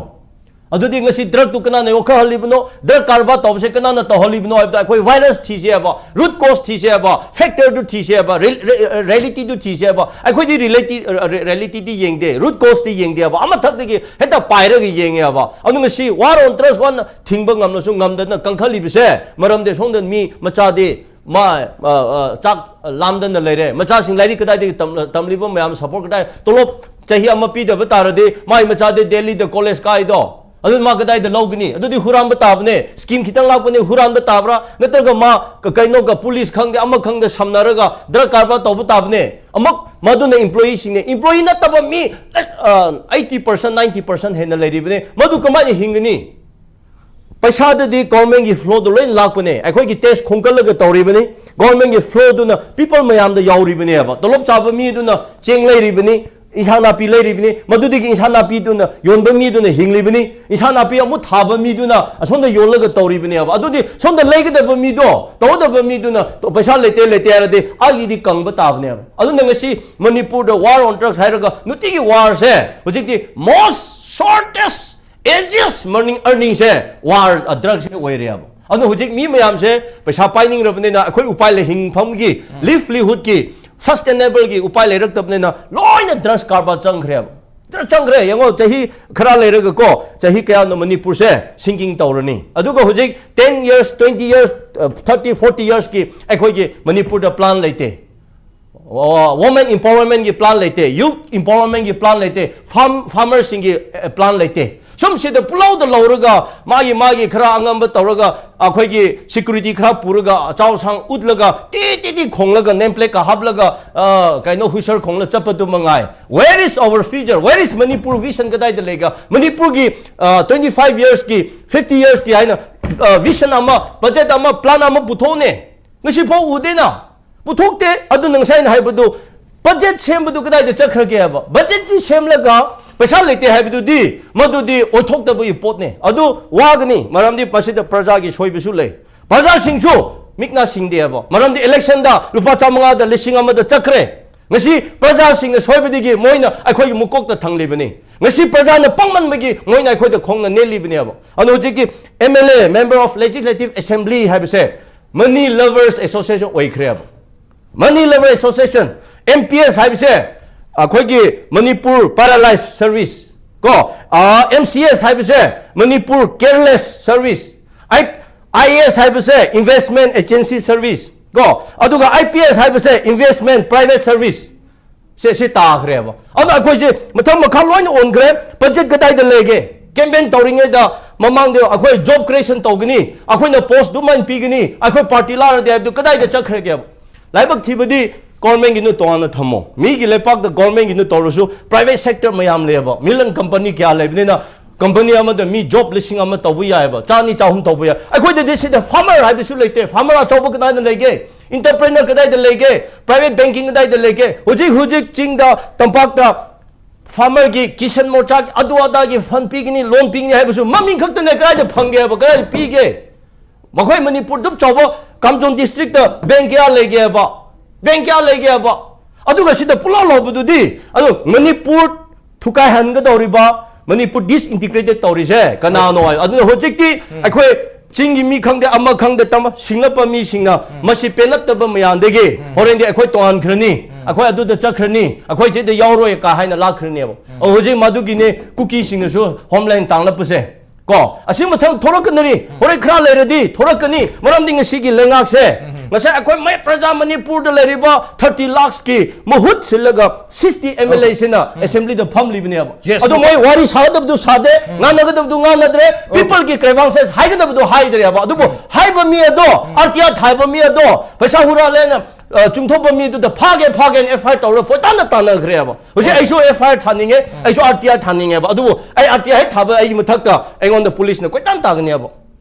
ꯑꯗꯨꯗꯤ ꯉꯁꯤ ꯗ꯭ꯔꯒꯇꯨ ꯀꯅꯥꯅ ꯌꯣꯛꯈꯠꯍꯜꯂꯤꯕꯅꯣ? ꯗ꯭ꯔꯒ ꯀꯔꯕꯥꯔ ꯇꯧꯕꯁꯦ ꯀꯅꯥꯅ ꯇꯧꯍꯜꯂꯤꯕꯅꯣ ꯍꯥꯏꯕꯗꯣ ꯑꯩꯈꯣꯏ ꯚꯥꯏꯔꯁ ꯊꯤꯁꯦ ꯍꯥꯏꯕ, ꯔꯨꯠ ꯀꯣꯁ ꯊꯤꯁꯦ ꯍꯥꯏꯕ, ꯐꯦꯛꯇꯔꯗꯨ ꯊꯤꯁꯦ ꯍꯥꯏꯕ, ꯔꯤꯌꯦꯂꯤꯇꯤꯗꯨ ꯊꯤꯁꯦ ꯍꯥꯏꯕ꯫ ꯑꯩꯈꯣꯏꯗꯤ ꯔꯤꯌꯦꯂꯤꯇꯤꯗꯤ ꯌꯦꯡꯗꯦ, ꯔꯨꯠ ꯀꯣꯁꯇꯤ ꯌꯦꯡꯗꯦ ꯍꯥꯏꯕ, ꯑꯃꯊꯛꯇꯒꯤ ꯍꯦꯛꯇ ꯄꯥꯏꯔꯒ ꯌꯦꯡꯉꯦ ꯍꯥꯏꯕ꯫ ꯑꯗꯨ ꯉꯁꯤ ꯋꯥꯔ ꯑꯣꯟ ꯇ꯭ꯔꯁ ꯋꯥꯟ ꯊꯤꯡꯕ ꯉꯝꯂꯁꯨ ꯉꯝꯗꯅ ꯀꯟꯈꯠꯂꯤꯕꯁꯦ ꯃꯔꯝꯗꯤ ꯁꯣꯝꯗ ꯃꯤ ꯃꯆꯥꯗꯤ ꯃꯥ ꯆꯥꯛ ꯂꯥꯝꯗꯅ ꯂꯩꯔꯦ꯫ ꯃꯆꯥꯁꯤꯡ ꯂꯥꯏꯔꯤꯛ ꯀꯗꯥꯏꯗꯒꯤ ꯇꯝꯂꯤꯕ ꯃꯌꯥꯝ ꯁꯄꯣꯔꯠ ꯀꯗꯥꯏ, ꯇꯣꯂꯣꯞ ꯆꯍꯤ ꯑꯃ ꯄꯤꯗꯕ ꯇꯥꯔꯗꯤ ꯃꯥꯏ ꯃꯆꯥꯗꯤ ꯗꯦꯜꯂꯤꯗ ꯀꯣꯂꯦꯖ ꯀꯥꯏꯗꯣ꯫ ꯑꯗꯨ ꯃꯥ ꯀꯗꯥꯏꯗ ꯂꯧꯒꯅꯤ? ꯑꯗꯨꯗꯤ ꯍꯨꯔꯥꯟꯕ ꯇꯥꯕꯅꯦ꯫ ꯁ꯭ꯀꯤꯝ ꯈꯤꯇꯪ ꯂꯥꯛꯄꯅꯦ, ꯍꯨꯔꯥꯟꯕ ꯇꯥꯕ꯭ꯔꯥ? ꯅꯠꯇ꯭ꯔꯒ ꯃꯥ ꯀꯩꯅꯣꯒ ꯄꯨꯂꯤꯁ ꯈꯪꯗꯦ ꯑꯃ ꯈꯪꯗꯦ ꯁꯝꯅꯔꯒ ꯗ꯭ꯔꯒ ꯀꯔꯕꯥꯔ ꯇꯧꯕ ꯇꯥꯕꯅꯦ꯫ ꯑꯃꯨꯛ ꯃꯗꯨꯅ ꯏꯝꯄ꯭ꯂꯣꯌꯤꯁꯤꯡꯅꯦ꯫ ꯏꯝꯄ꯭ꯂꯣꯌꯤ ꯅꯠꯇꯕ ꯃꯤ ꯑꯩꯠꯇꯤ ꯄꯥꯔꯁꯦꯟ, ꯅꯥꯏꯟꯇꯤ ꯄꯥꯔꯁꯦꯟ ꯍꯦꯟꯅ ꯂꯩꯔꯤꯕꯅꯦ꯫ ꯃꯗꯨ ꯀꯃꯥꯏꯅ ꯍꯤꯡꯒꯅꯤ? ꯄꯩꯁꯥꯗꯗꯤ ꯒꯣꯔꯃꯦꯟꯒꯤ ꯐ꯭ꯂꯣꯗꯣ ꯂꯣꯏꯅ ꯂꯥꯛꯄꯅꯦ꯫ ꯑꯩꯈꯣꯏꯒꯤ ꯇꯦꯛꯁ ꯈꯣꯝꯒꯠꯂꯒ ꯇꯧꯔꯤꯕꯅꯤ꯫ ꯒꯣꯔꯃꯦꯟꯒꯤ ꯐ꯭ꯂꯣꯗꯨꯅ ꯄꯤꯄꯜ ꯃꯌꯥꯝꯗ ꯌꯥꯎꯔꯤꯕꯅꯦꯕ꯫ ꯇꯣꯂꯣꯞ ꯆꯥꯕ ꯃꯤꯗꯨꯅ ꯆꯦꯡ ꯂꯩꯔꯤꯕꯅꯤ, ꯏꯟꯁꯥꯡ ꯅꯥꯄꯤ ꯂꯩꯔꯤꯕꯅꯤ, ꯃꯗꯨꯗꯒꯤ ꯏꯟꯁꯥꯡ ꯅꯥꯄꯤꯗꯨꯅ ꯌꯣꯟꯕ ꯃꯤꯗꯨꯅ ꯍꯤꯡꯂꯤꯕꯅꯤ, ꯏꯟꯁꯥꯡ ꯅꯥꯄꯤ ꯑꯃꯨꯛ ꯊꯥꯕ ꯃꯤꯗꯨꯅ ꯑꯁꯣꯝꯗ ꯌꯣꯜꯂꯒ ꯇꯧꯔꯤꯕꯅꯦꯕ꯫ ꯑꯗꯨꯗꯤ ꯁꯣꯝꯗ ꯂꯩꯒꯗꯕ ꯃꯤꯗꯣ, ꯇꯧꯒꯗꯕ ꯃꯤꯗꯨꯅ ꯄꯩꯁꯥ ꯂꯩꯇꯦ ꯂꯩꯇꯦ ꯍꯥꯏꯔꯗꯤ ꯑꯩꯒꯤꯗꯤ ꯀꯪꯕ ꯇꯥꯕꯅꯦꯕ꯫ ꯑꯗꯨꯅ ꯉꯁꯤ ꯃꯅꯤꯄꯨꯔꯗ ꯋꯥꯔ ꯑꯣꯟ ꯗ꯭ꯔꯒꯁ ꯍꯥꯏꯔꯒ ꯅꯨꯡꯇꯤꯒꯤ ꯋꯥꯔꯁꯦ ꯍꯧꯖꯤꯛꯇꯤ most shortest easiest earning, earningꯁꯦ ꯋꯥꯔ ꯗ꯭ꯔꯒꯁꯦ ꯑꯣꯏꯔꯦꯕ꯫ ꯑꯗꯨꯅ ꯍꯧꯖꯤꯛ ꯃꯤ ꯃꯌꯥꯝꯁꯦ ꯄꯩꯁꯥ ꯄꯥꯏꯅꯤꯡꯔꯕꯅꯤꯅ ꯑꯩꯈꯣꯏ ꯎꯄꯥꯏ ꯂꯩ, ꯍꯤꯡꯐꯝꯒꯤ, ꯂꯤꯚꯂꯤꯍꯨꯗꯀꯤ, ꯁꯁꯇꯦꯅꯦꯕꯜꯒꯤ ꯎꯄꯥꯏ ꯂꯩꯔꯛꯇꯕꯅꯤꯅ ꯂꯣꯏꯅ ꯗ꯭ꯔꯒꯁ ꯀꯔꯕꯥꯔ ꯆꯪꯈ꯭ꯔꯦꯕ꯫ ꯗ꯭ꯔꯒ ꯆꯪꯈ꯭ꯔꯦ꯫ ꯌꯦꯡꯉꯣ, ꯆꯍꯤ ꯈꯔ ꯂꯩꯔꯒꯀꯣ, ꯆꯍꯤ ꯀꯌꯥꯅꯣ ꯃꯅꯤꯄꯨꯔꯁꯦ ꯁꯤꯡꯀꯤꯡ ꯇꯧꯔꯅꯤ꯫ ꯑꯗꯨꯒ ꯍꯧꯖꯤꯛ ten years, twenty years, thirty, forty yearsꯀꯤ ꯑꯩꯈꯣꯏꯒꯤ ꯃꯅꯤꯄꯨꯔꯗ ꯄ꯭ꯂꯥꯟ ꯂꯩꯇꯦ꯫ ꯋꯣꯃꯦꯟ ꯏꯝꯄꯥꯋꯔꯃꯦꯟꯒꯤ ꯄ꯭ꯂꯥꯟ ꯂꯩꯇꯦ, ꯌꯨꯠ ꯏꯝꯄꯥꯋꯔꯃꯦꯟꯒꯤ ꯄ꯭ꯂꯥꯟ ꯂꯩꯇꯦ, ꯐꯥꯔꯝ ꯐꯥꯔꯃꯔꯁꯤꯡꯒꯤ ꯄ꯭ꯂꯥꯟ ꯂꯩꯇꯦ꯫ ꯁꯨꯝ ꯁꯤꯗ ꯄꯨꯂꯧꯗ ꯂꯧꯔꯒ ꯃꯥꯒꯤ ꯃꯥꯒꯤ ꯈꯔ ꯑꯉꯝꯕ ꯇꯧꯔꯒ ꯑꯩꯈꯣꯏꯒꯤ ꯁꯦꯀ꯭ꯌꯨꯔꯤꯇꯤ ꯈꯔ ꯄꯨꯔꯒ ꯑꯆꯥꯎ ꯑꯁꯥꯡ ꯎꯠꯂꯒ ꯇꯤ ꯇꯤ ꯇꯤ ꯈꯣꯡꯂꯒ ꯅꯦꯝ ꯄ꯭ꯂꯦꯛꯀ ꯍꯥꯞꯂꯒ ꯀꯩꯅꯣ ꯍꯨꯏꯁꯔ ꯈꯣꯡꯂ ꯆꯠꯄꯗꯨ ꯃꯉꯥꯏ꯫ Where is our future? Where is Manipur vision? ꯀꯗꯥꯏꯗ ꯂꯩꯒ? ꯃꯅꯤꯄꯨꯔꯒꯤ twenty five yearsꯀꯤ, fifty yearsꯀꯤ ꯍꯥꯏꯅ ꯚꯤꯖꯟ ꯑꯃ, ꯕꯖꯦꯠ ꯑꯃ, ꯄ꯭ꯂꯥꯟ ꯑꯃ ꯄꯨꯊꯣꯛꯅꯦ꯫ ꯉꯁꯤꯐꯥꯎ ꯎꯗꯦꯅ꯫ ꯄꯨꯊꯣꯛꯇꯦ꯫ ꯑꯗꯨꯅ ꯉꯁꯥꯏ ꯑꯩꯅ ꯍꯥꯏꯕꯗꯨ, ꯕꯖꯦꯠ ꯁꯦꯝꯕꯗꯨ ꯀꯗꯥꯏꯗ ꯆꯠꯈ꯭ꯔꯒꯦ ꯍꯥꯏꯕ? ꯕꯖꯦꯠꯇꯤ ꯁꯦꯝꯂꯒ ꯄꯩꯁꯥ ꯂꯩꯇꯦ ꯍꯥꯏꯕꯗꯨꯗꯤ ꯃꯗꯨꯗꯤ ꯑꯣꯏꯊꯣꯛꯇꯕꯒꯤ ꯄꯣꯠꯅꯦ꯫ ꯑꯗꯨ ꯋꯥꯒꯅꯤ, ꯃꯔꯝꯗꯤ ꯃꯁꯤꯗ ꯄ꯭ꯔꯖꯥꯒꯤ ꯁꯣꯏꯕꯁꯨ ꯂꯩ꯫ ꯄ꯭ꯔꯖꯥꯁꯤꯡꯁꯨ ꯃꯤꯠꯅ ꯁꯤꯡꯗꯦ ꯍꯥꯏꯕ, ꯃꯔꯝꯗꯤ ꯏꯂꯦꯛꯁꯟꯗ ꯂꯨꯄꯥ ꯆꯥꯃꯉꯥꯗ ꯂꯤꯁꯤꯡ ꯑꯃꯗ ꯆꯠꯈ꯭ꯔꯦ꯫ ꯉꯁꯤ ꯄ꯭ꯔꯖꯥꯁꯤꯡꯅ ꯁꯣꯏꯕꯗꯒꯤ ꯃꯣꯏꯅ ꯑꯩꯈꯣꯏꯒꯤ ꯃꯀꯣꯛꯇ ꯊꯪꯂꯤꯕꯅꯤ꯫ ꯉꯁꯤ ꯄ꯭ꯔꯖꯥꯅ ꯄꯪꯃꯟꯕꯒꯤ ꯃꯣꯏꯅ ꯑꯩꯈꯣꯏꯗ ꯈꯣꯡꯅ ꯅꯦꯠꯂꯤꯕꯅꯦꯕ꯫ ꯑꯗꯣ ꯍꯧꯖꯤꯛꯀꯤ M L A, Member of Legislative Assembly ꯍꯥꯏꯕꯁꯦ Money Lovers Association ꯑꯣꯏꯈ꯭ꯔꯦꯕ꯫ Money Lover Association, M P S ꯍꯥꯏꯕꯁꯦ ꯑꯩꯈꯣꯏꯒꯤ Manipur Paralyzed Service ꯀꯣ, M C S ꯍꯥꯏꯕꯁꯦ Manipur Careless Service, I I A S ꯍꯥꯏꯕꯁꯦ Investment Agency Service ꯀꯣ, ꯑꯗꯨꯒ I P S ꯍꯥꯏꯕꯁꯦ Investment Private Service꯫ ꯁꯦ ꯁꯤ ꯇꯥꯈ꯭ꯔꯦꯕ꯫ ꯑꯗꯣ ꯑꯩꯈꯣꯏꯁꯦ ꯃꯊꯪ ꯃꯈꯥ ꯂꯣꯏꯅ ꯑꯣꯟꯈ꯭ꯔꯦ꯫ ꯕꯖꯦꯠ ꯀꯗꯥꯏꯗ ꯂꯩꯒꯦ? ꯀꯦꯝꯄꯦꯟ ꯇꯧꯔꯤꯉꯩꯗ ꯃꯃꯥꯡꯗ ꯑꯩꯈꯣꯏ ꯖꯣꯕ ꯀ꯭ꯔꯤꯌꯦꯁꯟ ꯇꯧꯒꯅꯤ, ꯑꯩꯈꯣꯏꯅ ꯄꯣꯁ ꯑꯗꯨꯃꯥꯏꯅ ꯄꯤꯒꯅꯤ, ꯑꯩꯈꯣꯏ ꯄꯥꯔꯇꯤ ꯂꯥꯛꯂꯗꯤ ꯍꯥꯏꯕꯗꯨ ꯀꯗꯥꯏꯗ ꯆꯠꯈ꯭ꯔꯒꯦꯕ? ꯂꯥꯏꯕꯛ ꯊꯤꯕꯗꯤ ꯒꯣꯔꯃꯦꯟꯒꯤꯅ ꯇꯣꯉꯥꯟꯅ ꯊꯝꯃꯣ꯫ ꯃꯤꯒꯤ ꯂꯩꯄꯥꯛꯇ ꯒꯣꯔꯃꯦꯟꯒꯤꯅ ꯇꯧꯔꯁꯨ ꯄ꯭ꯔꯥꯏꯚꯦꯠ ꯁꯦꯛꯇꯔ ꯃꯌꯥꯝ ꯂꯩꯌꯦꯕ꯫ ꯃꯤꯂꯟ ꯀꯝꯄꯅꯤ ꯀꯌꯥ ꯂꯩꯕꯅꯤꯅ ꯀꯝꯄꯅꯤ ꯑꯃꯗ ꯃꯤ ꯖꯣꯕ ꯂꯤꯁꯤꯡ ꯑꯃ ꯇꯧꯕ ꯌꯥꯏꯑꯕ, ꯆꯥꯅꯤ ꯆꯍꯨꯝ ꯇꯧꯕ ꯌꯥꯏ꯫ ꯑꯩꯈꯣꯏꯗꯗꯤ ꯁꯤꯗ ꯐꯥꯔꯃꯔ ꯍꯥꯏꯕꯁꯨ ꯂꯩꯇꯦ꯫ ꯐꯥꯔꯃꯔ ꯑꯆꯧꯕ ꯀꯗꯥꯏꯗ ꯂꯩꯒꯦ? ꯏꯟꯇꯔꯄ꯭ꯔꯦꯅꯔ ꯀꯗꯥꯏꯗ ꯂꯩꯒꯦ? ꯄ꯭ꯔꯥꯏꯚꯦꯠ ꯕꯦꯡꯀꯤꯡ ꯀꯗꯥꯏꯗ ꯂꯩꯒꯦ? ꯍꯧꯖꯤꯛ ꯍꯧꯖꯤꯛ ꯆꯤꯡꯗ, ꯇꯝꯄꯥꯛꯇ ꯐꯥꯔꯃꯔꯒꯤ ꯀꯤꯁꯟ ꯃꯣꯔꯆꯥꯒꯤ ꯑꯗꯨ ꯑꯗꯥꯒꯤ ꯐꯟ ꯄꯤꯒꯅꯤ, ꯂꯣꯟ ꯄꯤꯒꯅꯤ ꯍꯥꯏꯕꯁꯨ ꯃꯃꯤꯡ ꯈꯛꯇꯅꯦ꯫ ꯀꯗꯥꯏꯗ ꯐꯪꯒꯦ ꯍꯥꯏꯕ? ꯀꯗꯥꯏꯗ ꯄꯤꯒꯦ? ꯃꯈꯣꯏ ꯃꯅꯤꯄꯨꯔ ꯑꯗꯨꯛ ꯆꯥꯎꯕ ꯀꯥꯝꯖꯣꯟ ꯗꯤꯁꯇ꯭ꯔꯤꯛꯇ ꯕꯦꯡ ꯀꯌꯥ ꯂꯩꯒꯦ ꯍꯥꯏꯕ? ꯕꯦꯡ ꯀꯌꯥ ꯂꯩꯒꯦ ꯍꯥꯏꯕ? ꯑꯗꯨꯒ ꯁꯤꯗ ꯄꯨꯂꯥꯎ ꯂꯧꯕꯗꯨꯗꯤ, ꯑꯗꯨ ꯃꯅꯤꯄꯨꯔ ꯊꯨꯀꯥꯏꯍꯟꯒꯗꯧꯔꯤꯕ, ꯃꯅꯤꯄꯨꯔ disintegrated ꯇꯧꯔꯤꯁꯦ ꯀꯅꯥꯅꯣ ꯍꯥꯏ꯫ ꯑꯗꯨꯅ ꯍꯧꯖꯤꯛꯇꯤ ꯑꯩꯈꯣꯏ ꯆꯤꯡꯒꯤ ꯃꯤ ꯈꯪꯗꯦ, ꯑꯃ ꯈꯪꯗꯦ, ꯇꯝꯕ ꯁꯤꯡꯂꯛꯄ ꯃꯤꯁꯤꯡꯅ ꯃꯁꯤ ꯄꯦꯜꯂꯛꯇꯕ ꯃꯌꯥꯝꯗꯒꯤ ꯍꯣꯔꯦꯟꯗꯤ ꯑꯩꯈꯣꯏ ꯇꯣꯉꯥꯟꯈ꯭ꯔꯅꯤ, ꯑꯩꯈꯣꯏ ꯑꯗꯨꯗ ꯆꯠꯈ꯭ꯔꯅꯤ, ꯑꯩꯈꯣꯏ ꯁꯤꯗ ꯌꯥꯎꯔꯣꯏ ꯀꯥ ꯍꯥꯏꯅ ꯂꯥꯛꯈ꯭ꯔꯅꯦꯕ꯫ ꯑꯣ, ꯍꯧꯖꯤꯛ ꯃꯗꯨꯒꯤꯅꯦ ꯀꯨꯀꯤꯁꯤꯡꯅꯁꯨ ꯍꯣꯝꯂꯦꯟ ꯇꯥꯡꯂꯛꯄꯁꯦ꯫ ꯀꯣ, ꯑꯁꯤ ꯃꯊꯪ ꯊꯣꯔꯛꯀꯅꯔꯤ, ꯍꯣꯔꯦꯟ ꯈꯔ ꯂꯩꯔꯗꯤ ꯊꯣꯔꯛꯀꯅꯤ꯫ ꯃꯔꯝꯗꯤ ꯉꯁꯤꯒꯤ ꯂꯩꯉꯥꯛꯁꯦ, ꯉꯁꯥꯏ ꯑꯩꯈꯣꯏ ꯃꯩ ꯄ꯭ꯔꯖꯥ ꯃꯅꯤꯄꯨꯔꯗ ꯂꯩꯔꯤꯕ thirty lakhsꯀꯤ ꯃꯍꯨꯠ ꯁꯤꯜꯂꯒ sixty M L Aꯁꯤꯅ ꯑꯦꯁꯦꯝꯕ꯭ꯂꯤꯗ ꯐꯝꯂꯤꯕꯅꯦꯕ꯫ Yes, ꯑꯗꯣ okay. ꯃꯣꯏ ꯋꯥꯔꯤ ꯁꯥꯒꯗꯕꯗꯨ ꯁꯥꯗꯦ, ꯉꯥꯡꯅꯒꯗꯕꯗꯨ ꯉꯥꯡꯅꯗ꯭ꯔꯦ, peopleꯒꯤ grievances ꯍꯥꯏꯒꯗꯕꯗꯨ ꯍꯥꯏꯗ꯭ꯔꯦꯕ꯫ ꯑꯗꯨꯕꯨ ꯍꯥꯏꯕ ꯃꯤ ꯑꯗꯣ, R T I ꯊꯥꯕ ꯃꯤ ꯑꯗꯣ, ꯄꯩꯁꯥ ꯍꯨꯔꯥꯜꯂꯦꯅ ꯑ, ꯆꯨꯝꯊꯣꯛꯄ ꯃꯤꯗꯨꯗ ꯐꯥꯒꯦ ꯐꯥꯒꯦꯅ F I R ꯇꯧꯔꯒ ꯄꯣꯏꯇꯥꯟꯗ ꯇꯥꯟꯅꯈ꯭ꯔꯦꯕ꯫ ꯍꯧꯖꯤꯛ ꯑꯩꯁꯨ F I R ꯊꯥꯅꯤꯡꯉꯦ, ꯑꯩꯁꯨ R T I ꯊꯥꯅꯤꯡꯉꯦꯕ꯫ ꯑꯗꯨꯕꯨ ꯑꯩ R T I ꯍꯦꯛ ꯊꯥꯕ ꯑꯩꯒꯤ ꯃꯊꯛꯇ ꯑꯩꯉꯣꯟꯗ ꯄꯨꯂꯤꯁꯅ ꯀꯣꯏꯇꯥꯟ ꯇꯥꯒꯅꯦꯕ꯫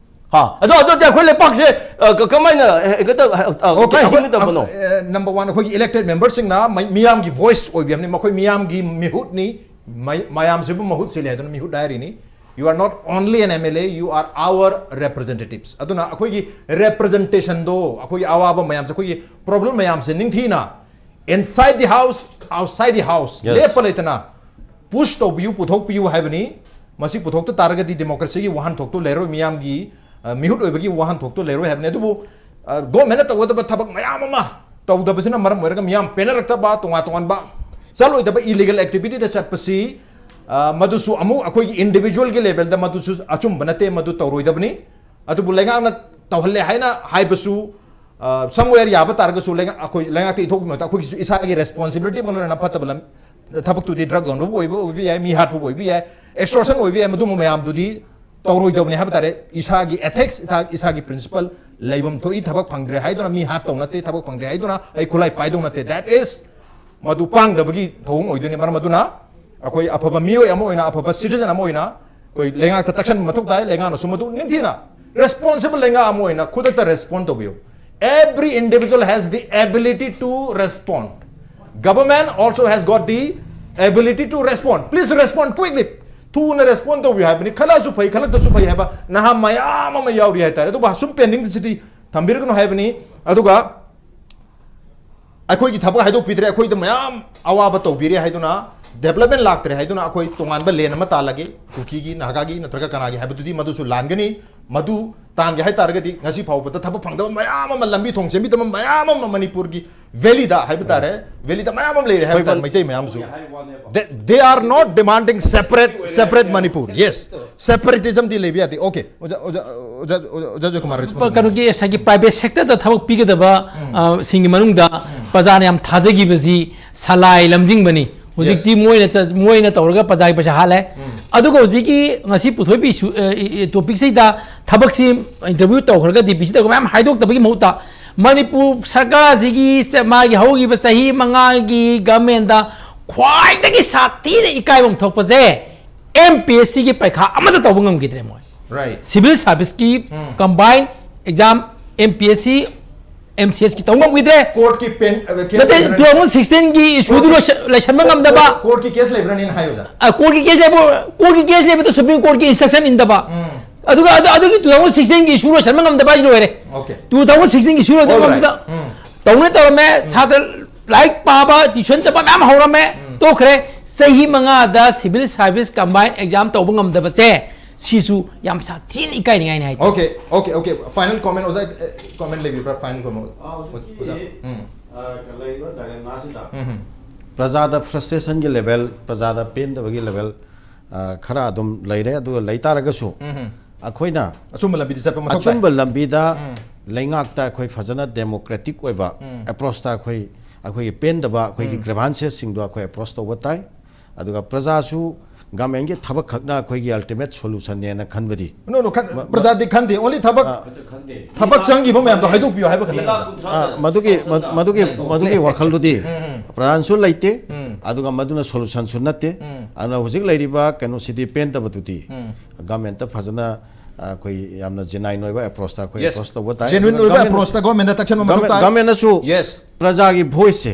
ꯍꯥ, ꯑꯗꯣ ꯑꯗꯨꯗꯤ ꯑꯩꯈꯣꯏ ꯂꯩꯄꯥꯛꯁꯦ, ꯑ, ꯀ-, ꯀꯃꯥꯏꯅ, ꯑ, ꯍꯦꯛꯇ, ꯑ, ꯑ, Okay, ꯀꯃꯥꯏꯅ ꯑꯩꯈꯣꯏ- ꯍꯤꯡꯒꯗꯕꯅꯣ? ꯑ, number one, ꯑꯩꯈꯣꯏꯒꯤ elected memberꯁꯤꯡꯅ ꯃꯩ- ꯃꯤꯌꯥꯝꯒꯤ voice ꯑꯣꯏꯕꯤꯔꯕꯅꯤ, ꯃꯈꯣꯏ ꯃꯤꯌꯥꯝꯒꯤ ꯃꯤꯍꯨꯠꯅꯤ, ꯃꯩ- ꯃꯌꯥꯝꯁꯤꯕꯨ ꯃꯍꯨꯠ ꯁꯤꯜꯂꯦ ꯍꯥꯏꯗꯨꯅ ꯃꯤꯍꯨꯠ ꯍꯥꯏꯔꯤꯅꯤ꯫ You are not only an M L A, you are our representatives. ꯑꯗꯨꯅ ꯑꯩꯈꯣꯏꯒꯤ representationꯗꯣ, ꯑꯩꯈꯣꯏꯒꯤ ꯑꯋꯥꯕ ꯃꯌꯥꯝꯁꯦ, ꯑꯩꯈꯣꯏꯒꯤ problem ꯃꯌꯥꯝꯁꯦ ꯅꯤꯡꯊꯤꯅ inside the house, outside the house, Yes. ꯂꯦꯞꯄ ꯂꯩꯇꯅ ꯄꯨꯁ ꯇꯧꯕꯤꯌꯨ, ꯄꯨꯊꯣꯛꯄꯤꯌꯨ ꯍꯥꯏꯕꯅꯤ꯫ ꯃꯁꯤ ꯄꯨꯊꯣꯛꯇ ꯇꯥꯔꯒꯗꯤ ꯗꯦꯃꯣꯀ꯭ꯔꯦꯁꯤꯒꯤ ꯋꯥꯍꯟꯊꯣꯛꯇꯣ ꯂꯩꯔꯣꯏ, ꯃꯤꯌꯥꯝꯒꯤ, ꯑ, ꯃꯤꯍꯨꯠ ꯑꯣꯏꯕꯒꯤ ꯋꯥꯍꯟꯊꯣꯛꯇꯣ ꯂꯩꯔꯣꯏ ꯍꯥꯏꯕꯅꯤ꯫ ꯑꯗꯨꯕꯨ, ꯑ, ꯒꯣꯔꯃꯦꯟꯅ ꯇꯧꯒꯗꯕ ꯊꯕꯛ ꯃꯌꯥꯝ ꯑꯃ ꯇꯧꯗꯕꯁꯤꯅ ꯃꯔꯝ ꯑꯣꯏꯔꯒ ꯃꯤꯌꯥꯝ ꯄꯦꯟꯅꯔꯛꯇꯕ, ꯇꯣꯉꯥꯟ ꯇꯣꯉꯥꯟꯕ ꯆꯠꯂꯣꯏꯗꯕ ꯏꯂꯤꯒꯦꯜ ꯑꯦꯛꯇꯤꯚꯤꯇꯤꯗ ꯆꯠꯄꯁꯤ, ꯑ, ꯃꯗꯨꯁꯨ ꯑꯃꯨꯛ ꯑꯩꯈꯣꯏꯒꯤ ꯏꯟꯗꯤꯚꯤꯖꯨꯋꯦꯜꯒꯤ ꯂꯦꯚꯦꯜꯗ ꯃꯗꯨꯁꯨ ꯑꯆꯨꯝꯕ ꯅꯠꯇꯦ, ꯃꯗꯨ ꯇꯧꯔꯣꯏꯗꯕꯅꯤ꯫ ꯑꯗꯨꯕꯨ ꯂꯩꯉꯥꯛꯅ ꯇꯧꯍꯜꯂꯦ ꯍꯥꯏꯅ ꯍꯥꯏꯕꯁꯨ, ꯑ, ꯁꯝꯋꯦꯌꯔ ꯌꯥꯕ ꯇꯥꯔꯒꯁꯨ ꯂꯩꯉꯥꯛ, ꯑꯩꯈꯣꯏ ꯂꯩꯉꯥꯛꯇ ꯏꯊꯣꯛꯄ ꯃꯇꯝꯗ ꯑꯩꯈꯣꯏꯒꯤꯁꯨ ꯏꯁꯥꯒꯤ ꯔꯦꯁꯄꯣꯟꯁꯤꯕꯤꯂꯤꯇꯤ ꯑꯃ ꯂꯣꯏꯅꯅ ꯐꯠꯇꯕ ꯂꯝ-, ꯊꯕꯛꯇꯨꯗꯤ ꯗ꯭ꯔꯒ ꯌꯣꯟꯕꯕꯨ ꯑꯣꯏꯕ ꯑꯣꯏꯕ ꯌꯥꯏ, ꯃꯤ ꯍꯥꯠꯄꯕꯨ ꯑꯣꯏꯕ ꯌꯥꯏ, ꯑꯦꯛꯁꯇꯣꯔꯁꯟ ꯑꯣꯏꯕ ꯌꯥꯏ, ꯃꯗꯨꯝꯕ ꯃꯌꯥꯝꯗꯨꯗꯤ ꯇꯧꯔꯣꯏꯗꯕꯅꯤ ꯍꯥꯏꯕ ꯇꯥꯔꯦ꯫ ꯏꯁꯥꯒꯤ ꯑꯦꯊꯤꯛꯁ, ꯏꯁꯥ-, ꯏꯁꯥꯒꯤ ꯄ꯭ꯔꯤꯟꯁꯤꯄꯜ ꯂꯩꯐꯝ ꯊꯣꯛꯏ, ꯊꯕꯛ ꯐꯪꯗ꯭ꯔꯦ ꯍꯥꯏꯗꯨꯅ ꯃꯤ ꯍꯥꯠꯇꯧ ꯅꯠꯇꯦ, ꯊꯕꯛ ꯐꯪꯗ꯭ꯔꯦ ꯍꯥꯏꯗꯨꯅ ꯑꯩ ꯈꯨꯠꯂꯥꯏ ꯄꯥꯏꯗꯧ ꯅꯠꯇꯦ꯫ That is, ꯃꯗꯨ ꯄꯥꯡꯗꯕꯒꯤ ꯊꯧꯑꯣꯡ ꯑꯣꯏꯗꯣꯏꯅꯤ꯫ ꯃꯔꯝ ꯑꯗꯨꯅ ꯑꯩꯈꯣꯏ ꯑꯐꯕ ꯃꯤꯑꯣꯏ ꯑꯃ ꯑꯣꯏꯅ, ꯑꯐꯕ ꯁꯤꯇꯤꯖꯟ ꯑꯃ ꯑꯣꯏꯅ ꯑꯩꯈꯣꯏ ꯂꯩꯉꯥꯛꯇ ꯇꯛꯁꯟꯕ ꯃꯊꯧ ꯇꯥꯏ꯫ ꯂꯩꯉꯥꯛꯅꯁꯨ ꯃꯗꯨ ꯅꯤꯡꯊꯤꯅ, ꯔꯦꯁꯄꯣꯟꯁꯤꯕꯜ ꯂꯩꯉꯥꯛ ꯑꯃ ꯑꯣꯏꯅ ꯈꯨꯗꯛꯇ ꯔꯦꯁꯄꯣꯟ ꯇꯧꯕꯤꯌꯨ꯫ Every individual has the ability to respond. Government also has got the ability to respond. Please respond quickly. ꯊꯨꯅ ꯔꯦꯁꯄꯣꯟ ꯇꯧꯕꯤꯌꯨ ꯍꯥꯏꯕꯅꯤ꯫ ꯈꯜꯂꯁꯨ ꯐꯩ, ꯈꯜꯂꯛꯇꯁꯨ ꯐꯩ ꯍꯥꯏꯕ ꯅꯍꯥ ꯃꯌꯥꯝ ꯑꯃ ꯌꯥꯎꯔꯤ ꯍꯥꯏꯇꯥꯔꯦ꯫ ꯑꯗꯨꯕꯨ ꯁꯨꯝ ꯄꯦꯟꯗꯤꯡꯁꯤꯗꯤ ꯊꯝꯕꯤꯔꯒꯅꯨ ꯍꯥꯏꯕꯅꯤ꯫ ꯑꯗꯨꯒ ꯑꯩꯈꯣꯏꯒꯤ ꯊꯕꯛ ꯍꯥꯏꯗꯣꯛꯄꯤꯗ꯭ꯔꯦ, ꯑꯩꯈꯣꯏꯗ ꯃꯌꯥꯝ ꯑꯋꯥꯕ ꯇꯧꯕꯤꯔꯦ ꯍꯥꯏꯗꯨꯅ, ꯗꯦꯕꯂꯞꯃꯦꯟ ꯂꯥꯛꯇ꯭ꯔꯦ ꯍꯥꯏꯗꯨꯅ ꯑꯩꯈꯣꯏ ꯇꯣꯉꯥꯟꯕ ꯂꯦꯟ ꯑꯃ ꯇꯥꯜꯂꯒꯦ, ꯀꯨꯀꯤꯒꯤ, ꯅꯥꯒꯥꯒꯤ ꯅꯠꯇ꯭ꯔꯒ ꯀꯅꯥꯒꯤ ꯍꯥꯏꯕꯗꯨꯗꯤ ꯃꯗꯨꯁꯨ ꯂꯥꯟꯒꯅꯤ꯫ ꯃꯗꯨ ꯇꯥꯟꯒꯦ ꯍꯥꯏ ꯇꯥꯔꯒꯗꯤ ꯉꯁꯤ ꯐꯥꯎꯕꯗ ꯊꯕꯛ ꯐꯪꯗꯕ ꯃꯌꯥꯝ ꯑꯃ, ꯂꯝꯕꯤ ꯊꯣꯡ ꯁꯦꯝꯕꯤꯗꯕ ꯃꯌꯥꯝ ꯑꯃ ꯃꯅꯤꯄꯨꯔꯒꯤ ꯚꯦꯂꯤꯗ ꯍꯥꯏꯕ ꯇꯥꯔꯦ, ꯚꯦꯂꯤꯗ ꯃꯌꯥꯝ ꯑꯃ ꯂꯩꯔꯦ ꯍꯥꯏꯕ ꯇꯥꯔꯦ꯫ ꯃꯩꯇꯩ ꯃꯌꯥꯝꯁꯨ, they, they are not demanding separate, separate Manipur. Yes, separatism ꯗꯤ ꯂꯩꯕ ꯌꯥꯗꯦ꯫ Okay, ꯑꯣꯖꯥ, ꯑꯣꯖꯥ, ꯑꯣꯖꯥ, ꯑꯣꯖꯥ, ꯑꯣꯖꯥ ꯖꯣꯏꯀꯨꯃꯥꯔ respond ꯇꯧꯕꯤꯌꯨ꯫ ꯀꯩꯅꯣꯒꯤ ꯉꯁꯥꯏꯒꯤ ꯄ꯭ꯔꯥꯏꯚꯦꯠ ꯁꯦꯛꯇꯔꯗ ꯊꯕꯛ ꯄꯤꯒꯗꯕ, ꯎꯝ꯫ ꯑ, ꯁꯤꯡꯒꯤ ꯃꯅꯨꯡꯗ ꯎꯝ꯫ ꯄ꯭ꯔꯖꯥꯅ ꯌꯥꯝ ꯊꯥꯖꯈꯤꯕꯁꯤ ꯁꯂꯥꯏ ꯂꯝꯖꯤꯡꯕꯅꯤ꯫ ꯍꯧꯖꯤꯛꯇꯤ Yes. ꯃꯣꯏꯅ ꯆ-, ꯃꯣꯏꯅ ꯇꯧꯔꯒ ꯄ꯭ꯔꯖꯥꯒꯤ ꯄꯩꯁꯥ ꯍꯥꯠꯂꯦ꯫ ꯎꯝ꯫ ꯑꯗꯨꯒ ꯍꯧꯖꯤꯛꯀꯤ ꯉꯁꯤ ꯄꯨꯊꯣꯛꯏꯕ ꯏꯁꯨ, ꯑ, ꯏ-, ꯏ-, ꯇꯣꯄꯤꯛꯁꯤꯗ ꯊꯕꯛꯁꯤ ꯏꯟꯇꯔꯚ꯭ꯌꯨ ꯇꯧꯈ꯭ꯔꯒ ꯗꯤ ꯄꯤ ꯁꯤ ꯇꯧꯔꯒ ꯃꯌꯥꯝ ꯍꯥꯏꯗꯣꯛꯇꯕꯒꯤ ꯃꯍꯨꯠꯇ ꯃꯅꯤꯄꯨꯔ ꯁꯔꯀꯥꯔꯁꯤꯒꯤ ꯆ-, ꯃꯥꯒꯤ ꯍꯧꯈꯤꯕ ꯆꯍꯤ ꯃꯉꯥꯒꯤ ꯒꯃꯦꯟꯗ ꯈ꯭ꯋꯥꯏꯗꯒꯤ ꯁꯥꯊꯤꯅ ꯏꯀꯥꯏꯐꯝ ꯊꯣꯛꯄꯁꯦ ꯑꯦꯝ ꯄꯤ ꯑꯦꯁ ꯁꯤꯒꯤ ꯄꯔꯤꯈꯥ ꯑꯃꯠꯇ ꯇꯧꯕ ꯉꯝꯈꯤꯗ꯭ꯔꯦ ꯃꯣꯏ꯫ Right. ꯁꯤꯚꯤꯜ ꯁꯥꯔꯚꯤꯁꯀꯤ um. Combine exam M P S C, M ꯁꯤ ꯑꯦꯁꯀꯤ ꯇꯧꯕ ꯉꯝꯈꯤꯗ꯭ꯔꯦ꯫ ꯀꯣꯔꯠꯀꯤ ꯄꯦꯟ, ꯑ, ꯀꯦꯁ ꯅꯠꯇꯦ, ꯂꯩꯕ꯭ꯔꯅꯦ? ꯇꯨ ꯊꯥꯎꯖꯟ ꯁꯤꯛꯁꯇꯤꯟꯒꯤ ꯏꯁꯨꯗꯨ ꯀꯣꯔꯠꯀꯤ, ꯂꯣꯏꯁ-, ꯂꯣꯏꯁꯟꯕ ꯉꯝꯗꯕ꯫ ꯀꯣꯔꯠꯀꯤ ꯀꯦꯁ ꯂꯩꯕ꯭ꯔꯅꯦꯅ ꯍꯥꯏꯌꯨ, ꯑꯣꯖꯥ꯫ ꯑ, ꯀꯣꯔꯠꯀꯤ ꯀꯦꯁ ꯂꯩꯕ, ꯀꯣꯔꯠꯀꯤ ꯀꯦꯁ ꯂꯩꯕꯗ ꯁꯨꯄ꯭ꯔꯤꯝ ꯀꯣꯔꯠꯀꯤ ꯏꯟꯁꯇ꯭ꯔꯛꯁꯟ ꯏꯟꯗꯕ꯫ ꯎꯝ꯫ ꯑꯗꯨꯒ ꯑꯗꯨ, ꯑꯗꯨꯒꯤ ꯇꯨ ꯊꯥꯎꯖꯟ ꯁꯤꯛꯁꯇꯤꯟꯒꯤ ꯏꯁꯨ ꯂꯣꯏꯁꯟꯕ ꯉꯝꯗꯕ ꯍꯥꯏꯁꯤ ꯂꯣꯏꯔꯦ꯫ Okay. ꯇꯨ ꯊꯥꯎꯖꯟ ꯁꯤꯛꯁꯇꯤꯟꯒꯤ ꯏꯁꯨ ꯂꯣꯏꯁꯟꯕ All right. ꯉꯝꯗꯕ ꯎꯝ꯫ ꯇꯧꯅ ꯇꯧꯔꯝꯃꯦ, ꯎꯝ꯫ ꯁꯥꯇ꯭ꯔ ꯂꯥꯏꯔꯤꯛ ꯄꯥꯕ, ꯇ꯭ꯌꯨꯁꯟ ꯆꯠꯄ ꯃꯌꯥꯝ ꯍꯧꯔꯝꯃꯦ, ꯎꯝ꯫ ꯇꯣꯛꯈ꯭ꯔꯦ꯫ ꯆꯍꯤ ꯃꯉꯥꯗ civil service combine exam ꯇꯧꯕ ꯉꯝꯗꯕꯁꯦ, ꯁꯤꯁꯨ ꯌꯥꯝ ꯁꯥꯊꯤꯅ ꯏꯀꯥꯏꯅꯤꯡꯉꯥꯏꯅꯤ ꯍꯥꯏꯇꯥꯔꯦ꯫ Okay, okay, okay. Final comment, ꯑꯣꯖꯥ, ꯑꯦ, comment ꯂꯩꯕꯤꯕ꯭ꯔꯥ? Final comment. ꯑꯥ, ꯍꯧꯖꯤꯛꯀꯤ, ꯑꯣꯖꯥ, ꯎꯝ. ꯑꯥ, ꯀ-, ꯂꯩꯔꯤꯕ ꯗꯥꯏꯂꯦꯃꯥꯁꯤꯗ ꯎꯝ. ꯄ꯭ꯔꯖꯥꯗ frustration ꯒꯤ level, ꯄ꯭ꯔꯖꯥꯗ ꯄꯦꯟꯗꯕꯒꯤ level, ꯑ, ꯈꯔ ꯑꯗꯨꯝ ꯂꯩꯔꯦ꯫ ꯑꯗꯨꯒ ꯂꯩ ꯇꯥꯔꯒꯁꯨ, ꯑꯩꯈꯣꯏꯅ ꯑꯆꯨꯝꯕ ꯂꯝꯕꯤꯗ ꯆꯠꯄ ꯃꯊꯧ ꯇꯥꯏ. ꯑꯆꯨꯝꯕ ꯂꯝꯕꯤꯗ ꯂꯩꯉꯥꯛꯇ ꯑꯩꯈꯣꯏ ꯐꯖꯅ democratic ꯑꯣꯏꯕ approach ꯇ ꯑꯩꯈꯣꯏ, ꯑꯩꯈꯣꯏꯒꯤ ꯄꯦꯟꯗꯕ, ꯑꯩꯈꯣꯏꯒꯤ grievances ꯁꯤꯡꯗꯣ ꯑꯩꯈꯣꯏ approach ꯇꯧꯕ ꯇꯥꯏ꯫ ꯑꯗꯨꯒ ꯄ꯭ꯔꯖꯥꯁꯨ government ꯀꯤ ꯊꯕꯛ ꯈꯛꯅ ꯑꯩꯈꯣꯏꯒꯤ ultimate solution ꯅꯦꯅ ꯈꯟꯕꯗꯤ No, no, ꯈꯟ-, ꯄ꯭ꯔꯖꯥꯗꯤ ꯈꯟꯗꯦ. Only ꯊꯕꯛ, ꯈꯟꯗꯦ. ꯊꯕꯛ ꯆꯪꯈꯤꯕ ꯃꯌꯥꯝꯗꯣ ꯍꯥꯏꯗꯣꯛꯄꯤꯌꯣ ꯍꯥꯏꯕ ꯈꯛꯇꯅꯤ꯫ ꯑ, ꯃꯗꯨꯒꯤ, ꯃ-, ꯃꯗꯨꯒꯤ, ꯃꯗꯨꯒꯤ ꯋꯥꯈꯜꯗꯨꯗꯤ ꯄ꯭ꯔꯖꯥꯁꯨ ꯂꯩꯇꯦ, ꯑꯗꯨꯒ ꯃꯗꯨꯅ solution ꯁꯨ ꯅꯠꯇꯦ꯫ ꯑꯗꯨꯅ ꯍꯧꯖꯤꯛ ꯂꯩꯔꯤꯕ ꯀꯩꯅꯣꯁꯤꯗꯤ ꯄꯦꯟꯗꯕꯗꯨꯗꯤ government ꯇ ꯐꯖꯅ ꯑ, ꯑꯩꯈꯣꯏ ꯌꯥꯝꯅ genuine ꯑꯣꯏꯕ approach ꯇ ꯑꯩꯈꯣꯏ Yes. approach ꯇꯧꯕ ꯇꯥꯏ꯫ Genuine ꯑꯗꯨꯒ ꯑꯣꯏꯕ government, approach ꯇ government ꯇ ꯇꯛꯁꯟꯕ ꯃꯊꯧ government, ꯇꯥꯏ. Government ꯅꯁꯨ Yes. ꯄ꯭ꯔꯖꯥꯒꯤ voice ꯁꯦ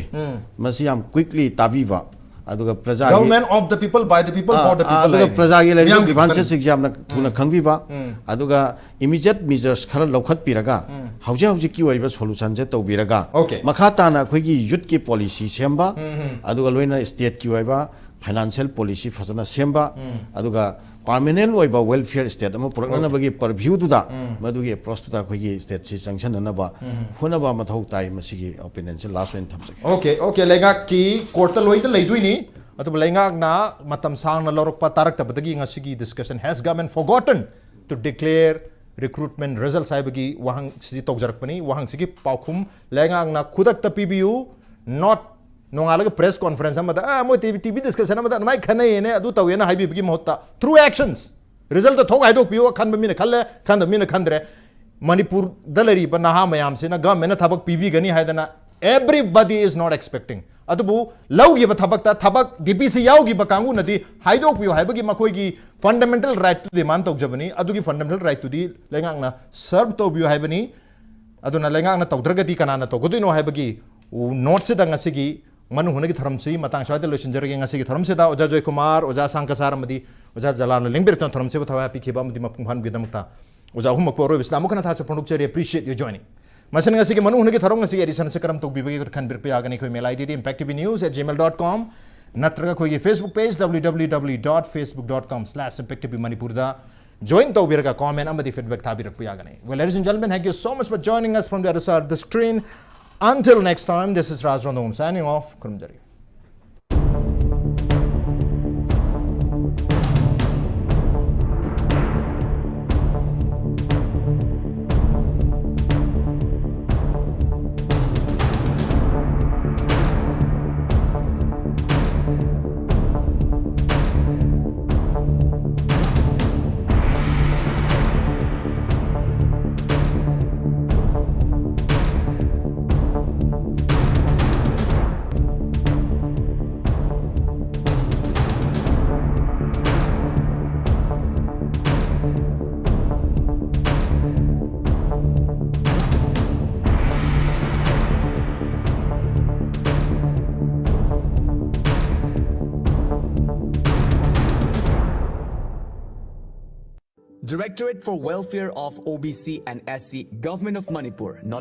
ꯃꯁꯤ ꯌꯥꯝ quickly ꯇꯥꯕꯤꯕ, ꯑꯗꯨꯒ ꯄ꯭ꯔꯖꯥꯒꯤ Government of the people, by the people, ah, for the ah, people ꯑꯗꯨꯒ ꯍꯥꯏꯕꯅꯤ. ꯄ꯭ꯔꯖꯥꯒꯤ ꯂꯩꯔꯤꯕ ꯃꯤꯌꯥꯝꯒꯤ grievances ꯈꯛꯇꯅꯤ. ꯁꯤꯡꯁꯦ ꯌꯥꯝꯅ ꯊꯨꯅ ꯈꯪꯕꯤꯕ, ꯑꯗꯨꯒ immediate measures ꯈꯔ ꯂꯧꯈꯠꯄꯤꯔꯒ ꯍꯧꯖꯤꯛ ꯍꯧꯖꯤꯛꯀꯤ ꯑꯣꯏꯔꯤꯕ solution ꯁꯦ ꯇꯧꯕꯤꯔꯒ Okay. ꯃꯈꯥ ꯇꯥꯅ ꯑꯩꯈꯣꯏꯒꯤ youth ꯀꯤ policy ꯁꯦꯝꯕ, ꯑꯗꯨꯒ ꯂꯣꯏꯅ state ꯀꯤ ꯑꯣꯏꯕ financial policy ꯐꯖꯅ ꯁꯦꯝꯕ, ꯑꯗꯨꯒ permanent ꯑꯣꯏꯕ welfare state ꯑꯃ ꯄꯨꯔꯛꯅꯅꯕꯒꯤ purview ꯗꯨꯗ, ꯃꯗꯨꯒꯤ approach ꯇꯨꯗ ꯑꯩꯈꯣꯏꯒꯤ state ꯁꯤ ꯆꯪꯁꯤꯟꯅꯅꯕ ꯍꯣꯠꯅꯕ ꯃꯊꯧ ꯇꯥꯏ꯫ ꯃꯁꯤꯒꯤ opinion ꯁꯦ last ꯑꯣꯏꯅ ꯊꯝꯖꯒꯦ꯫ Okay, okay. ꯂꯩꯉꯥꯛꯀꯤ court ꯇ ꯂꯣꯏꯅ ꯂꯩꯗꯣꯏꯅꯤ꯫ ꯑꯗꯨꯕꯨ ꯂꯩꯉꯥꯛꯅ ꯃꯇꯝ ꯁꯥꯡꯅ ꯂꯧꯔꯛꯄ ꯇꯥꯔꯛꯇꯕꯗꯒꯤ ꯉꯁꯤꯒꯤ discussion, "Has government forgotten to declare recruitment results?" ꯍꯥꯏꯕꯒꯤ ꯋꯥꯍꯪꯁꯤ ꯇꯧꯖꯔꯛꯄꯅꯤ꯫ ꯋꯥꯍꯪꯁꯤꯒꯤ ꯄꯥꯎꯈꯨꯝ ꯂꯩꯉꯥꯛꯅ ꯈꯨꯗꯛꯇ ꯄꯤꯕꯤꯌꯨ, not ꯅꯣꯡꯉꯥꯜꯂꯒ press conference ꯑꯃꯗ, "ꯑꯥ, ꯃꯣꯏ TV, TV discussion ꯑꯃꯗ ꯑꯗꯨꯃꯥꯏꯅ ꯈꯟꯅꯩꯌꯦꯅꯦ, ꯑꯗꯨ ꯇꯧꯋꯦꯅ" ꯍꯥꯏꯕꯤꯕꯒꯤ ꯃꯍꯨꯠꯇ through actions result ꯊꯣꯛ ꯍꯥꯏꯗꯣꯛꯄꯤꯌꯨ꯫ ꯑꯈꯟꯕ ꯃꯤꯅ ꯈꯜꯂꯦ, ꯈꯟꯗꯕ ꯃꯤꯅ ꯈꯟꯗ꯭ꯔꯦ꯫ ꯃꯅꯤꯄꯨꯔꯗ ꯂꯩꯔꯤꯕ ꯅꯍꯥ ꯃꯌꯥꯝꯁꯤꯅ government ꯅ ꯊꯕꯛ ꯄꯤꯕꯤꯒꯅꯤ ꯍꯥꯏꯗꯅ everybody is not expecting꯫ ꯑꯗꯨꯕꯨ ꯂꯧꯈꯤꯕ ꯊꯕꯛꯇ, ꯊꯕꯛ D P C ꯌꯥꯎꯈꯤꯕ ꯀꯥꯡꯕꯨꯅꯗꯤ ꯍꯥꯏꯗꯣꯛꯄꯤꯌꯨ ꯍꯥꯏꯕꯒꯤ ꯃꯈꯣꯏꯒꯤ fundamental right ꯇꯨ demand ꯇꯧꯖꯕꯅꯤ꯫ ꯑꯗꯨꯒꯤ fundamental right ꯇꯨꯗꯤ ꯂꯩꯉꯥꯛꯅ serve ꯇꯧꯕꯤꯌꯨ ꯍꯥꯏꯕꯅꯤ꯫ ꯑꯗꯨꯅ ꯂꯩꯉꯥꯛꯅ ꯇꯧꯗ꯭ꯔꯒꯗꯤ ꯀꯅꯥꯅ ꯇꯧꯒꯗꯣꯏꯅꯣ ꯍꯥꯏꯕꯒꯤ note ꯁꯤꯗ ꯉꯁꯤꯒꯤ ꯃꯅꯨꯡ ꯍꯨꯠꯅꯒꯤ ꯊꯧꯔꯝꯁꯤ ꯃꯇꯥꯡ ꯁ꯭ꯋꯥꯏꯗ ꯂꯣꯏꯁꯤꯟꯖꯔꯒꯦ꯫ ꯉꯁꯤꯒꯤ ꯊꯧꯔꯝꯁꯤꯗ ꯑꯣꯖꯥ ꯖꯣꯏꯀꯨꯃꯥꯔ, ꯑꯣꯖꯥ ꯁꯥꯡꯀꯁꯥꯔ ꯑꯃꯗꯤ ꯑꯣꯖꯥ ꯖꯂꯥꯜꯅ ꯂꯦꯡꯕꯤꯔꯛꯇꯨꯅ ꯊꯧꯔꯝꯁꯤꯕꯨ ꯊꯋꯥꯏ ꯍꯥꯞꯄꯤꯈꯤꯕ ꯑꯃꯗꯤ ꯃꯄꯨꯡ ꯐꯥꯍꯟꯕꯒꯤꯗꯃꯛꯇ ꯑꯣꯖꯥ ꯑꯍꯨꯝꯃꯛꯄꯨ ꯑꯔꯣꯏꯕꯁꯤꯗ ꯑꯃꯨꯛ ꯍꯟꯅ ꯊꯥꯒꯠꯆꯕ ꯐꯣꯡꯗꯣꯛꯆꯔꯤ꯫ Appreciate your joining꯫ ꯃꯁꯤꯅ ꯉꯁꯤꯒꯤ ꯃꯅꯨꯡ ꯍꯨꯠꯅꯒꯤ ꯊꯧꯔꯝ ꯉꯁꯤꯒꯤ edition ꯑꯁꯤ ꯀꯔꯝ ꯇꯧꯕꯤꯕꯒꯦ ꯈꯟꯕꯤꯔꯛꯄ ꯌꯥꯒꯅꯤ꯫ ꯑꯩꯈꯣꯏ mail I D D impact T V news at gmail dot com꯫ ꯅꯠꯇ꯭ꯔꯒ ꯑꯩꯈꯣꯏꯒꯤ Facebook page W W W dot facebook dot com slash impact T V Manipur ꯗ join ꯇꯧꯕꯤꯔꯒ comment ꯑꯃꯗꯤ feedback ꯊꯥꯕꯤꯔꯛꯄ ꯌꯥꯒꯅꯤ. Well, ladies and gentlemen, thank you so much for joining us from the other side of the screen. Until next time, this is Raj Rondongam signing off. ꯈꯨꯔꯨꯝꯖꯔꯤ. Directorate for Welfare of O B C and S C, Government of Manipur, not